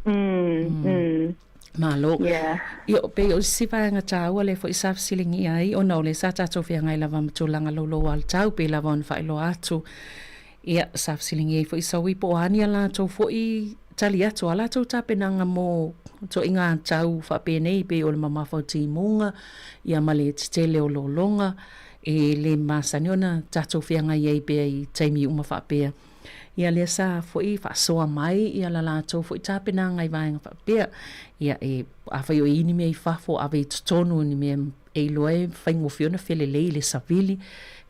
Mm, mm. mm. Malo. Yeah. Ia, pei o se vaega tāua lea foi sa fesiligia ai, ona o lea sa tātou feagai lava ma tulaga louloua o le tau, pei lava ona faailoa atu. Ia, sa fesiligia ai foi Saui po o a ni a latou foi tali atu, a latou tapenaga mo toaiga tau faapenei pei o le mamafa o timuga, ia ma le tetele o lologa, e le masani ona tatou feagai ai pea i taimi uma faapea. Ia lea sa foi faasoa mai ia la latou foi tapenaga i vaega faapea. Ia e, afai o i ai ni mea i fafo, ave i totonu ni mea e iloa e faigofie ona felelei i le savili,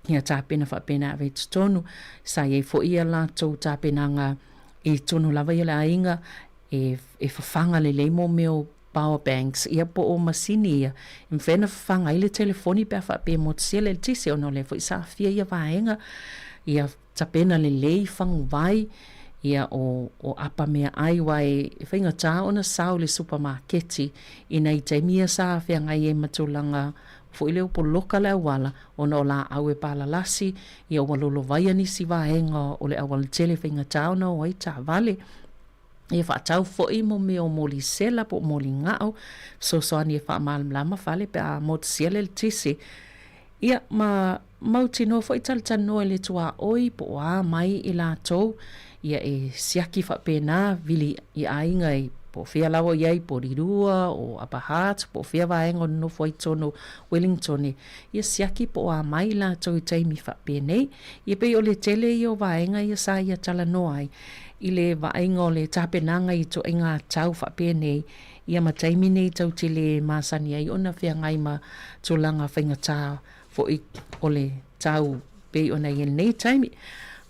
ia tapena faapena ave i totonu. Sa i ai foi ia latou tapenaga i totonu lava ia o le aiga, e, e fafaga lelei mo mea o power banks, ia po o masini ia, e mafai ona fafaga ai le telefoni pe a faapea e motusia le eletise ona o lea foi sa aafia ia vaega, ia tapena lelei faguvai, ia o, o apa meaai aua e faigata ona sao i le supamaketi i nai taimi ia sa feagai ai ma tulaga foi lea ua poloka le auala ona o laau e palalasi, ia ua lolovaia nisi vaega o le aualatele e faigata ona o ai taavale. Ia faatau foi mo mea o moli sela po o moli gao, fesoasoani e faamalamalama fale pe a motusia le eletise. Ia, ma mautinoa foi talatalanoa i le tuaoi po o a mai i latou, ia e siaki faapena, vili i aiga i po o fea lava o i ai, Porirua, o Upper Hutt, po o fea vaega o nonofo ai tonu Wellingtone, ia siaki po o a mai i latou i taimi faapenei. Ia pei o le tele ia o vaega ia sa ia talanoa ai i le vaaiga o le tapenaga i ituaiga tau faapenei, ia ma taimi nei tou te le masani ai ona feagai ma tulaga faigata foi o le tau pei ona i ai lenei taimi.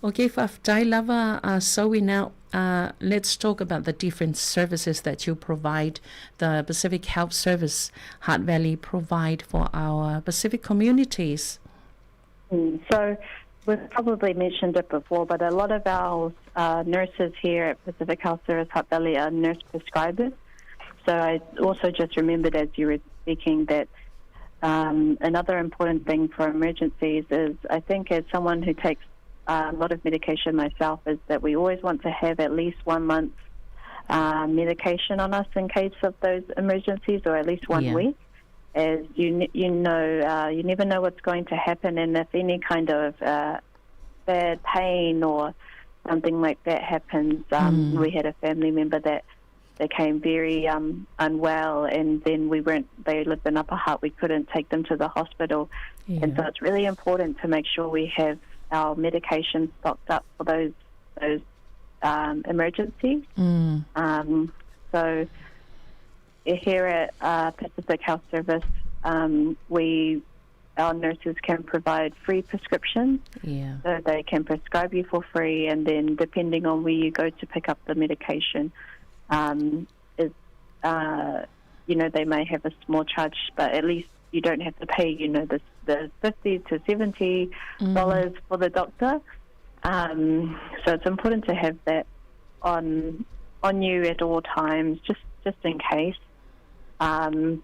Ok, faafetai lava uh, Zoe now uh, let's talk about the different services that you provide, the Pacific Health Service Hutt Valley provide for our Pacific communities. Mm, so we've probably mentioned it before, but a lot of our uh, nurses here at Pacific Health Service Hutt Valley are nurse prescribers. So I also just remembered as you were speaking that um, another important thing for emergencies is I think as someone who takes a lot of medication myself is that we always want to have at least one month's uh, medication on us in case of those emergencies or at least one yeah. week. As you you know, uh, you never know what's going to happen, and if any kind of uh, bad pain or something like that happens, um, mm. we had a family member that became very um, unwell, and then we weren't. They lived in Upper Hutt. We couldn't take them to the hospital, yeah. and so it's really important to make sure we have our medication stocked up for those those um, emergencies. Mm. Um, so here at uh, Pacific Health Service, um, we our nurses can provide free prescriptions. Yeah. So they can prescribe you for free, and then depending on where you go to pick up the medication, um, is uh, you know they may have a small charge, but at least you don't have to pay you know the the 50 to 70 mm. dollars mm. for the doctor. Um, so it's important to have that on on you at all times, just just in case. Um,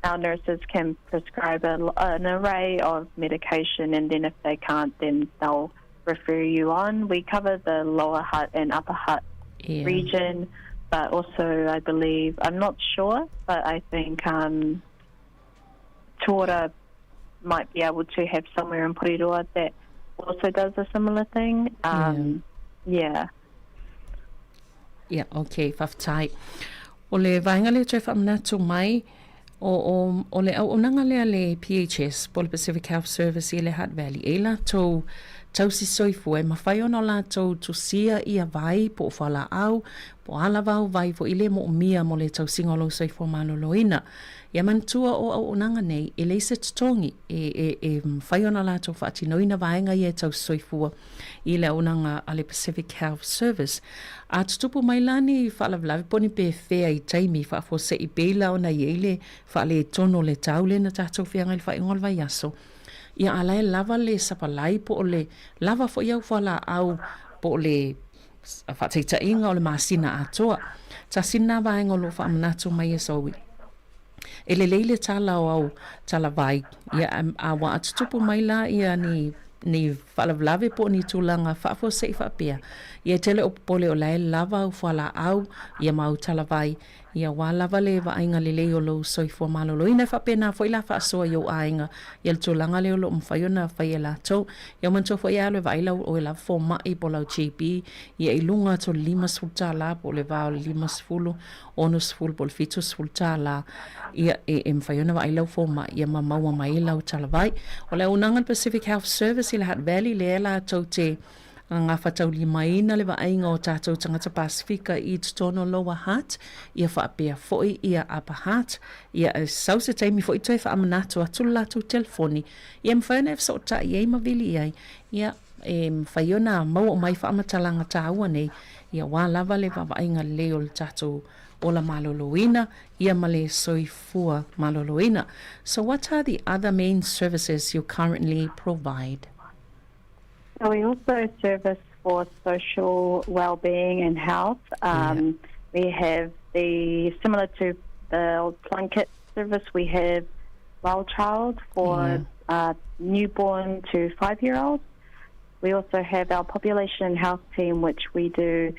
our nurses can prescribe a, an array of medication, and then if they can't, then they'll refer you on. We cover the Lower Hutt and Upper Hutt yeah. region, but also I believe, I'm not sure, but I think um, Tora might be able to have somewhere in Porirua that also does a similar thing. Um, yeah. yeah. Ia, ok, faafetai. O le vaega lea toe faamanatu mai, o, o, o le auaunaga lea le PHS, po le Pacific Health Service i le Hutt Valley, e i latou tausi soifua e mafai ona o latou tusia ia vai po o fualaau, po o a lava au vai foi le moomia mo le tausiga o lou soifua maloloina. Ia manatua o auaunaga nei, e leai se totogi e, e, e mafai ona latou faatinoina vaega ia e tausi soifua i le auaunaga a le Pacific Health Service. A tutupu mai la ni faalavelave po o ni pefea i taimi faafuasei pei la ona i ai le faaletonu o le tau lea na tatou feagai i le faaiuga o le vaiaso, ia a la e lava le sapalai po o le lava foi au fualaau po o le Faataitaiga o le masina atoa. Tasi lena vaega o lo o faamanatu mai e Zoe. E lelei le tala o au talavai, ia, a ua tutupu mai la ia ni, ni faalavelave po o ni tulaga faafuasei faapea, ia e te le o popole o la e lava au fualaau, ia ma au talavai, ia aua lava le vaaiga lelei o lou soifua maloloina. E faapena foi la faasoa i ou aiga, ia le tulaga lea o lo o mafai ona fai e latou. Ia manatua foi e alu e vaai lau oe lava fomai po o lau GP, ia i luga atu o le $50 po o le va o le 50, 60 po o le 70 tālā, ia, e, e mafai ona vaai lau fomai, ia ma maua mai ai lau talavai. O le auaunaga a le Pacific Health Service i le Hutt Valley, lea latou te gafataulimaina le vaaiga o tatou tagata Pasefika i totonu o Lower Hutt, ia faapea foi ia Upper Hutt. Ia, e sau se taimi foi toe faamanatu atu le latou telefoni, ia e mafai ona e fesootai i ai ma vili i ai, ia, e mafai ona maua uma ai faamatalaga taua nei, ia aua lava le vaavaaiga lelei o le tatou ola maloloina, ia ma le soifua maloloina. So what are the other main services you currently provide? So we also service for social well-being and health. Um, yeah. We have the, similar to the old Plunket service, we have Well Child for yeah. uh, newborn to five-year-olds. We also have our population and health team, which we do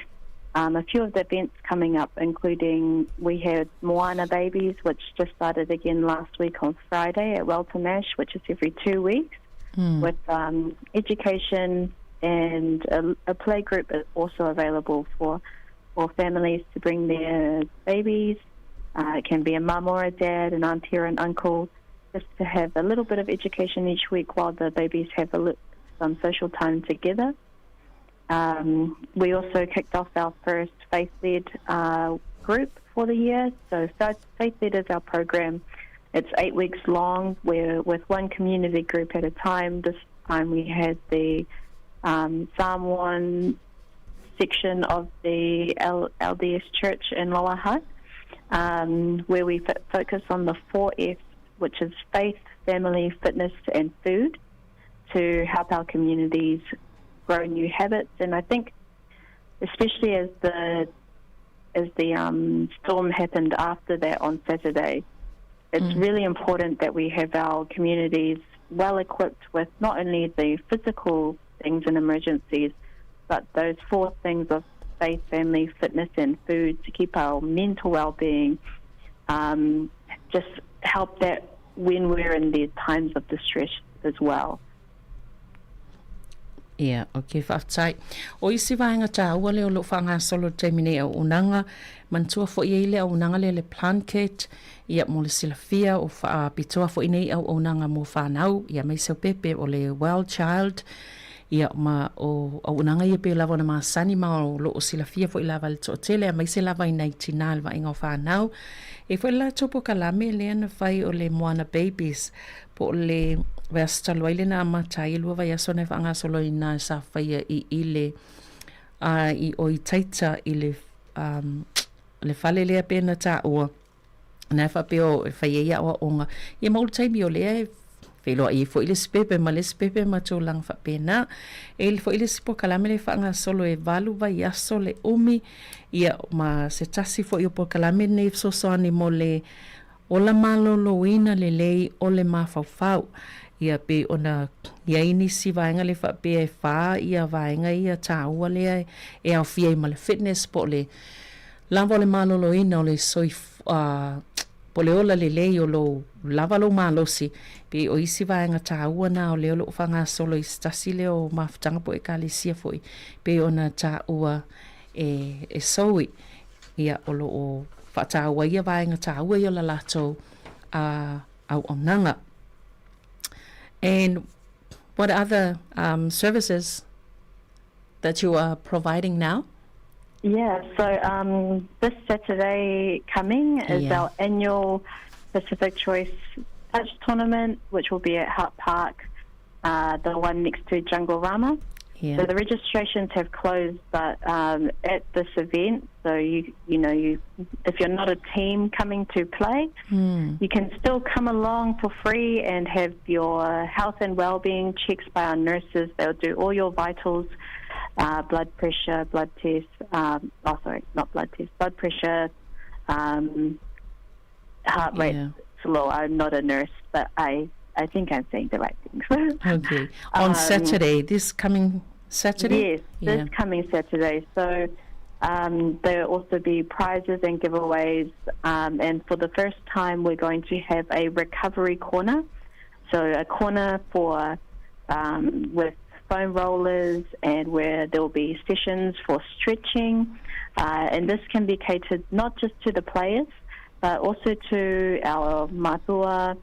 um, a few of the events coming up, including we had Moana Babies, which just started again last week on Friday at Welton Ash, which is every two weeks, mm. with um, education and a, a play group is also available for for families to bring their babies. Uh, it can be a mum or a dad, an auntie or an uncle, just to have a little bit of education each week while the babies have a some social time together. Um, we also kicked off our first Faith Led uh, group for the year. So Faith Led is our program. It's eight weeks long. We're with one community group at a time. This time we had the um, Samoan section of the L- LDS Church in Lower Hutt, um, where we f- focus on the four F's, which is faith, family, fitness, and food, to help our communities grow new habits. And I think, especially as the as the um, storm happened after that on Saturday, it's mm. really important that we have our communities well equipped with not only the physical things in emergencies, but those four things of faith, family, fitness, and food to keep our mental well-being. Um, just help that when we're in these times of distress as well. Ia, ok, faafetai. O isi vaega tāua lea o lo o faagasolo i le taimi nei auaunaga, manatua foi e i ai le auaunaga lea le Plunket, ia, mo le silafia, o faapitoa foi nei auaunaga mo fanau, ia, aemaise o pepe, o le Well Child, ia, ma o auaunaga ia pei lava ona masani ma o lo o silafia foi lava e le toatele, aemaise lava i nai tinā i le vaaiga o fanau. E i ai foi le latou polokalame lea na fai o le Moana Babies, Po o le vaiaso talu ai lena amata ai, e lua vaiaso na e faagasolo ai na sa faia i i le a i o Itaita i le um, le fale lea pe na taua na e faapea o e fai ai aoaoga ia ma o le taimi o lea e feiloai ai foi le isi pepe ma le isi pepe ma tulaga faapena. E i ai foi le isi polokalame lea e faagasolo e valu vaiaso le umi ia ma se tasi foi o polokalame lenei e fesoasoani mo le Ola maloloina lelei o le mafaufau. Ia pei ona i ai nisi vaega le faapea e fa ia vaega ia taua lea e aofia ai ma le fitness po o le lava o le maloloina o le soif po o le ola lelei o lou lava lou malosi. Pei o isi vaega taua na o lea o lo o faagasolo i se tasi lea o mafutaga po o ekalesia foi pei ona taua e e Zoe. Ia, o lo o faataua ia vaega taua ia o la latou auaunaga. And what other um, services that you are providing now? Yeah, so um, this Saturday coming is yeah. our annual Pacific Choice Touch Tournament, which will be at Hutt Park, uh, the one next to Jungle Rama. Yeah. So the registrations have closed, but um, at this event, so you you know you if you're not a team coming to play, mm. you can still come along for free and have your health and well-being checks by our nurses. They'll do all your vitals. uh, blood pressure, blood tests, um, oh, sorry, not blood tests, blood pressure, um, heart rate yeah. slow. I'm not a nurse, but I, I think I'm saying the right things. okay. On um, Saturday, this coming Saturday? Yes, yeah. this coming Saturday. So um, there will also be prizes and giveaways. Um, and for the first time, we're going to have a recovery corner. So a corner for um, with foam rollers and where there will be sessions for stretching. Uh, and this can be catered not just to the players, but also to our matua,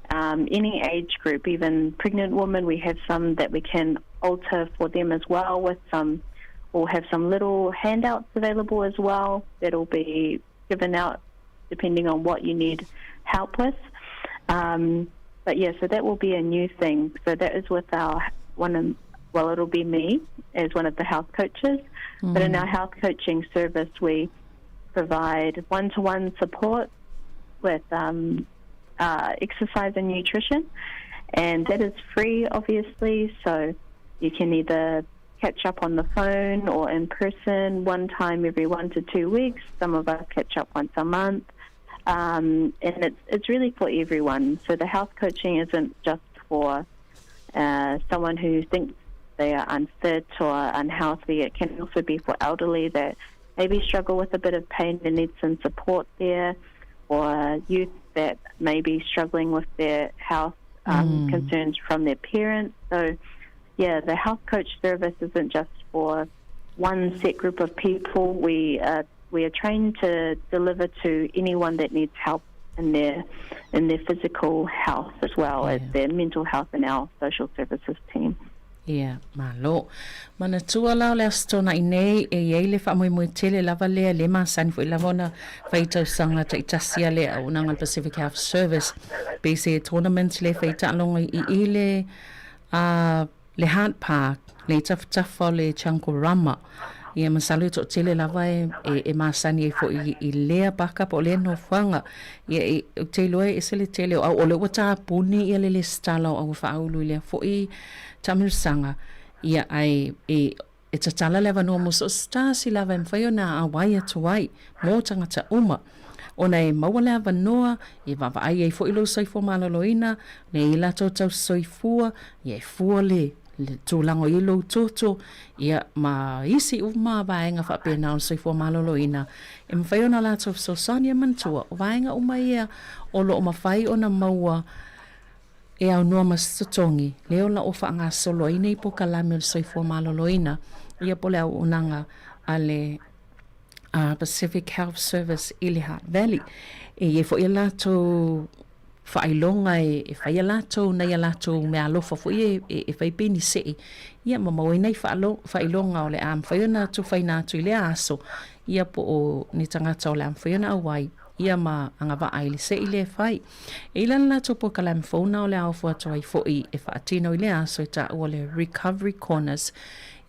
um, any age group, even pregnant women. We have some that we can alter for them as well with some we'll have some little handouts available as well that'll be given out depending on what you need help with. Um, but yeah, so that will be a new thing. So that is with our one of, well, it'll be me as one of the health coaches. Mm. But in mm. our health coaching service, we provide one to one support with um, uh, exercise and nutrition. And that is free, obviously. So you can either catch up on the phone or in person one time every one to two weeks. Some of us catch up once a month. Um, and it's, it's really for everyone. So the health coaching isn't just for uh, someone who thinks they are unfit or unhealthy. It can also be for elderly that maybe struggle with a bit of pain and need some support there, or youth that may be struggling with their health um, mm. concerns from their parents. So, yeah, the health coach service isn't just for one set group of people. We uh, we are trained to deliver to anyone that needs help in their in their physical health as well yeah. as their mental health in our social services team. Ia, malo. Manatua la o le Aso Tona'i nei, e i ai le faamoemoe tele lava lea, le masani foi lava ona fai tausaga taitasi a le auaunaga a le Pacific Health Service, pei se tournament le fai taaloga i i le a le Hart Park, le tafatafa o le Chunkorama. Ia, masalo e toatele lava e, e, e masani ai foi i lea paka po o lea nofoaga. Ia, e, ou te iloa e ese le tele o au, o lea ua tapuni ia le lesitala o au e faaulu i lea foi taamilosaga, ia, ae e, e tatala le avanoa mo so o se tasi lava e mafai ona auai atu ai mo tagata uma. Ona e maua le avanoa e vaavaai ai foi lou soifua maloloina, le i latou tausisoifua, ia e fua le le tulaga o i ai lou toto, ia, ma isi uma vaega faapena o le soifua maloloina, e mafai ona latou fesoasoani e manatua, o vaega uma ia o lo o mafai ona maua e aunoa ma se totogi, lea o la ua faagasolo ai nei polokalame o le soifua maloloina, ia po o le auaunaga a le Pacific Health Service i le Hutt Valley. E i ai foi a latou faailoga e, e fai a latou nai a latou meaalofa foi e, e, e fai pei ni seʻe, ia ma maua ai nai faalo, faailoga o le a mafai ona tufaina atu i lea aso, ia po o ni tagata o le a mafai ona auai, ia ma agavaa i le seʻi lea e fai. E i lana latou polokalame fou na o le a ofo atu ai foi e faatino i lea aso e taua le Recovery Corners,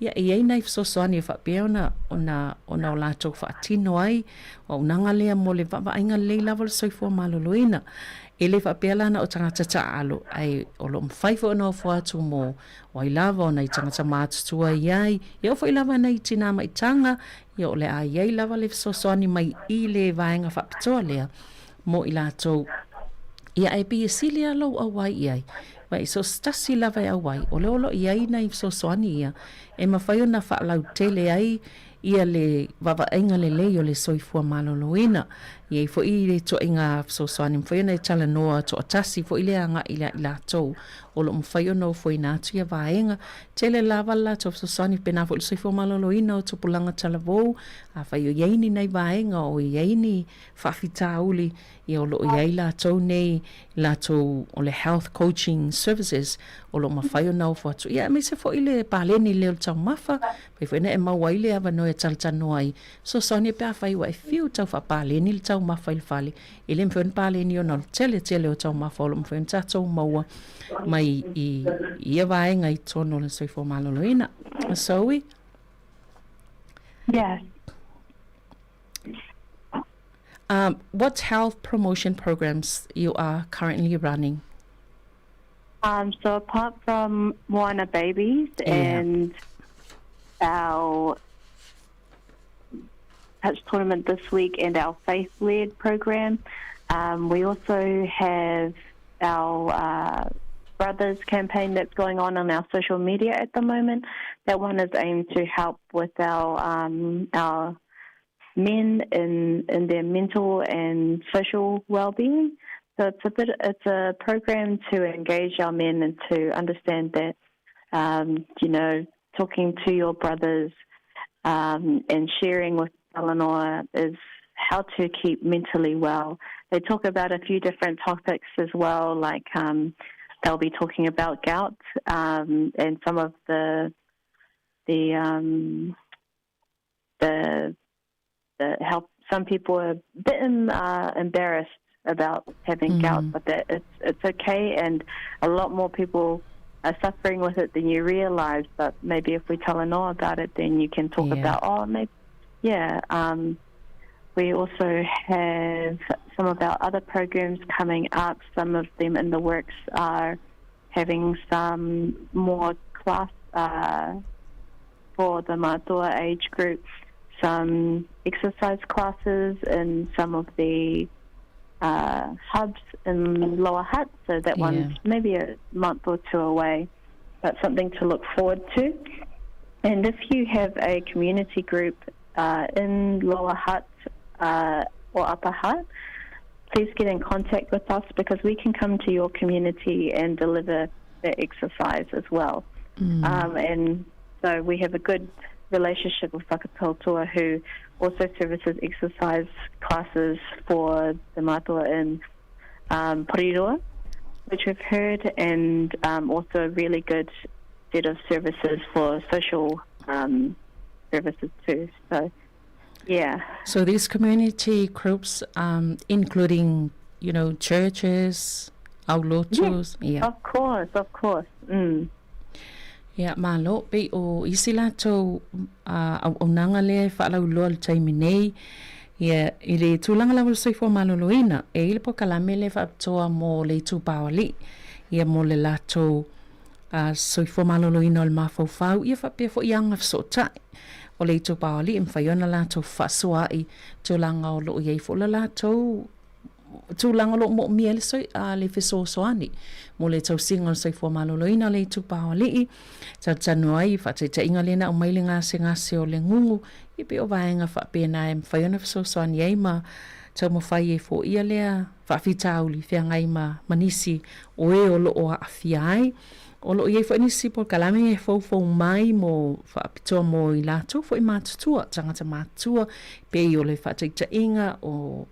ia e i ai nai fesoasoani e faapea ona, ona, ona o latou faatino ai auaunaga lea mo le vaavaaiga lelei lava o le soifua maloloina. E le faapea la na o tagata taaalo, ae o lo o mafai foi ona ofo atu mo o ai lava o nai tagata matutua i ai, e oo foi lava nai tinā maitaga, ia o le a i ai lava le fesoasoani mai i le vaega faapitoa lea mo i latou. Ia ae pei e sili lava lou auai i ai, ma i so o se tasi lava e auai, o lea o lo o i ai nai fesoasoani ia e mafai ona faalautele ai ia le vaavaaiga lelei o le soifua maloloina. E i ai foi le ituaiga fesoasoani mafai ona e talanoa toatasi foi le agai ia i latou o lo o mafai ona ofoina atu ia vaega. Tele lava le latou fesoasoani pena foi le soifua maloloina o tupulaga talavou, afai o i ai ni nai vaega o i ai ni faafitauli ia o lo o i ai latou nei latou o le health coaching services o lo o mafai ona ofo atu ia aemaise foi le paleni lea o le taumafa fai foi na e maua ai le avanoa e talatalanoa ai fesoasoani pe afai ua e fiu tau faapaleni le taumafa i le fale e le mafai ona paleni ona o le tele tele o taumafa o lo o mafai ona tatou maua mai i ia vaega i totonu o le soifua maloloina. Zoe? Yes. Um, what health promotion programs you are currently running? Um, so apart from Moana Babies yeah. and our touch tournament this week and our faith-led program. Um, we also have our uh, brothers campaign that's going on on our social media at the moment. That one is aimed to help with our um, our men in in their mental and social well-being. So it's a bit it's a program to engage our men and to understand that um, you know talking to your brothers um, and sharing with Eleanor is how to keep mentally well. They talk about a few different topics as well, like um, they'll be talking about gout um, and some of the the um, the the help. Some people are a bit uh, embarrassed about having mm. gout, but that it's it's okay, and a lot more people are suffering with it than you realize. But maybe if we tell Anoa about it, then you can talk yeah. about oh maybe yeah. Um, we also have some of our other programs coming up. Some of them in the works are having some more class uh, for the Matua age group, some exercise classes in some of the uh, hubs in Lower Hutt. So that yeah. one's maybe a month or two away, but something to look forward to. And if you have a community group uh, in Lower Hutt uh, or Upper Hutt, please get in contact with us because we can come to your community and deliver the exercise as well. Mm. Um, and so we have a good relationship with Whakatautoa who also services exercise classes for the matua in um, Porirua, which we've heard, and um, also a really good set of services for social um, services too. So, yeah. So these community groups, um, including, you know, churches, aulotus, yeah. yeah. Of course, of course. Mm. Ia, malo, pei o isi latou auaunaga lea e faalauiloa i le taimi nei, ia, i le tulaga lava o le soifua maloloina, e i ai le polokalame lea e faapitoa mo le itupa o alii, ia, mo le latou soifua maloloina o le mafaufau, ia faapea foi aga fesootai o le itupa o alii e mafai ona latou fefaasoaai tulaga o lo o i ai foi le latou tulaga o lo o moomia ai le soi, a, le fesoasoani mo le tausiga o le soifua maloloina o le itupa o alii. Talatalanoa ai i faataitaiga lea na aumai le gasegase o le gugu, ia pei o vaega faapena e mafai ona fesoasoani ai ma taumafai e foia lea faafitauli feagai ma, ma nisi o e o lo o aafia ai. O lo o i ai foi nisi polokalame e foufou mai mo faapitoa mo i latou foi matutua, tagata matutua, pei o le faataitaiga o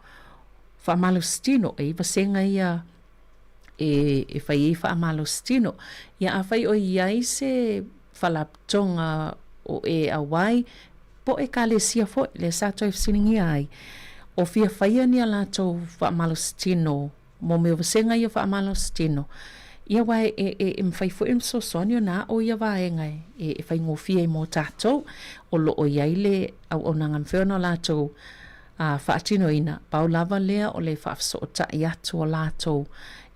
faamalositino, e i vasega ia e, e fai ai faamalositino. Ia afai o i ai se faalapotopotoga o e auai, po o ekalesia foi, lea sa toe fesiligia ai, o fia faia ni a latou faamalositino mo mea o vasega ia faamalositino, ia aua e, e, e mafai foi ona fesoasoani ona aʻo ia vaega e, e, e faigofie ai mo tatou, o lo o i ai le auaunaga mafai ona latou a faatinoina, pau lava lea o le faafesootai atu o latou,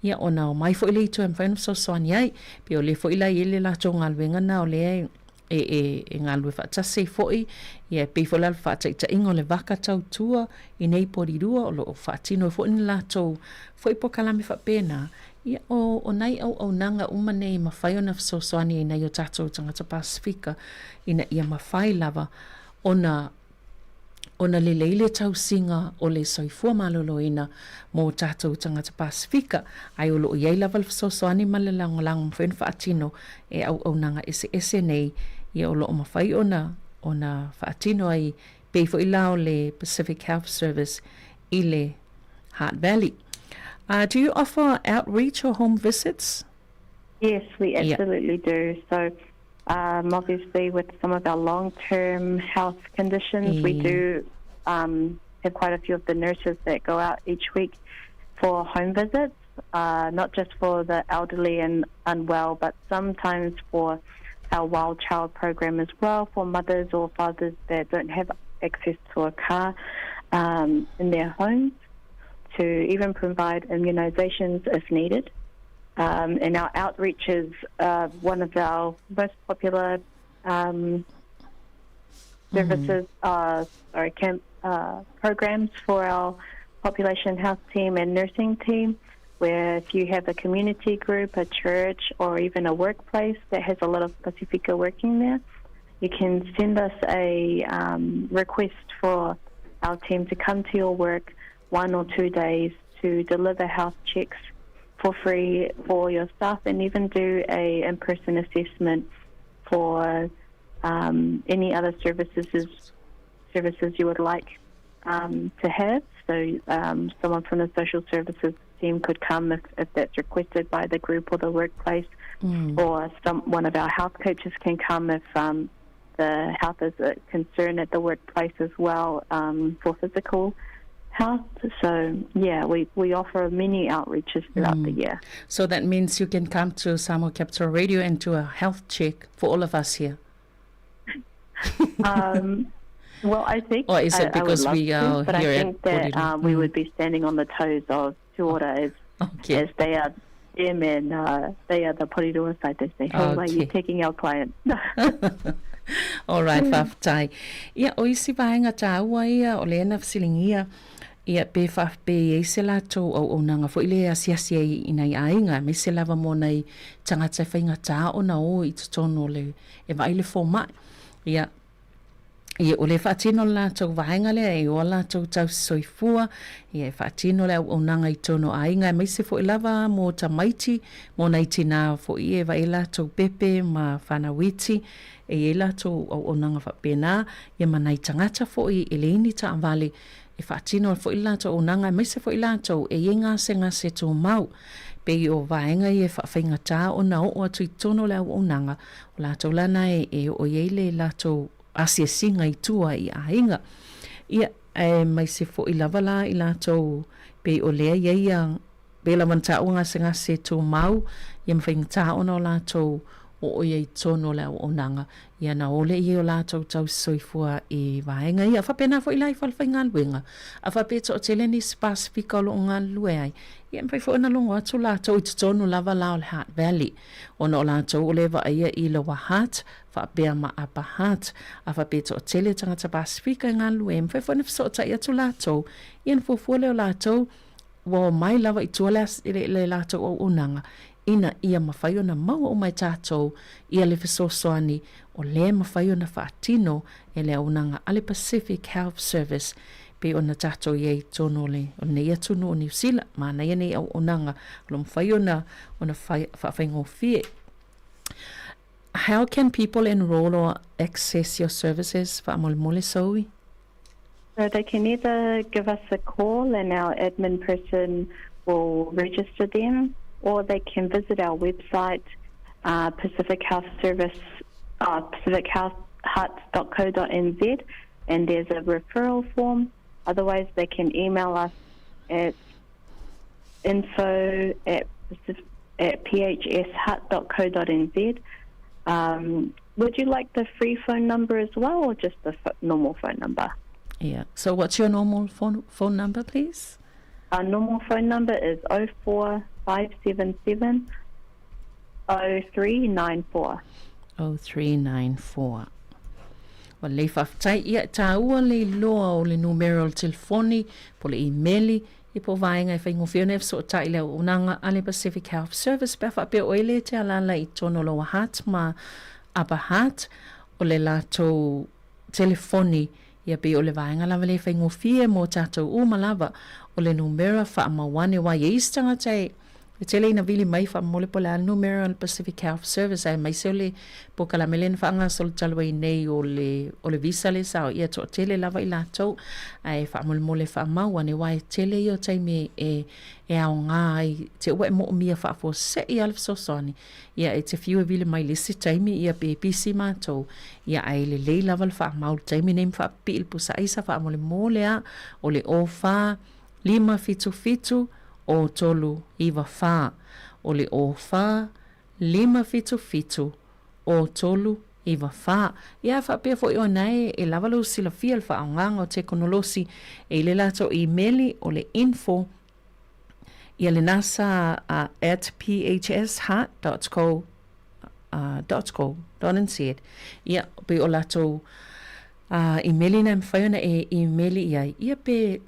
ia ona omai foi le itu e mafai ona fesoasoani ai. Pei o lea foi la e i ai le latou galuega na o lea e, e, e galulue faatasi ai foi, ia e pei foi la le faataitaiga o le vaka tautua i nei Porirua o lo o faatino ai foi ni latou foi polokalame faapena, ia o, o nai auaunaga uma nei e mafai ona fesoasoani ai nai o tatou tagata Pasefika ina ia mafai lava ona ona lelei le tausiga o le soifua maloloina mo tatou tagata Pasefika, ae o lo o i ai lava le fesoasoani ma le lagolago mafai ona faatino e auaunaga eseese nei, ia o lo o mafai ona ona faatino ai pei foi la o le Pacific Health Service i le Hutt Valley. Uh, do you offer outreach or home visits? Yes, we absolutely yeah. do. So um, obviously with some of our long-term health conditions, yeah. we do um, have quite a few of the nurses that go out each week for home visits, uh, not just for the elderly and unwell, but sometimes for our wild child program as well, for mothers or fathers that don't have access to a car um, in their homes, to even provide immunisations if needed. Um, and our outreach is uh, one of our most popular um, services, sorry, camp programs for our population health team and nursing team, where if you have a community group, a church, or even a workplace that has a lot of Pasifika working there, you can send us a request for our team to come to your work 1 or 2 days to deliver health checks for free for your staff and even do a in-person assessment for any other services you would like to have. So someone from the social services team could come if that's requested by the group or the workplace, or one of our health coaches can come if the health is a concern at the workplace as well, for physical health. We offer many outreaches throughout the year. So that means you can come to Samoa Capital Radio and do a health check for all of us here. Well, I think Or is it I would because love we to, are but I here at think that, Porirua? we would be standing on the toes of Tuora as they are them, and they are the Porirua side. They say, oh, why are you taking our client? All right, fa'afetai. Ia, o isi vaega tāua ia, o lea na fesiligia, ia pe fa'ape i ai se latou auaunaga foi lea e asiasi ai i nai aiga, aemaise lava mo nai tagata e faigatā ona o i totonu o le e vaai le foma'i. Ia, ia o le faatino le latou vaega lea e o a latou tausisoifua, ia e faatino le auaunaga i totonu o aiga, aemaise foi lava mo tamaiti, mo nai tinā foi e vaai latou pepe ma fanau iti, e i ai latou auaunaga faapena, ia ma nai tagata foi e leai ni taavale, e faatino foi le latou auaunaga, aemaise foi latou e i ai gasegase tumau. Pei o vaega ia e faafaigatā ona oo atu i totonu o le auaunaga, o latou lana e oo i ai le latou asiasiga i tua i aiga. Ia, aemaise foi lava la i latou pei o lea i ai ia, pei lava ona taua gasegase tumau, ia ma faigatā ona o latou oo i ai i totonu o le auaunaga, ia na o lea i ai o latou tausisoifua i vaega ia. Faapena foi la i falefaigaluega, a faapea e toatele nisi Pasifika o lo o galulue ai, ia e mafai foi ona logo atu latou i totonu lava la o le Hutt Valley, ona o latou o lea e vaaia i Lower Hutt, faapea ma Upper Hutt, a faapea e toatele tagata Pasifika e galulue ai, e mafai foi ona fesootai atu latou, ia ona fuafua lea o latou, ua omai lava i tua le latou auaunaga, ina ia mafai ona maua uma e tatou ia le fesoasoani o lea e mafai ona faatino e le auaunaga a le Pacific Health Service pei ona tatou i ai i totonu o lenei atunuu o Niu Sila. Manaia nei auaunaga o lo o mafai ona faafaigofie. How can people enroll or access your services? Faamolemole, Zoe. So they can either give us a call and our admin person will register them, or they can visit our website, Pacific Health Service, pacifichealthhut.co.nz, and there's a referral form. Otherwise, they can email us at info at phshut.co.nz. Would you like the free phone number as well, or just the normal phone number? Yeah. So what's your normal phone number, please? Our normal phone number is 04 577 0394. 0394. Ua lelei faafetai. Ia, e taua le iloa o le numera o le telefoni po o le imeli i po o vaega e faigofie ona e fesootai i le auaunaga a le Pacific Health Service pe a faapea oe le te alaala i totonu o Lower Hutt ma Upper Hutt o le latou telefoni ia pei o le vaega lava lea e faigofie mo tatou uma lava o le numera faamau ane aua e i ai isi tagata e E tele ina vili mai faamolemole po o le a le numera o le Pacific Health Service aemaise o le polokalame lea na faagasolo talu ai nei o le, o le visa lea sa o ia toatele lava i latou ae faamolemole faamau ane aua e tele ia o taimi e, e aoga ai te ua e moomia faafuasei lava le fesoasoani ia e te fiu e vili mai le isi taimi ia pe pisi matou ia ae lelei lava le faamau i le taimi nei ma faapipii le pusa aisa faamolemole a o le 04 5 7 7 o 3 9 4. O le o 4 5 7 7 o 3 9 4. Ia faapea foi ona e e lava lou silafia le faaaogaga o tekonolosi e i le latou imeli o le info ia lena sa at phsheart co dot co dot nz. Ia pei o latou. Imeli na e mafai ona e imeli i ai, ia pe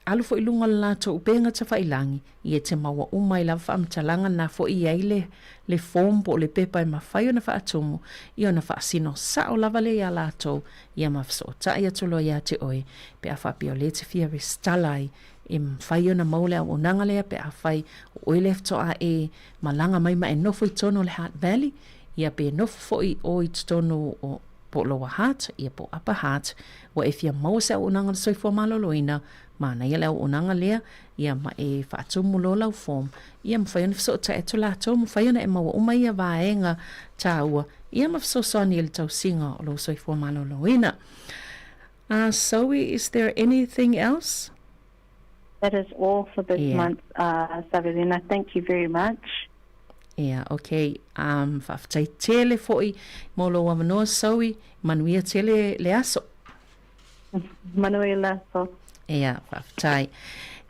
alu foi i luga o le latou upega tafailagi, ia e te maua uma ai lava faamatalaga na foi i ai le le form po o le pepa e mafai ona faatumu, ia ona faasino sao lava lea iā latou, ia ma fesootai atu loa ia te oe pe a faapea o lea e te fia resitala ai, e mafai ona maua le auaunaga lea pe afai o oe lea faatoa e malaga mai ma e nofo i totonu o le Hutt Valley, ia pe nofo foi oe i totonu o po o Lower Hutt, ia po o Upper Hutt, ua e fia maua se auaunaga o le soifua maloloina, manaia le auaunaga lea, ia ma e faatumu loa lau form, ia mafai ona fesootai atu latou, mafai ona e maua uma ia vaega taua, ia ma fesoasoani i le tausiga o lou soifua maloloina. Zoe, is there anything else? That is all for this month, Savelina. Thank you very much. Yeah, okay. Um, faafetai tele foi mo lou avanoa, Zoe. Manuia tele le aso. Manuia le aso. Ia, faafetai.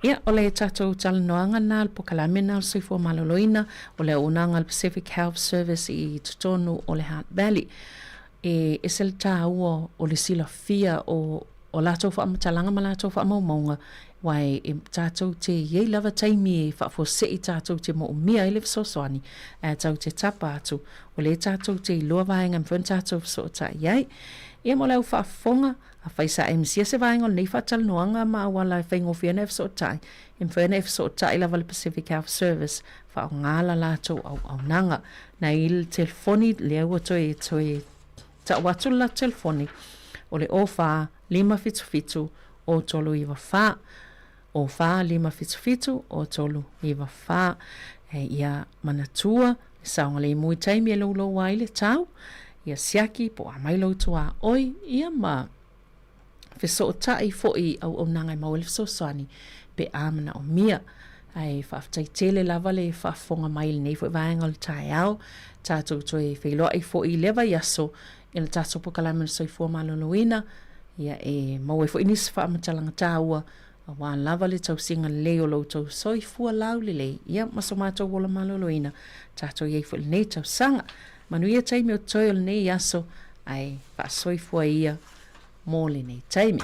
Ia, o le tatou talanoaga lena, le pokalame lena o le soifua maloloina, o le auaunaga a le Pacific Health Service i totonu o le Hutt Valley. E ese le taua o le silafia o o latou faamatalaga ma latou faamaumauga, aua e tatou te i ai lava taimi e faafuasei tatou te moomia ai le fesoasoani, ae tatou te tapa atu, o lea tatou te iloa vaega e mafai ona tatou fesootai ai. Ia mo le au faafofoga, afai sa e misia se vaega o lenei faatalanoaga ma auala e faigofie ona e fesootai, e mafai ona e fesootai lava i le Pacific Health Service, faaaoga la latou auaunaga. Nai le telefoni lea ua toe toe tau atu le latou telefoni, o le 04 577 0394. 04 577 0394. E ia manatua le saogalemu i taimi e loulou ai le tau, ia siaki po o a mai lou tuaoi, ia ma fesootai foi i auaunaga e maua ai le fesoasoani pe a manaomia. Ae faafetai tele lava le faafofoga mai i lenei foi vaega o le taeao. Tatou toe feiloai foi i lea vaiaso i le tatou Pokalame o le Soifua Maloloina, ia e maua ai foi nisi faamatalaga taua aua lava le tausiga lelei o lo outou soifua laulelei, ia ma so matou ola maloloina tatou i ai foi i lenei tausaga. Manuia taimi o totoe o lenei aso, ae faasoifua ia mo lenei taimi.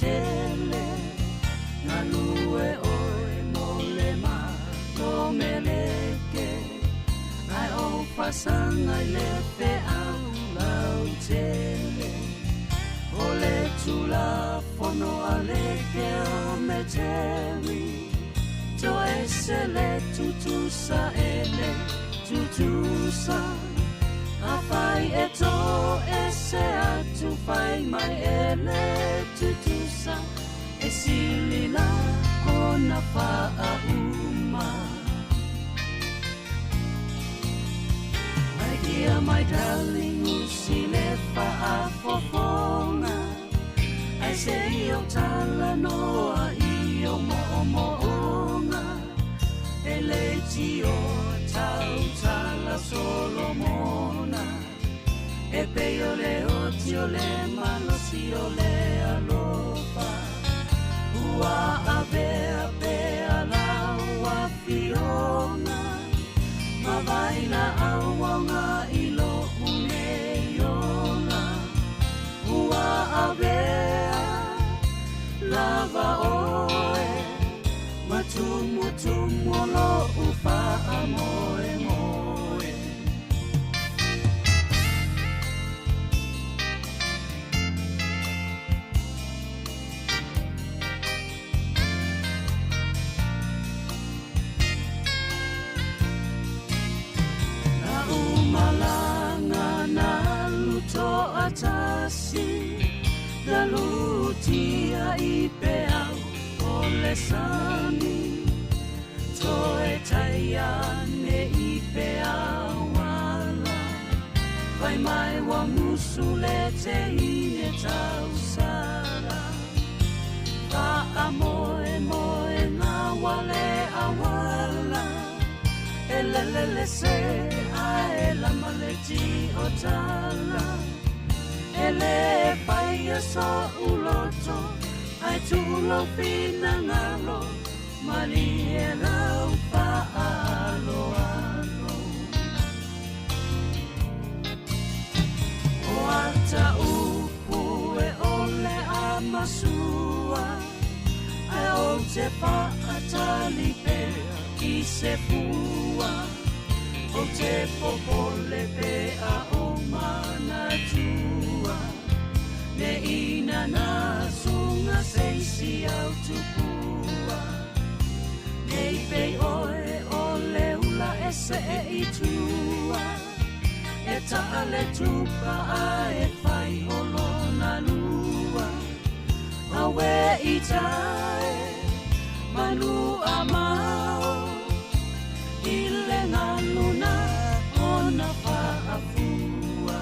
tele Galue oe mo le mato meleke Ai o fasanga i le feau lautele O le tulafono a le keometeri Toese le tutusa e le tutusa Afai e toese atu fai mai e le tutusa E sili la ona faauma My dear, my darling, usi le faafofoga Ae se i ou talanoa i ou moomooga E leitioa tautala Solomona E pei o le oti o le malosi o le alofa Ua avea pea lau afioga Ma vailaau aoga i lo'u nei ola Ua avea lava oe Ma tumutumu o lo'u faamoemoe. Na ou malaga na alu toatasi Na lutia i peau o le sami Toe tai ane i peau ala Fai mai ua musu le teine tausala Faamoemoega ua le auala E lele le sē ae lama le tiotala E lē faia so'u loto ae tuu lou finagalo Malie lau faaaloalo O ata upu e ole a masua Ae ou te faatali pea i se fua Ou te popole pe a ou manatua Ne i nana suga se isi au tupua Ne i pei oe o le ula e see i tua E taa le tupa ae fai o lona lua Auē ita e manu a mao I le galu na ona faafua.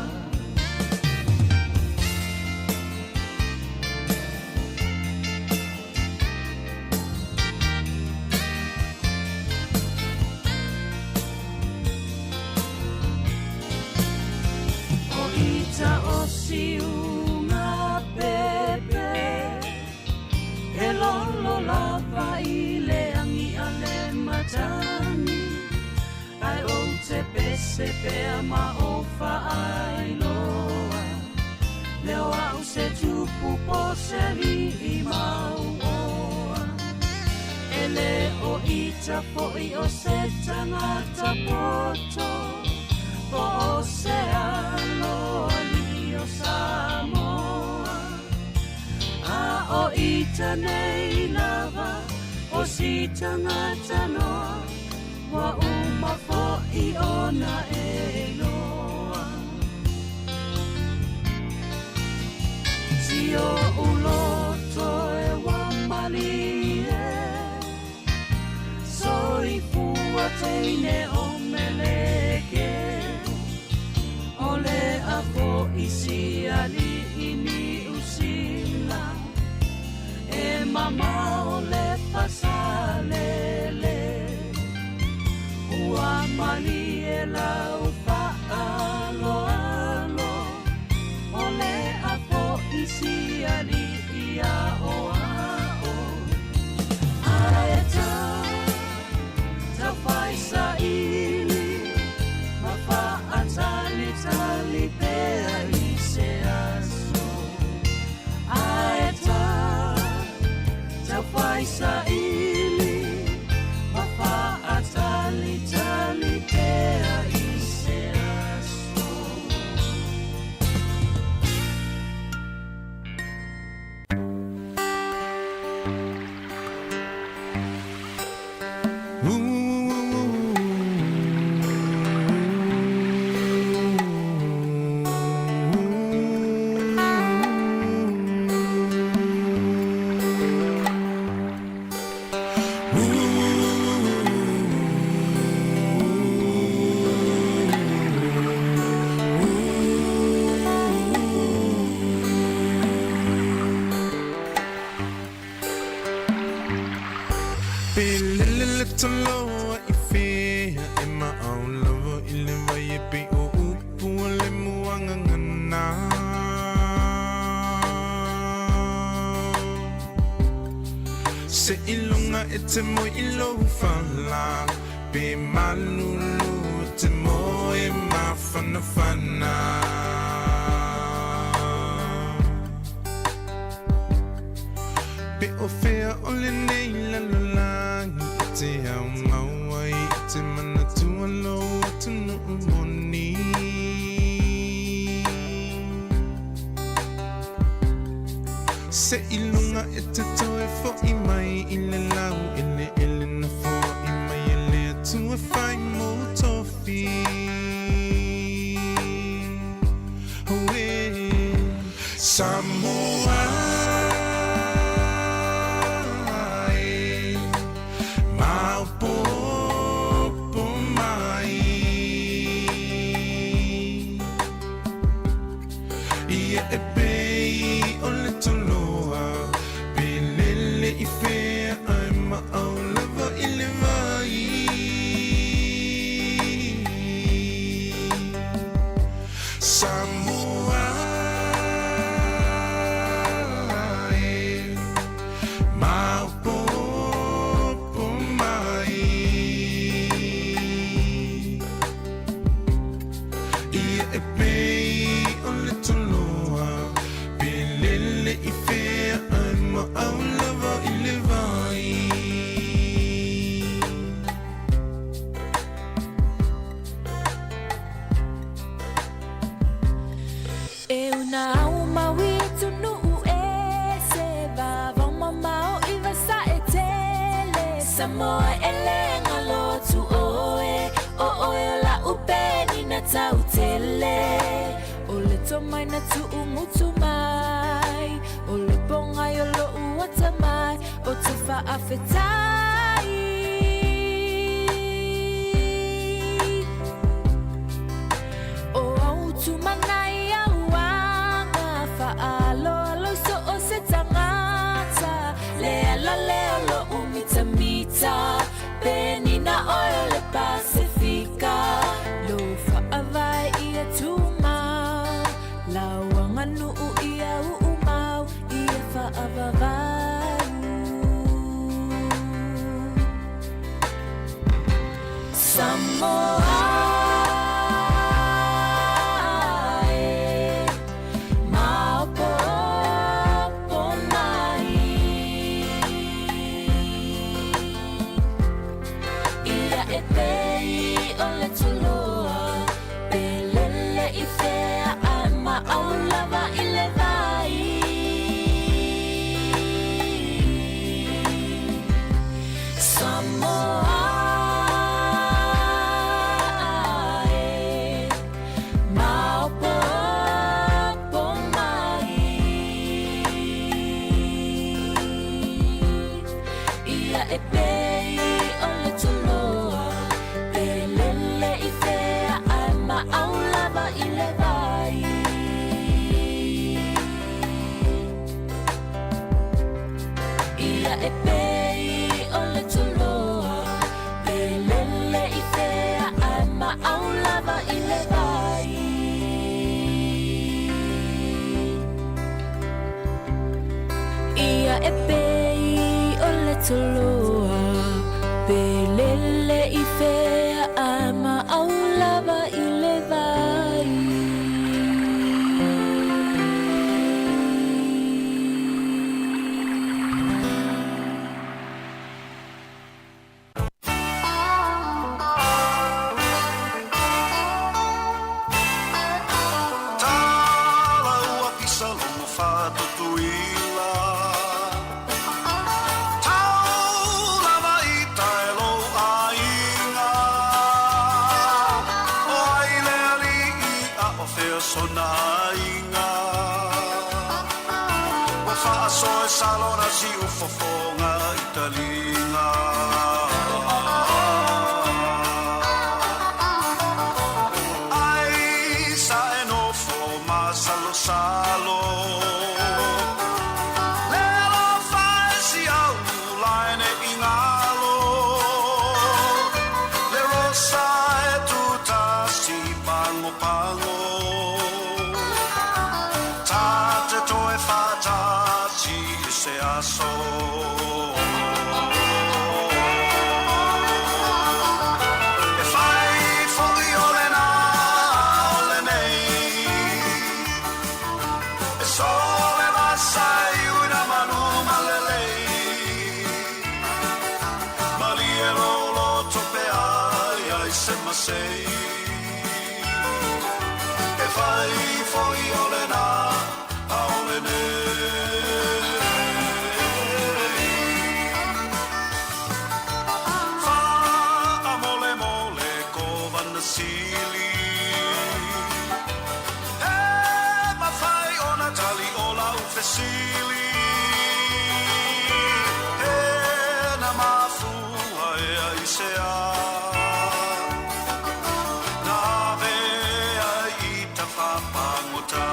O ita o siuga pepe E lolo lava i le agi a le matagi Ae ou te pese pea ma ou faailoa Le o au se tupu po se alii mauoa E le o ita foi o se tagata poto Po o se aloalii o Samoa A o ita nei lava o si tagata noa Ua uma foi ona e iloa Si o'u loto e ua malie Soifua teine o Meleke O le a fo'i si alii Niu Sila E mamao le Fasalele Ua malie lau faaaloalo O le a fo'i si alii aoao Ae taufai saili Ma faatalitali pea i se aso. toloa i fea e maau lava i le vai e pei o upu a le muagagana. Se i luga e te moe i lou fala, pe malulu e te moe mafanafana. Pe o fea o lenei lalolagi e te ao mau ai i te manatua lou atunuu moni. Se i luga e te toe foʻi mai i le lau eleele na foai mai e le Atua e fai mou tofi. Auē Samoa e, maopoopo mai. Ia e pei o le toloa, pe lele i fea ae maau lava i le vai. Samoa e, maopoopo mai. Ia e pei o le toloa, pe lele i fea ae maau lava i le vai. E una au mau i atunuu e se vavao mamao i Vasae tele Samoa e le galo atu oe O oe o la'u penina tau tele O le tomai na tu'ugutu mai O le pogai o lo'u atamai O te fa'afetai O au tumana i au aga Fa'aaloalo i so o se tagata Le ala lea o lo'u mitamita Penina oe o le Pasefika Lou fa'avae ia tumau Lau aganuu ia u'umau Ia fa'avavau Samoa e, maopoopo mai. Ia e pei o le toloa, pe lele i fea ae maau lava i le vai. Samoa e, maopoopo mai. Ia e pei o le toloa, pe lele i fea ae maau lava i le vai. Ia e pei o le toloa, pe lele i fea ae maau lava i le vai. Ia e pei o le toloa, pe lele i fea ae maau lava i le vai. Tala ua Fisalomo fa'atutuila Tau lava i tae lou aiga O ai le ali'i a o fea sona aiga Ua fa'asoa e Salona siufofoga i taliga Ai sa e nofo masalosalo Le alofa e si au lae ne i galo se aso. E fai foi o lena o lenei, e so le vasa i una manu malelei. Malie lo loto pe ai ai se masei. E fai foi o lena a o lenei. Wha mole ko vana sili. E mawhai ona tali o lau fesili. E na mafua e ai se a. Na ve ai i ta whapangota.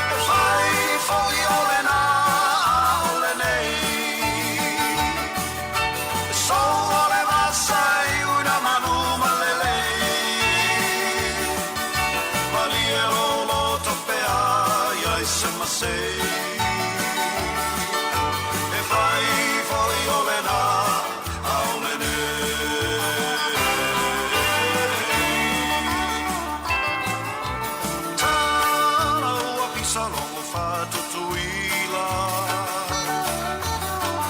E fai foi o lena o lenei. E so o le vasa i una manu malelei. Malie lo loto pe ai ai se masei. E fai foi o lena a o lenei. Tala ua pisa longo whatutuila.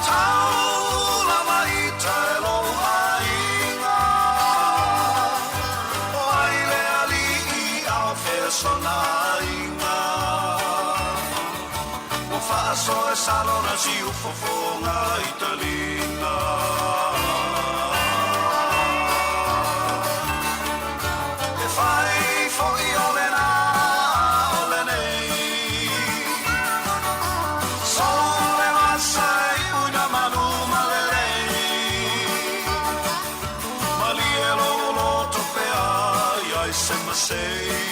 Taula maita e lou aiga. O ai le alii ao fea sona aiga. Ua faasoa e salona siufofoga i taliga. E fai foi o lena o lenei. So le vasa i una manu malelei. Malie lo loto pe ai ai se masei.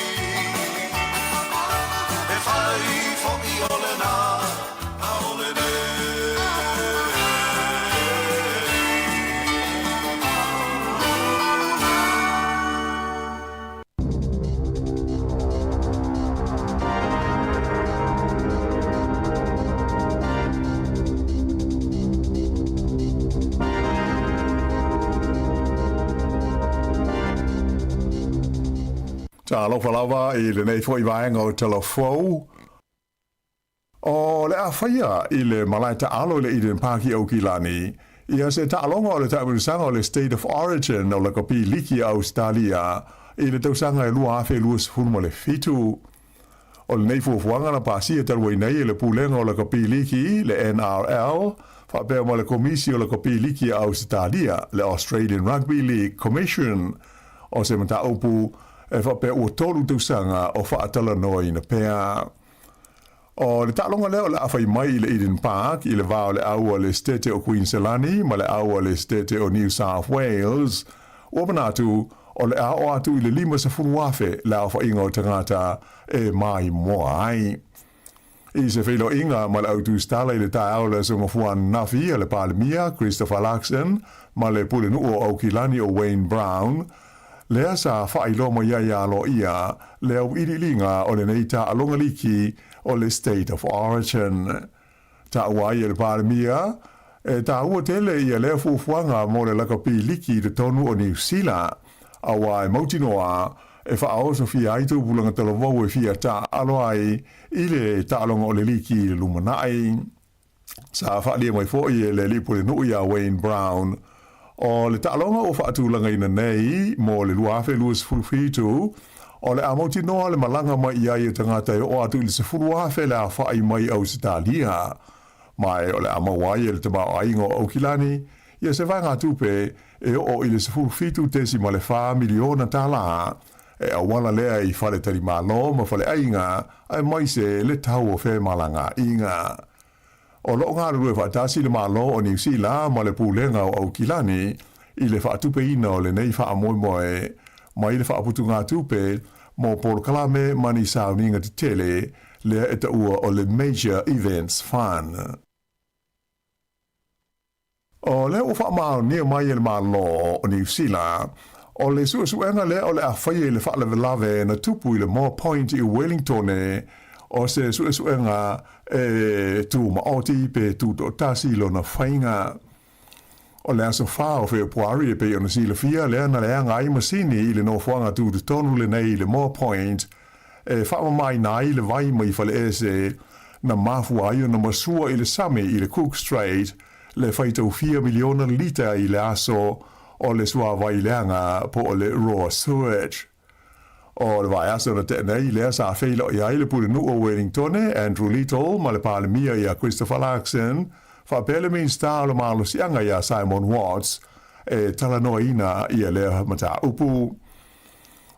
E fai foi o lena a o lenei. Talofa lava i lenei foi vaega o Talafou. O le a faia i le malae taalo i le Eden Park i Aukilani, ia se taaloga o le taamilosaga o le State of Origin o Lakapi Liki a Ausetalia i le tausaga e 2027. O lenei fuafuaga na pasia talu ai nei e le Pulega o Lakapi Liki, le NRL, faapea ma le Komisi o Lakapi Liki a Ausetalia, le Australian Rugby League Commission. O se mataupu e faapea ua tolu tausaga o faatalanoaina pea. O le taaloga lea o le a fai mai i le Eden Park i le va o le au a le Setete o Kuiniselani ma le au a le Setete o New South Wales, ua manatu o le a oo atu i le 50,000 le aofaiga o tagata e maimoa ai. I se feiloaiga ma le au tusitala i le taeao o le Aso Gafua ananafi a le Palemia Christopher Luxon ma le Pulenuu o Aukilani o Wayne Brown, lea sa faailoa mai ai aloaia le auiliiliga o lenei taaloga liki o le State of Origin. Taua ai e le Palemia, e taua tele ia lea fuafuaga mo le lakapi liki i totonu o Niu Sila, auā e mautinoa e faaosofia ai tupulaga talavou e fia taaalo ai i le taaloga o le liki i le lumanai. Sa faaalia mai foi e le alii pulenuu ia Wayne Brown, o le taaloga ua faatulagaina nei mo le 2027, o le a mautinoa le malaga mai i ai o tagata e oo atu i le 10,000 le aofai mai Ausetalia. Ma o le a maua ai e le tamaoaiga o Aukilani ia se vaegatupe e oo i le $17.4 miliona tala. E auala lea i faletalimalo ma faleaiga aemaise le tau o femalagaaiga. O lo o galulue faatasi le Malo o Niu Sila ma le Pulega o Aukilani i le faatupeina o lenei faamoemoe mai le faaputugatupe mo polokalame ma ni sauniga tetele lea e taua o le Major Events Fund. O lea ua faamaonia mai e le Malo o Niu Sila, o le suesuega lea o le a faia i le faalavelave na tupu i le Moa Point i Wellingtone, o se suesuega e tumaoti pe tutoatasi lona faiga. O le aso 4 o Fepuari e pei ona silafia lea na leaga ai masini i le nofoaga tutotonu lenei i le Moa Point e faamamaina ai le vai mai faleese na mafua ai ona masua i le sami i le Cook Strait le faitau fia miliona lita i le aso o le suavai leaga po o le raw sewage. O le vaiaso na tea nei lea sa feiloai ai le Pulenuu o Wellingtone, Andrew Little, ma le Palemia ia Christopher Luxon, faapea le Minisita o le Malosiaga ia Simon Watts, e talanoaina ia lea mataupu.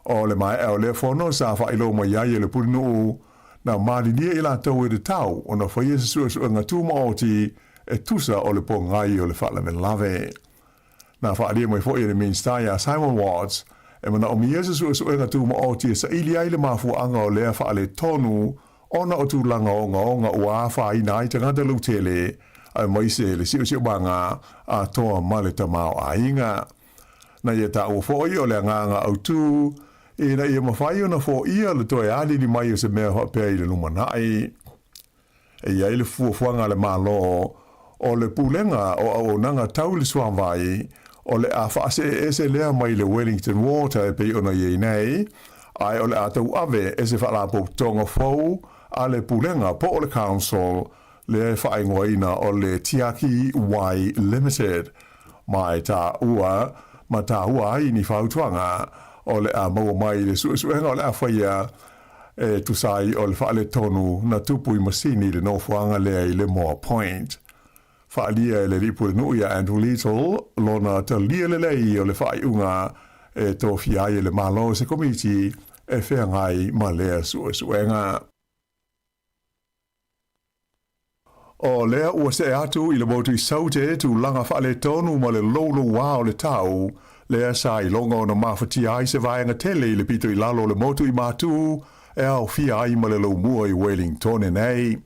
O le maea o lea fono sa faailoa mai ai e le Pulenuu, na malilie i latou e tatau ona faia se suesuega tumaoti e tusa o le pogai o le faalavelave. Na faaalia mai foi e le Minisita ia Simon Watts, e manaomia se suesuega tumaoti e saili ai le mafuaaga o lea faaletonu ona o tulaga ogaoga ua afaina ai tagata lautele, aemaise le siosiomaga atoa ma le tamaoaiga. Na ia taua foi o le agaga autu ina ia mafai ona foia le toe alili mai o se mea faapea i le lumanai. E i ai le fuafuaga a le Malo o le Pulega o Auaunaga Tau i le Suavai o le a faaseeese lea mai le Wellington Water e pei ona i ai nei, ae o le a tauave e se faalapotopotoga fou a le Pulega po o le Council lea e faaigoaina o le Tiaki Wai Limited, ma e taua ma taua ai ni fautuaga o le a maua mai i le suesuega o le a faia e tusa ai o le faaletonu na tupu i masini i le nofoaga lea i le Moa Point. Faaalia e le alii pulenuu ia Andrew Little lona talia lelei o le faaiuga e tofia ai e le Malo se komiti e feagai ma lea suesuega. O lea ua see atu i le motu i Saute tulaga faaletonu ma le loulouā o le tau, lea sa iloga ona mafatia ai se vaega tele i le pito i lalo o le motu i Matū e aofia ai ma le laumua i Wellingtone nei.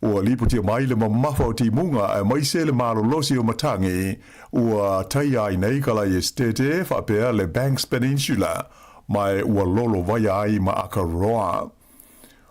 Ua lipotia mai le mamafa o timuga aemaise le malolosi o matagi ua taia ai nei Kalai Esitete faapea le Banks Peninsula ma e ua lolovaia ai ma Akaroa.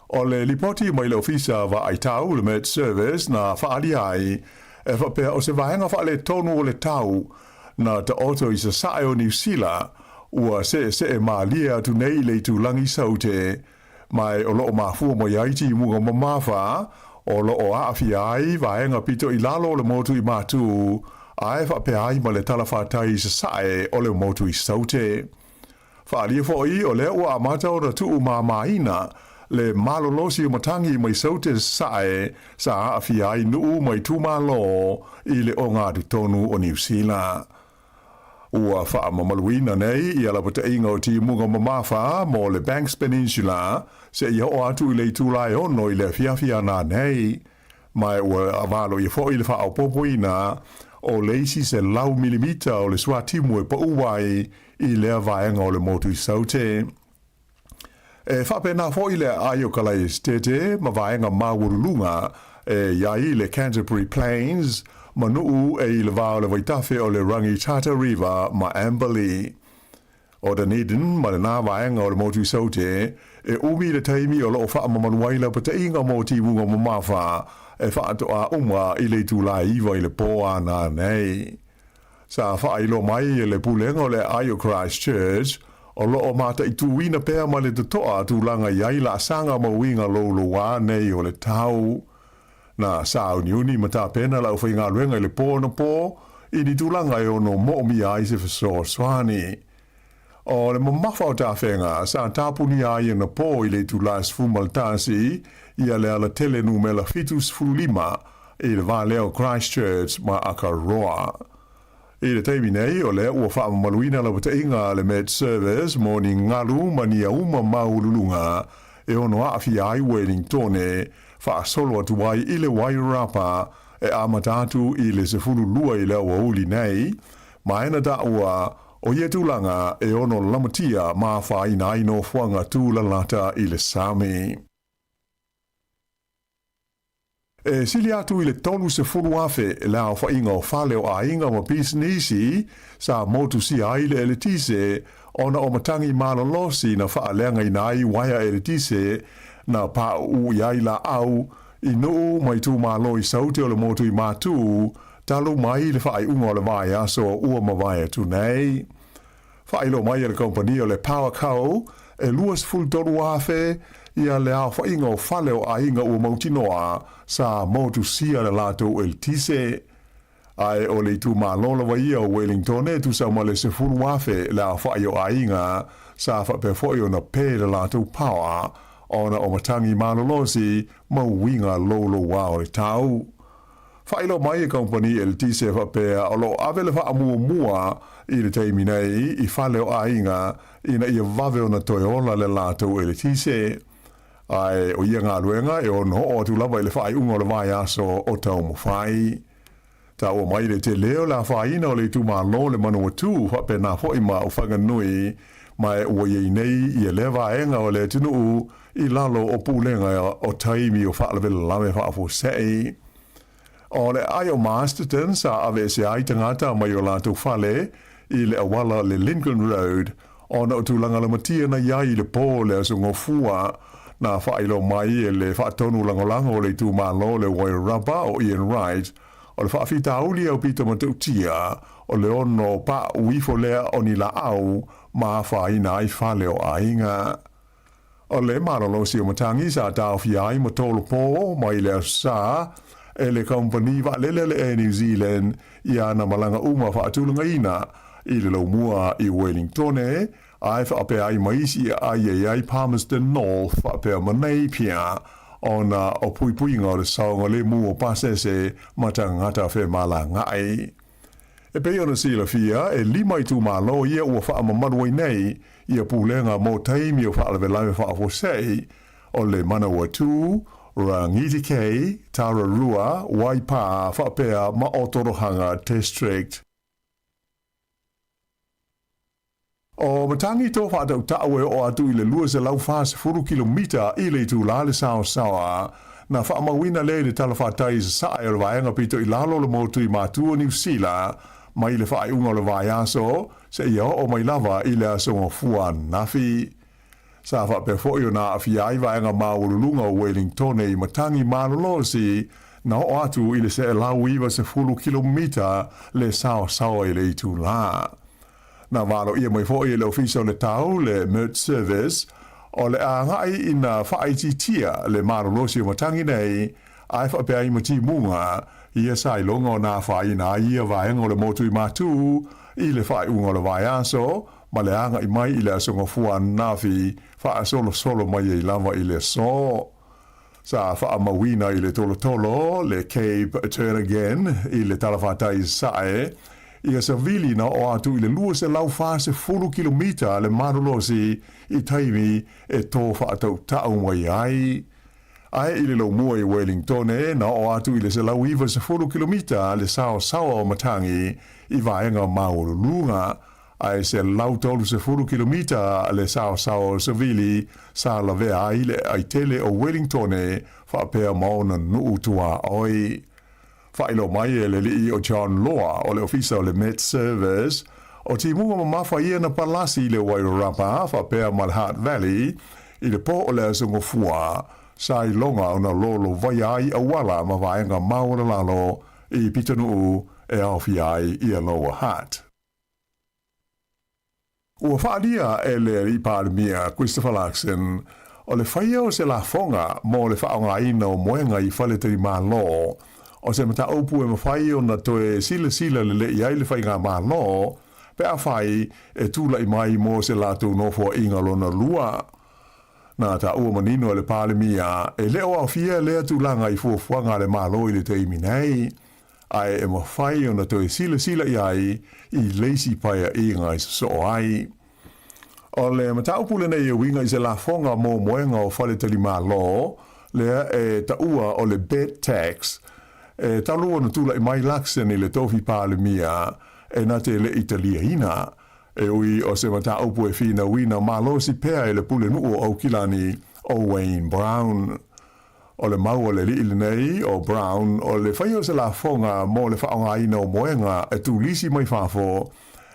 O le lipoti mai le Ofisa Vaai Tau, le Met Service, na faaalia ai, e faapea o se vaega faaletonu o le tau na taoto i sasae o Niu Sila ua seesee malie atu nei i le itulagi Saute, ma o lo o mafua mai ai timuga mamafa o lo o aafia ai vaega pito i lalo o le motu i Matū, ae faapea ai ma le talafatai i sasae o le motu i Saute. Faaalia foi, o lea ua amata ona tuumāmāina le malolosi o matagi mai Saute Sasae sa aafia ai nuu ma itumalo i le ogatotonu o Niu Sila. Ua faamamaluina nei ia lapataiga o timuga mamafa mo le Banks Peninsula seia oo atu i le itula e ono i le afiafi ana nei. Ma ua valoia foi le faaopoopoina o le isi 100 milimita o le suatimu e pau ai i lea vaega o le motu i Saute. E faapena foi le aai o Kalai Esitete ma vaega maualuluga e i ai le Canterbury Plains ma nuu e i le va o le vaitafe o le Rangitata River ma Amberley. O Dunedin ma lenā vaega o le motu i Saute, e umi le taimi o lo o faamamalu ai lapataiga mo timuga mamafa e faatoā uma i le itula e 9 i le pō ana nei. Sa faailoa mai e le Pulega o le Aai o Christchurch, o lo o mataituina pea ma le totoa tulaga i ai laasaga ma uiga loulouā nei o le tau. Na sāuniuni ma tapena le aufaigaluega i le pō anapo i ni tulaga e ono moomia ai se fesoasoani. O le mamafa o tafega sa tapunia ai anapo i le itula e 11 ia le alatele numera 75 i le va lea o Christchurch ma Akaroa. I le taimi nei, o lea ua faamamaluina lapataiga a le Met Service mo ni galu ma ni auma maualuluga e ono aafia ai Wellingtone, faasolo atu ai i le Wairarapa e amata atu i le 12 i le aoauli nei, ma e na taua o ia tulaga e ono lamatia ma afaina ai nofoaga tūlalata i le sami. E sili atu i le 30,000 le aofaiga o fale o aiga ma pisinisi sa motusia ai le eletise ona o matagi malolosi na faaleagaina ai uaea eletise na paʻuʻu i ai laau i nuu ma itumalo i Saute o le motu i Matū talu mai le faaiuga o le vaiaso ua mavae atu nei. Faailoa mai e le kamupani o le Powerco e 23,000 ia le aofaiga o fale o aiga ua mautinoa sa motusia le latou eletise. Ae o le itumalo lava ia o Wellington e tusa ma le 10,000 le aofai o aiga sa faapea foi ona pe le latou power ona o matagi malolosi ma uiga louloua o le tau. Faailoa mai e kamupani eletise faapea o lo o ave le faamuamua i le taimi nei i fale o aiga ina ia vave ona toe ola le latou eletise. Ae o ia galuega e ono oo atu lava i le faaiuga o le vaiaso o taumafai. Taua mai le tele o le afaina o le itumalo le Manawatu faapena foi ma Ufaganui ma e ua i ai nei ia lea vaega o le atunuu i lalo o pulega o taimi o faalavelave faafuasei. O le aai o Masterton sa aveese ai tagata mai o latou fale i le auala le Lincoln Road ona o tulaga lamatia na i ai i le po o le Aso Gofua. Na faailoa mai e le faatonu lagolago o le itumalo le Wairarapa o Ian Wright o le faafitauli aupito matautia o le ono paʻu ifo lea o ni laau ma afaina ai fale o aiga. O le malolosi o matagi sa taofia ai ma tolopo mai le Aso Sa e le kamupani vaalele a le Air New Zealand i ana malaga uma faatulagaina i le laumua i Wellingtone ae faapea ai ma isi aai e i ai Palmerston North faapea ma Napier ona o puipuiga o le saogalemu o pasese ma tagata femalagaai. E pei ona silafia, e lima itumalo ia ua faamamalu ai nei ia pulega mo taimi o faalavelave faafuasei, o le Manawatū, Rangitikei, Tararua, Waipā faapea ma Otorohanga District. O Matangi tō whaatautau e oo atu i le 240 kilomita i le itulā le saosaoa. Na faamauina lea i le Tala Fatai Sasae o le Vaega Pito i Lalo o le Motu i Matua Niu Sila mai le faaiuga o le vaiaso seia oo mai lava i le Aso Gafua ananafi. Sa faapea foi ona aafia ai vaega maualuluga o Wellingtone i matagi malolosi na oo atu i le 190 kilomita le saosaoa i le itulā. Na valoia mai foi e le Ofisa o le Tau, le Met Service, o le a agai ina faaitiitia le malolosi o matagi nei, ae faapea ai ma timuga ia sa iloga ona afaina ai ia vaega o le motu i Matū i le faaiuga o le vaiaso ma le agai mai i le Aso Gafua ananafi faasolosolo mai ai lava i le aso. Sa faamauina i le tolotolo le Cape Turnagain i le talafatai sae ia savili na oo atu i le 240 kilomita le malolosi i taimi e tō faatautau mai ai. Ae i le laumua i Wellingtone na oo atu i le 190 kilomita le saosaoa o matagi i vaega maualuluga ae 130 kilomita le saosao o Savili sa lavea ai le aai tele o Wellingtone faapea ma ona nuu tuaoi. Faailoa mai e le alii o John Law o le Ofisa o le Met Service, o timuga mamafa ia na palasi i le Wairarapa faapea ma le Hutt Valley i le po o le Aso Gafua, sa iloga ona lolovaia ai auala ma vaega maualalalo i pitonuu e aofia ai ia Lower Hutt. Ua faaalia e le Alii Palemia Christopher Luxon o le faia o se lafoga mo le faaaogaina o moega i faletalimalo o se mataupu e mafai ona toe silasila lelei ai le faigamalo pe afai e tulai mai mo se latou nofoaiga lona lua. Na taua manino e le Palemia e le o aofia lea tulaga i fuafuaga a le Malo i le taimi nei. ae e mafai ona toe silasila i ai i le isi paeaiga e sosoo ai. O le mataupu lenei e uiga i se lafoga mo moega o faletalimalo, lea e taua o le bed tax, e talu ona tulai mai Luxon i le tofi Palemia e na te le i taliaina. E ui o se mataupu e finauina malosi pea e le pulenuu o Aukilani o Wayne Brown. O le mau a le alii lenei, o Brown, o le faia o se lafoga mo le faaaogaina o moega e turisi mai fafo,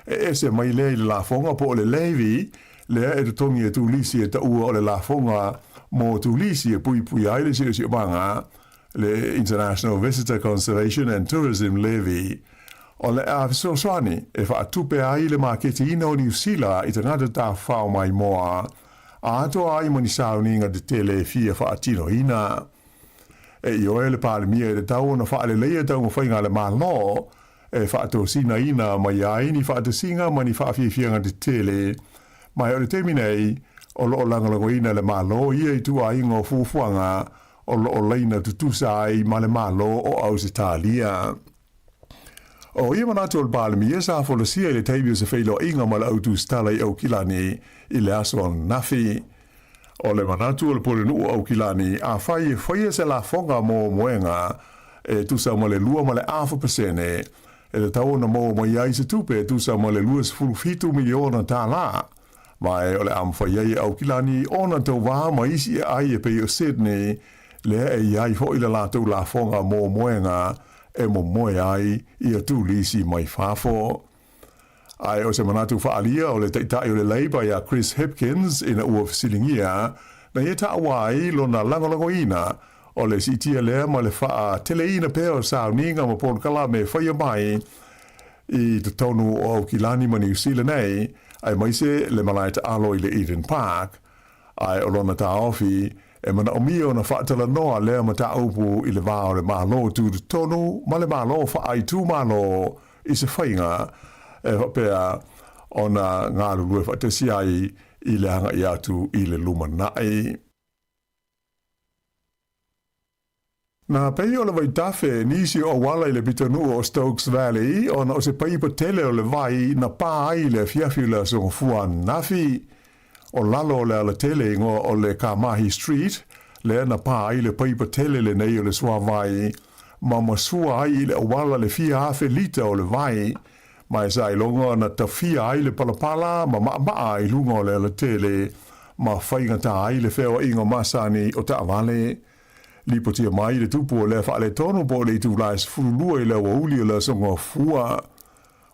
e ese mai lea i le lafoga po o le levy lea e totogi e turisi e taua o le lafoga mo turisi e puipuia ai le siosiomaga, le International Visitor Conservation and Tourism Levy. O le a fesoasoani e faatupe ai le maketiina o Niu Sila i tagata tafafao maimoa atoa ai ma ni sauniga tetele e fia faatinoina. E ioe le Palemia i le tau ona faaleleia taumafaiga a le Malo e faatosinaina mai ai ni faatasiga ma ni faafiafiaga tetele, ma o le taimi nei o lo o lagolagoina e le Malo ia ituaiga o fuafuaga o lo o laina tutusa ai ma le Malo o Ausetalia. O ia manatu o le Palemia sa folasia i le taimi o se feiloaiga ma le au tusitala i Aukilani i le aso ananafi. O le manatu o le Pulenuu o Aukilani, afai e faia se lafoga mo moega e tusa ma le 2.5%, e tatau ona maua mai ai se tupe e tusa ma le $27 miliona tālā. Ma e o le a mafai ai e Aukilani ona tauvā ma isi aai e pei o Sydney, lea e i ai foi le latou lafoga mo moega e momoe ai ia turisi mai fafo. Ae o se manatu faaalia o le Taitai o le Labour ia Chris Hipkins ina ua fesiligia na ia taua ai lona lagolagoina o le siitia lea ma le faateleina pea o sauniga ma polokalame e faia mai i totonu o Aukilani ma Niu Sila nei, aemaise le malae taalo i le Eden Park. Ae o lona taofi, e manaomia ona faatalanoa lea mataupu i le va o le Malo tutotonu ma le Malo faaitumalo i se faiga e faapea ona galulue faatasi ai i le agai atu i le lumanai. Na pei o le vaitafe nisi o auala i le pitonuu o Stokes Valley ona o se paipa tele o le vai na pā ai i le afiafi o le Aso Gafua ananafi. O lalo o le alatele igoa o le Kamahi Street lea na pā ai le paipa tele lenei o le suavai ma masua ai i le auala le fia afe lita o le vai ma e sa iloga na tafia ai le palapala ma maʻamaʻa i luga o le alatele ma faigata ai le feoaiga masani o taavale. Lipotia mai le tupu o lea faaletonu po o le itula e 12 i le aoauli o le Aso Gafua.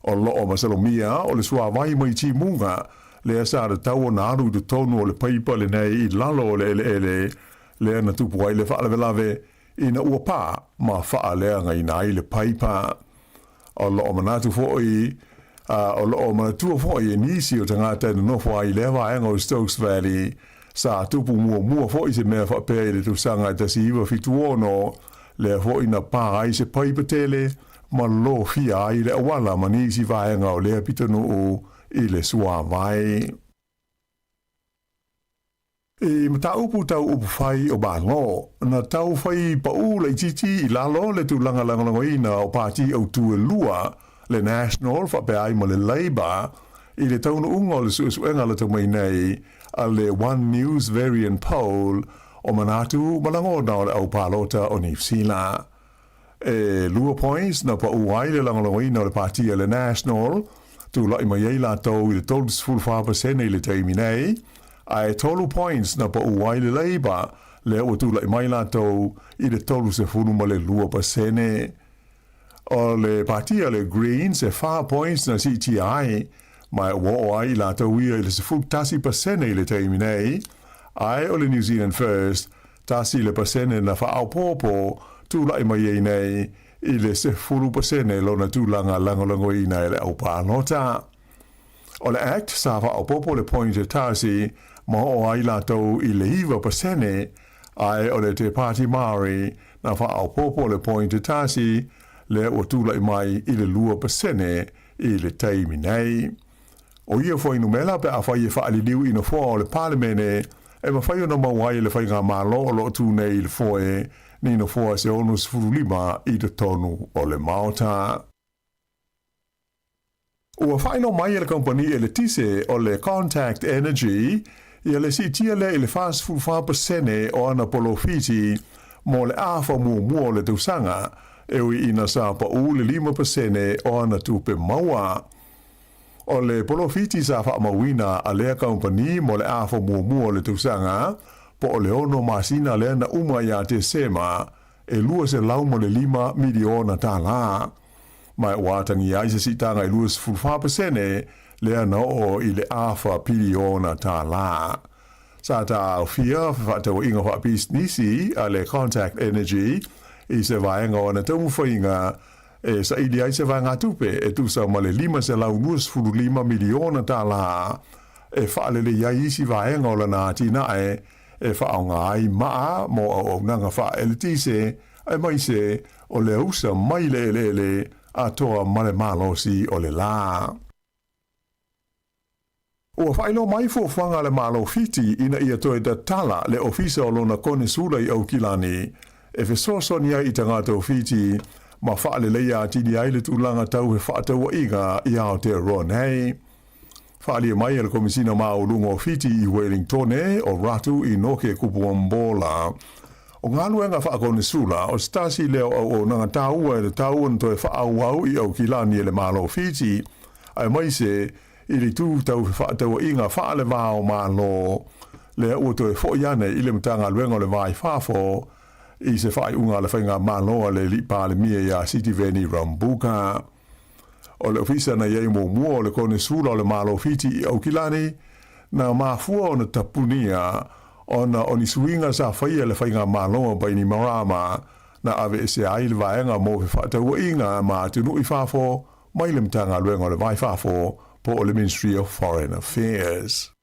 O lo o masalomia o le suavai mai timuga lea sa tatau ona alu i totonu o le paipa lenei i lalo o le eleele lea na tupu ai le faalavelave ina ua pā ma faaleagaina ai le paipa. O lo o manatu foi o lo o manatua foi e nisi o tagata e nonofo ai i lea vaega o Stokes Valley, sa tupu muamua foi se mea faapea i le tausaga e 1976, lea foi na pā ai se paipa tele ma lofia ai le auala ma nisi vaega o lea pitonuu i le suavai. I mataupu tau upufai o Malo, na tau fai paʻū laitiiti i lalo le tulaga lagolagoina o pātī autū e lua, le National faapea ai ma le Labour, i le taunuuga o le suesuega lata mai nei a le One News Verian Poll o manatu ma lagona o le au palota o Niu Sila. E lua points na paʻū ai le lagolagoina o le pātī a le National, tulai mai ai latou i le 34% i le taimi nei, a e tolu points na paʻū ai le Labour, lea ua tulai mai latou i le 32%. O le pātī a le Greens e fa points na siitia ai, ma ua oo ai i latou ia i le 11% i le taimi nei, ae o le New Zealand First, 1% na faaopoopo tulai mai ai nei i le 10% lona tulaga lagolagoina e le au palota. O le Act sa faaopoopo le point e tasi ma oo ai latou i le 9% ae o le Te Pāti Māori na faaopoopo le point e tasi lea ua tulai mai i le 2% i le taimi nei. O ia fuainumera pe afai e faaliliu i nofoa o le Palemene e mafai ona maua ai e le Faigamalo o lo o tu nei i le foe ni nofoa se 65 i totonu o le Maota. Ua faailoa mai e le kamupani eletise o le Contact Energy ia le siitia lea i le 44% o ana polofiti mo le afa muamua o le tausaga, e ui ina sa paʻu le 5% o ana tupe maua. O le polofiti sa faamauina a lea kamupani mo le afa muamua o le tausaga, po o le ono masina lea na uma ia Tesema, e $205 miliona tālā. Ma ua atagia ai se siitaga e 24% lea na oo i le afa piliona tālā. Sa taaofia fefaatauaiga faapisinisi a le Contact Energy i se vaega o ana taumafaiga e saili ai se vaegatupe e tusa ma le $525 miliona tālā e faalelei ai isi vaega o lana atinae e faaaoga ai maa mo auaunaga faaeletise aemaise o le ausa mai le eleele atoa ma le malosi o le lā. Ua faailoa mai fuafuaga a le Malo o Fiti ina ia toe tatala le ofisa o lona konesula i Aukilani e fesoasoani ai i tagata o Fiti ma faaleleia atili ai le tulaga tau fefaatauaiga i Aotearoa nei. Faaalia mai e le Komisina Maualuga o Fiti i Welingtone o Ratu Inoke Kupuambola, O galuega faakonesula, o se tasi lea o auaunaga taua e tatau ona toe faaauau i Aukilani e le Malo o Fiti, aemaise i le itu tau fefaatauaiga faale-va o Malo, lea ua toe foi ane i le Matagaluega o le Va i Fafo i se faaiuga a le Faigamalo a le Alii Palemia ia Sitiveni Rabuka. O le ofisa na i ai muamua o le Konesula o le Malo o Fiti i Aukilani, na mafua ona tapunia ona o ni suiga sa faia e le Faigamalo a Bainimarama na aveesea ai le vaega mo fefaatauaiga ma atunuu i fafo mai le Matagaluega o le Va i Fafo po o le Ministry of Foreign Affairs.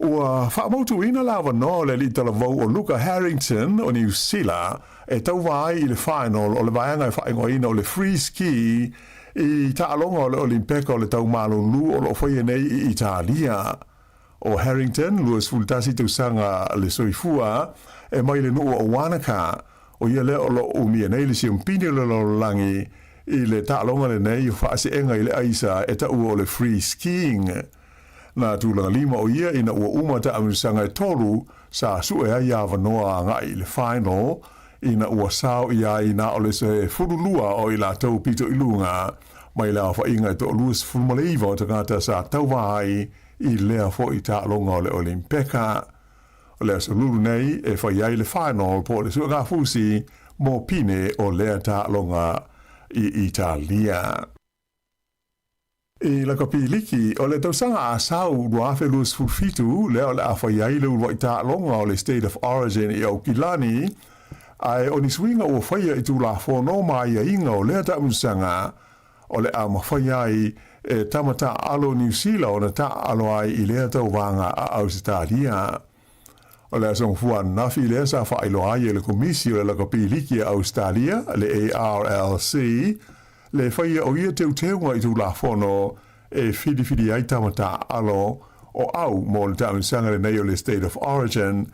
Ua faamautuina le avanoa o le alii talavou o Luka Harrington o Niu Sila e tauva ai i le final o le vaega e faaigoaina o le Free Ski i taaloga o le Olimpeka o le Tau Malulu o lo o faia nei i Italia. O Harrington, 21 tausaga le soifua, e mai le nuu o Wanaka, o ia lea o lo o umia nei le siampini o le lalolagi i le taaloga lenei o faaseega i le aisa e taua o le free skiing. Na tulaga lima o ia ina ua uma taamilosaga e tolu sa sue ai avanoa agai i le final ina ua sao i ai na o le se 12 o i latou pito i luga mai le aofaiga e 29 o tagata sa tauva ai i lea foi taaloga o le Olimpeka. O le aso Lulu nei e fai ai le final po o le suegafusi mo pine o lea taaloga i Italia. I Lakapiliki, o le tausaga asau 2027 lea o le a fai ai le uluai taaloga o le State of Origin i Aukilani, ae o ni suiga ua faia i Tulafono ma aiaiga o lea taamilosaga o le a mafai ai e tama taaalo Niu Sila ona taaalo ai i lea tauvaga a Ausetalia. O le aso Gafua ananafi lea sa faailoa ai e le Komisi o le Lakapiliki a Ausetalia, le ARLC, le faia o ia teuteuga i Tulafono e filifili ai tama taaalo o au mo le taamilosaga lenei o le State of Origin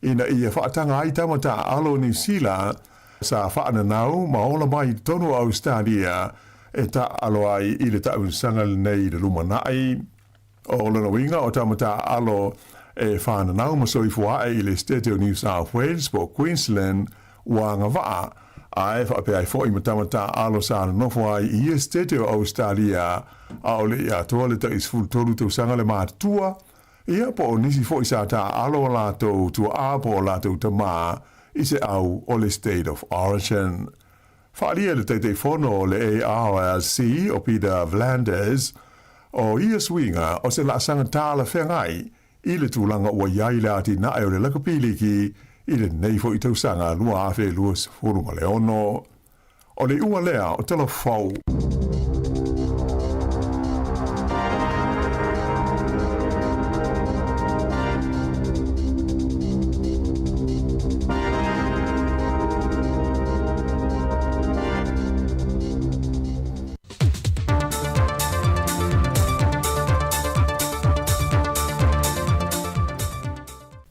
ina ia faataga ai tama taaalo o Niu Sila sa faananau ma ola mai i totonu o Ausetalia e taaalo ai i le taamilosaga lenei i le lumanai. O lona uiga o tama taaalo e whananau ma soifua ae i le State o New South Wales po o Queensland ua agavaa, ae faapea ai foi ma tama taaalo sa nonofo ai i ia State o Ausetalia aole i atoa le tai 13 tausaga le matutua, ia po o nisi foi sa taaalo o latou tuaa po o latou tamā i se au o le State of Origin. Faaalia le Taitaifono o le ARLC o Peter Vlanders, o ia suiga o se laasaga talafeagai i le tulaga ua i ai le atinae o le lakapiliki i lenei foi tausaga 2026. O le iuga lea o Tala Fou.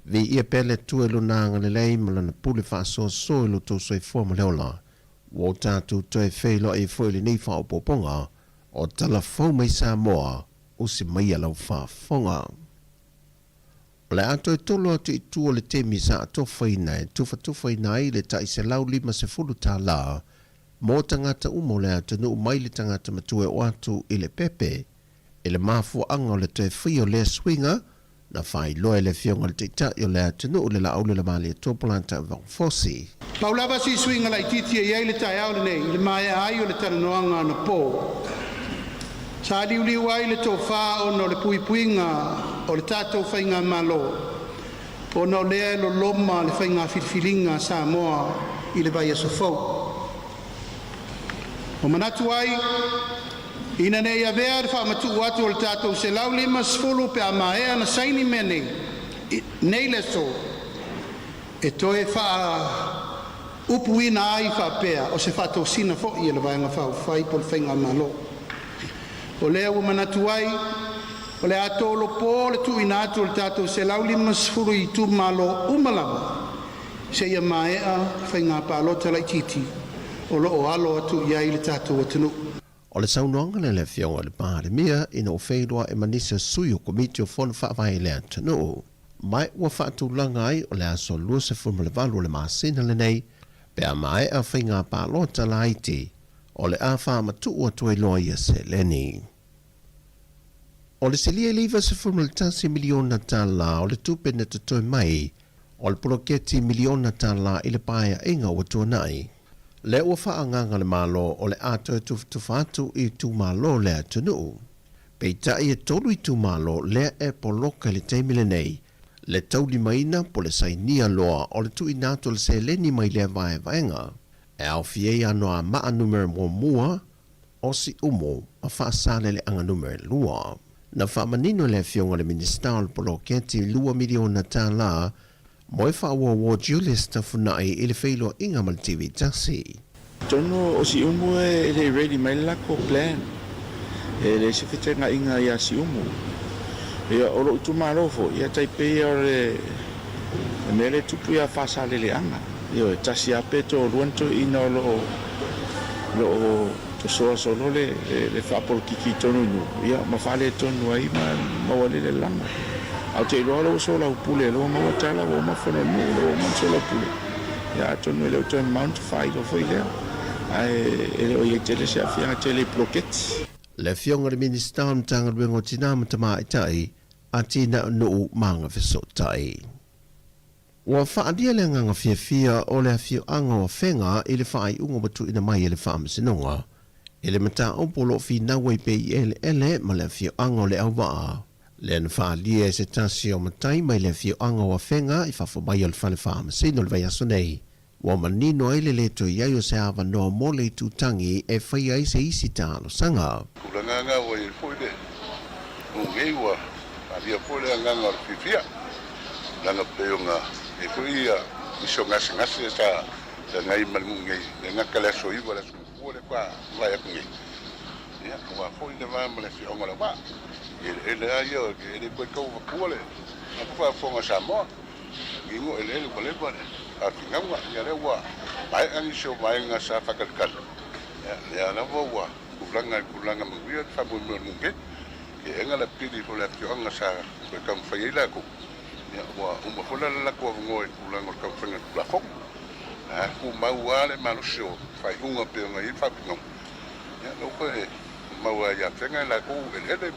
Viia pea. pea le Atua i Lona agalelei ma Lana pule faasoasoa i lo outou soifua ma le ola. Ua o tatou toe feiloai ai foi i lenei faaopoopoga o Tala Fou mai Samoa, usi maia lau faafofoga. O le a toe tolo atu i tua le taimi sa atofaina e tufatufaina ai le tai $150 mo tagata uma o le atunuu mai le tagata matua e oo atu i le pepe i le mafuaaga o le toe faia o lea suiga na faailoa e le Afioga i le Taitai o le atunuu le Laauli Lamalietoa Polata Vaofosi. Pau lava si suiga laitiiti e i ai le taeao lenei i le maea ai o le talanoaga anapo. Sa liuliu ai le tofa ona o le puipuiga o le tatou faigamalo, ona o lea e loloma le faiga filifiliga a Samoa i le vaiaso fou. Ua manatu ai, ina ne i avea le faamatuu atu o le tatou 150 pe a maea ona saini mea nei, nei le aso, e toe faaupuina ai faapea o se faatosina foi e le Vaega Faaupufai po o le Faigamalo. O lea ua manatu ai, o le a tolopo le tuuina atu o le tatou 150 i itumalo uma lava seia maea faiga palota laitiiti o lo o alo atu i ai le tatou atunuu. O le saunoaga lea a le Afioga i le Palemia ina ua feiloai ma nisi o sui o Komiti o Fono Faavae i le atunuu, ma ua faatulaga ai o le aso 28 o le masina lenei pe a maea faiga palota laiti o le a faamatuu atu ai loa ia seleni. O le silia i le $91 miliona tala o le tupe na totoe mai o le poloketi miliona tala i le paeaiga ua tuanai, lea ua faaagaaga le Malo o le a toe tufatufa atu i itumalo o le atunuu. Peitai e tolu itumalo lea e poloka i le taimi lenei le taulimaina po le sainia loa o le tuuina atu o le seleni mai lea vaevaega e aofia ai Anoamaa numera muamua, o Siumu ma Faasaleleaga numera lua. Na faamanino e le Afioga i le Minisita o le Poloketi $2 miliona mo e faaauauo Julius Tafunai i le feiloaiga ma le TV tasi. Atonu o Siumu e le i ready mai le latou plan. E leai se fetenaiga ia Siumu. Ia o lou itumalo foi, ia tai pei o le mea lea e tupu ia Faasaleleaga. Ioe, tasi lava pe toalua ni toeaiina o lo o lo o tosoa solo le le faapolokiki i totonu i nuu, ia ma faaletonu ai ma maua ai le lelelama. Ae ou te iloa o lea ua soalaupule, o lea ua maua tala ua uma fono a le nuu, o lea ua uma ona soalaupule. Ia atonu e le o toe mamao ona faailo foi lea, ae e le o i ai tele se aafiaga tele i poloketi. Le Afioga i le Minisita o le Matagaluega o Tina ma Tamaitai, Atinae o Nuu ma Agafesootai. Ua faaalia le agaga fiafia o le afioaga o Afega i le faaiuga ua tuuina mai e le Faamasinoga i le mataupu o lo o finau ai pea i eleele ma le afioaga o Leauvaa, lea na faaalia e se tasi o matai mai le afioaga o Afega i fafo mai o le fale faamasino i le vaiaso nei. Ua manino ai le lē toe i ai o se avanoa mo le itutagi e faia ai se isi talosaga. Tulaga na ua i ai foi le nuu nei ua alia foi le agaga o le fiafia leaga pei ona i ai foi ia nisi o gasegase sa feagai ma le nuu nei le gata le aso 9 le aso muamua lea faatoa vaai atu nei ia aua foi le va ma le afioaga o Leauvaa i eleele lava ia e le toe tau avatua le faafofoga a Samoa. Inu eleele ua leva le faafinauga, ia lea ua maea nisi o vaega sa faatalitali, ia lea lava ua tulaga i tulaga manuia le faamoemoe o le nuu nei. Eega le pili o le afioaga sa toe taumafai ai latou, ia ua uma foi la le latou avanoa i tulaga o le taumafaiga o le Tulafono. Ae tumau lava le malosi o faaiuga pei ona i ai le faafinauga, ia lea ua toe tumau lava ia Afega i latou eleele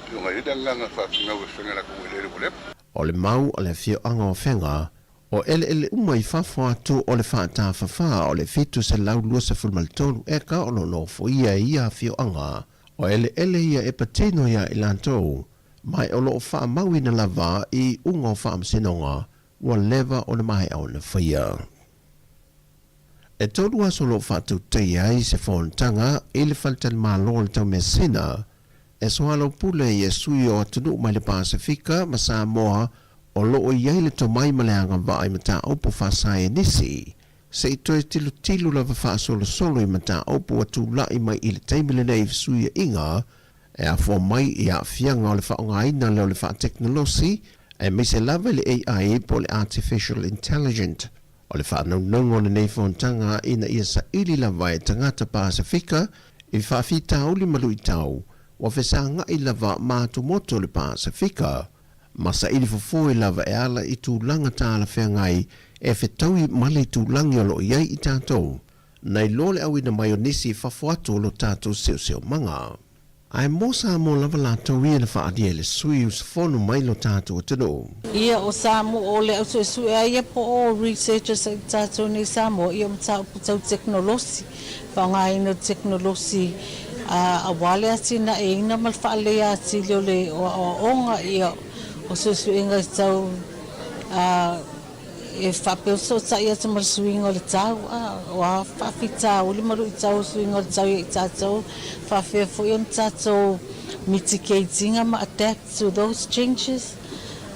pei ona i ai le agaga faafinau e Afega i latou eleele ua leva. O le mau a le afioaga o Afega, o eleele uma i fafo atu o le faatafafā o le 723 eka o lo o nofoia e ia afioaga. O eleele ia e patino iā i latou, ma o lo o faamauina lava i iuga o faamasinoga ua leva ona maea ona faia. E tolu aso o lo o faatautaia ai se fonotaga i le faletalimalo o le Taumeasina e soalaupule ai sui o atunuu mai le Pasefika ma Samoa o lo o i ai le tomai ma le agavaa i mataupu faasaienisi, se i toe tilotilo lava faasolosolo i mataupu ua tulai mai i le taimi lenei i fesuiaiga e afua mai i aafiaga o le faaaogaina lea o le faatekonolosi aemaise lava i le AI po o le Artificial Intelligent. O le faanaunauga o lenei fonotaga ina ia saili lava e tagata Pasefika i faafitauli ma luitau ua fesagai lava ma atumotu o le Pasefika, ma saili fofoe lava e ala i tulaga talafeagai e fetaui ma le itulagi o lo o i ai i tatou, nai lo le auina mai o nisi i fafo atu o lo tatou seoseomaga. Ae mo Samoa lava latou ia na faaalia i le sui usufono mai lo tatou atunuu. Ia o Samoa o le au suesue a ia po o researchers a i tatou nei Samoa ia o mataupu tau tekonolosi, faaaogaina o tekonolosi aua le atinaeina ma le faaleleia atili o le aoaoga ia o suesuega tau E faapea ona fesootai atu ma le suiga o le tau, a o a faafitauli ma luitau o suiga o le tau ia i tatou, faapefea foi ona tatou mitigate ina ma adapt to those changes.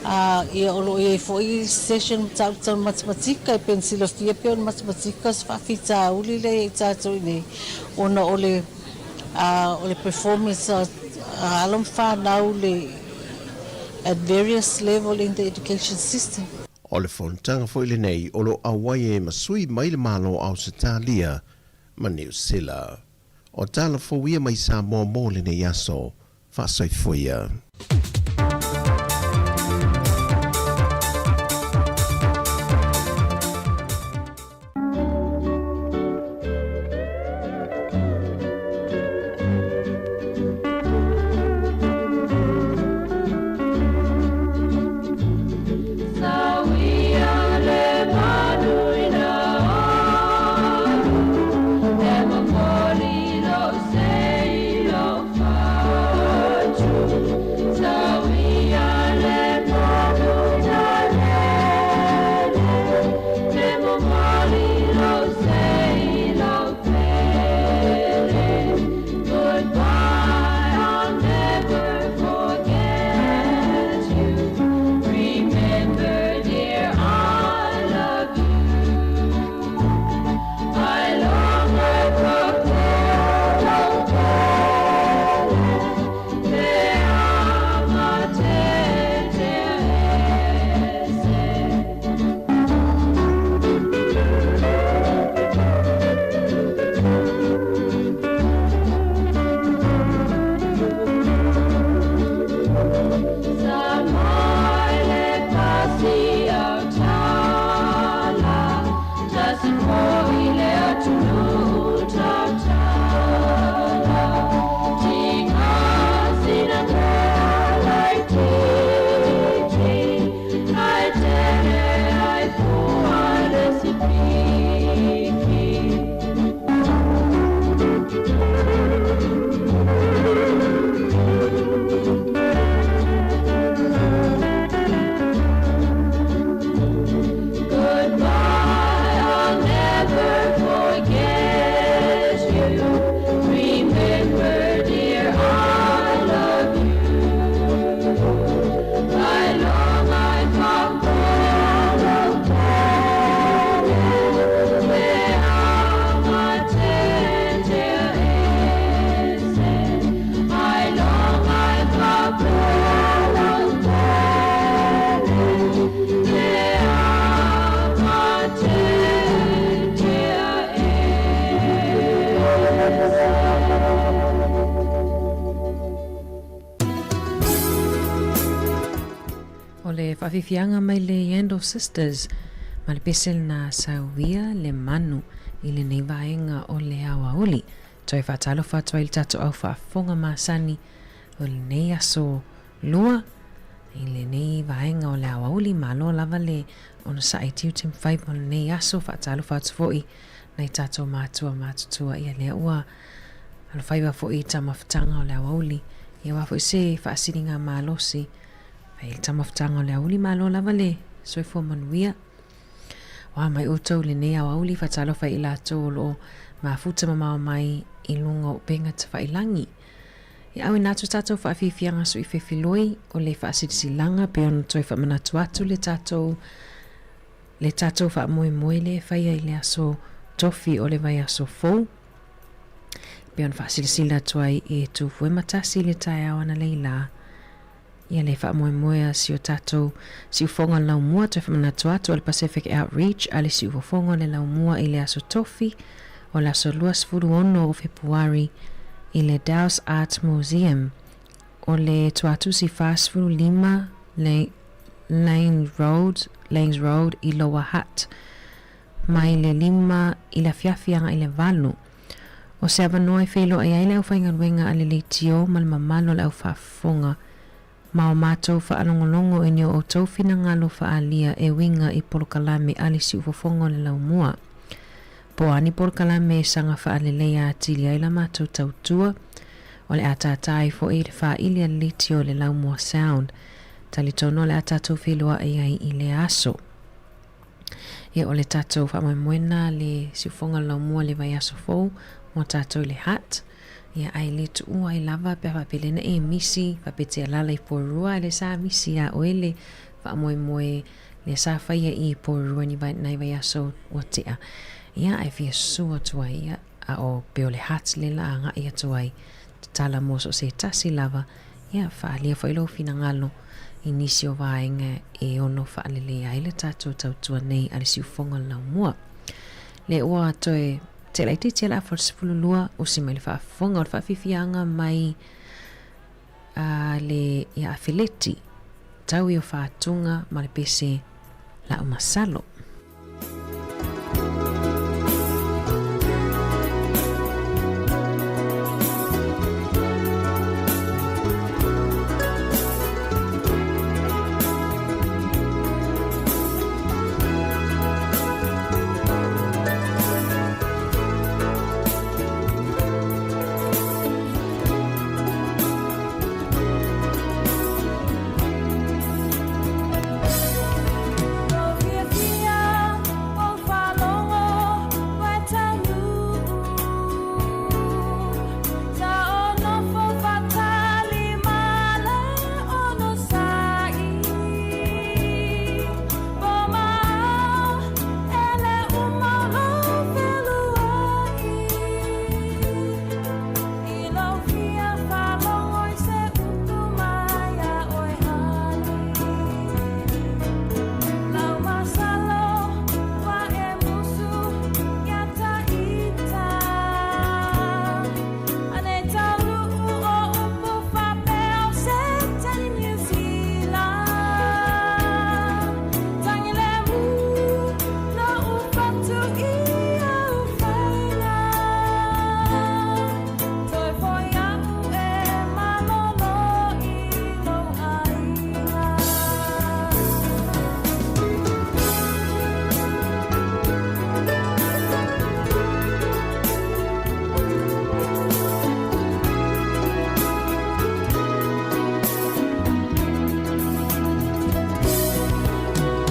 A, ia o lo o i ai foi session mataupu tau matematika, e pei ona silafia pei o le matematika o se faafitauli lea ia i tatou i inei ona o le, a, o le performance a alo ma fanau le at various level in the education system. O le fonotaga foi lenei o lo o auai ai ma sui mai le Malo o Ausetalia ma Niu Sila. O tala fou ia mai Samoa mo lenei aso. Faasoifua ia. O le faafiafiaga mai le Yandle Sisters ma le pese lena Sauia le Manu i lenei vaega o le aoauli. Toe faatalofa atu ai le tatou au faafofoga masani o lenei aso Lua, i lenei vaega o le aoauli, malo lava le onosai tiute ma fai mo lenei aso, faatalofa atu foi nai tatou matua matutua, ia lea ua alofaiva foi i taumafataga o le aoauli, ia aua foi se faasiliga malosi fai le taumafataga o le aoauli, malo lava le soifua manuia. Oa mai outou i lenei aoauli, faatalofa i latou o lo o mafuta mamao mai i luga o upega tafailagi. E auina atu tatou faafiafiaga suifefiloi o le faasilasilaga pei ona toe faamanatu atu le tatou le tatou faamoemoe lea e faia i le aso tofi o le vaiaso fou pei ona faasilasila atu ai e Tufuematasi i le taeao analeila. Ia le faamoemoe a si o tatou siufofoga o le laumua toe faamanatu atu o le Pacific Outreach a le siufofoga o le laumua i le Aso Tofi o le aso 26 o Fepuari i le Dowse Art Museum o le Tuatusi 45 Lane Road, Lanes Road i Lower Hutt mai le 5 i le afiafi agai i le 8. O se avanoa e feiloai ai le aufaigaluega a le leitio ma le mamalu o le aufaafofoga ma o matou faalogologo i ni o outou finagalo faaalia e uiga i polokalame a le siufofoga o le laumua. Po o a ni polokalame e saga faaleleia atili ai la matou tautua, o le a tātā ai foi i le faaili a le leitio i le Laumua Sound. Talitonu o le a tatou feiloai ai i lea aso. Ia, o le tatou faamoemoe lena le siufofoga o le laumua i le vaiaso fou mo tatou i le Hutt. Ia, ae le tuua ai lava pe a faapea lea na e misi, faapea e te alala i Porirua, ae lea sa misi ia oe le faamoemoe lea sa faia i Porirua ni vai, nai vaiaso ua tea. Ia, ae fia susu atu ai, ia, a o pei o le Hutt lea la agai atu ai, tatala mo so o se tasi lava, ia, faaalia foi lou finagalo i nisi o vaega e ono faaleleia ai le tatou tautua nei a le siufofoga o le laumua. Lea ua toe Te laitiiti a le afa o le 12, usi mai le faafofoga o le faafiafiaga mai a le ia Afeleti, tau i o Faatuga ma le pese La'u Masalo.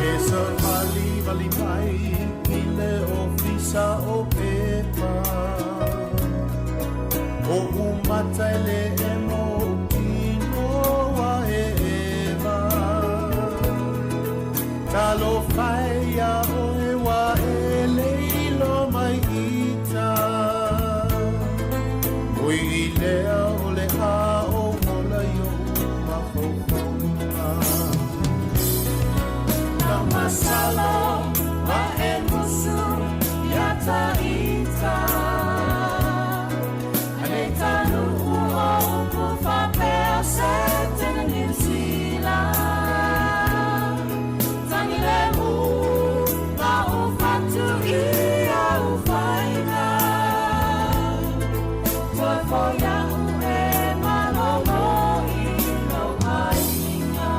E savalivali mai i le ofisa o pepa Oʻu mata e le emo ou kino ua e ʻewa Talofa e iā ʻoe ua e leilo mai ita Oi i lea o le a ou ola i oʻu mafaufauga Lau masalo wa e musu ia ta ita Anei tanuʻu o upu faapea se tena New Zealand Tangi le mu la u fatu i au whainga Toe fo ia'u e malolo i lou aiga.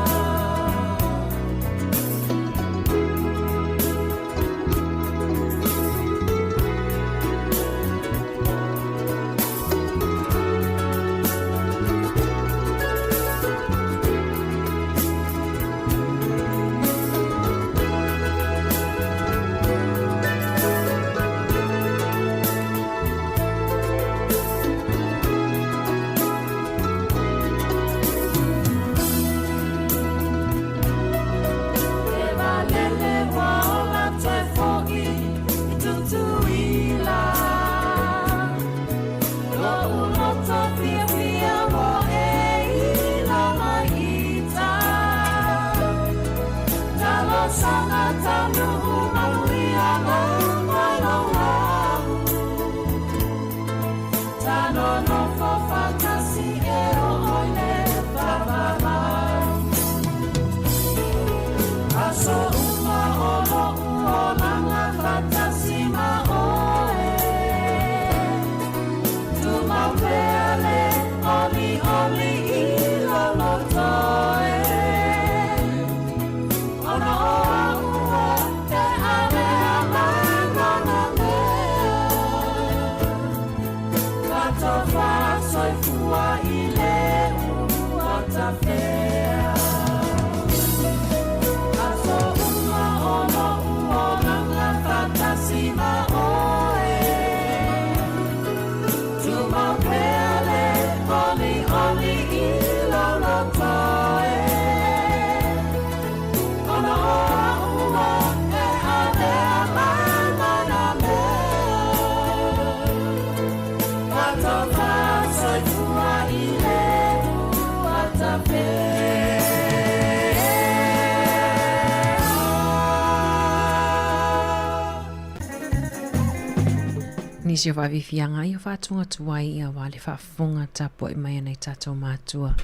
Nisi o faafiafiaga ia faatuga tuai ia aua le faafofoga tapuai mai a nai tatou matua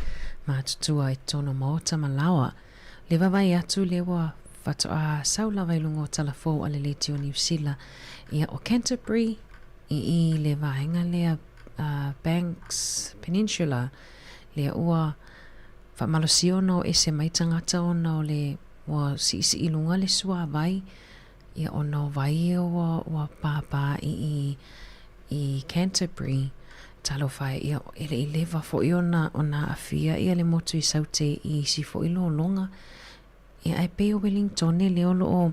matutua i totonu o maota ma laoa. Le vaavaai atu lea ua faatoa sau lava i luga o tala fou a le Leitio Niu Sila ia o Canterbury i i le vaega lea Banks Peninsula lea ua faamalosia ona o ese mai tagata ona o le ua siisii i luga le suavai ia ona o vai ia ua ua pāpā i i i Canterbury. Talofa e, ia e le i leva foi ona ona aafia ia le motu i Saute i isi foi lologa. Ia ae pei o Wellingtone lea o lo o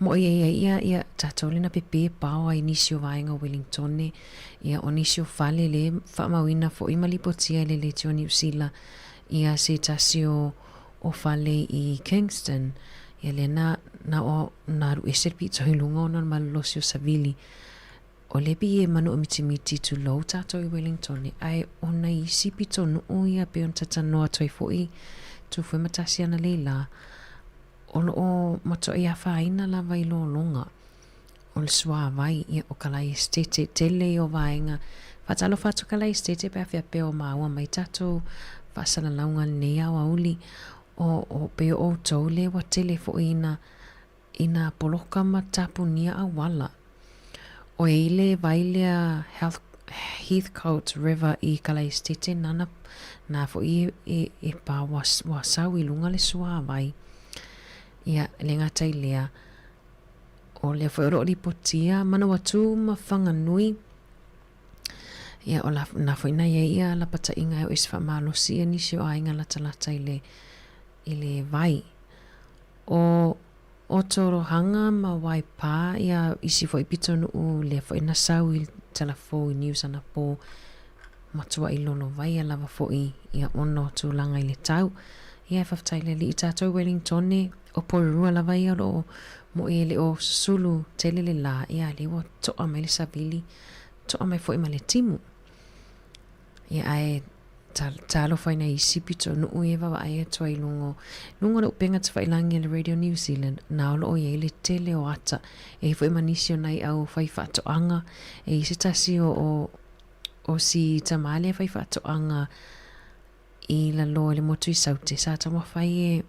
moʻi ai ai ia ia tatou lena pepe paoa i nisi o vaega o Wellingtone, ia o nisi o fale le faamauina foi ma lipotia e le Leitio Niu Sila ia se tasi o o fale i Kingston, ia lea na na o na alu ese le pito i luga ona o le malolosi o Savili. O lea pei e manua mitimiti tulou tatou i Wellingtone, ae o nai isi pitonuu ia pei ona tatanoa atu ai foi Tufue ma Tasi analeila la, o lo o matuai afaina lava i lologa o le suavai, ia o Kalaesetete, tele ia o vaega. Faatalofa atu Kalaesetete pe a faapea o maua mai tatou faasalalauga i lenei aoauli, o, o pei o outou lea ua tele foi ina ina poloka ma tapunia auala. O i le vai lea Health, Heathcote River i Kalaesetete nana, na foi e, e, e pā ua, ua sau i luga le suāwai. Ia, le gata i lea, o lea foi o lo o lipotia Manawatū ma Whanganui, ia, o la, na foi na i ai ia lapataiga e o e se faamalosi ia nisi o aiga latalata i le, i le vai. O Otorohanga ma Waipā ia isi foi pitonuu lea foi na sau i Talafou i News anapō matuai lolovaia lava foi ia ona o tulaga i le tau. Ia e faafetai le Alii tatou Wellingtone o Porirua lava ia o lo o moe e le o susulu tele le la ia lea ua toa mai le savili toa mai foi ma le timu. Ia ae talofa i nai isi pitonuu ia e vaavaai atu ai i luga o, luga o le upega tafailagi a le Radio New Zealand, na o lo o i ai le tele o ata. E i ai foi ma nisi o nai au fai faatoaga, e i ai se tasi o, o, o si tama lea fai faatoaga i lalo i le motu i Saute, sa taumafai e,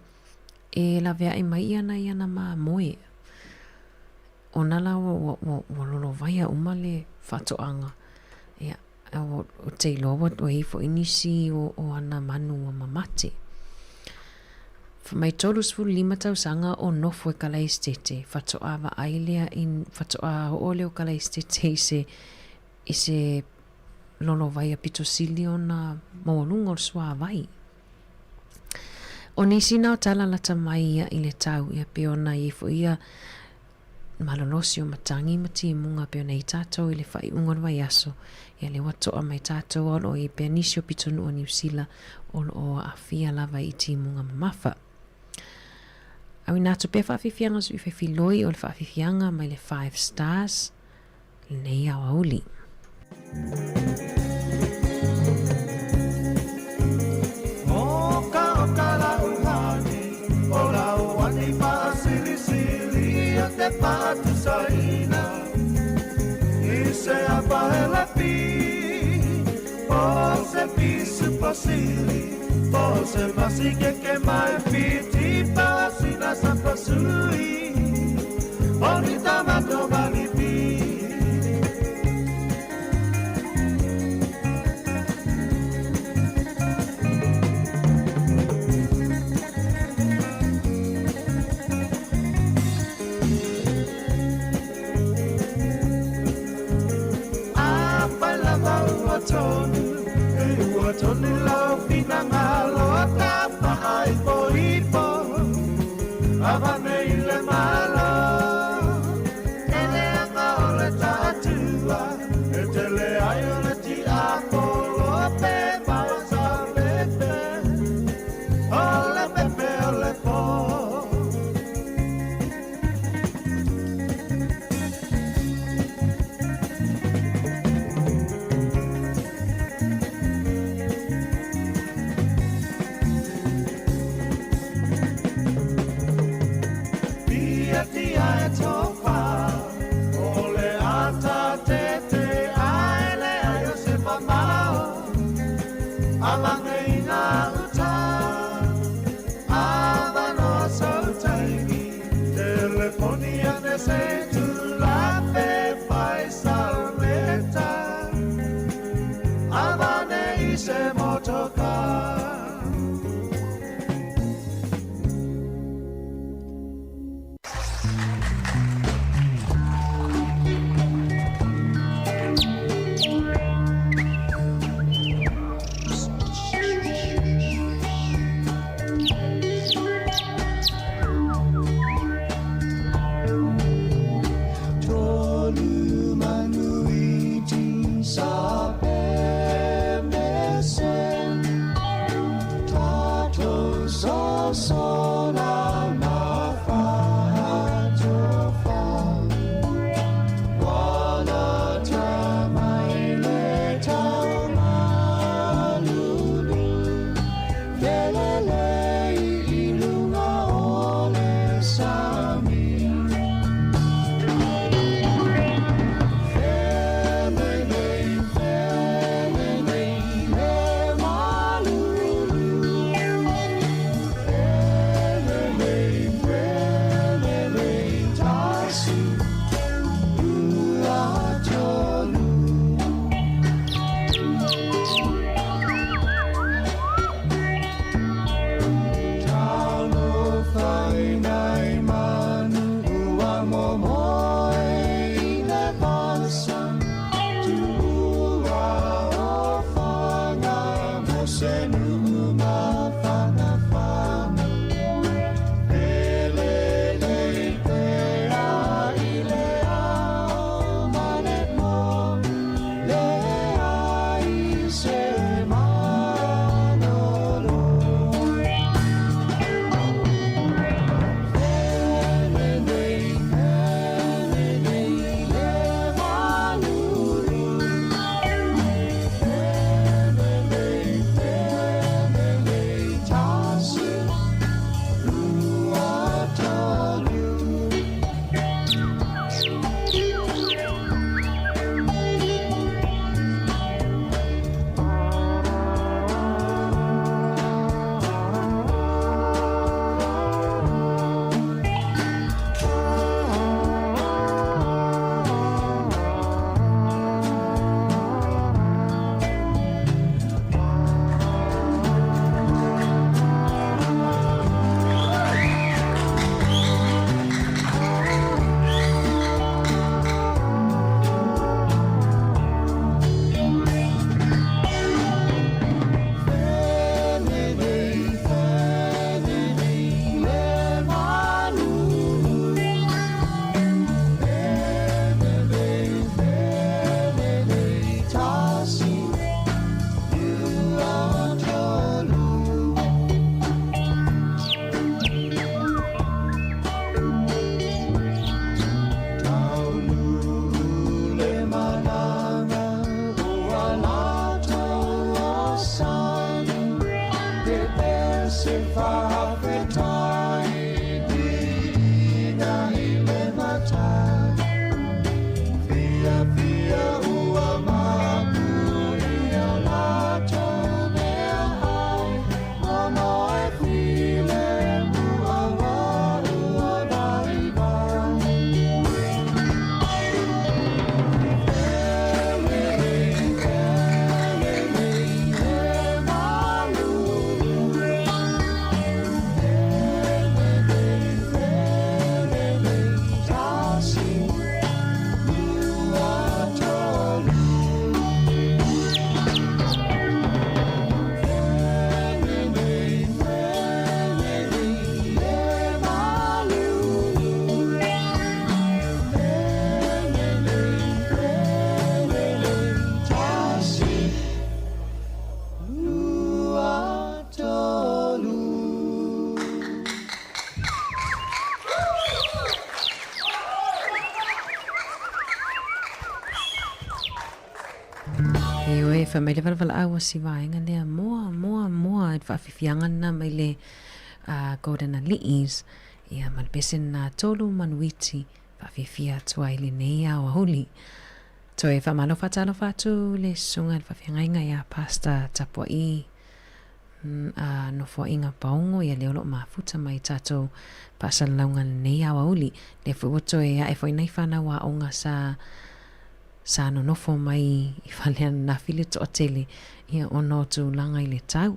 e laveai mai ia nai ana mamoe. Ona la ua, ua, ua, ua lolovaia uma le faatoaga. Ia, Ou te iloa ua i ai foi nisi o ana manu ua mamate. Fai mai 35 tausaga o nofo e Kalaesetete, faatoa vaai lea i, faatoa oo lea o Kalaesetete i se, i se lolovai aupito sili ona maualuga o le suāwai. O nisi na o tala lata mai ia i le tau, ia pei ona i ai foi ia malolosi o matagi ma timuga pei ona i tatou i le faaiuga o le vaiaso, ia lea ua toa mai tatou a o lo o i ai pea nisi o pitonuu o Niu Sila o lo o aafia lava i timuga mamafa. Auina atu pea faafiafiaga sui faifiloi o le faafiafiaga mai le Five Stars lenei aoauli. Ioe, fai mai le valavala'au a si vaega lea, Moa, moa, moa, i le faafiafiaga lena mai le uh, Golden Ali'is, ia ma le pese lena Tolu Manuiti, faafiafia atu ai lenei aoauli. Toe faamalo faatalofa atu le susuga i le faafeagaiga ia Pastor Tapua'i a Nofoaiga Paogo, ia lea o lo o mafuta mai i tatou faasalalauga i lenei aoauli. Lea foi ua toe ae foi nai fanau aoga sa sa nonofo mai i fale ananafi le toatele ia ona o tulaga i le tau.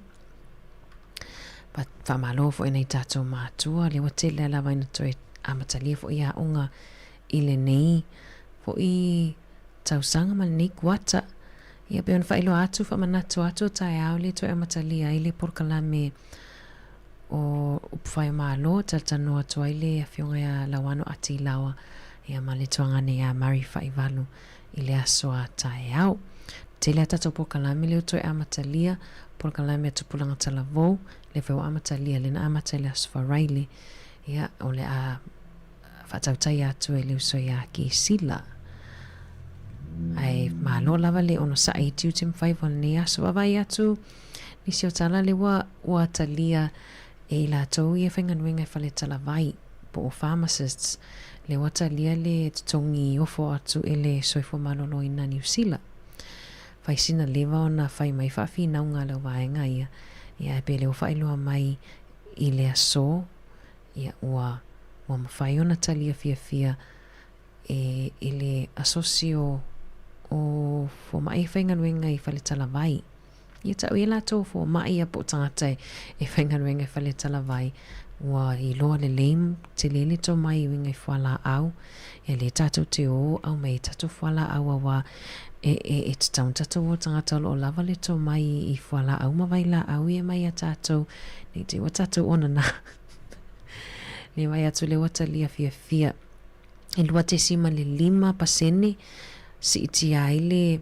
Faamalo foi nai tatou matua, lea ua tele lava ina toe amatalia foi aoga i lenei foi tausaga ma lenei kuata. Ia pei ona faailoa atu, faamanatu atu o taeao lea toe amatalia ai le polokalame o Upufai o Malo, talatalanoa atu ai le Afioga ia Lauano Atilawa ia ma le tuagane ia Mary Faivalu i le aso a taeao. Tele a tatou polokalame lea ua toe amatalia, polokalame a Tupulaga Talavou, lea foi ua amatalia, lea na amata i le aso Faraile, ia o le a faatautaia atu e le uso ia Kesila. Ae malo lava le onosai i tiute ma faiva o lenei aso. Vaavaai atu nisi o tala le ua, ua talia e i latou ia faigaluega e fale talavai po o pharmacists le ua talia le totogi ofo atu e le Soifua Maloloina Niu Sila. Fai sina leva ona fai mai faafinauga a lau vaega ia, ia ae pe le ua faailoa mai i le aso ia ua ua mafai ona talia fiafia e e le asosi o o fomaʻi e faigaluega i Faletalavai. Ia taʻu ia latou fomaʻi ia po o tagata e e faigaluega i Faletalavai ua iloa lelei tele le tomai i uiga i fualaau ia lea tatou te o aumai ai tatou fualaau auā e e e tatau ona tatou o tagata o lo o lava le tomai i fualaau ma vailaau ia mai ia tatou nei te i ua tatou onana le vaai atu lea ua talia fiafia e 2.5 pasene siitia ai le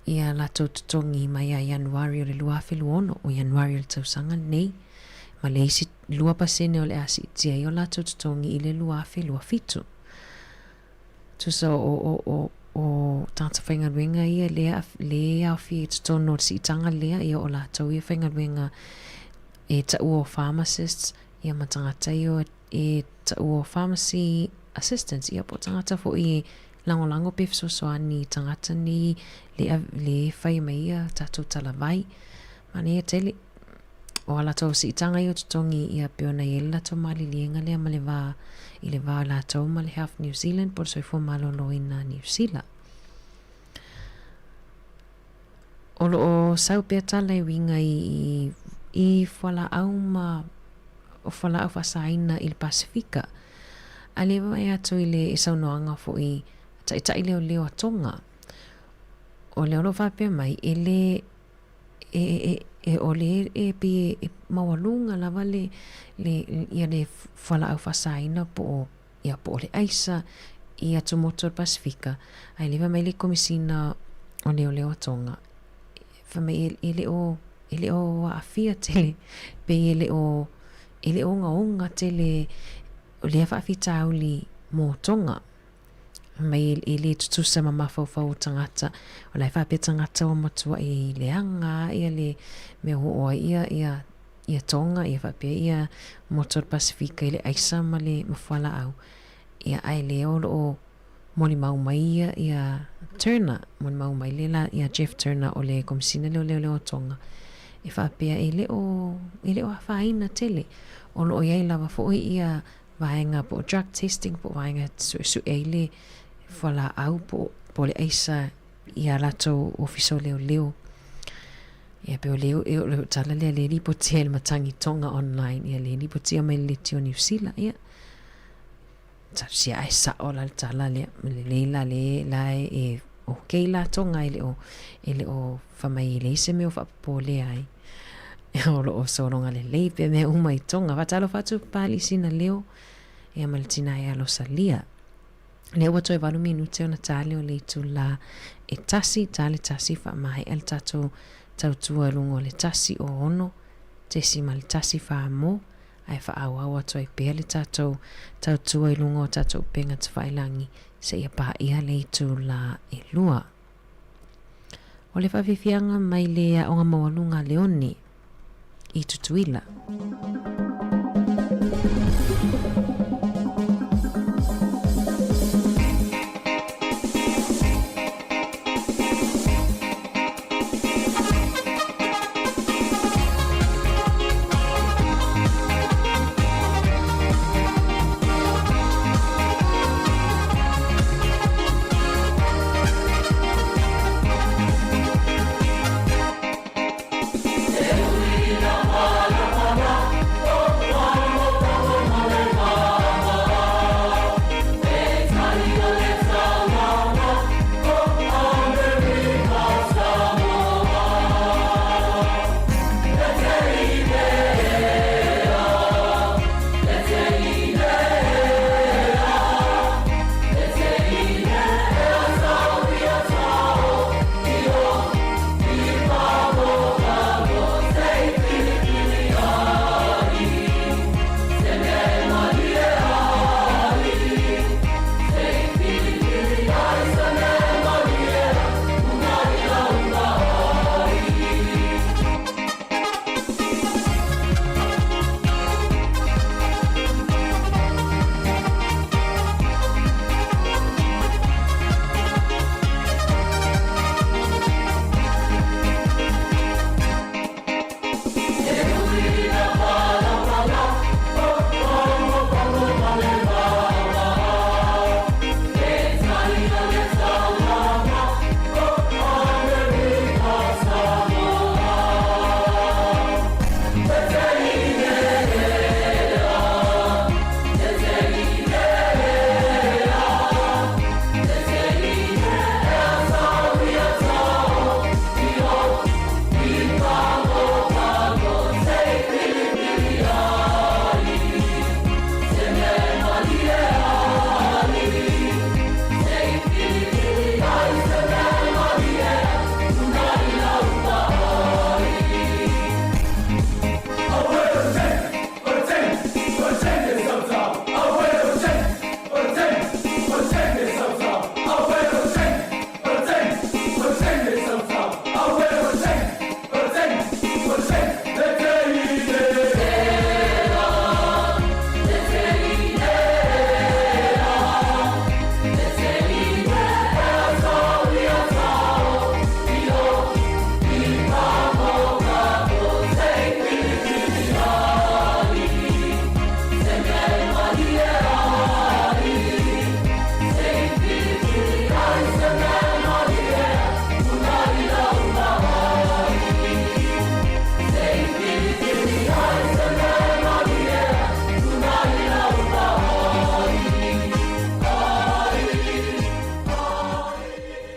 ia latou totogi mai ia Ianuari o le 2026 o Ianuari o le tausaga lenei ma le isi 2% o le a siitia ai o latou totogi i le 2027. Tusa o, o, o, o tagata faigaluega ia lea, le aofia i totonu o le siitaga lea, ia o latou ia faigaluega e taua o pharmacists, ia ma tagata ia e taua o pharmacy assistants, ia po o tagata foi e lagolago pe fesoasoani i tagata nei le, le fai mai ia tatou talavai. Manaia tele. O a latou siitaga ia o totogi ia pei ona i ai le latou maliliega lea ma le va i le va o latou ma le Health New Zealand po o le Soifua Maloloina Niu Sila. O lo o sau pea tala e uiga i, i, i fualaau ma o fualaau faasaina i le Pasifika. A le vaai atu i le saunoaga foi taitai leoleo a Tonga, o lea o lo o faapea mai e le e, e, e, o le e pei e maualuga lava le, le, ia le fualaau faasaina po o, ia po o le aisa i atumotu o le Pasifika, ae le fai mai le Komisina o Leoleo a Tonga, fai mai e, e le o, e le o aafia tele, pei e le o, e le o ogaoga tele o lea faafitauli mo Tonga. Fai mai e le tutusa ma mafaufau o tagata, o la e faapea tagata ua matuai leaga ia le mea ua oo ai ia, ia, ia Tonga, ia faapea ia motu o le Pasifika i le aisa ma le ma fualaau. Ia ae lea o lo o molimau mai ia, ia Turner, molimau mai le la, ia Jeff Turner o le Komisina lea o Leoleo o Tonga, e faapea e le o, e le o afaina tele. O lo o i ai lava foi ia vaega po o drug testing po o vaega e suesue ai le fualaau po, po o le aisa i a latou ofisa o leoleo. Ia pe o le e o le tala lea le lipotia i le matagi Tonga online ia le lipotia mai le leitio Niu Sila ia talosia ae sao la le tala lea lelei la le la e, e okay la Tonga e le o e le o fai mai e leai se mea o faapopolea ai. O lo o sologa lelei pea mea uma i Tonga. Faatalofa atu Papalii sina leo ia ma le tina ia Losalia. Lea ua toe valu minute ona tali o le itulā e tasi, tali tasi faamaea le tatou tautua i luga o le 106.14 mo, ae faaauau atu ai pea le tatou tautua i luga o tatou upega tafailangi seia paia le itulā e lua. O le faafiafiaga mai le Aoga Maualuga a Leone i Tutuila.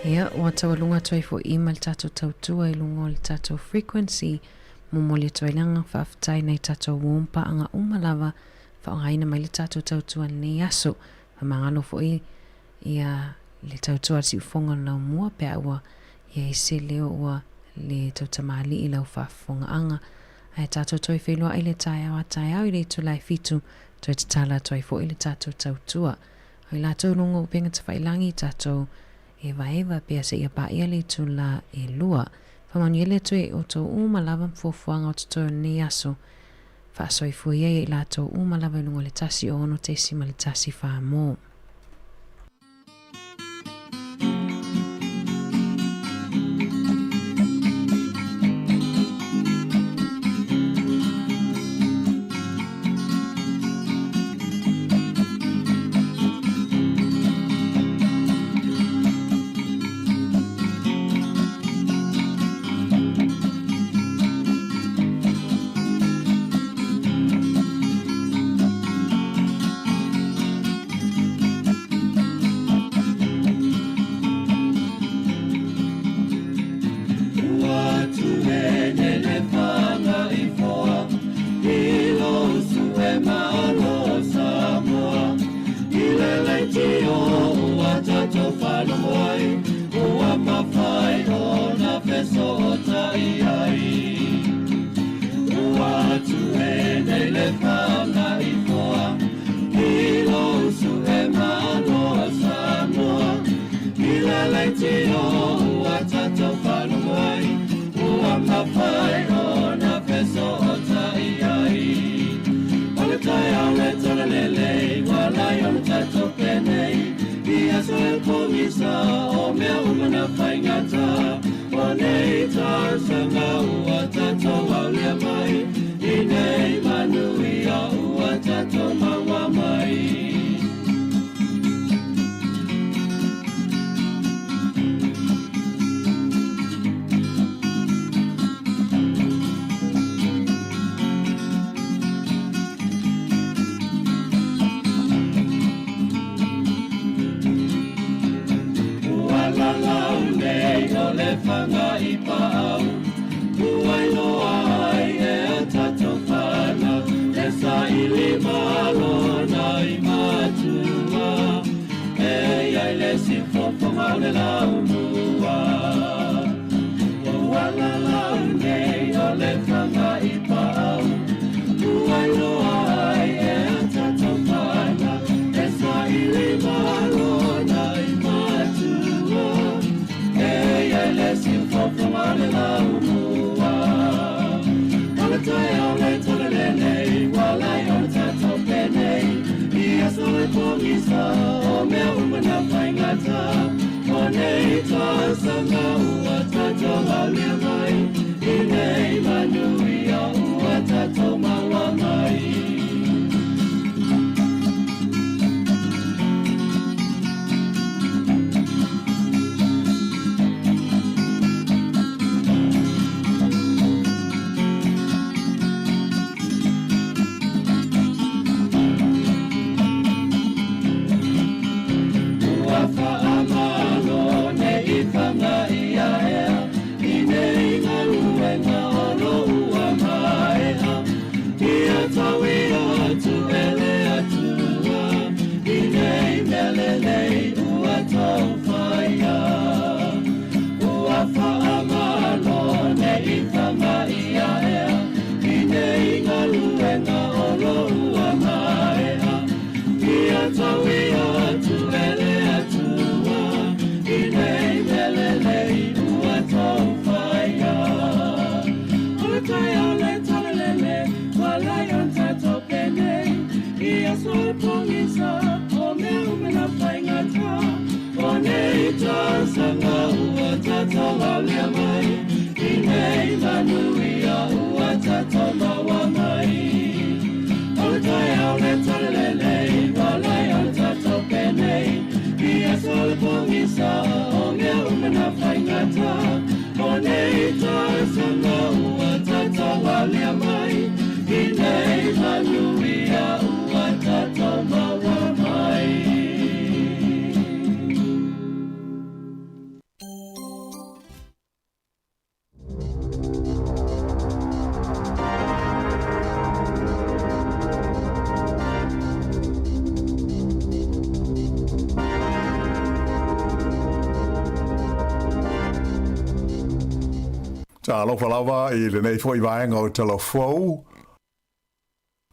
Ia, ua taualuga atu ai foʻi ma le tatou tautua i luga o le tatou frequency. Momoli atu ai le agaga faafetai nai tatou uo ma paaga uma lava faaaogaina mai le tatou tautua i lenei aso. Faamagalo foi ia le tautua a le siufofoga o le laumua pe a ua i ai se leo ua le tautamalii i lau faafofogaaga. Ae tatou toe feiloai le taeao a taeao i le itula e fitu, toe tatala atu ai foi le tatou tautua. O i latou i luga o upega tafailangi, tatou evaeva pea seia paia le itula e lua. Faamanuia le Atua i outou uma lava ma fuafuaga o totoe o lenei aso. Faasoifua ia i latou uma lava i luga o le 106.1 Fā Mō. mafai ona fesootai ai. O le taeao le talalelei ua lai ona tatou penei i aso e pogisa o mea uma na faigata. O nei tausaga ua tatou aulia mai i nei manuia ua tatou maua mai. Ua lalau nei o le faga i paau, ua iloa ai e a tatou fanau, le saili malona i matua, e iai le sifofoga o le laumua. Ua lalau nei o le faga i paau, ua iloa ai e a tatou fanau, le saili malona i matua, e iai le sifofoga o le laumua. O le taeao le talalelei ua lai ona tatou penei i aso e pogisa o mea uma na faigata. O nei tausaga ua tatou aulia mai i nei manuia ua tatou maua mai. Ua faamalo nei faga ia ea i nei galuega o lo ua maea. Ia tauia atu e le Atua i nei mea lelei ua tou faia. Ua faamalo nei faga ia ea i nei galuega o lo ua maea. Ia tauia atu e le Atua i nei mea lelei ua tou faia. O le taeao le talalelei ua lai ona tatou penei i aso e pogisa o mea uma na faigata. O nei tausaga ua tatou aulia mai i nei manuia ua tatou maua mai. O le taeao le talalelei ua lai ona tatou penei i aso e pogisa o mea uma na faigata. O nei tausaga ua tatou aulia mai i nei manuia ua tatou maua mai. Talofa lava i lenei foi vaega o Talafou.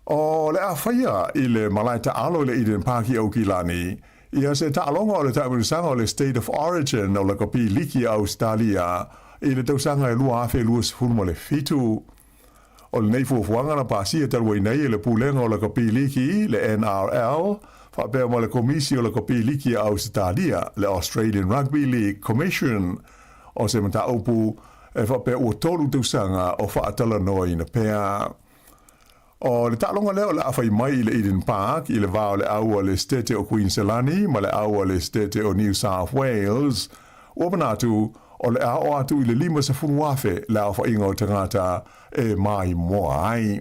O le a faia i le malae taalo i le Eden Park i Aukilani, ia se taaloga o le taamilosaga o le State of Origin o Lakapi Liki a Ausetalia i le tausaga e 2027. O lenei fuafuaga na pasia talu ai nei e le Pulega o Lakapi Liki, le NRL, faapea ma le Komisi o Lakapi Liki a Ausetalia, le Australian Rugby League Commission. O se mataupu e faapea ua tolu tausaga o faatalanoaina pea. O le taaloga lea o le a fai mai i le Eden Park i le va o le au a le Setete o Queenselani ma le au a le Setete o New South Wales, ua manatu o le a oo atu i le 50,000 le aofaiga o tagata e maimoa ai.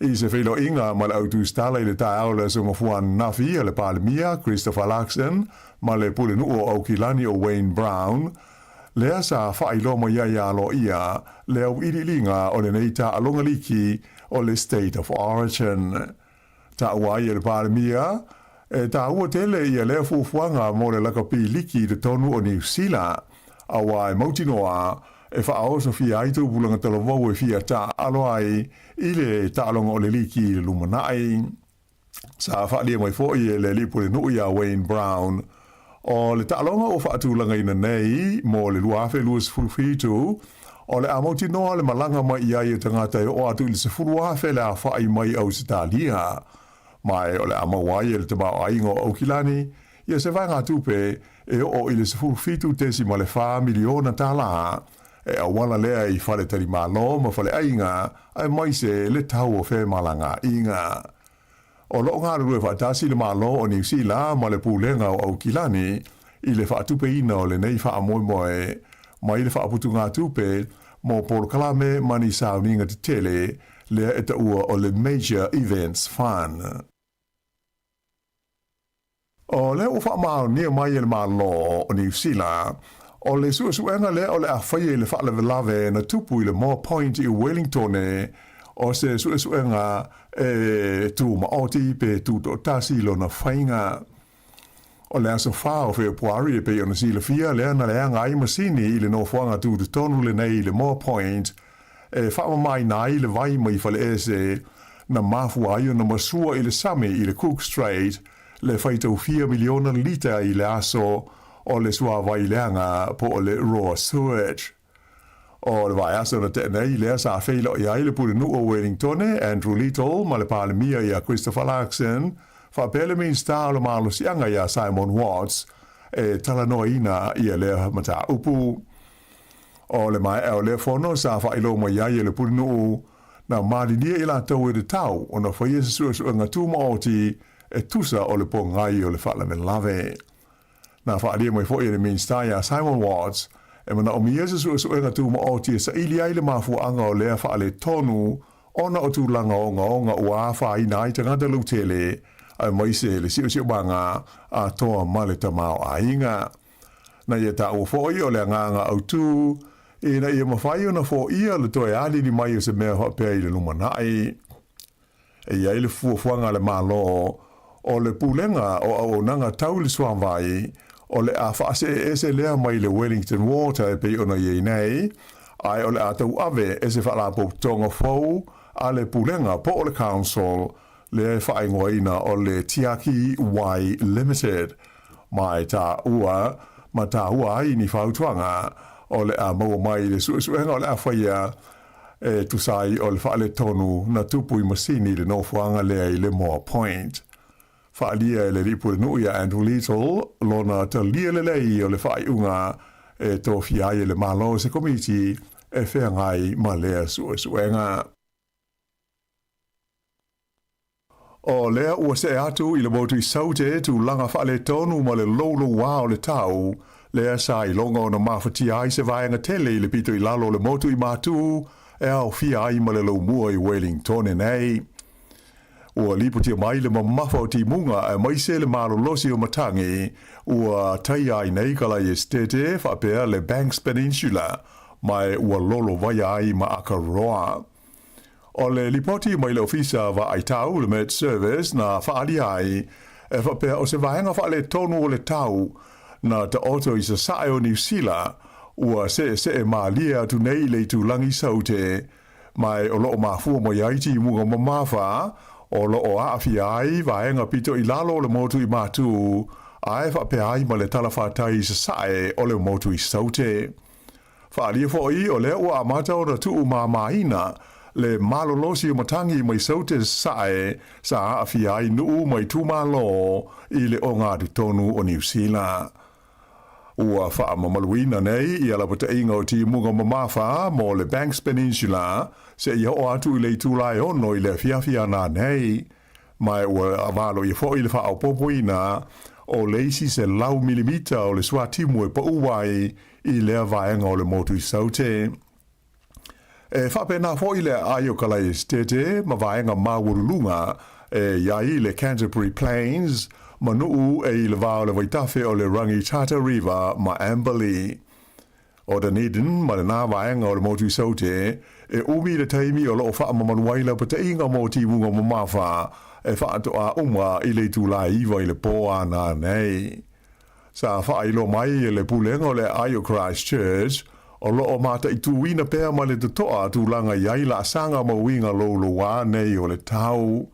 I se feiloaiga ma le au tusitala i le taeao o le Aso Gafua ananafi a le Palemia Christopher Luxon ma le Pulenuu o Aukilani o Wayne Brown, lea sa faailoa mai ai aloaia le auiliiliga o lenei taaloga liki o le State of Origin. Taua ai e le Palemia, e taua tele ia lea fuafuaga mo le lakapi liki i totonu o Niu Sila, auā e mautinoa e faaosofia ai tupulaga talavou e fia taaalo ai i le taaloga o le liki i le lumanai. Sa faaalia mai foi e le alii pulenuu iā Wayne Brown, o le taaloga ua faatulagaina nei mo le 2027, O le a mautinoa le malaga mai i ai o tagata e oo atu i le 10,000 le afa'i mai Ausetalia. Ma o le a maua ai e le tamaoaiga o Aukilani ia se vaegatupe e oo i le $17.4 miliona tālā, e auala lea i faletalimalo ma faleaiga aemaise le tau o femalagaaiga. O lo o galulue faatasi le Malo o Niu Sila ma le Pulega o Aukilani i le faatupeina o lenei faamoemoe mai le faaputugatupe mo polokalame ma ni sauniga tetele lea e taua o le Major Events Fund. O lea ua faamaonia mai e le Malo o Niu Sila, o le suesuega lea o le a faia i le faalavelave na tupu i le Moa Point i Wellingtone, o se suesuega e tumaoti pe tutoatasi lona faiga. O le aso 4 o Fepuari e pei ona silafia lea na leaga ai masini i le nofoaga tutotonu lenei i le Moa Point e faamamaina ai le vai mai faleese na mafua ai ona masua i le sami i le Cook Strait le faitau fia miliona lita i le aso o le suavai leaga po o le raw sewage. O le vaiaso na tea nei lea sa feiloai ai le Pulenuu o Wellingtone, Andrew Little, ma le Palemia ia Christopher Luxon, faapea le Minisita o le Malosiaga ia Simon Watts, e talanoaina ia lea mataupu. O le maea o lea fono sa faailoa mai ai e le Pulenuu, na malilie i latou e tatau ona faia se suesuega tumaoti e tusa o le pogai o le faalavelave. Na faaalia mai foi e le Minisita ia Simon Watts, e manaomia se suesuega tumaoti e saili ai le mafuaaga o lea faaletonu ona o tulaga ogaoga ua afaina ai tagata lautele, aemaise le siosiomaga atoa ma le tamaoaiga. Na ia taua foi o le agaga autu ina ia mafai ona foia le toe alili mai o se mea faapea i le lumanai. E i ai le fuafuaga a le Malo o le Pulega o Auaunaga Tau i le Suavai o le a faaseeese lea mai le Wellington Water e pei ona i ai nei, ae o le a tauave e se faalapotopotoga fou a le Pulega po o le Council lea e faaigoaina o le Tiaki Wai Limited, ma e taua ma taua ai ni fautuaga o le a maua mai i le suesuega o le a faia e tusa ai o le faaletonu na tupu i masini i le nofoaga lea i le Moa Point. Faaalia e le alii pulenuu ia Andrew Little lona talia lelei o le faaiuga e tofia ai e le Malo se komiti e feagai ma lea suesuega. O lea ua see atu i le motu i Saute tulaga faaletonu ma le loulouā o le tau, lea sa iloga ona mafatia ai se vaega tele i le pito i lalo o le motu i Matū e aofia ai ma le laumua i Wellingtone nei. Ua lipotia mai le mamafa o timuga aemaise le malolosi o matagi ua taia ai nei Kalai Esitete faapea le Banks Peninsula ma ua lolovaia ai ma Akaroa. O le lipoti mai le Ofisa Vaai Tau, le Met Service, na faaalia ai, e faapea o se vaega faaletonu o le tau na taoto i sasae o Niu Sila ua seesee malie atu nei i le itulagi Saute, ma o lo o mafua mai ai timuga mamafa o lo o aafia ai vaega pito i lalo o le motu i Matū, ae faapea ai ma le talafatai i sasae o le motu i Saute. Faaalia foi o lea ua amata ona tuumamaina le malolosi o matagi mai Saute Sasae sa aafia ai nuu ma itumalo i le ogatotonu o Niu Sila. Ua faamamaluina nei ia lapataiga o timuga mamafa mo le Banks Peninsula seia oo atu i le itula e 6 i le afiafi ana nei, ma ua valoia foi le faaopoopoina o le isi 100 milimita o le suatimu e pau ai i lea vaega o le motu i Saute. E faapena foi le aai o Kalai Esitete ma vaega maualuluga e i ai le Canterbury Plains ma nuu e i le va o le vaitafe o le Rangitata River ma Amberley. O Dunedin ma lena vaega o le motu i Saute e umi le taimi o lo o faamamalu ai lapataiga mo timuga mamafa e faatoa uma i le itula e 9 i le po ana nei. Sa faailoa mai e le Pulega o le Aai o Christchurch, o lo o mataituina pea ma le totoa tulaga i ai laasaga ma uiga loulouā nei o le tau.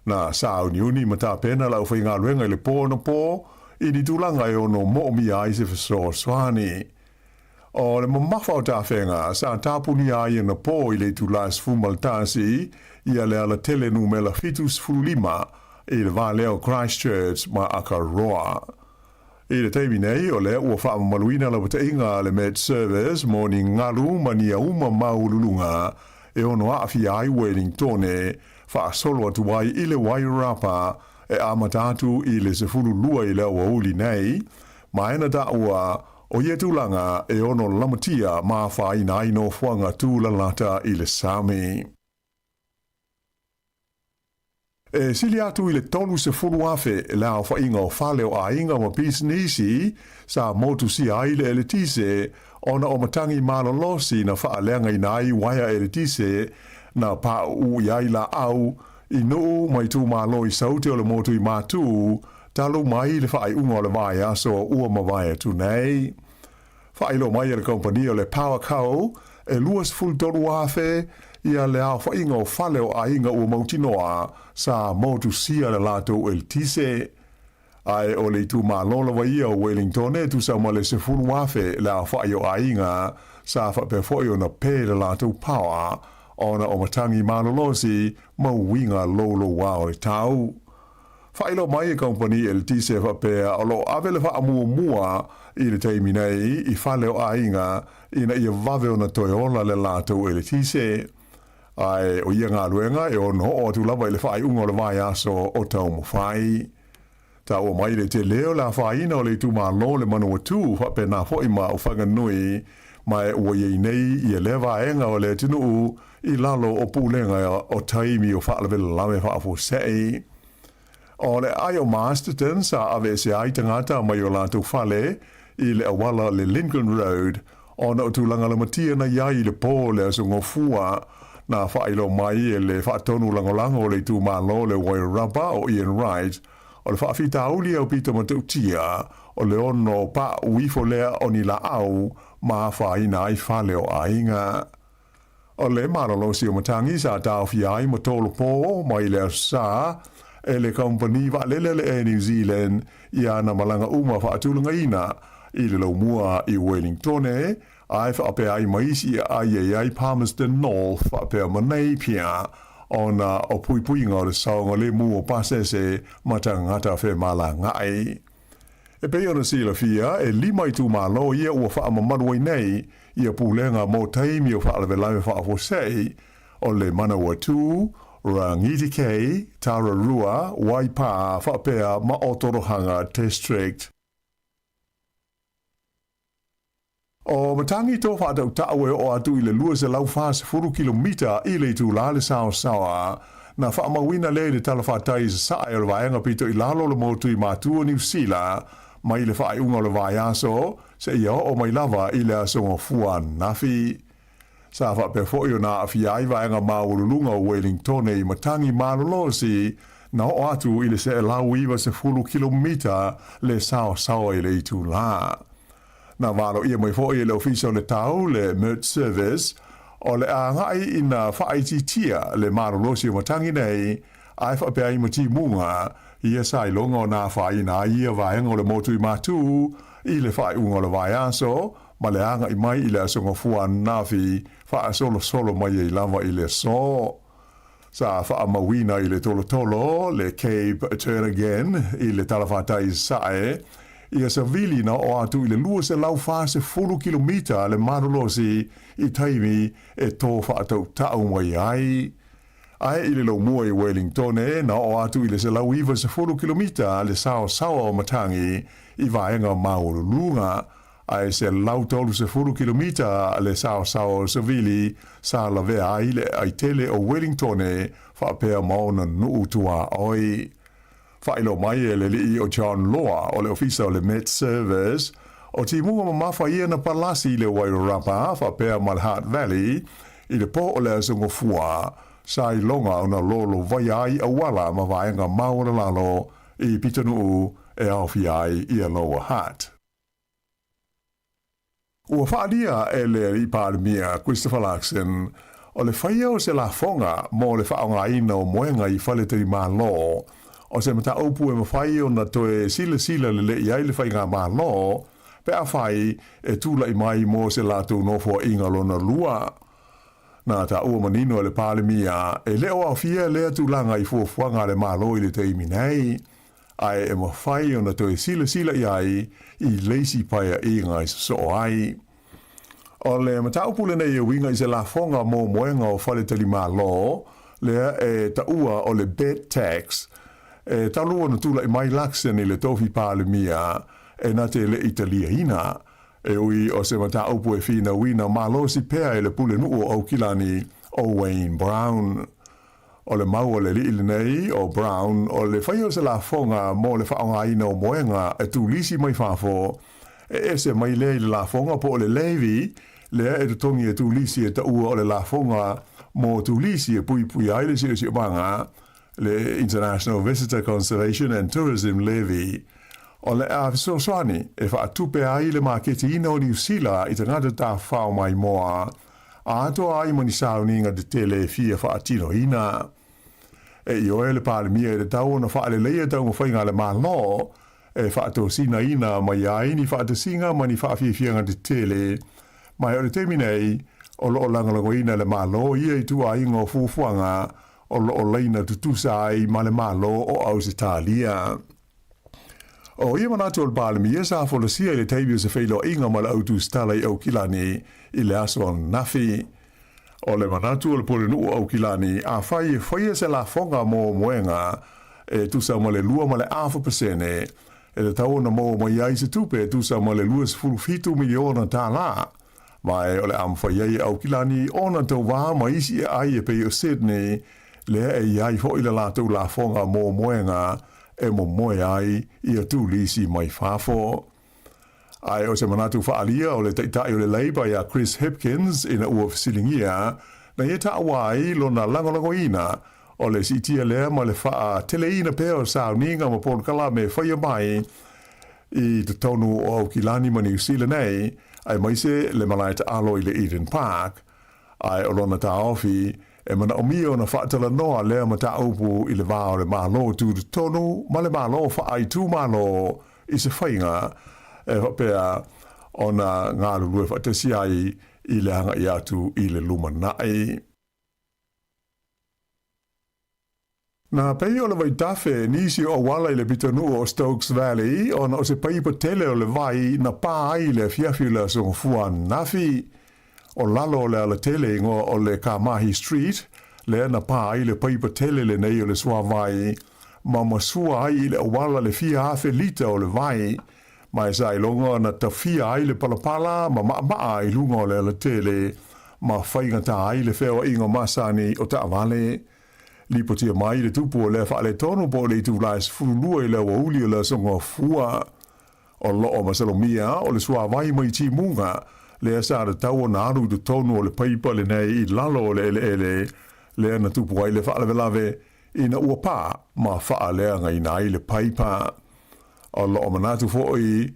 Na sāuniuni ma tapena le aufaigaluega i le po anapo i ni tulaga e ono moomia ai se fesoasoani. O le mamafa o tafega sa tapunia ai anapō i le itulā 11 ia le alatele numela 75 i le va lea o Christchurch ma Akaroa. I le taimi nei, o lea ua faamamaluina lapataiga a le Met Service mo ni galu ma ni auma maualuluga e ono aafia ai Wellingtone, faasolo atu ai i le Wairarapa e amata atu i le 12 i le aoauli nei, ma e na taua o ia tulaga e ono lamatia ma afaina ai nofoaga tūlalata i le sami. E sili atu i le 30,000 le aofaiga o fale o aiga ma pisinisi sa motusia ai le eletise ona o matagi malolosi na faaleagaina ai uaea eletise na paʻuʻu i ai laau i nuu ma itumalo i Saute o le motu i Matū talu mai le faaiuga o le vaiaso ua mavae atu nei. Faailoa mai e le kamupani o le Powerco e 23,000 ia le aofaiga o fale o aiga ua mautinoa sa motusia le latou eletise. Ae o le itumalo lava ia o Wellington e tusa ma le 10,000 le aofai o aiga sa faapea foi ona pe le latou power ona o matagi malolosi ma uiga louloua o le tau. Faailoa mai e kamupani eletise faapea o lo o ave le faamuamua i le taimi nei i fale o aiga ina ia vave ona toe ola le latou eletise. Ae o ia galuega e ono oo atu lava i le faaiuga o le vaiaso o taumafai. Taua mai le tele o le afaina o le itumalo o le Manawatū faapena foi ma Ufaganui, ma e ua i ai nei ia lea vaega o le atunuu i lalo o pulega o taimi o faalavelave faafuasei. O le aai o Masterton sa aveese ai tagata mai o latou fale i le auala le Lincoln Road ona o tulaga lamatia na i ai i le pō le Aso Gofua, na faailoa mai e le faatonu lagolago o le itumalo le Wairarapa o Ian Wright, o le faafitauli aupito matautia o le ono paʻu ifo lea o ni laau ma afaina ai fale o aiga. O le malolosi o matagi sa taofia ai ma tolopō mai le Aso Sa e le kamupani vaalele le Air New Zealand i ana malaga uma faatulagaina i le laumua i Wellingtone, ae faapea ai ma isi e ai ai ai Palmerston North faapea ma Napier ona o puipuiga o le saogalemu o pasese ma tagata femalagaai. E pei ona silafia, e lima itumalo ia ua faamamalu ai nei ia pulega mo taimi o faalavelave faafuasei, o le Manawatū, Rangitikei, Tararua, Waipā faapea ma Otorohanga District. O Matangi tō faatautau e oo atu i le 240 kilomita i le itulā le saosaoa. Na faamauina lea i le talafatai i sasae o le vaega pito i lalo o le motu i Matua Niu Sila mai le faaiuga o le vaiaso seia oo mai lava i le Aso Gafua ananafi. Sa faapea foi ona aafia ai vaega maualuluga o Wellingtone i matagi malolosi na oo atu i le 190 kilomita le saosaoa i le itulā. Na valoia mai foi e le Ofisa o le Tau, le Met Service, o le a agai ina faaitiitia le malolosi o matagi nei, ae faapea ai ma timuga ia sa iloga ona afaina ai ia vaega o le motu i Matū i le faaiuga o le vaiaso ma le agai mai i le Aso Gafua ananafi faasolosolo mai ai lava i le aso. Sa faamauina i le tolotolo le Cape Turnagain i le talafatai i Sasae ia savili na oo atu i le 240 kilomita le malolosi i taimi e tō faatautau mai ai. Ae i le laumua i Wellingtone na oo atu i le 190 kilomita le saosaoa o matagi i vaega maualuluga ae 130 kilomita le saosao o savili sa lavea ai le aai tele o Wellingtone faapea ma ona nuu tuaoi. Faailoa mai e le alii o John Law o le Ofisa o le Met Service, o timuga mamafa ia na palasi i le Wairarapa faapea ma le Hutt Valley i le po o le Aso Gafua, sa iloga ona lolovaia ai auala ma vaega maualalalo i pitonuu e aofia ai ia Lower Hutt. Ua faaalia e le Alii Palemia Christopher Luxon o le faia o se lafoga mo le faaaogaina o moega i faletalimalo o se mataupu e mafai ona toe silasila lelei ai le faigamalo. pe afai e tulaʻi mai mo se latou nofoaʻiga lona lua. Na taua manino e le Palemia e le o aofia lea tulaga i fuafuaga a le Malo i le taimi nei, ae e mafai ona toe silasila i ai i le isi paeaʻiga e sosoo ai. O le mataupu lenei e uiga i se lafoga mo moega o faletalimalo, lea e taua o le bed tax, e talu ona tulaʻi mai Luxon i le tofi Palemia e na te le i taliaina. E ui o se mataupu e finauina malosi pea e le pulenuu o Aukilani o Wayne Brown. O le mau a le alii lenei, o Brown, o le faia o se lafoga mo le faaaogaina o moega e tulisi mai fafo, e ese mai lea i le lafoga po o le levy lea e totogi e tulisi e taua o le lafoga mo tulisi e puipui ai le siosiomaga, le International Visitor Conservation and Tourism Levy. O le a fesoasoani e faatupe ai le maketiina o Niu Sila i tagata tafafao maimoa atoa ai ma ni sauniga tetele e fia faatinoina. E ioe le Palemia i le tau ona faaleleia taumafaiga a le Malo e faatosinaina mai ai ni faatasiga ma ni faafiafiaga tetele, ma o le taimi nei o lo o lagolagoina e le Malo ia ituaiga o fuafuaga o lo o laina tutusa ai ma le Malo o Ausetalia. O ia manatu o le Palemia sa folasia i le taimi o se feiloaiga ma le au tusitala i Aukilani i le aso ananafi. O le manatu o le Pulenuu o Aukilani, afai e faia se lafoga mo moega e tusa ma le 2.5%, e tatau ona maua mai ai se tupe e tusa ma le $27 miliona tālā. Ma e o le a mafai ai e Aukilani ona tauvā ma isi aai e pei o Sydney, lea e i ai foi le latou lafoga mo moega e momoe ai ia turisi mai fafo. Ae o se manatu faaalia o le Taitai o le Labour iā Chris Hipkins ina ua fesiligia na ia taua ai lona lagolagoina o le siitia lea ma le faateleina pea o sauniga ma polokalame e faia mai i totonu o Aukilani ma Niu Sila nei, aemaise le malae taalo i le Eden Park. Ae o lona taofi, e manaomia ona faatalanoa lea mataupu i le va o le Malo tutotonu ma le Malo faaitumalo i se faiga e faapea ona galulue faatasi ai i le agai atu i le lumanai. Na pei o le vaitafe nisi o auala i le pitonuu o Stokes Valley ona o se paipa tele o le vai na pā ai i le afiafi o le Aso Gafua ananafi. O lalo o le alatele igoa o le Kamahi Street lea na pā ai le paipa tele lenei o le suavai ma masua ai i le auala le fia afe lita o le vai ma e sa iloga na tafia ai le palapala ma maʻamaʻa i luga o le alatele ma faigata ai le feoaiga masani o taavale. Lipotia mai le tupu o lea faaletonu po o le itula e 12 i le aoauli o le Aso Gafua. O lo o masalomia o le suavai mai timuga lea sa tatau ona alu i totonu o le paipa lenei i lalo o le eleele lea na tupu ai le faalavelave ina ua pā ma faaleagaina ai le paipa. O lo o manatu foi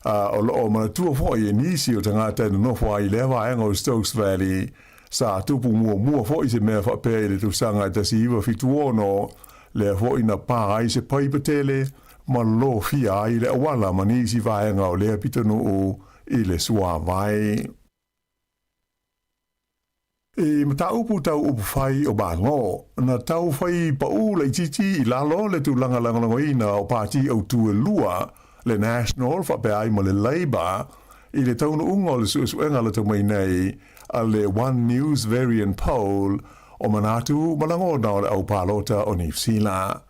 o lo o manatua foi e nisi o tagata e nonofo ai i lea vaega o Stokes Valley, sa tupu muamua foi se mea faapea i le tausaga e 1976, lea foi na pā ai se paipa tele ma lofia ai le auala ma nisi vaega o lea pitonuu i le suavai. I mataupu tau upu fai o Malo, na tau fai paʻū laitiiti i lalo le tulaga lagolagoina o pātī autū e lua, le National faapea ai ma le Labour, i le taunuuga o le suesuega lata mai nei a le One News Verian Poll o manatu ma lagona o le au palota o Niu Sila.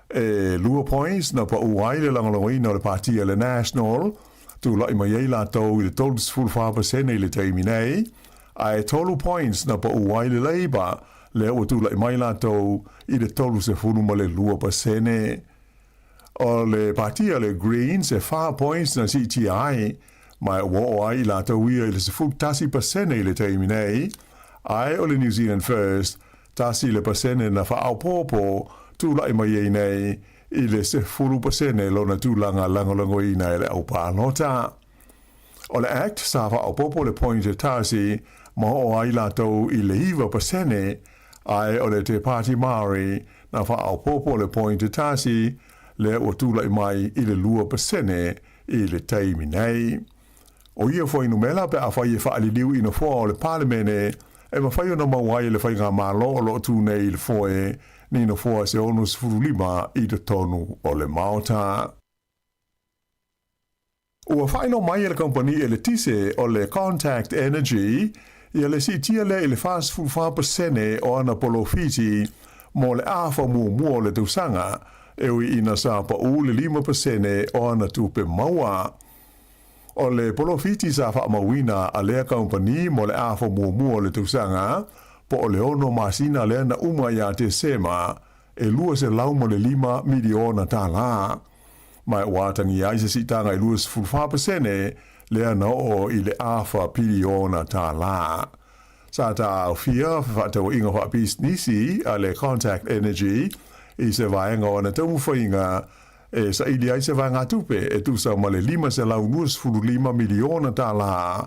E lua points na paʻū ai le lagolagoina o le pātī a le National, tulaʻi mai ai latou i le 34% i le taimi nei, a e tolu points na paʻū ai le Labour, lea ua tulaʻi mai latou i le 32%. O le pātī a le Greens e fa points na siitia ai, ma e ua oo ai i latou ia i le 11% i le taimi nei, ae o le New Zealand First, 1% na faaopoopo tulaʻi mai ai nei i le 10% lona tulaga lagolagoina e le au palota. O le Act sa faaopoopo le point e tasi ma oo ai latou i le 9%, ae o le Te Pāti Māori na faaopoopo le point e tasi lea ua tulaʻi mai i le 2% i le taimi nei. O ia fuainumera pe afai e faaliliu i nofoa o le Palemene e mafai ona maua ai e le Faigamalo o lo o tu nei i le foe ni nofoa se 65 i totonu o le Maota. Ua faailoa mai e le kamupani eletise o le Contact Energy ia le siitia lea i le 44% o ana polofiti mo le afa muamua o le tausaga, e ui ina sa paʻū le 5% o ana tupe maua. O le polofiti sa faamauina a lea kamupani mo le afa muamua o le tausaga, po o le ono masina lea na uma ia Tesema, e $205 miliona tālā. Ma ua atagia ai se siitaga e 24% lea na oo i le afa piliona tālā. Sa taaofia fefaatauaiga faapisinisi a le Contact Energy i se vaega o ana taumafaiga e saili ai se vaegatupe e tusa ma le $525 miliona tālā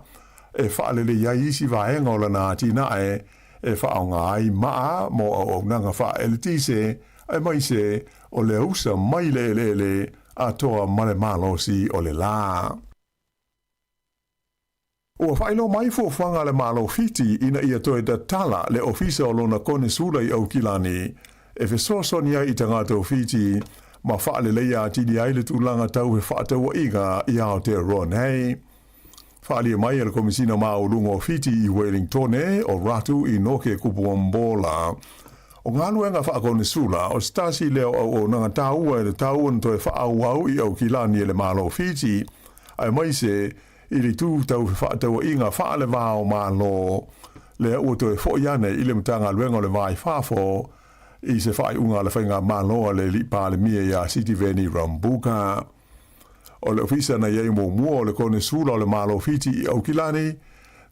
e faalelei ai isi vaega o lana atinae e faaaoga ai maa mo auaunaga faaeletise aemaise o le ausa mai le eleele atoa ma le malosi o le lā. Ua faailoa mai fuafuaga a le Malo o Fiti ina ia toe tatala le ofisa o lona konesula i Aukilani e fesoasoani ai i tagata o Fiti ma faaleleia atili ai le tulaga tau fefaatauaiga i Aotearoa nei. Faaalia mai e le Komisina Maualuga o Fiti i Welingtone o Ratu Inoke Kubuabola, o galuega faakonesula o se tasi lea o auaunaga taua e tatau ona toe faaauau i Aukilani e le Malo o Fiti, aemaise i le itu tau fefaatauaiga faale-va-o-Malo lea ua toe foi ane i le Matagaluega o le Va i Fafo i se faaiuga a le Faigamalo a le Alii Palemia ia Sitiveni Rabuka. O le ofisa na i ai muamua o le Konesula o le Malo o Fiti i Aukilani,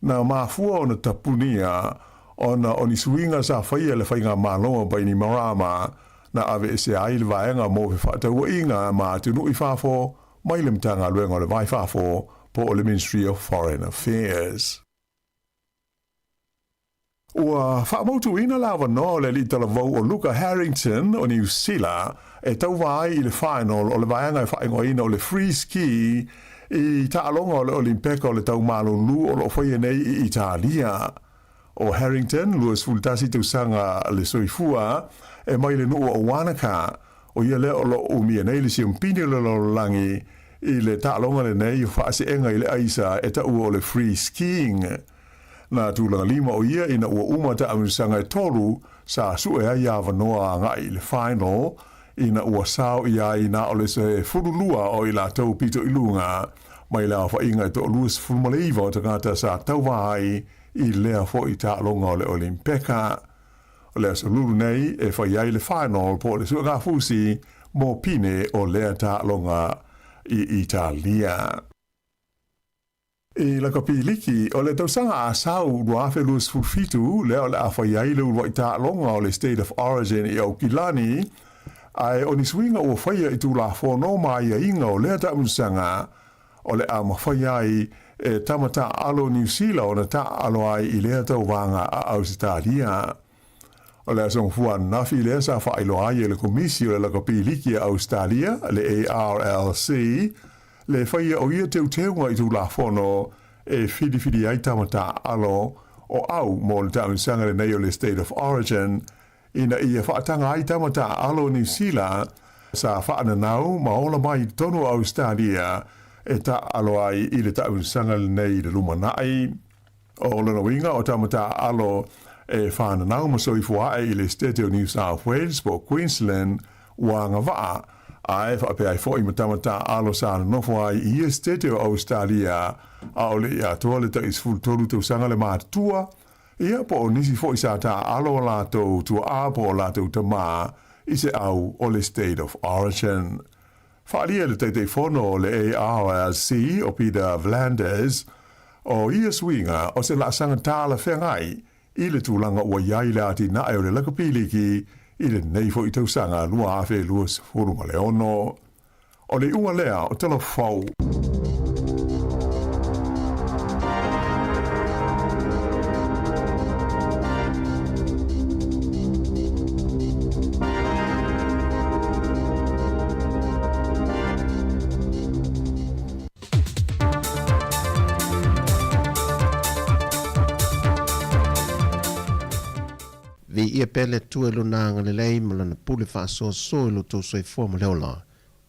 na mafua ona tapunia ona o ni suiga sa faia e le Faigamalo a Bainimarama na aveesea ai le vaega mo fefaatauaiga ma atunuu i fafo mai le Matagaluega o le Va i Fafo po o le Ministry of Foreign Affairs. Ua faamautuina le avanoa o le alii talavou o Luca Harrington o Niu Sila e tauva ai i le final o le vaega e faaigoaina o le Free Ski i taaloga o le Olimpeka o le Tau Malulu o lo o faia nei i Italia. ʻO Harrington, 21 tausaga le soifua, e mai le nuu o Wanaka, ʻo ia lea o lo o ʻumia nei le siampini o le lalolagi i le taaloga lenei o faaseega i le aisa e taua o le free skiing. Na tulaga lima ʻo ia ina ua uma taamilosaga e tolu sa sue ai avanoa agai i le final ina ua sao ʻia ai na o le se 12 o i latou pito i luga mai le aofaiga e 29 o tagata sa tauva ai i lea foi taaloga o le Olimpeka. O le aso Lulu nei e fai ai le final po o le suegafusi mo pine o lea taaloga i Italia. I lakapi liki o le tausaga asau 2027 lea o le a fai ai le uluai taaloga o le State of Origin i Aukilani, ae o ni suiga ua faia i Tulafono ma aiaiga o lea taamilosaga o le a mafai ai e tama taaalo o Niu Sila ona taaalo ai i lea tauvaga a Ausetalia. O le aso Gafua ananafi lea sa faailoa ai e le Komisi o le Lakapi Liki a Ausetalia, le ARLC, le faia o ia teuteuga i Tulafono e filifili ai tama taaalo o au mo le taamilosaga lenei o le State of Origin ina ia faataga ai tama taaalo o Niu Sila sa faananau ma ola mai i totonu o Ausetalia e taaalo ai i le taamilosaga lenei i le lumanai. O lona uiga o tama taaalo e whananau ma soifua ae i le State o New South Wales po o Queensland ua agavaa, ae faapea ai foi ma tama taaalo sa nonofo ai i ia State o Ausetalia ʻaʻole i atoa le tai 13 tausaga le matutua, ia po o nisi foi sa taaalo o latou tuaa po o latou tamā i se au o le State of Origin. Faaalia e le Taitaifono o le ARLC o Peter Vlanders, o ia suiga o se laasaga talafeagai i le tulaga ua i ai le atinae o le lakapi liki i lenei foi tausaga 2026. O le iuga lea o Tala Fou. Viia pea le Atua i Lona agalelei ma Lana pule faasoasoa i lo outou soifua ma le ola.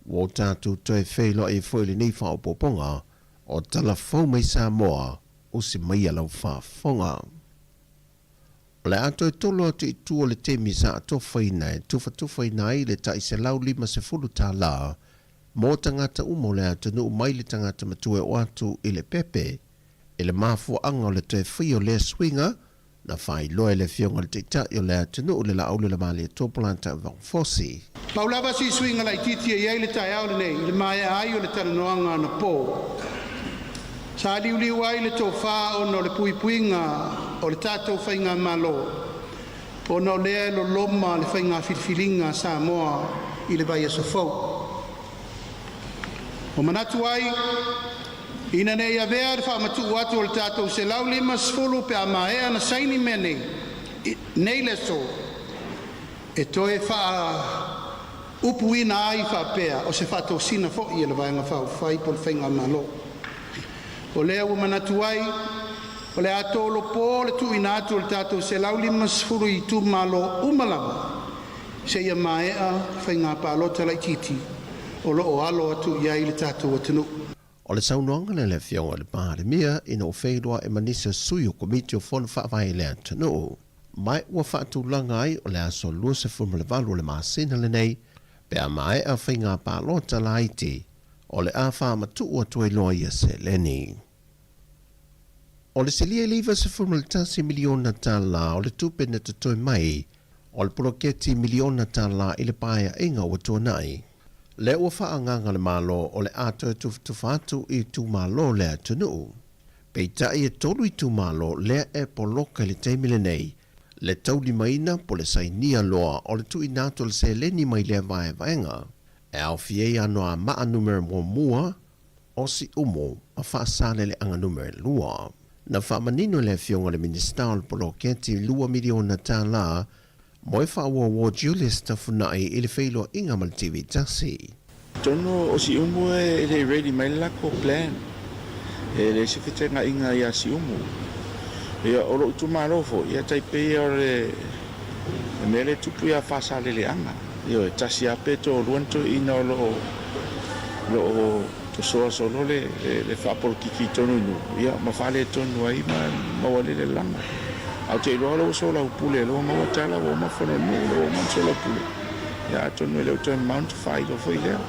Ua o tatou toe feiloai ai foi i lenei faaopoopoga o Tala Fou mai Samoa, usi maia lau faafofoga. O le a toe tolo atu i tua le taimi sa atofaina e tufatufaina ai le tai $150 mo tagata uma o le atunuu mai le tagata matua e oo atu i le pepe i le mafuaaga o le toe faia o lea suiga na faailoa e le Afioga i le Taitai o le atunuu le Laaulialemalietoa Polata Vaofosi. Pau lava si suiga laitiiti e i ai le taeao lenei i le maea ai o le talanoaga anapo. Sa liuliu ai le tofa ona o le puipuiga o le tatou faigamalo, ona o lea e loloma le faiga filifiliga a Samoa i le vaiaso fou. Ua manatu ai, ina ne i avea le faamatuu atu o le tatou 150 pe a maea na saini mea nei, nei le aso, e toe faaupuina ai faapea o se faatosina foi a le Vaega Faaupufai po o le Faigamalo. O lea ua manatu ai, o le a tolopo le tuuina atu o le tatou 150 i itumalo uma lava seia maea faiga palota laitiiti o lo o alo atu i ai le tatou atunuu. O le saunoaga lea a le Afioga i le Palemia ina ua feiloai ma nisi o sui o Komiti o Fono Faavae i le atunuu, ma ua faatulaga ai o le aso 28 o le masina lenei pe a maea faiga palota laiti o le a faamatuu atu ai loa ia seleni. O le silia i le $91 miliona tala o le tupe na totoe mai o le poloketi miliona tala i le paeaiga ua tuanai, lea ua faaagaaga le Malo o le a toe tufatufa atu i itumalo o le atunuu. Peitai e tolu itumalo lea e poloka i le taimi lenei le taulimaina po le sainia loa o le tuuina atu o le seleni mai lea vaevaega e aofia ai Anoamaa numera muamua, o Siumu ma Faasaleleaga numera lua. Na faamanino e le Afioga i le Minisita o le Poloketi $2 miliona mo e faaauauo Julius Tafunai i le feiloaiga ma le TV tasi. Atonu o Siumu e le i ready mai le latou plan. E leai se feteenaiga ia Siumu. Ia o lou itumalo foi, ia tai pei o le mea lea e tupu ia Faasaleleaga. Ioe, tasi lava pe toalua ni toeaiina o lo o o lo o tosoa solo le le faapolokiki i totonu i nuu, ia ma faaletonu ai ma maua ai le lelana. Ae ou te iloa o lea ua soalaupule, o lea ua maua tala ua uma fono le nuu, o lea ua uma ona soalaupule. Ia atonu e le o toe mamao ona faailoa foi lea,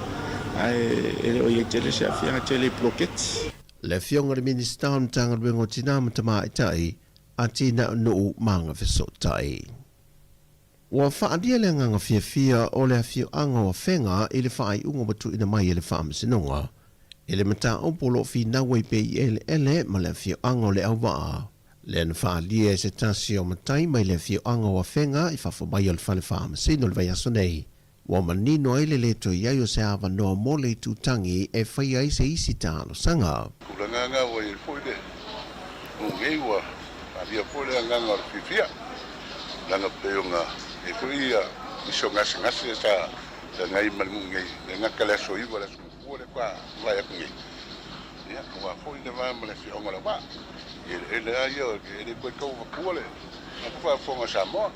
ae e le o i ai tele se aafiaga tele i poloketi. Le Afioga i le Minisita o le Matagaluega o Tina ma Tamaitai, Atinae o Nuu ma Agafesootai. Ua faaalia le agaga fiafia o le afioaga o Afega i le faaiuga ua tuuina mai e le Faamasinoga i le mataupu o lo o finau ai pea i eleele ma le afioaga o Leauvaa, lea na faaalia e se tasi o matai mai le afioaga o Afega i fafo mai o le fale faamasino i le vaiaso nei. Ua manino ai le lē toe i ai o se avanoa mo le itutagi e faia ai se isi talosaga. Tulaga na ua i ai foi le nuu nei ua alia foi le agaga o le fiafia leaga pei ona i ai foi ia nisi o gasegase sa feagai ma le nuu nei le gata le aso 9 le aso muamua lea faatoa vaai atu nei ia aua foi le va ma le afioaga o Leauvaa i eleele lava ia e le toe tau avatua le faafofoga a Samoa.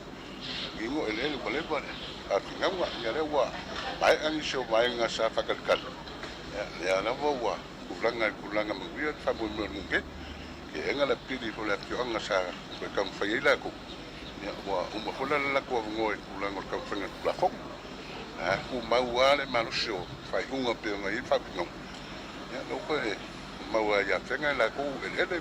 Ino eleele ua leva le faafinauga, ia lea ua maea nisi o vaega sa faatalitali, ia lea lava ua tulaga i tulaga manuia le faamoemoe o le nuu nei. Tiaega le pili o le afioaga sa toe taumafai ai latou, ia ua uma foi la le latou avanoa i tulaga o le taumafaiga o le Tulafono. Ae tumau lava le malosi o faaiuga pei ona i ai le faafinauga, ia lea ua toe mau lava ia Afega i latou eleele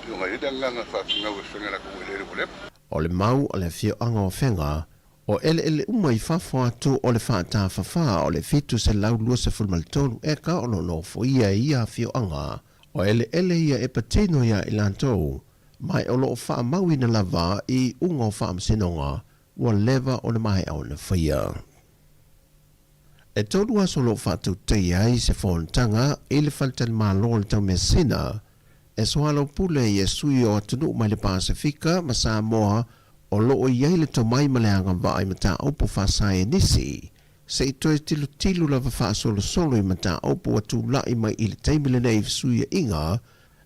pei ona i ai le agaga faafinau e Afega i latou eleele ua leva. O le mau a le afioaga o Afega, o eleele uma i fafo atu o le faatafafā o le 723 eka o lo o nofoia e ia afioaga, o eleele ia e patino iā i latou, ma o lo o faamauina lava i iuga o faamasinoga ua leva ona maea ona faia. E tolu aso o lo o faatautaia ai se fonotaga i le faletalimalo o le Taumeasina e soalaupule ai e sui o atunuu mai le Pasefika ma Samoa o lo o i ai le tomai ma le agavaa i mataupu faasaienisi, se i toe tilotilo lava faasolosolo i mataupu ua tulai mai i le taimi lenei i fesuiaiga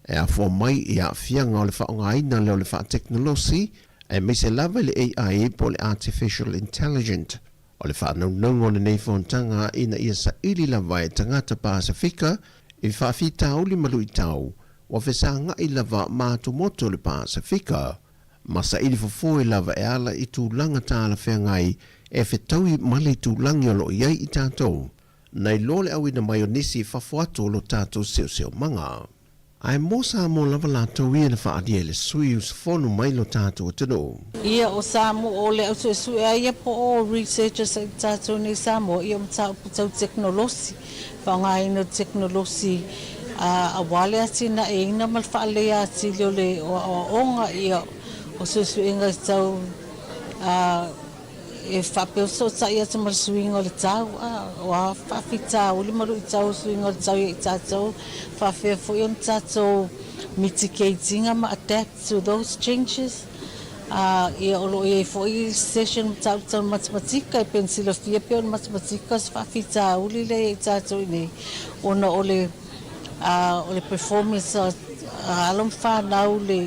e afua mai i aafiaga o le faaaogaina lea o le faatekonolosi. aemaise lava i le AI po o le Artificial Intelligent. O le faanaunauga o lenei fonotaga ina ia saili lava e tagata Pasefika i faafitauli ma luitau ua fesagai lava ma atumotu o le Pasefika, ma saili fofoe lava e ala i tulaga talafeagai e fetaui ma le itulagi o lo o i ai i tatou, nai lo le auina mai o nisi i fafo atu o lo tatou seoseomaga. Ae mo Samoa lava latou ia na faaalia i le sui usufono mai lo tatou atunuu. Ia o Samoa o le au suesue a ia po o researchers a i tatou nei Samoa ia o mataupu tau tekonolosi, faaaogaina o tekonolosi aua le atinaeina ma le faaleleia atili o le aoaoga ia o suesuega tau E faapea fesootai atu ma le suiga o le tau, a, o a faafitauli ma luitau o suiga o le tau ia i tatou, faapefea foi ona tatou mitigate ina ma adapt to those changes. A, ia o lo o i ai foi session mataupu tau matematika, e pei ona silafia pei o le matematika o se faafitauli lea ia i tatou i inei ona o le, a, o le performance a alo ma fanau le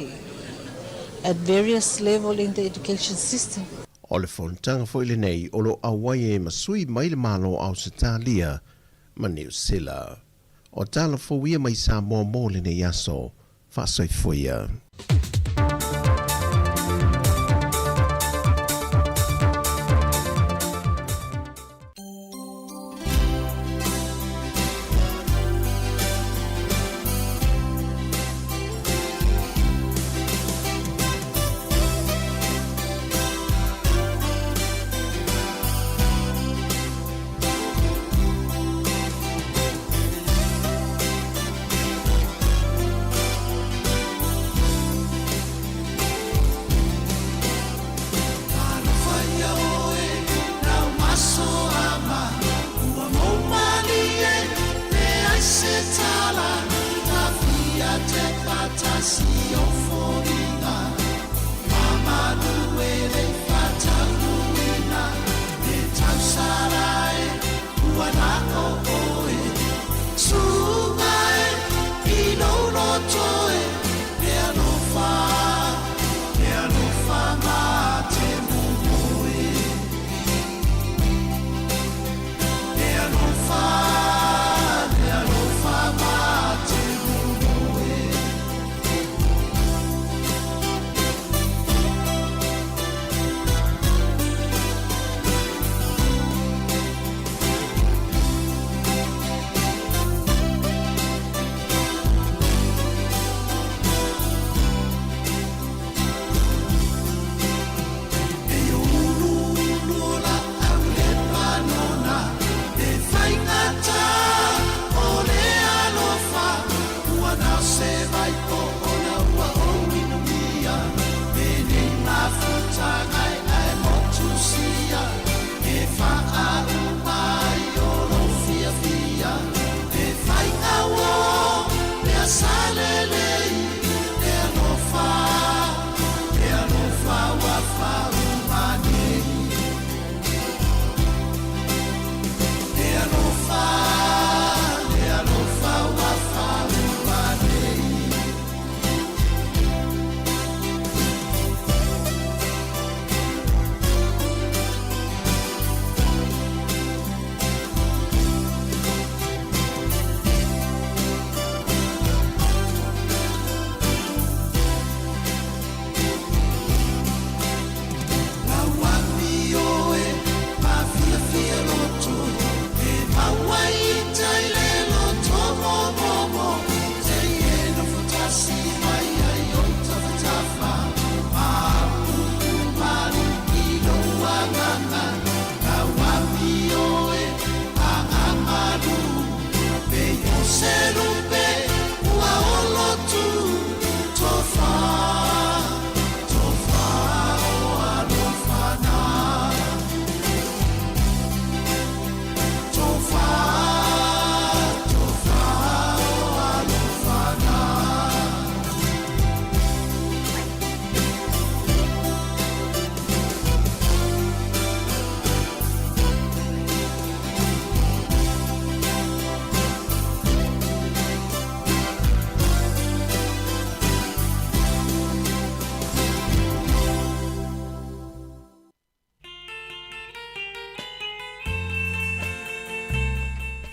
at various level in the education system. O le fonotaga foi lenei o lo o auai ai ma sui mai le Malo o Ausetalia ma Niu Sila. O tala fou ia mai Samoa mo lenei aso. Faasoifua ia.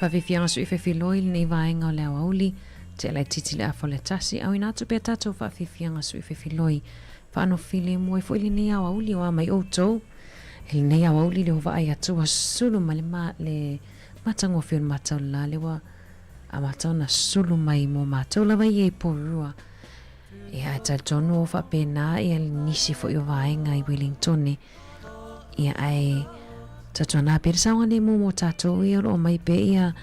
Faafiafiaga sui fefiloi i lenei vaega o le aoauli, tea laitiiti le afa o le tasi, auina atu pea tatou faafiafiaga sui fefiloi faanofilemu ai foi lenei aoauli o a mai outou. I lenei aoauli le ua vaai atu ua sulu mai le ma, le matagofie o le mataulala le ua amata ona sulu mai mo matou lava ia i Porirua. Ia, ae talitonu o faapena ia nisi foi o vaega i Wellingtone. Ia, ae tatuana pea le saogalemu mo tatou ia o lo o mai pea ia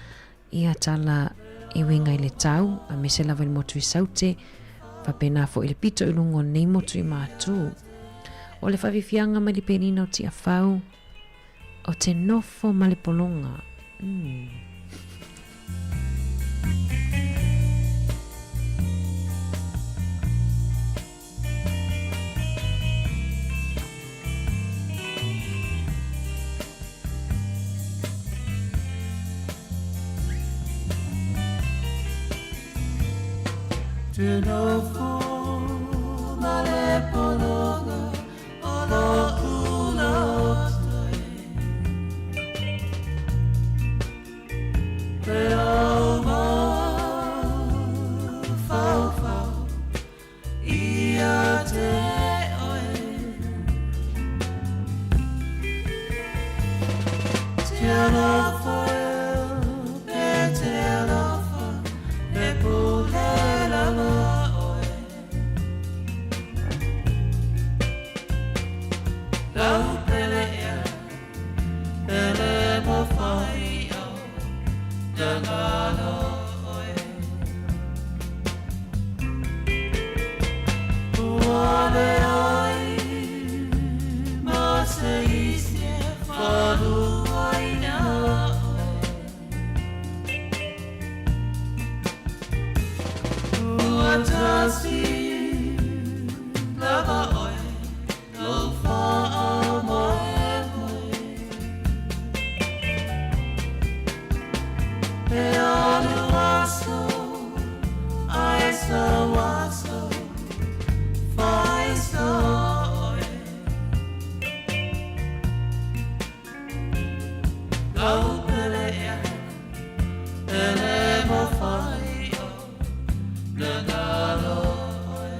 ia tala e uiga i le tau, aemaise lava i le motu i Saute, faapena foi i le pito i luga o lenei motu i Matu. O le faafiafiaga mai le penina o Tiafau, o te nofo ma le pologa. Mm. Te nofo ma le pologa o lo'u loto e. Te ao mafaufau ia te oe. Te alofa e, e te alofa, e pule lava oe. Lau pele ea, pele mawhai au, na ngalo oe. Ua leai ma se isi e whaluaina oe. Ua tasi lava oe, lou faamoemoe. E alu aso, ae sau aso, faiso oe. Lau pele ea, pele mawhai o, na ngalo oe.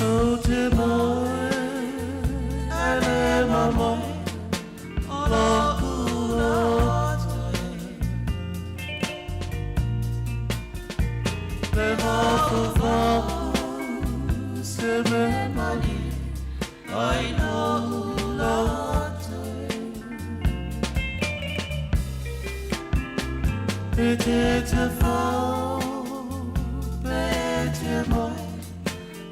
O te moe, e le mamoe, o lo'u loto e. Le mafaufau se me mani, ai lo'u loto e. E te te whau, pe te moe,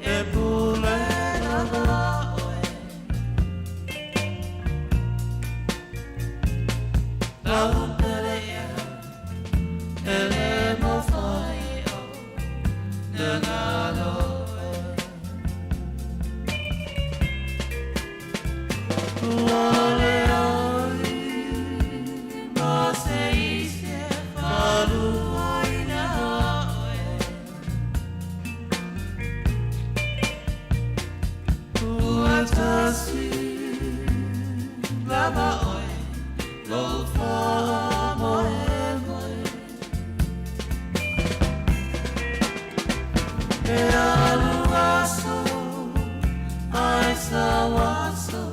e pule lava oe. Lau pele ea, e le mawhai o, na ngalo e. Ua leai ma se isi e whaluaina oe. Ua tasi lava oe, lou faamoemoe. E alu aso, ae sau aso,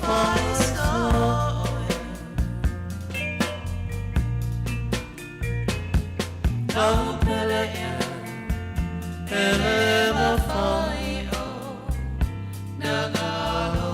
faiso oe. Lau pele ea, pele mawhai o, na ngalo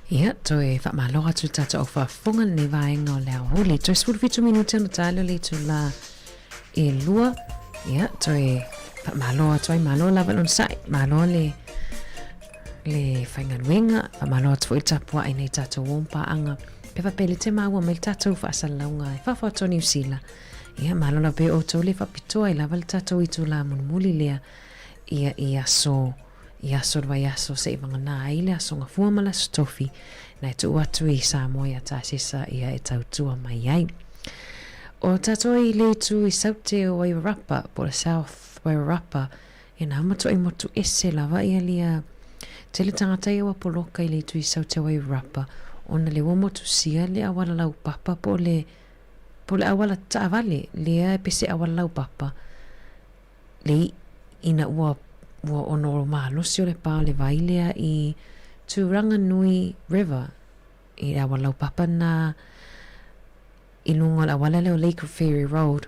Ia, toe faamalo atu i le tatou au faafofoga i lenei vaega o le aoauli. Toe 17 minute ona tali o le itula e lua. Ia, toe faamalo atu ai, malo lava le onosai, malo le le faigaluega, faamalo atu foi i le tapuai nei tatou o paaga. Pe faapea le te maua mai le tatou faasalalauga e fafo atu o Niu Sila. Ia, malo lava pe outou le faapitoa ai lava le tatou itula mulimuli lea ia i aso i aso o le vaiaso seʻi vagana ai le Aso Gafua ma le Aso Tofi, na e tuu atu i Samoa iā Tasesa ia e tautua mai ai. O tatou i le itu i Saute o Wairarapa, po o le South Wairarapa, ia na matuai motu ese lava ia lia tele tagata ia ua poloka i le itu i Saute o Wairarapa ona le ua motusia le auala laupapa po o le po o le auala taavale lea e pese auala laupapa le ina ua ua ono malosi o le pā o le vai lea i Tūranganui River i le awa laupapa na i luga o le auala lea o Lake Ferry Road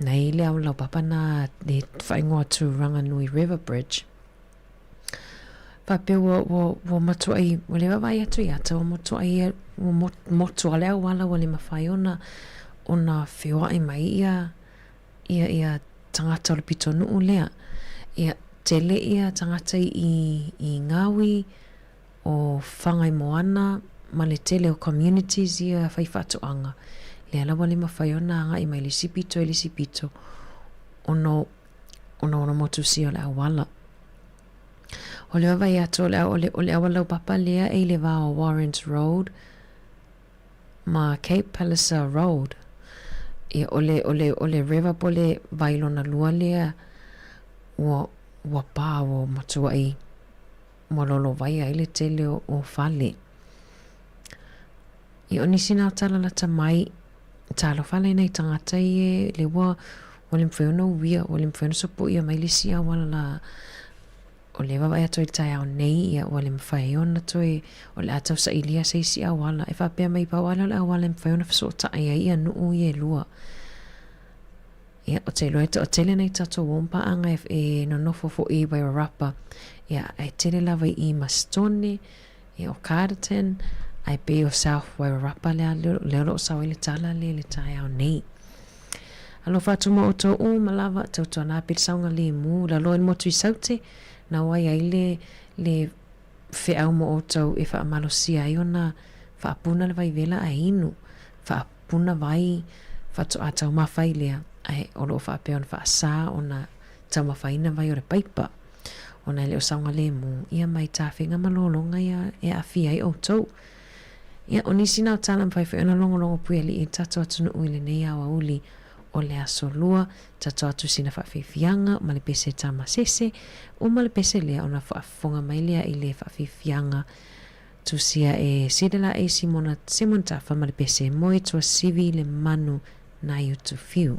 na i le awa laupapa na le whaingoa Tūranganui River Bridge. Faapea ua, ua, ua matuai, ua le vaavaai atu ia te ua matuai, ua motu a le auala ua le mawhai ona, ona feoai mai ia ia ia tagata o le pitonuu lea. Ia, tele ia tagata i, i Ngawi, o Whangaimoana, ma le tele o communities ia whai whaatoanga. Lea la ua le mawhai ona agai mai le isi pito i le isi pito, ona, ona ona motusia o le auala. O le vaavaai atu o le, o le, o le auala laupapa lea e i le va o Warrens Road, ma Cape Palliser Road. Ia, o le, o le, o le river po o le vai lona lua lea, ua, ua pā, ua matuai, ua lolovai ai le tele o, o fale. Ia, o nisi nā o tala lata mai, talofa la i nai tagata ia le ua, ua le mafai ona uia, ua le mafai ona sopoia mai le isi auala la, O le vaavaai atu ai i le taeao nei, ia, ua le mafai ai ona toe, o le a tausailia se isi auala. E faapea mai pau lava lea o le auala e mafai ona fesootai ai ia nuu ia e lua. Ia, ou te iloa e toatele nai tatou o paaga e, e nonofo foi i Wairarapa, ia, ae tele lava i i Masitone, ia, o Carterton, ae pei o South Wairarapa lea, lea o lo o sao ai le tala lea i le taeao nei. Alofa atu ma outou uma lava, tautuana api le saogalemu, lalo i le motu i Saute, na o ai ai le, le feau mo outou e faamalosia ai ona faapuna le vai vela ae inu, faapuna vai faatoa taumafa ai lea, ae o lo o faapea ona faasa ona taumafaina vai o le paipa, ona e le o saogalemu, ia mai tafega ma lologa ia e aafia ai outou. Ia, o nisi na o tala mafai foi ona logologo puialii i le tatou atunuu i lenei aoauli o le Aso Lua, tatou atu sina faafiafiaga ma le pese tamasese, uma le pese lea ona faafofoga mai lea i le faafiafiaga tusia e Sidela e Simona Simon Tafa ma le pese moe tuasivi le manu nai Utufiu.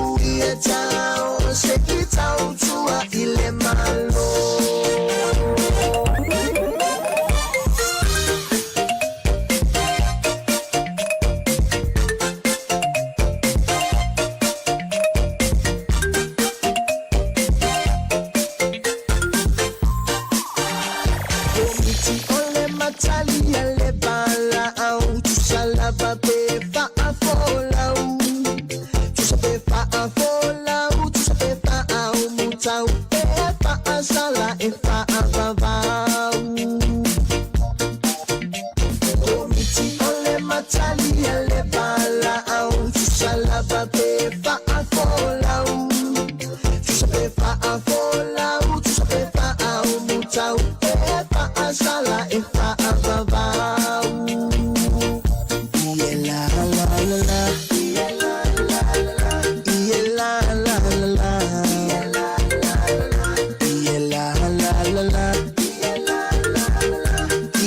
sauia tau se i tautua i le Malo. Komiti o le matali a le valaau, tusa lava pe faafolau, tusa pe faafolau, tusa pe faaumutau, pe faasala e faavavau. Komiti o le matali a le valaau, tusa lava pe faafolau, tusa pe faafolau, tusa pe faaumutau, pe faasala e faavavau. Ie la la la la. Ie la la la la. Ie la la la la. Ie la la la la.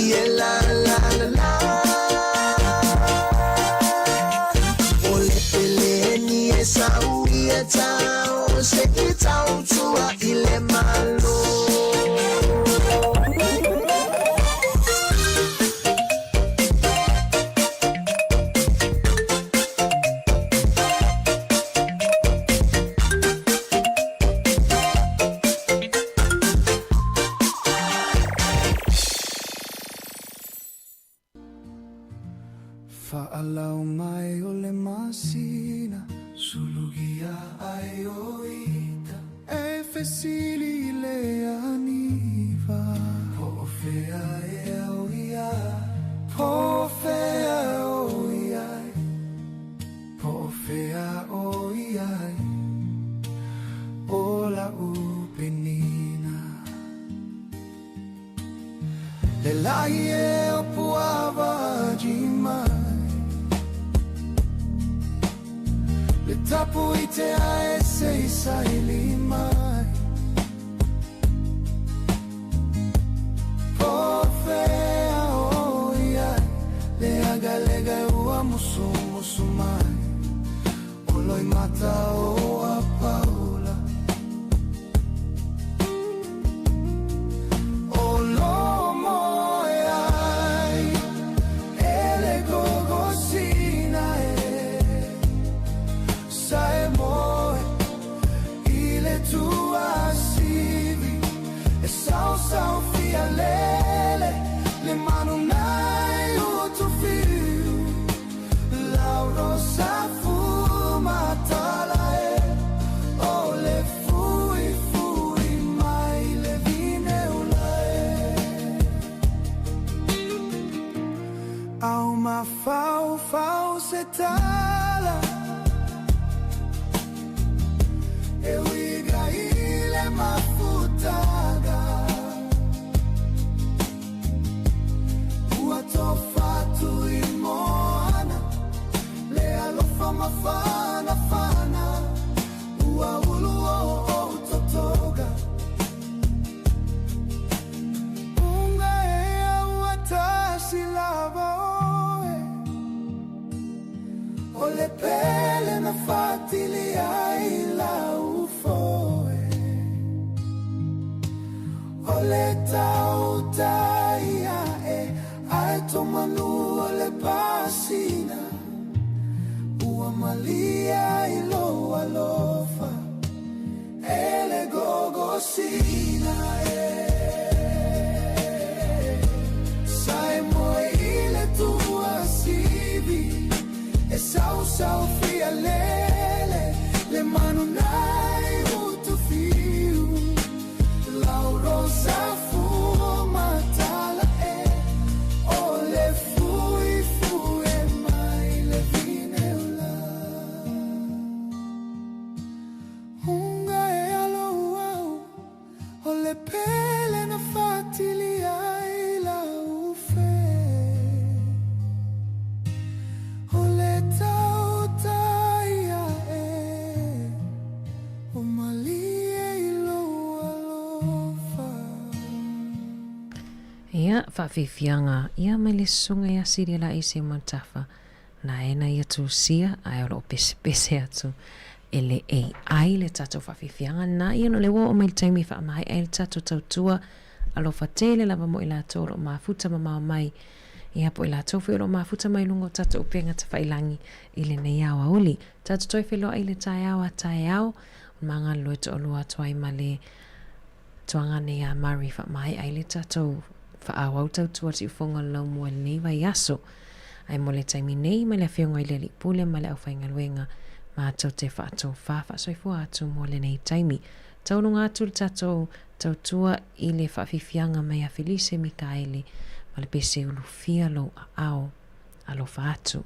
Ie la la la la. O le peleni e sauia tau se i tautua i le Malo. Fa'alau mai o le masina Sulugia ai o ita E fesili i le aniva Po o fea ea o i ai Po o fea o i ai Po o fea o i ai O la'u penina Le lahi e o puava mai Le tapu i te ae se i saili mai Po fea o i ai Le agalega e ua musumusu mai O loimata o a paula O lo moe ai E le gogosina e Sa e moe I le tuasivi E sausau fia lele Le manu nai utufiu Lau rosa fumatala e O le fui fui mai le vineula e Au mafaufau se tala E uiga i le mafutaga Ua tofa i moana Le alofa mafanafana Ua ulu o ou totoga Unga e ua tasi lava oe O le pele na fatili ai lau foe O le tautai ae ae tomanu o le pasina Ua malia i lou alofa E le gogosina e Sa e moe i le tuasivi E sausau fia lele Le manu nai utufiu Lau rosa fumatala e O le fui fui e mai le vineula Unga e alo au O le pele na fatili ai lau fe O le tautai ae O malie i lou alofa. Ia, faafiafiaga ia mai le susuga ia Silia Laisi Matafa, na ena ia tusia ae o loo pesepese atu. e le AI le tatou faafiafiaga lena. Ia ona o lea ua oo mai le taimi e faamaea ai le tatou tautua alofa tele lava mo i latou o lo o mafuta mamao mai, ia po o i latou foi o lo o mafuta mai luga o tatou upega tafailangi i lenei aoauli. Tatou toe feiloai i le taeao a taeao, o le ma galulue toalua atu ai ma le tuagane ia Murray faamaea ai le tatou faaauau tautua siufoga o le laumua i lenei vaiaso. Ae mo le taimi nei, mai le Afioga i le Alii Pule ma le aufaigaluega, matou te faatofa faasoifua atu mo lenei taimi. Tauluga atu le tatou tautua i le faafiafiaga mai a Felise Mikaele ma le pese ulufia lou aao. Alofa atu.